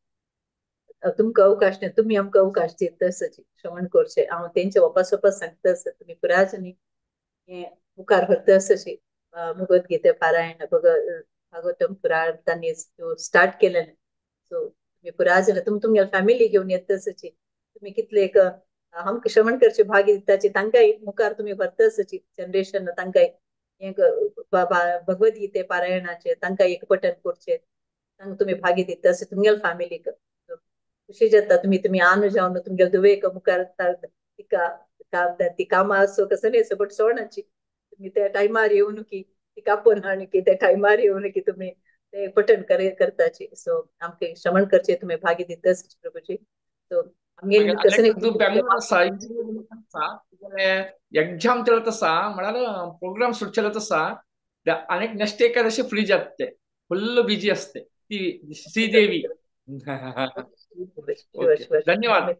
तुमकां अवकाश न्ही, तुमी आमकां अवकाश दिता तसोच श्रवण करचें। हांव तेंचे वापस वापस सांगता आसा, तुमी पुराय न्ही हें मुखार व्हरता आसा भगवद्गीता पारायण भागवतम पुराय तांणी स्टार्ट केलें। सो तुमी पुराय जाणां तुमी तुमगेले फॅमिली घेवन येता आसा, तुमी कितले एक आमकां श्रवण करचे भाग्य दिताची तांकांय मुखार तुमी व्हरता जनरेशन तांकांय भगवद गीते पारायणाचे तांकां एक पठण करचे तांकां तुमी भाग्य दिता अशें तुमगेले फॅमिलीक खुशी जाता. तुमी तुमी आनु जावन तुमगेले धुवेक मुखार तिका ती कामां आसो कसो न्ही बट सोडनाची तुमी त्या टायमार येवन की तिका आपोवन हाडून की त्या टायमार येवन की तुमी ते पठण करताची. सो आमकां श्रवण करचे तुमी भाग्य दिता प्रभुजी. सो आमगे कसं बेंगलोर आसा एक्झाम चलत आसा म्हळ्यार प्रोग्राम सुट चलत आसा आनी नेक्स्ट एकादशी फ्री जाता, फुल्ल बिजी असते ती श्रीदेवी. धन्यवाद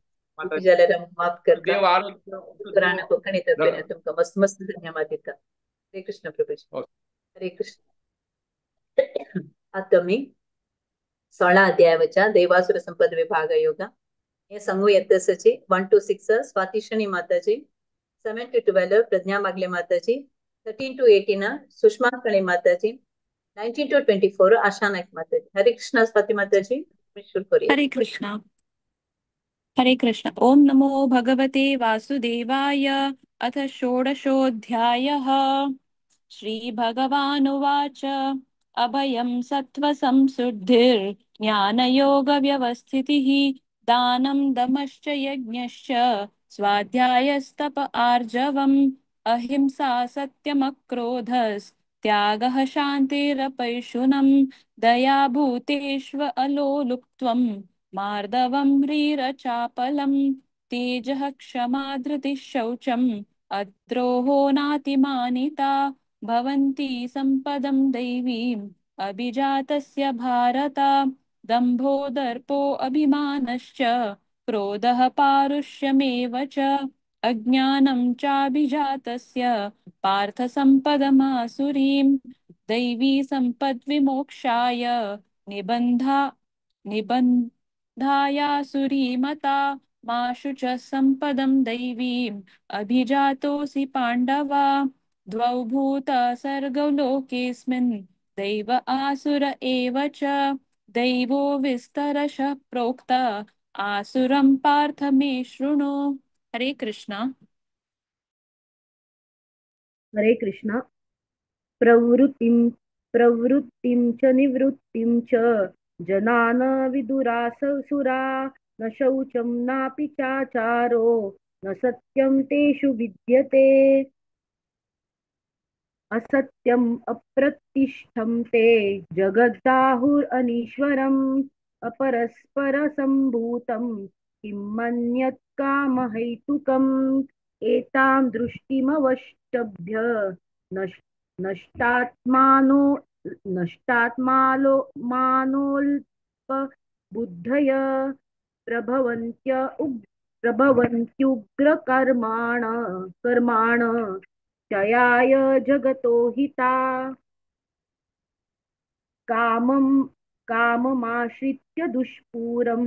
जाल्यार माफ करता कोंकणी तर्फेन तुमकां मस्त मस्त धन्यवाद दिता. हरे कृष्ण प्रभुजी. हरे कृष्ण. आतां आमी 16 अध्यायाच्या देवासुर संपद विभाग योगा हे सांगू येतसची 1 to 6 स्वातिशणी माताजी, 7 to 12 Pragya Magle Mataji, 13 to 18 Sushma Kale Mataji, 19 to 24 Asha Naik Mataji. Hare Krishna Swati Mataji, शुरू करिए. हरे कृष्णा. हरे कृष्ण. ओम नमो भगवते वासुदेवाय. अथ षोडशोऽध्यायः. श्री भगवानुवाच. अभयं सत्व संशुद्धिर् ज्ञानयोग व्यवस्थितिः दानं दमश्च यज्ञश्च स्वाध्यायस्तप आर्जवम् अहिंसा सत्यमक्रोधस् त्यागः शान्तिरपैशुनं दया भूतेष्व अलोलुप्त्वं मार्दवं ह्रीरचापलं तेजः क्षमा धृतिः शौचम् अद्रोहो नातिमानिता भवन्ति संपदं दैवीम् अभिजातस्य भारत. दम्भो दर्पो अभिमानश्च क्रोधः पारुष्यमेव च अज्ञानं चाभिजातस्य पार्थ संपदमासुरीं दैवी संपद्विमोक्षाय निबन्धायासुरीमता मा शुच संपदं दैवीम् अभिजातोऽसि पाण्डव. द्वौ भूत सर्गौ लोकेऽस्मिन् दैव आसुर एव च दैवो विस्तरशः प्रोक्त आसुरं पार्थ मे शृणु. हरे कृष्णा. हरे कृष्णा. प्रवृत्तिं प्रवृत्तिं च निवृत्तिं च जनान विदुरासुरा न शौचं नापि चाचारो न सत्यं तेषु विद्यते. असत्यम् अप्रतिष्ठं ते जगद्दाहुरनीश्वरम् अपरस्परसम्भूतं किं मन्यत् कामहैतुकम्. एतां दृष्टिमवष्टभ्य नष्टात्मानो नष्टात्मालो मानोऽल्पबुद्धय प्रभवन्त्युग्रकर्माण कर्माण क्षयाय जगतो हिता. कामं काममाश्रित्य दुष्पूरं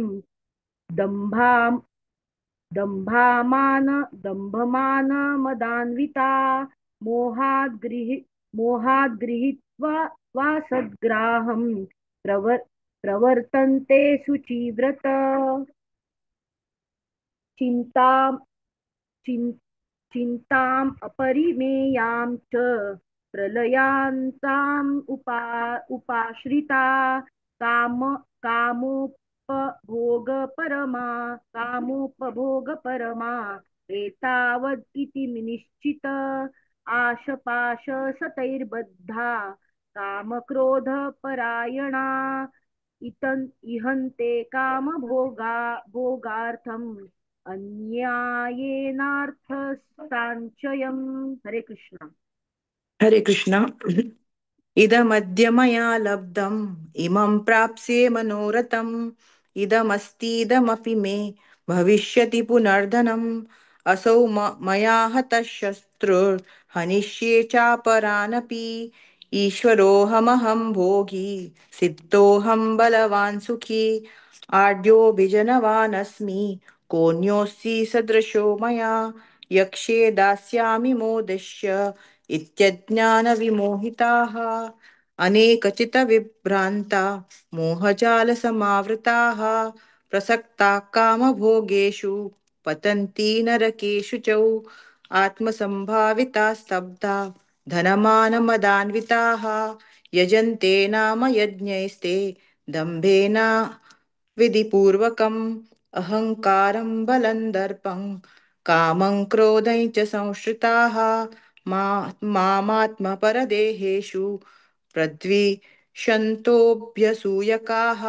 दम्भामान दम्भमान मदान्विता मोहाद् गृहीत्वा वा सद्ग्राहं प्रवर्तन्ते शुचिव्रत. चिन्ताम् अपरिमेयां च प्रलयान्ताम् उपाश्रिता कामोपभोगपरमा एतावद् इति निश्चित. आशपाशसतैर्बद्धा कामक्रोधपरायणा इहन्ते कामभोगार्थम् अन्यायेनार्थसाञ्चयम्. हरे कृष्ण. हरे कृष्ण. इदमद्य मया लब्धम् इमं प्राप्स्ये मनोरथम् इदमस्तीदमपि मे भविष्यति पुनर्धनम्. असौ मया हतः शत्रुर्हनिष्ये चापरानपि. ईश्वरोऽहमहं भोगी सिद्धोऽहं बलवान् सुखी. आढ्योऽभिजनवानस्मि कोऽन्योऽस्ति सदृशो मया. यक्ष्ये दास्यामि मोदिष्य इत्यज्ञानविमोहिताः. अनेकचित्तविभ्रान्ता मोहजालसमावृताः. प्रसक्ताः कामभोगेषु पतन्ति नरकेषु च। आत्मसम्भाविता स्तब्धा धनमानमदान्विताः यजन्ते नाम यज्ञैस्ते दम्भेन विधिपूर्वकम् अहङ्कारं बलं दर्पं कामं क्रोधं च संश्रिताः मामात्मपरदेहेषु प्रद्विषन्तोऽभ्यसूयकाः।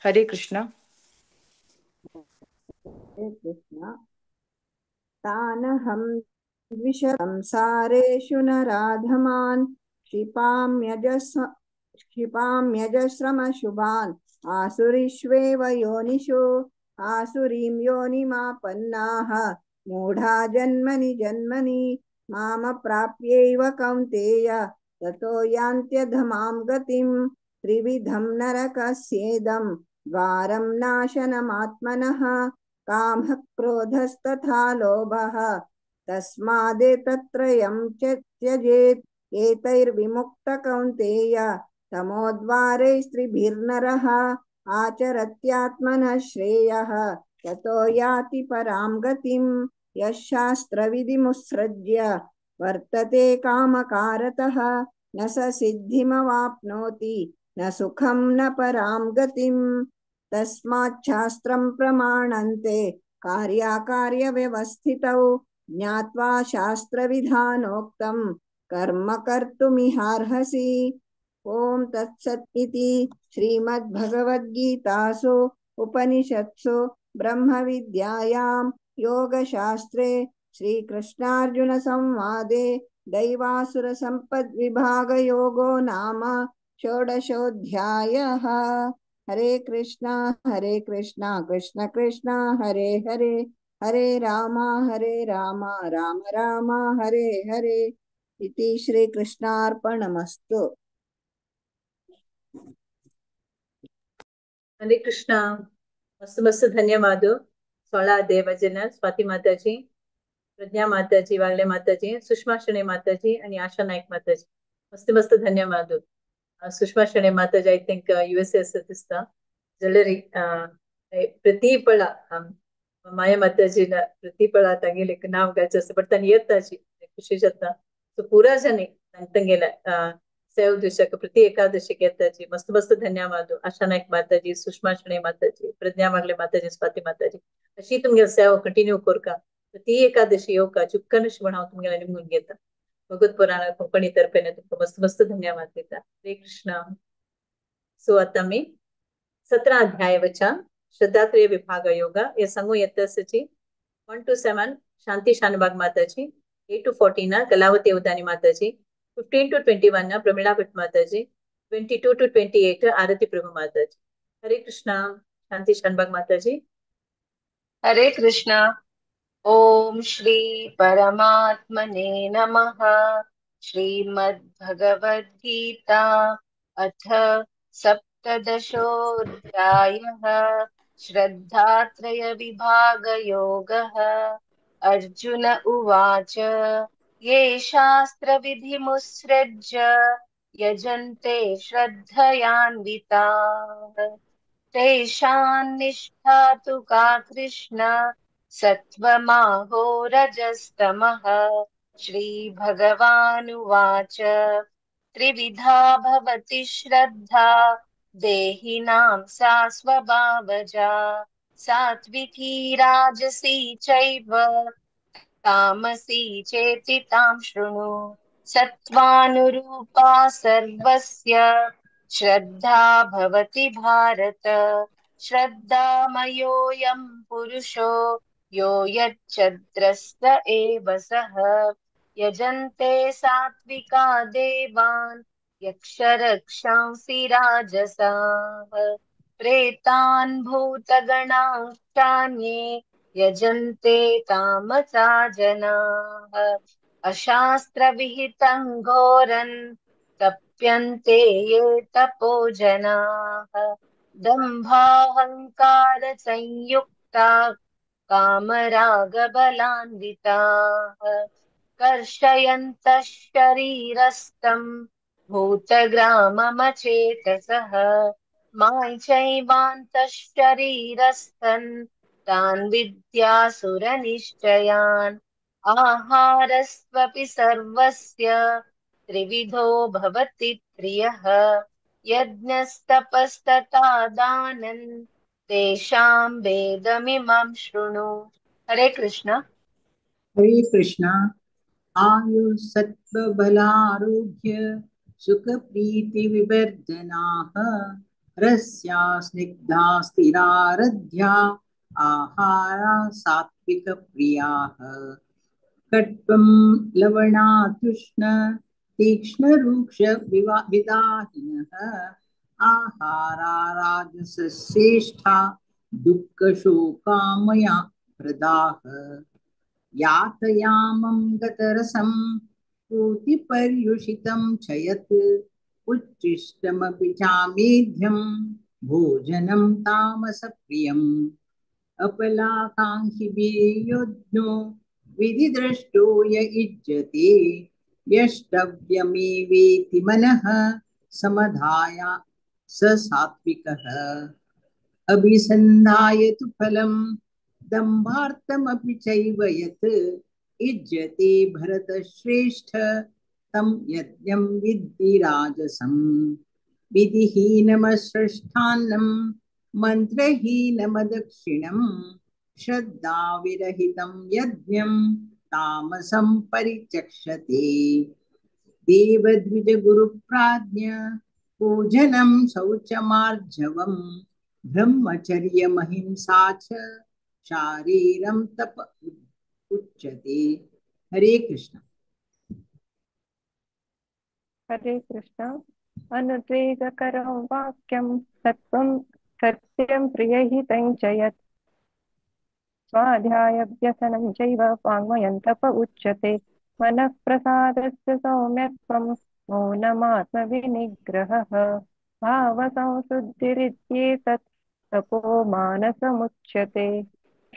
हरे कृष्ण। हरे कृष्ण। तानहं द्विषंसारेषु नराधमान् क्षिपाम्यजस्रमशुभान् आसुरीष्वेव योनिषु आसुरीं योनिमापन्नाः मूढा जन्मनि जन्मनि मामप्राप्यैव कौन्तेय ततो यान्त्यधमां गतिं। त्रिविधं नरकस्येदं द्वारं नाशनमात्मनः कामः क्रोधस्तथा लोभः तस्मादेतत्त्रयं त्यजेत्। एतैर्विमुक्त कौन्तेय तमोद्वारैस्त्रिभिर्नरः आचरत्यात्मनः श्रेयः ततो याति परां गतिं। यः शास्त्रविधिमुत्सृज्य वर्तते कामकारतः न स सिद्धिमवाप्नोति न सुखं न परां गतिं। तस्माच्छास्त्रं प्रमाणन्ते कार्याकार्यव्यवस्थितौ ज्ञात्वा शास्त्रविधानोक्तं कर्म कर्तुमिहार्हसि। ॐ तत्सत् इति श्रीमद्भगवद्गीतासु उपनिषत्सु ब्रह्मविद्यायां योगशास्त्रे श्रीकृष्णार्जुनसंवादे दैवासुरसम्पद्विभागयोगो नाम षोडशोऽध्यायः। हरे कृष्णा कृष्ण कृष्ण हरे हरे, हरे राम राम राम हरे हरे। इति श्रीकृष्णार्पणमस्तु। हरे कृष्णा। मस्त मस्त धन्यवाद। 16 देवजन स्वाति माताजी, प्रज्ञा माताजी, वागले माताजी, सुषमा शणे माताजी आणि आशा नाईक माताजी। मस्त मस्त धन्यवाद। सुषमा शणे माताजी I think USA आसा दिसता जाल्यार प्रति पळा माया माताजीला प्रति पळा तांगेले नांव घालचें आसता बट तांणी येताची खुशी जाता। सो पुरा जनी तांगेले सेव दिवसाक प्रति एकादशीक येताची। मस्त मस्त धन्यवाद। आशा नाईक माताजी, सुषमा शणे माताजी, प्रज्ञा वागले माताजी, स्वाती माताजी अशी तुमगेले सेवा कंटिन्यू करका। प्रति एकादशी येवका चुक्कन म्हण हांव तुमगेले निमगून घेता। भगवत पुराण कोंकणी तर्फेने तुमकां मस्त मस्त धन्यवाद दिता। हरे कृष्ण। सो आतां आमी 17 अध्याय वचा श्रद्धात्रय विभाग योग हे सांगू येता आसाची 1 to 7 Shanti Shanbhag Mataji, 8 to 14 Kalavati Avadhani Mataji, 15 to 21 Pramila Bhat Mataji, 22 to 28 Arati Prabhu Mataji. Hare Krishna. Shanti Shanbhag Mataji. Hare Krishna. Om Shri परमात्मने नमः। श्रीमद्भगवद्गीता अथ सप्तदशोऽध्यायः। श्रद्धात्रयविभागयोगः। अर्जुन उवाच, ये शास्त्रविधिमुत्सृज्य यजन्ते श्रद्धयान्विताः तेषां निष्ठा तु का कृष्ण सत्त्वमाहो रजस्तमः। श्रीभगवानुवाच, त्रिविधा भवति श्रद्धा देहिनां सा स्वभावजा, सात्विकी राजसी चैव तामसी चेति तां शृणु। सत्त्वानुरूपा सर्वस्य श्रद्धा भवति भारत। श्रद्धामयोऽयं पुरुषो यो यच्चद्रस्त एव सः। यजन्ते सात्विका देवान् यक्षरक्षांसि राजसाः प्रेतान् भूतगणांश्चान्ये यजन्ते तामसा जनाः। अशास्त्रविहितं घोरं तप्यन्ते ये तपो जनाः। दम्भाहङ्कारसंयुक्ता कामरागबलान्विताः कर्षयन्तः शरीरस्थं भूतग्राममचेतसः। मां चैवान्तः शरीरस्थं तान् विद्यासुरनिश्चयान्। आहारस्त्वपि सर्वस्य त्रिविधो भवति प्रियः, यज्ञस्तपस्तथा दानं तेषां वेदमिमं शृणु। हरे कृष्ण। हरे कृष्ण। आयु सत्व बलारोग्य सुख प्रीति विवर्धनाः रस्या स्निग्धा स्थिरारध्या आहारा सात्विक प्रियाः। कट्वं लवणातुष्ण तीक्ष्ण रूक्ष विदाहिनः आहारा राजसश्रेष्ठा दुःख शोकामया प्रदाः। यातयामं गतरसं पूतिपर्युषितं च यत् उच्छिष्टमपि चामेध्यं भोजनं तामसप्रियम्। अपलाकाङ्क्षिभिर्योज्ञो विधिद्रष्टो य इज्यते यष्टव्यमेवेति मनः समधाय स सात्विकः। अभिसन्धाय तु फलं दम्भार्थमपि चैव यत् इज्यते भरतश्रेष्ठ तं यज्ञं विद्धि राजसं। विधिहीनमसृष्टान्नं मन्त्रहीनमदक्षिणं श्रद्धाविरहितं यज्ञं तामसं परिचक्षते। देवद्विजगुरुप्राज्ञ पूजनं शौचमार्जवं ब्रह्मचर्यमहिंसा च शारीरं तप उच्यते। हरे कृष्ण। हरे कृष्ण। अनुद्वेगकरं वाक्यं सत्त्वं सत्यं प्रियहितं च यत् स्वाध्यायव्यसनं चैव वाङ्मयं तप उच्यते। मनः प्रसादस्य सौम्यत्वं मौनमात्मविनिग्रहः भावसंशुद्धिरित्येतत् तपो मानसमुच्यते।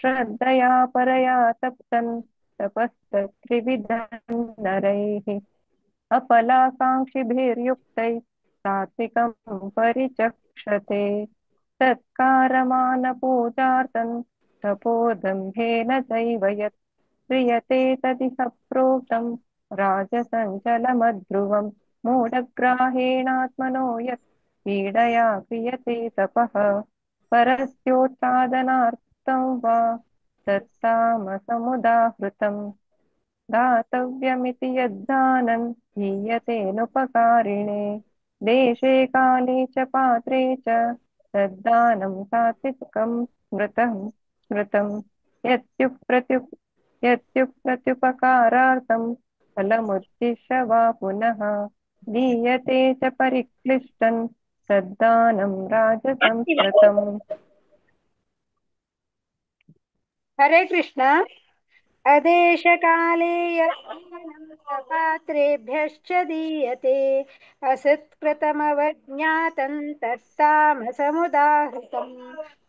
श्रद्धया परया तप्तं तपस्तत्त्रिविधं नरैः अपलाकाङ्क्षिभिर्युक्तैः सात्विकं परिचक्षते। सत्कारमानपूजार्थं तपोदम्भेन चैव यत् क्रियते तदिह प्रोक्तं राजसञ्चलमध्रुवं मूढग्राहेणात्मनो यत् पीडया क्रियते तपः परस्योत्सादनार्थं वा तत्तामसमुदाहृतम्। दातव्यमिति यद्दानं दीयतेऽनुपकारिणे देशे काले च पात्रे च तद्दानं सात्विकं स्मृतं स्मृतं। यत्युप्रत्युपकारार्थं फलमुद्दिश्य वा पुनः दीयते च परिक्लिष्टं तद्दानं राजसं स्मृतम्। हरे कृष्ण। अदेशकाले यद्दानं पात्रेभ्यश्च दीयते असत्कृतमवज्ञातं तत्तामसमुदाहृतम्।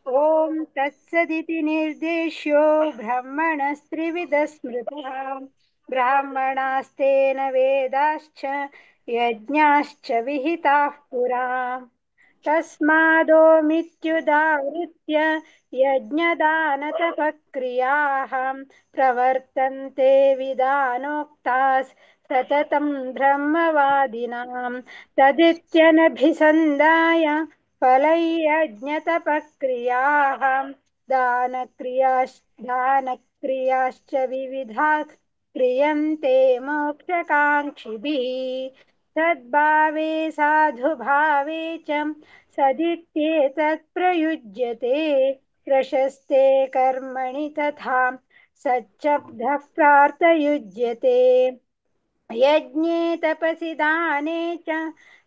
ॐ तत्सदिति निर्देश्यो ब्राह्मणस्त्रिविधः स्मृतः। ब्राह्मणास्तेन वेदाश्च यज्ञाश्च विहिताः पुरा। तस्मादोमित्युदाहृत्य यज्ञदानतपक्रियाः प्रवर्तन्ते विधानोक्तास् सततं ब्रह्मवादिनां। तदित्यनभिसन्धाय फलैर्यज्ञतपक्रियाः दानक्रियाश्च विविधाः क्रियन्ते मोक्षकाङ्क्षिभिः। सद्भावे साधुभावे च सदित्येतत् प्रयुज्यते। प्रशस्ते कर्मणि तथा सच्छब्दः प्रार्थयुज्यते। यज्ञे तपसि दाने च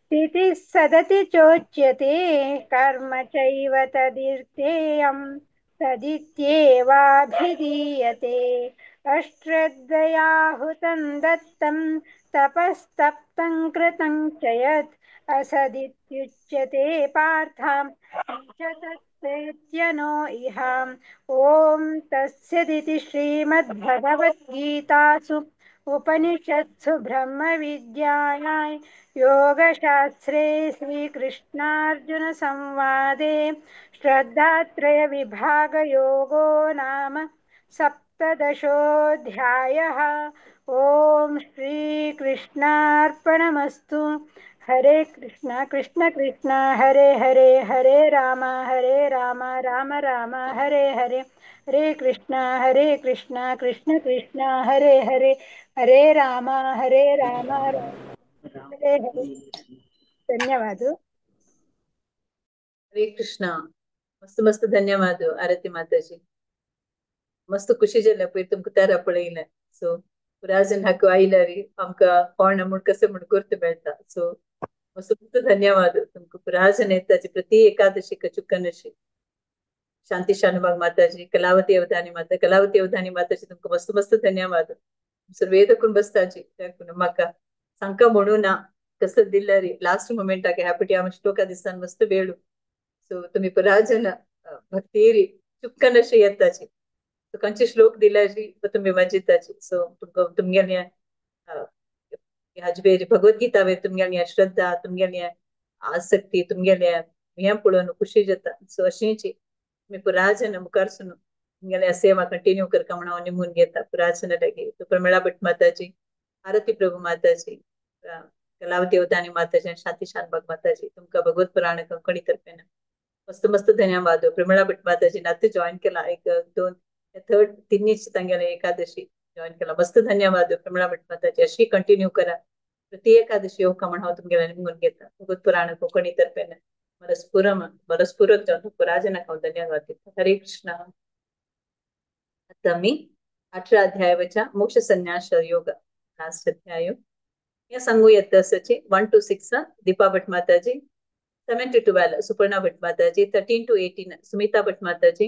स्थितिः सदति चोच्यते। कर्म चैव तदिर्तेयं तदित्येवाभिधीयते। अश्रद्धयाहुतं दत्तं तपस्तप्तं कृतं च यत् असदित्युच्यते पार्थ च तत्प्रेत्य नो इह। ॐ तत्सदिति श्रीमद्भगवद्गीतासु उपनिषत्सु ब्रह्मविद्यायां योगशास्त्रे श्रीकृष्णार्जुनसंवादे श्रद्धात्रयविभागयोगो नाम सप्तदशोऽध्यायः। ॐ श्रीकृष्णार्पणमस्तु। हरे कृष्ण कृष्ण कृष्ण हरे हरे, हरे राम राम राम हरे हरे। हरे कृष्ण कृष्ण कृष्ण हरे हरे, हरे राम राम राम हरे हरे। धन्यवाद। हरे कृष्ण। मस्त मस्त धन्यवाद आरती माताजी। मस्त खुशी जालें पळय तुमकां तारा पळयलें। सो पुराजन हाका आयल्यार आमकां कोण म्हूण कशें म्हूण गुर्त मेळटा। सो मस्त मस्त धन्यवाद तुमकां पुराजन येताची प्रति एकादशी चुकन अशी। शांती शानुभाग माताजी, कलावती अवधानी माता, कलावती अवधानी माताजी तुमकां मस्त मस्त धन्यवाद। सर्वेदकून बसताची म्हाका सांका म्हणू ना कसं दिल्यार लास्ट मोमेंटाक हॅपी आम श्लोका दिसान मस्त वेळू। सो तुम्ही पुराजन भक्तीरी चुक्कन अशें येताची। सो खंयचे श्लोक दिल्याची तुम्ही मजिताची। सो तुमकां तुमगेल्या हाजे भगवद्गीता वयर तुमगेल्या श्रद्धा, तुमगेल्या आसक्ती, तुमगेल्या हें पळोवन खुशी जाता। सो अशींची तुमी पुराजन मुखार सून तुमगेल्या सेवा कंटिन्यू करता म्हणून हांव निमून घेता पुराजन लागी। प्रमिळा भट माताजी, आरती प्रभू माताजी, कलावती अवधानी माताजी आनी शांती शानभाग माताजी तुमकां भगवत पुराण कंकणी तर्फेन मस्त मस्त धन्यवाद। प्रमिळा भट माताजी नाते जॉईन केला एक दोन थर्ड तिन्हीच तांगेले एकादशी जॉईन केला। मस्त धन्यवाद प्रमिळा भट माताजी। अशी कंटिन्यू करा प्रति एकादशी येवका म्हण हांव तुमगेल्या निमून घेता भगवत पुराण कोंकणी तर्फेन मनस्पूर्वक जावन पुराजनाक हांव धन्यवाद दिता। हरे कृष्ण। आतां आमी 18 अध्यायाच्या मोक्ष संन्यास योग लास्ट अध्याय हे सांगू येता आसाची 1 to 6 Deepa Bhat Mataji, 7 to 12 Suparna Bhat Mataji, 13 to 18 Sumita Bhat Mataji,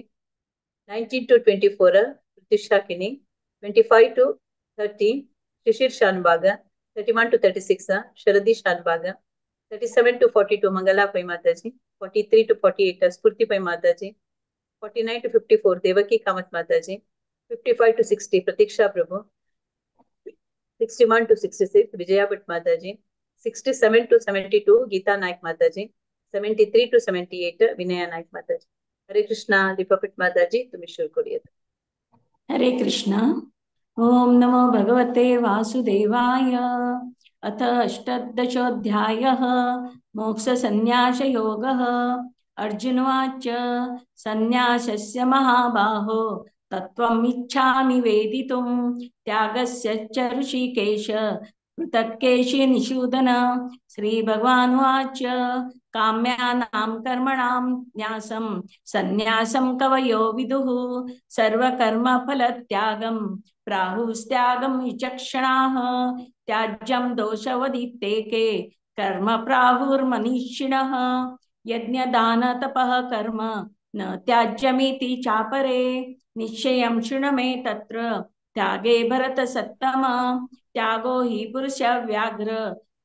19 to 24 Pratyusha Kini, 25 to 30 Shishir Shanbhag, 31 to 36 Sharadi Shanbhag, 37 to 42 Mangala Pai Mataji, 43 to 48 Sphoorti Pai Mataji, 49 to 54 Devaki Kamath Mataji, 55 to 60 Pratiksha Prabhu, 61 to 66 Vijaya Bhat Mataji, 67 to 72 Geeta Naik Mataji, 73 to 78 Vinaya Naik Mataji. Hare Krishna. Deepa Bhat Mataji तुम्ही सुरू करूयात। हरे कृष्ण। ओम नमो भगवते वासुदेवाय। अथ अष्टादशोऽध्यायः मोक्षसंन्यासयोगः। अर्जुन उवाच संन्यासस्य महाबाहो तत्त्वम् इच्छामि वेदितुं त्यागस्य च ऋषिकेश पृथक्केशि निषूदन। श्रीभगवानुवाच काम्यानां कर्मणां न्यासं संन्यासं कवयो विदुः सर्वकर्मफलत्यागं प्राहुस्त्यागं विचक्षणाः त्याज्यं दोषवदित्तेके कर्म प्राहुर्मनीषिणः यज्ञदानतपः कर्म न त्याज्यमिति चापरे निश्चयं शृणु मे तत्र त्यागे भरतसत्तम। त्यागो हि पुरुषव्याघ्र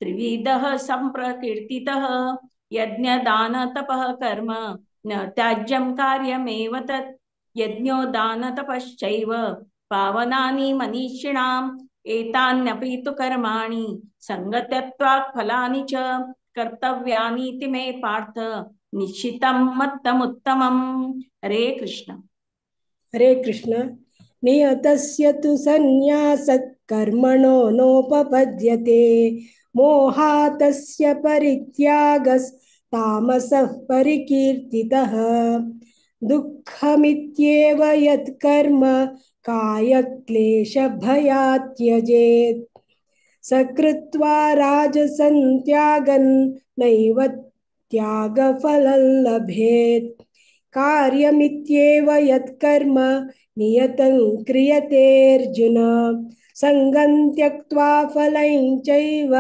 त्रिविधः सम्प्रकीर्तितः यज्ञदानतपः कर्म न त्याज्यं कार्यमेव तत् यज्ञो दानतपश्चैव पावनानि मनीषिणाम् एतान्यपि तु कर्माणि सङ्गत्यत्वात् फलानि च कर्तव्यानीति मे पार्थ निश्चितं मत्तमुत्तमम्। हरे कृष्ण। हरे कृष्ण। नियतस्य तु संन्यासत् कर्मणो नोपपद्यते मोहातस्य परित्यागस्तामसः परिकीर्तितः। दुःखमित्येव यत्कर्म कायक्लेशभयात् त्यजेत् सकृत्वा राजसं त्यागन् नैव त्यागफलं लभेत्। कार्यमित्येव यत्कर्म नियतं क्रियतेऽर्जुन सङ्गं त्यक्त्वा फलं चैव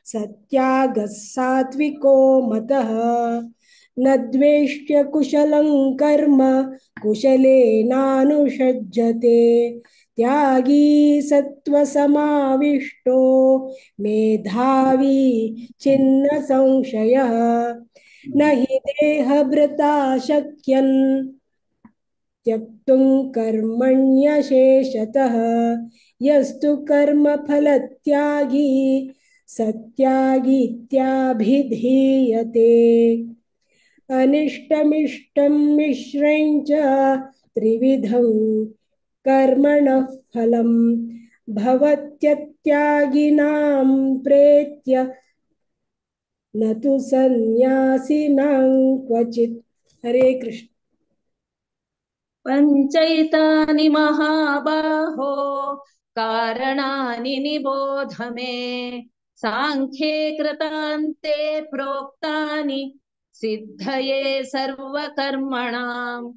सत्यागः सात्विको मतः। न द्वेष्ट्य कुशलं कर्म कुशलेनानुषज्जते त्यागी सत्त्वसमाविष्टो मेधावी छिन्न संशयः। न हि देहभृता शक्यन् त्यक्तुं कर्मण्यशेषतः। यस्तु कर्मफलत्यागी सत्यागीत्याभिधीयते। अनिष्टमिष्टं मिश्रं च त्रिविधं कर्मणः फलं भवत्यत्यागिनां प्रेत्य न तु सन्न्यासिनां क्वचित्। हरे कृष्ण। पञ्चैतानि महाबाहो कारणानि निबोध मे सांख्ये कृतान्ते प्रोक्तानि सिद्धये सर्वकर्मणाम्।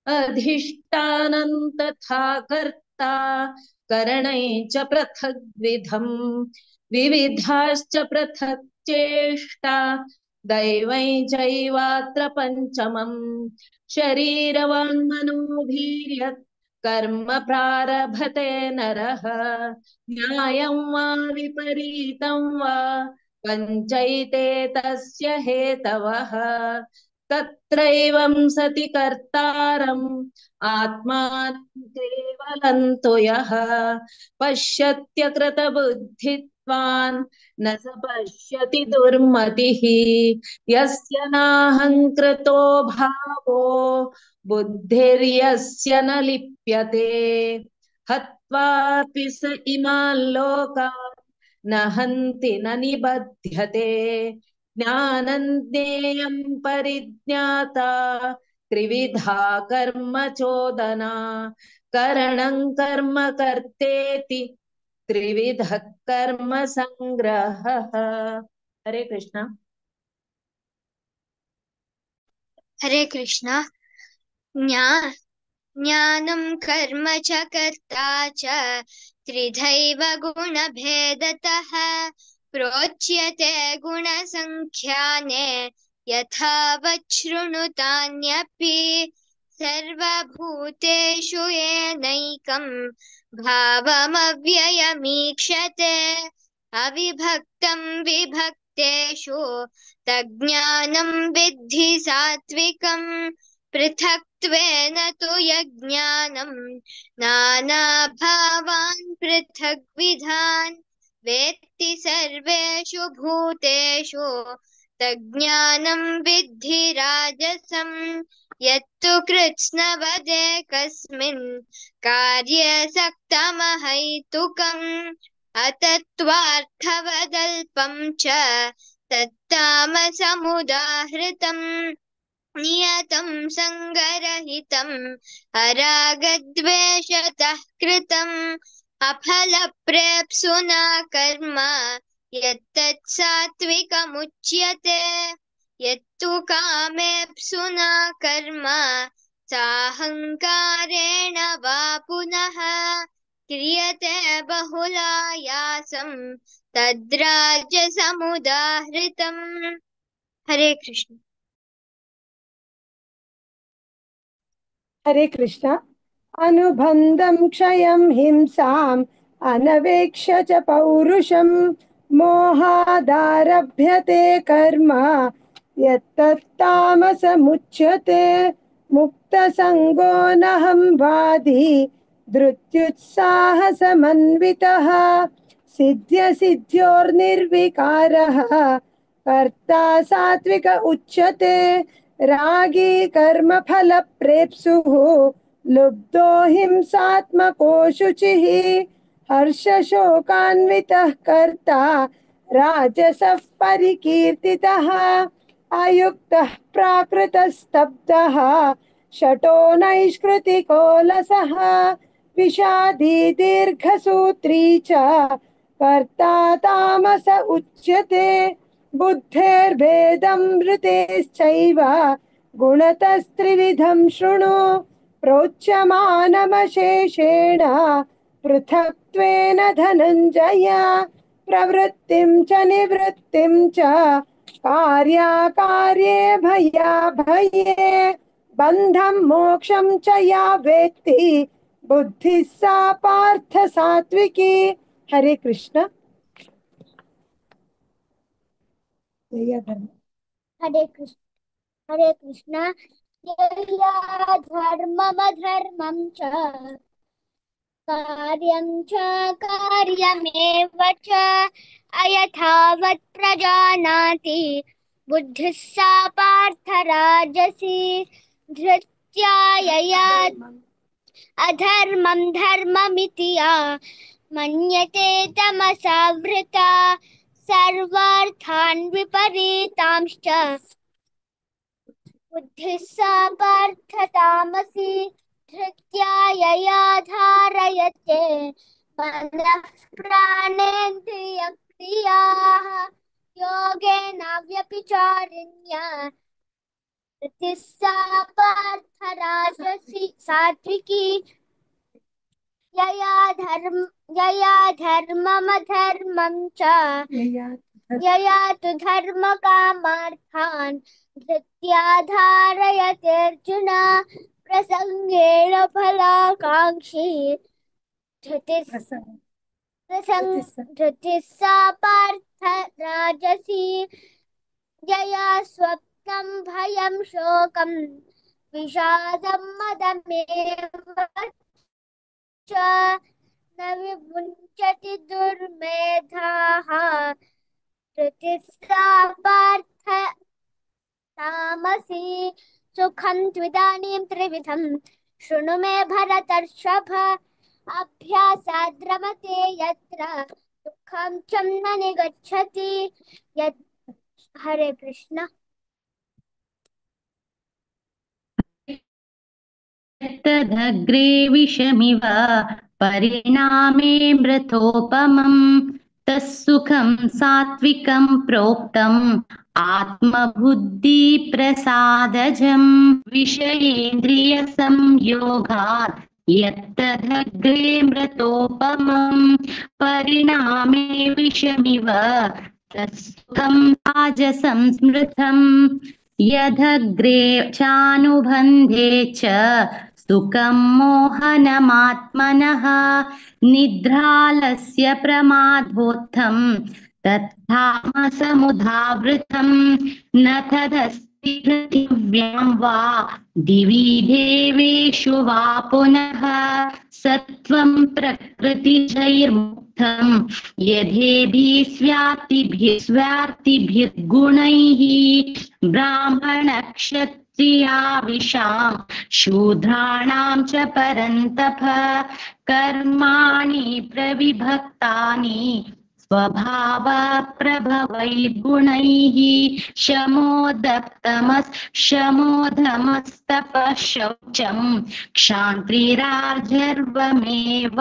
अधिष्ठानं तथा कर्ता करणै च पृथग्विधं विविधाश्च पृथक् चेष्टा दैवै चैवात्र पञ्चमम्। शरीरवाङ्मनोभिर्यत् कर्म प्रारभते नरः न्यायं वा विपरीतं वा पञ्चैते तस्य हेतवः। तत्रैवं सति कर्तारम् आत्मानं केवलं तु यः पश्यत्यकृतबुद्धित्वान् न स पश्यति दुर्मतिः। यस्य नाहङ्कृतो भावो बुद्धिर्यस्य न लिप्यते। हत्वापि स इमान् लोकान् न हन्ति न निबध्यते। ज्ञानं ज्ञेयं परिज्ञाता त्रिविधा कर्म चोदना। करणं कर्म कर्तेति त्रिविधः कर्म संग्रहः। हरे कृष्णा। हरे कृष्णा। ज्ञानं कर्म च कर्ता च त्रिधैव गुणभेदतः प्रोच्यते गुणसङ्ख्याने यथावत् शृणुतान्यपि। सर्वभूतेषु येनैकं भावमव्ययमीक्षते अविभक्तं विभक्तेषु तज्ज्ञानं विद्धि सात्विकम्। पृथक्त्वेन तु यज्ञानं नानाभावान् पृथग्विधान् वेत्ति सर्वेषु भूतेषु तज्ज्ञानं विद्धि राजसं। यत्तु कृत्स्नवदेकस्मिन् कार्ये सक्तमहैतुकम् अतत्त्वार्थवदल्पं च तत्तामसमुदाहृतम्। नियतं सङ्गरहितम् अरागद्वेषतः कृतम् अफलप्रेप्सुना कर्म यत्तत् सात्विकमुच्यते। यत्तु कामेप्सुना कर्म साहङ्कारेण वा पुनः क्रियते बहुलायासं तद्राजसमुदाहृतम्। हरे कृष्ण। हरे कृष्ण। अनुबन्धं क्षयं हिंसाम् अनवेक्ष्य च पौरुषं मोहादारभ्यते कर्म यत्तत्तामसमुच्यते। मुक्तसङ्गो नहं वादी धृत्युत्साहसमन्वितः सिद्ध्यसिद्ध्योर्निर्विकारः कर्ता सात्विक उच्यते। रागी कर्मफलप्रेप्सुः लुब्धो हिंसात्मको शुचिः हर्षशोकान्वितः कर्ता राजसः परिकीर्तितः। अयुक्तः प्राकृतस्तब्धः शटो नैष्कृतिकोलसः विषादी दीर्घसूत्री च कर्ता तामस उच्यते। बुद्धेर्भेदं ऋतेश्चैव गुणतस्त्रिविधं शृणु प्रोच्यमानमशेषेण पृथक्त्वेन धनञ्जय। प्रवृत्तिं च निवृत्तिं च कार्याकार्ये भयाभये बन्धं मोक्षं च या वेत्ति बुद्धिः सा पार्थ सात्विकी। हरे कृष्ण। हरे कृष्ण। हरे कृष्ण। यया धर्ममधर्मं च कार्यं च कार्यमेव च अयथावत् प्रजानाति बुद्धिः सा पार्थ राजसी। धृत्या यया अधर्मं धर्ममिति या मन्यते तमसा वृता सर्वार्थान् विपरीतांश्च बुद्धिः सा पार्थ तामसी। धृत्या यया धारयते मनः प्राणेन्द्रियक्रियाः योगेन व्यभिचारिण्या धृतिः सा पार्थ राजसी सात्विकी। यया धर्ममधर्मं च यया तु धर्मकामार्थान् धृत्या धारयतेऽर्जुन प्रसङ्गेन फलाकाङ्क्षी धृतिः सा पार्थ राजसी। यया स्वप्नं भयं शोकं विषादं मदमेव च न विमुञ्चति दुर्मेधाः धृतिः सा पार्थ तामसी। सुखं त्विदानीं त्रिविधं शृणु मे भरतर्षभ अभ्यासाद्रमते यत्र दुःखं च न निगच्छति यत्। हरे कृष्ण। तदग्रे विषमिव परिणामे मृतोपमं तत्सुखं सात्विकं प्रोक्तम् आत्मबुद्धिप्रसादजं विषयेन्द्रियसंयोगात् यत्तदग्रे मृतोपमं परिणामे विषमिव तत्सुखं राजसं स्मृतं यदग्रे चानुबन्धे च सुखं मोहनमात्मनः निद्रालस्य प्रमादोत्थं तत्तामसमुदावृतं न तदस्ति पृथिव्यां वा दिवि देवेषु वा पुनः सत्त्वं प्रकृतिजैर्मुक्तं यथेभिः स्वार्थिभिर्गुणैः ब्राह्मणक्षत्रियाविषां शूद्राणां च परन्तप कर्माणि प्रविभक्तानि स्वभावप्रभवैर्गुणैः शमोदमस्तपः शौचं क्षान्तिरार्जर्वमेव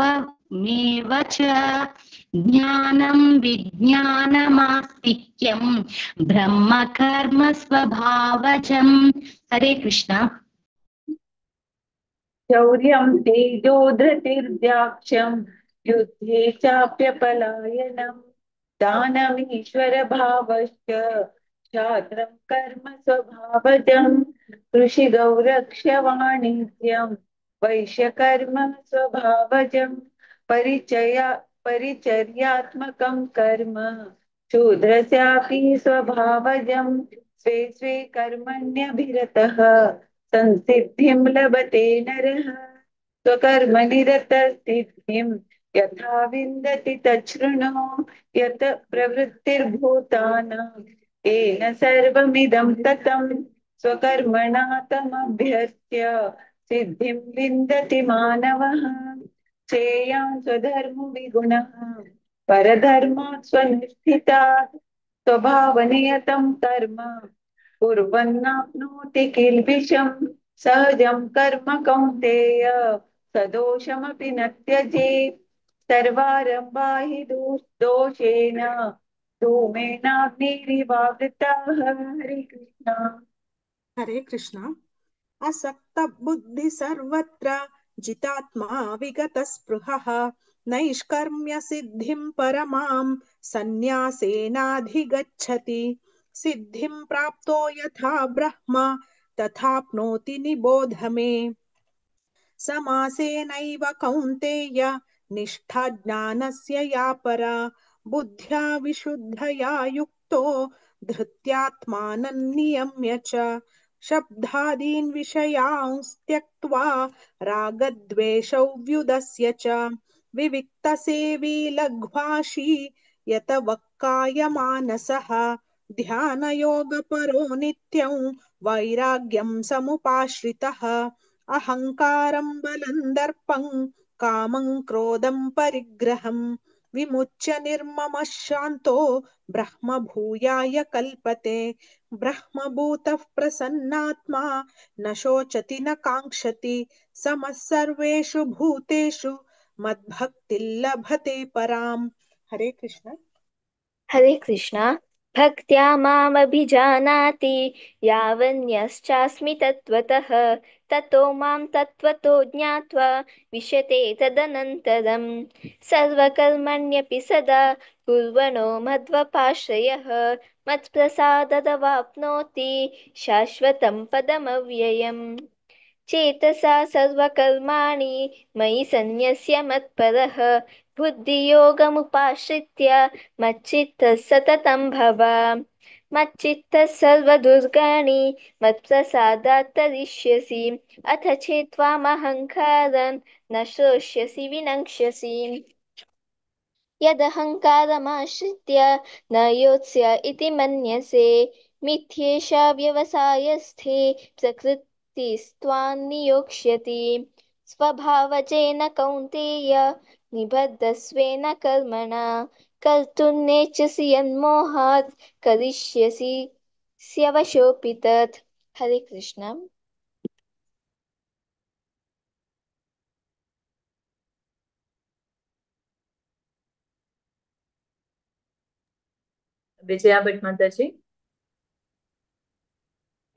मेव च ज्ञानं विज्ञानमास्तिक्यं ब्रह्मकर्म स्वभावजं। हरे कृष्ण। शौर्यं तेजो धृतिर्दाक्ष्यं युद्धे चाप्यपलायनं दानमीश्वरभावश्च क्षात्रं कर्म स्वभावजं कृषिगौरक्ष्यवाणिज्यं वैश्यकर्म स्वभावजं परिचर्यात्मकं कर्म शूद्रस्यापि स्वभावजं स्वे स्वे कर्मण्यभिरतः संसिद्धिं लभते नरः स्वकर्मनिरतसिद्धिं यथा विन्दति तच्छृणु यत प्रवृत्तिर्भूतानां तेन सर्वमिदं ततं स्वकर्मणा तमभ्यर्च्य सिद्धिं विन्दति मानवः। श्रेयान् स्वधर्मो विगुणः परधर्मात् स्वनुष्ठितात् स्वभावनियतं कर्म कुर्वन्नाप्नोति किल्बिषं सहजं कर्म कौन्तेय सदोषमपि न त्यजेत्। सर्वारम्भा हि दोषेण धूमेनाग्निरिवावृताः। हरे कृष्ण। हरे कृष्ण। असक्त बुद्धि सर्वत्र जितात्मा विगतस्पृहः नैष्कर्म्य सिद्धिं परमां सन्न्यासेनाधिगच्छति। सिद्धिं प्राप्तो यथा ब्रह्म तथाप्नोति निबोध मे। समासेनैव कौन्तेय निष्ठा ज्ञानस्य या परा बुद्ध्या विशुद्धया युक्तो धृत्यात्मानं नियम्य च शब्दादीन् विषयांस्त्यक्त्वा रागद्वेषौ व्युदस्य च विविक्तसेवी लघ्वाशी यत वक्कायमानसः ध्यानयोगपरो नित्यं वैराग्यं समुपाश्रितः अहङ्कारं बलं दर्पं कामं क्रोधं परिग्रहं विमुच्य निर्ममः शान्तो ब्रह्मभूयाय कल्पते। ब्रह्मभूतः प्रसन्नात्मा न शोचति न काङ्क्षति समः सर्वेषु भूतेषु मद्भक्तिर्लभते पराम्। हरे कृष्ण। हरे कृष्ण। भक्त्या मामभिजानाति यावन्यश्चास्मि तत्त्वतः ततो मां तत्त्वतो ज्ञात्वा विशते तदनन्तरं सर्वकर्मण्यपि सदा कुर्वणो मद्वपाश्रयः मत्प्रसाददवाप्नोति शाश्वतं पदमव्ययम्। चेतसा सर्वकर्माणि मयि सन्न्यस्य मत्परः बुद्धियोगमुपाश्रित्य मच्चित्तः सततं भव। मच्चित्तः सर्वदुर्गाणि मत्प्रसादात् तरिष्यसि अथ चेत्त्वामहङ्कारं न श्रोष्यसि विनक्ष्यसि। यदहङ्कारमाश्रित्य न योत्स्य इति मन्यसे मिथ्येषा व्यवसायस्थे प्रकृतिस्त्वां नियोक्ष्यति। स्वभावजेन कौन्तेय निबद्धस्वेन कर्मणा कर्तुं नेच्छसि यन्मोहात् करिष्यसि स्यवशोऽपि तत्। हरे कृष्ण। विजया भट्ट माताजी।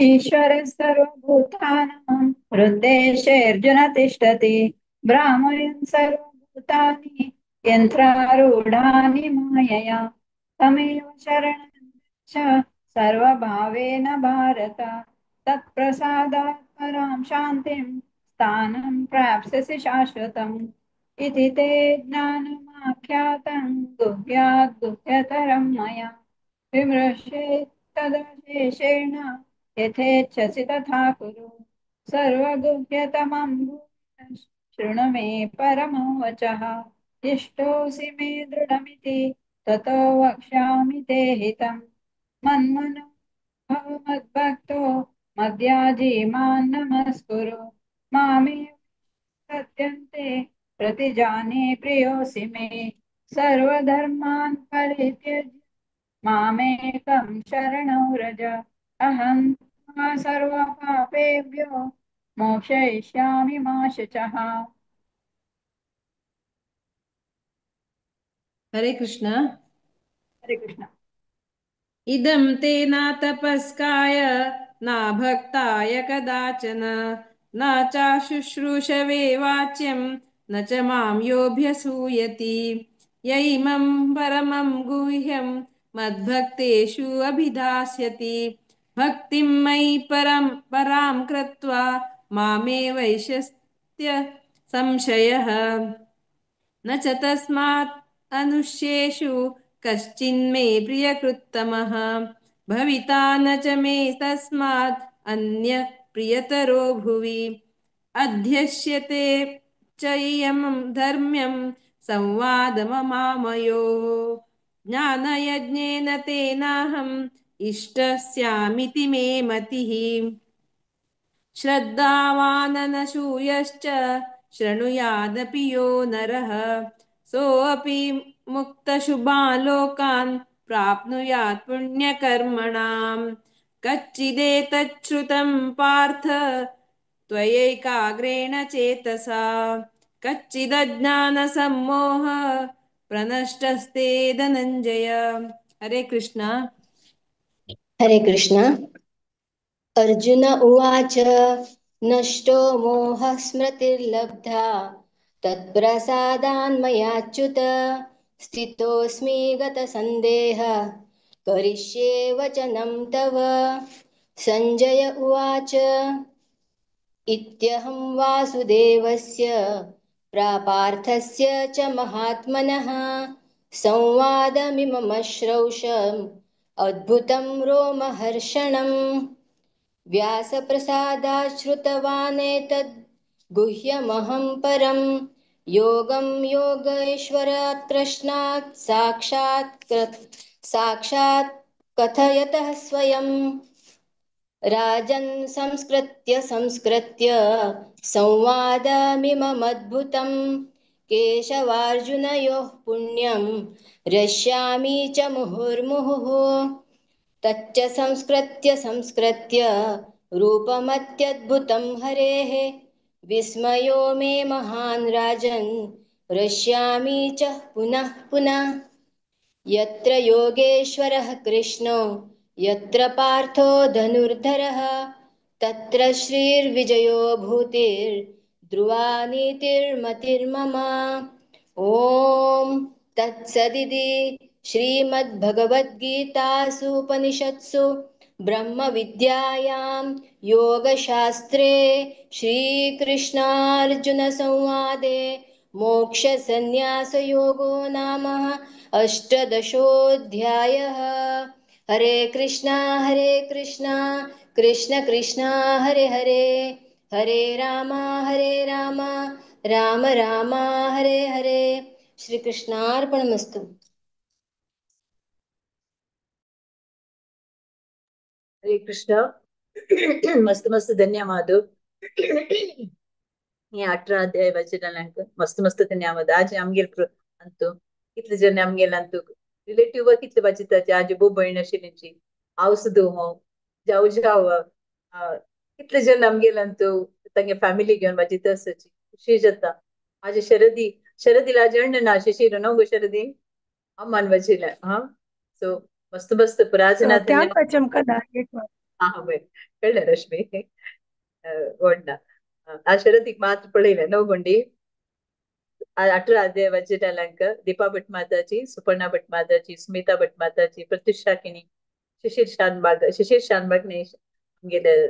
ईश्वरः सर्वभूतानां हृद्देशेऽर्जुन तिष्ठति भ्रामयन् सर्वभूतानि यन्त्रारूढानि मायया तमेव शरणं गच्छ सर्वभावेन भारत तत्प्रसादात् परां शान्तिं स्थानं प्राप्स्यसि शाश्वतम् इति ते ज्ञानमाख्यातं गुह्यात् गुह्यतरं मया विमृशेत् तदशेषेण यथेच्छसि तथा कुरु। सर्वगुह्यतमं भूयः शृणु मे परमं वचः इष्टोऽसि मे दृढमिति ततो वक्ष्यामि ते हितम्। मन्मनो भव मद्भक्तो मद्याजी मां नमस्कुरु मामेव सत्यन्ते प्रतिजाने प्रियोऽसि मे। सर्वधर्मान् परित्यज्य मामेकं शरणं व्रज अहं त्वा सर्वपापेभ्यो मोक्षयिष्यामि मा शुचः। हरे कृष्ण। हरे कृष्ण। इदं ते न तपस्काय न भक्ताय कदाचन न चाशुश्रूषवे वाच्यं न च मां योऽभ्यसूयति। य इमं परमं गुह्यं मद्भक्तेषु अभिधास्यति भक्तिं मयि परं परां कृत्वा मामे वैश्यस्त्य संशयः। न च तस्मात् अनुष्येषु कश्चिन्मे प्रियकृत्तमः भविता न च मे तस्मात् अन्य प्रियतरो भुवि। अध्यस्यते च इयं धर्म्यं संवादममामयोः ज्ञानयज्ञेन तेनाहम् इष्टस्यामिति मे मतिः। श्रद्धावाननसूयश्च शृणुयादपि यो नरः सोऽपि मुक्तशुभान् लोकान् प्राप्नुयात् पुण्यकर्मणाम्। कच्चिदेतच्छ्रुतं पार्थ त्वयैकाग्रेण चेतसा कच्चिदज्ञानसम्मोह प्रनष्टस्ते धनञ्जय। हरे कृष्ण। हरे कृष्ण। अर्जुन उवाच नष्टो मोहः स्मृतिर्लब्धा तत्प्रसादान्मयाच्युत स्थितोऽस्मि गतसन्देहः करिष्ये वचनं तव। सञ्जय उवाच इत्यहं वासुदेवस्य प्रापार्थस्य च महात्मनः संवादमिममश्रौषम् अद्भुतं रोमहर्षणम्। व्यासप्रसादात् श्रुतवानेतद् गुह्यमहं परं योगं योगेश्वरात् प्रश्नात् साक्षात् साक्षात् कथयतः स्वयं। राजन् संस्कृत्य संस्कृत्य संवादमिममद्भुतं केशवार्जुनयोः पुण्यं रश्यामि च मुहुर्मुहुः। तच्च संस्कृत्य संस्कृत्य रूपमत्यद्भुतं हरेः विस्मयो मे महान् राजन् रश्यामि च पुनः पुनः। यत्र योगेश्वरः कृष्णो यत्र पार्थो धनुर्धरः तत्र श्रीर्विजयो भूतिर्ध्रुवा नीतिर्मतिर्मम। ॐ तत्सदिति श्रीमद्भगवद्गीतासूपनिषत्सु ब्रह्मविद्यायां योगशास्त्रे श्रीकृष्णार्जुनसंवादे मोक्षसन्न्यासयोगो नाम अष्टादशोऽध्यायः। हरे कृष्णा कृष्ण कृष्ण हरे हरे, हरे राम राम राम हरे हरे। श्री कृष्णार्पणमस्तु। हरे कृष्ण। मस्त मस्त धन्यवाद। हे 18 अध्याय वाचनाक मस्त मस्त धन्यवाद। आज आमगेर अंतू कितले जण आमगेर अंतू रिलेटिव्ह कितले वाचिताचे आज भोव भयण आशिल्ली हांव सुद्दां हो जाव जाव कितले जण आमगेर अंतू तांगे फॅमिली घेवन वाचिता आसाची खुशी जाता। आज शरदी शरदीला अण्ण ना शिशिर न्हू गो शरदी अम्मान वाचिलें हा। सो मस्त मस्त पुराजना हा बरें कळ्ळें रश्मी व्हडना आ शरदीक मात्र पळयलें न्हू गुंडी। 18 अध्याय वाचिताल्यांक दीपा भट माताजी, सुपर्णा भट माताजी, स्मिता भट माताजी, प्रत्युषा किणी, शिशिर शानबाग, शिशिर शानबाग न्ही आमगेले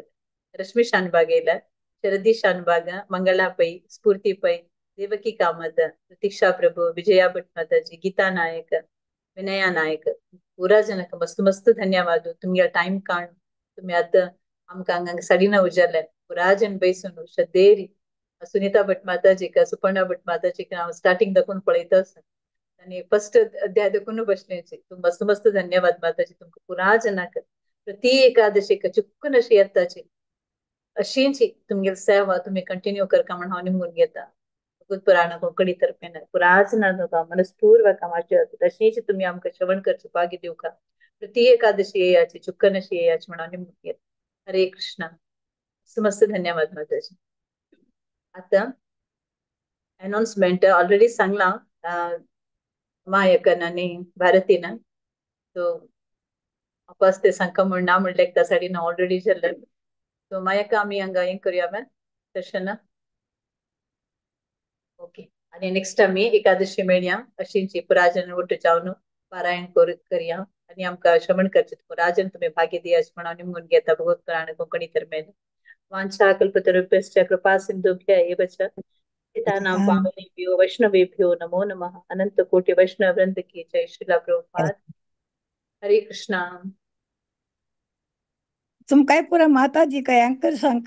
रश्मी शानबाग येयला, शरदी शानबाग, मंगला पै, स्फूर्ती पै, देवकी कामत, प्रतीक्षा प्रभु, विजया भट माताजी, गीता नायक, विनया नायक पुरा जनक मस्त मस्त धन्यवाद। तुमगे टाइम काण तुम्ही आतां आमकां हांगा 9:30 जाले पुरा जन बैसून श्रद्धेरी सुनीता भट माताजीक सुपर्णा भट माताजीक हांव स्टार्टिंग दाखोवन पळयता आसा आनी फर्स्ट अध्याय दाखोवन बसलेची। मस्त मस्त धन्यवाद माताजी तुमकां पुरा जनाक प्रति एकादशीक चुक्कून अशी येताची अशींची तुमगेली सेवा तुमी कंटिन्यू करका म्हण हांव निमगून घेता। पुराण कोंकणी तर्फेन पुरा जनाक मनस्पूर्वक आशीर्वाद अशींच तुमी आमकां श्रवण करचें भाग्य दिवका। प्रति एकादशी येयाची चुक्कन अशी येयाची म्हण हांव निमगून घेता। हरे कृष्णा। मस्त धन्यवाद माताजी। आता अनाउन्समेंट ऑलरेडी सांगला मायकन आनी भारतीन सो वापस ते सांगका म्हण ना म्हणलें एकदा 9:30 ऑलरेडी जालें। सो मायका आमी हांगा हें करुया सेशन। ओके आनी नेक्स्ट आमी एकादशी मेळया अशींची पुराजन ಒಟ್ಟು जावन पारायण करया आनी आमकां श्रवण करचें पुराजन तुमी भाग्य दिया अशें म्हण हांव निमगून घेता भगवत पुराण कोंकणी तर्फेन। वाञ्छा कल्पतरुभ्यश्च कृपा सिन्धुभ्य एव च पतितानां पावनेभ्यो वैष्णवेभ्यो नमो नमः। अनंत कोटि वैष्णव वृंद की जय। श्रील प्रभुपाद। हरे कृष्णा। तुम काय पुरा माताजी का एंकर सांग।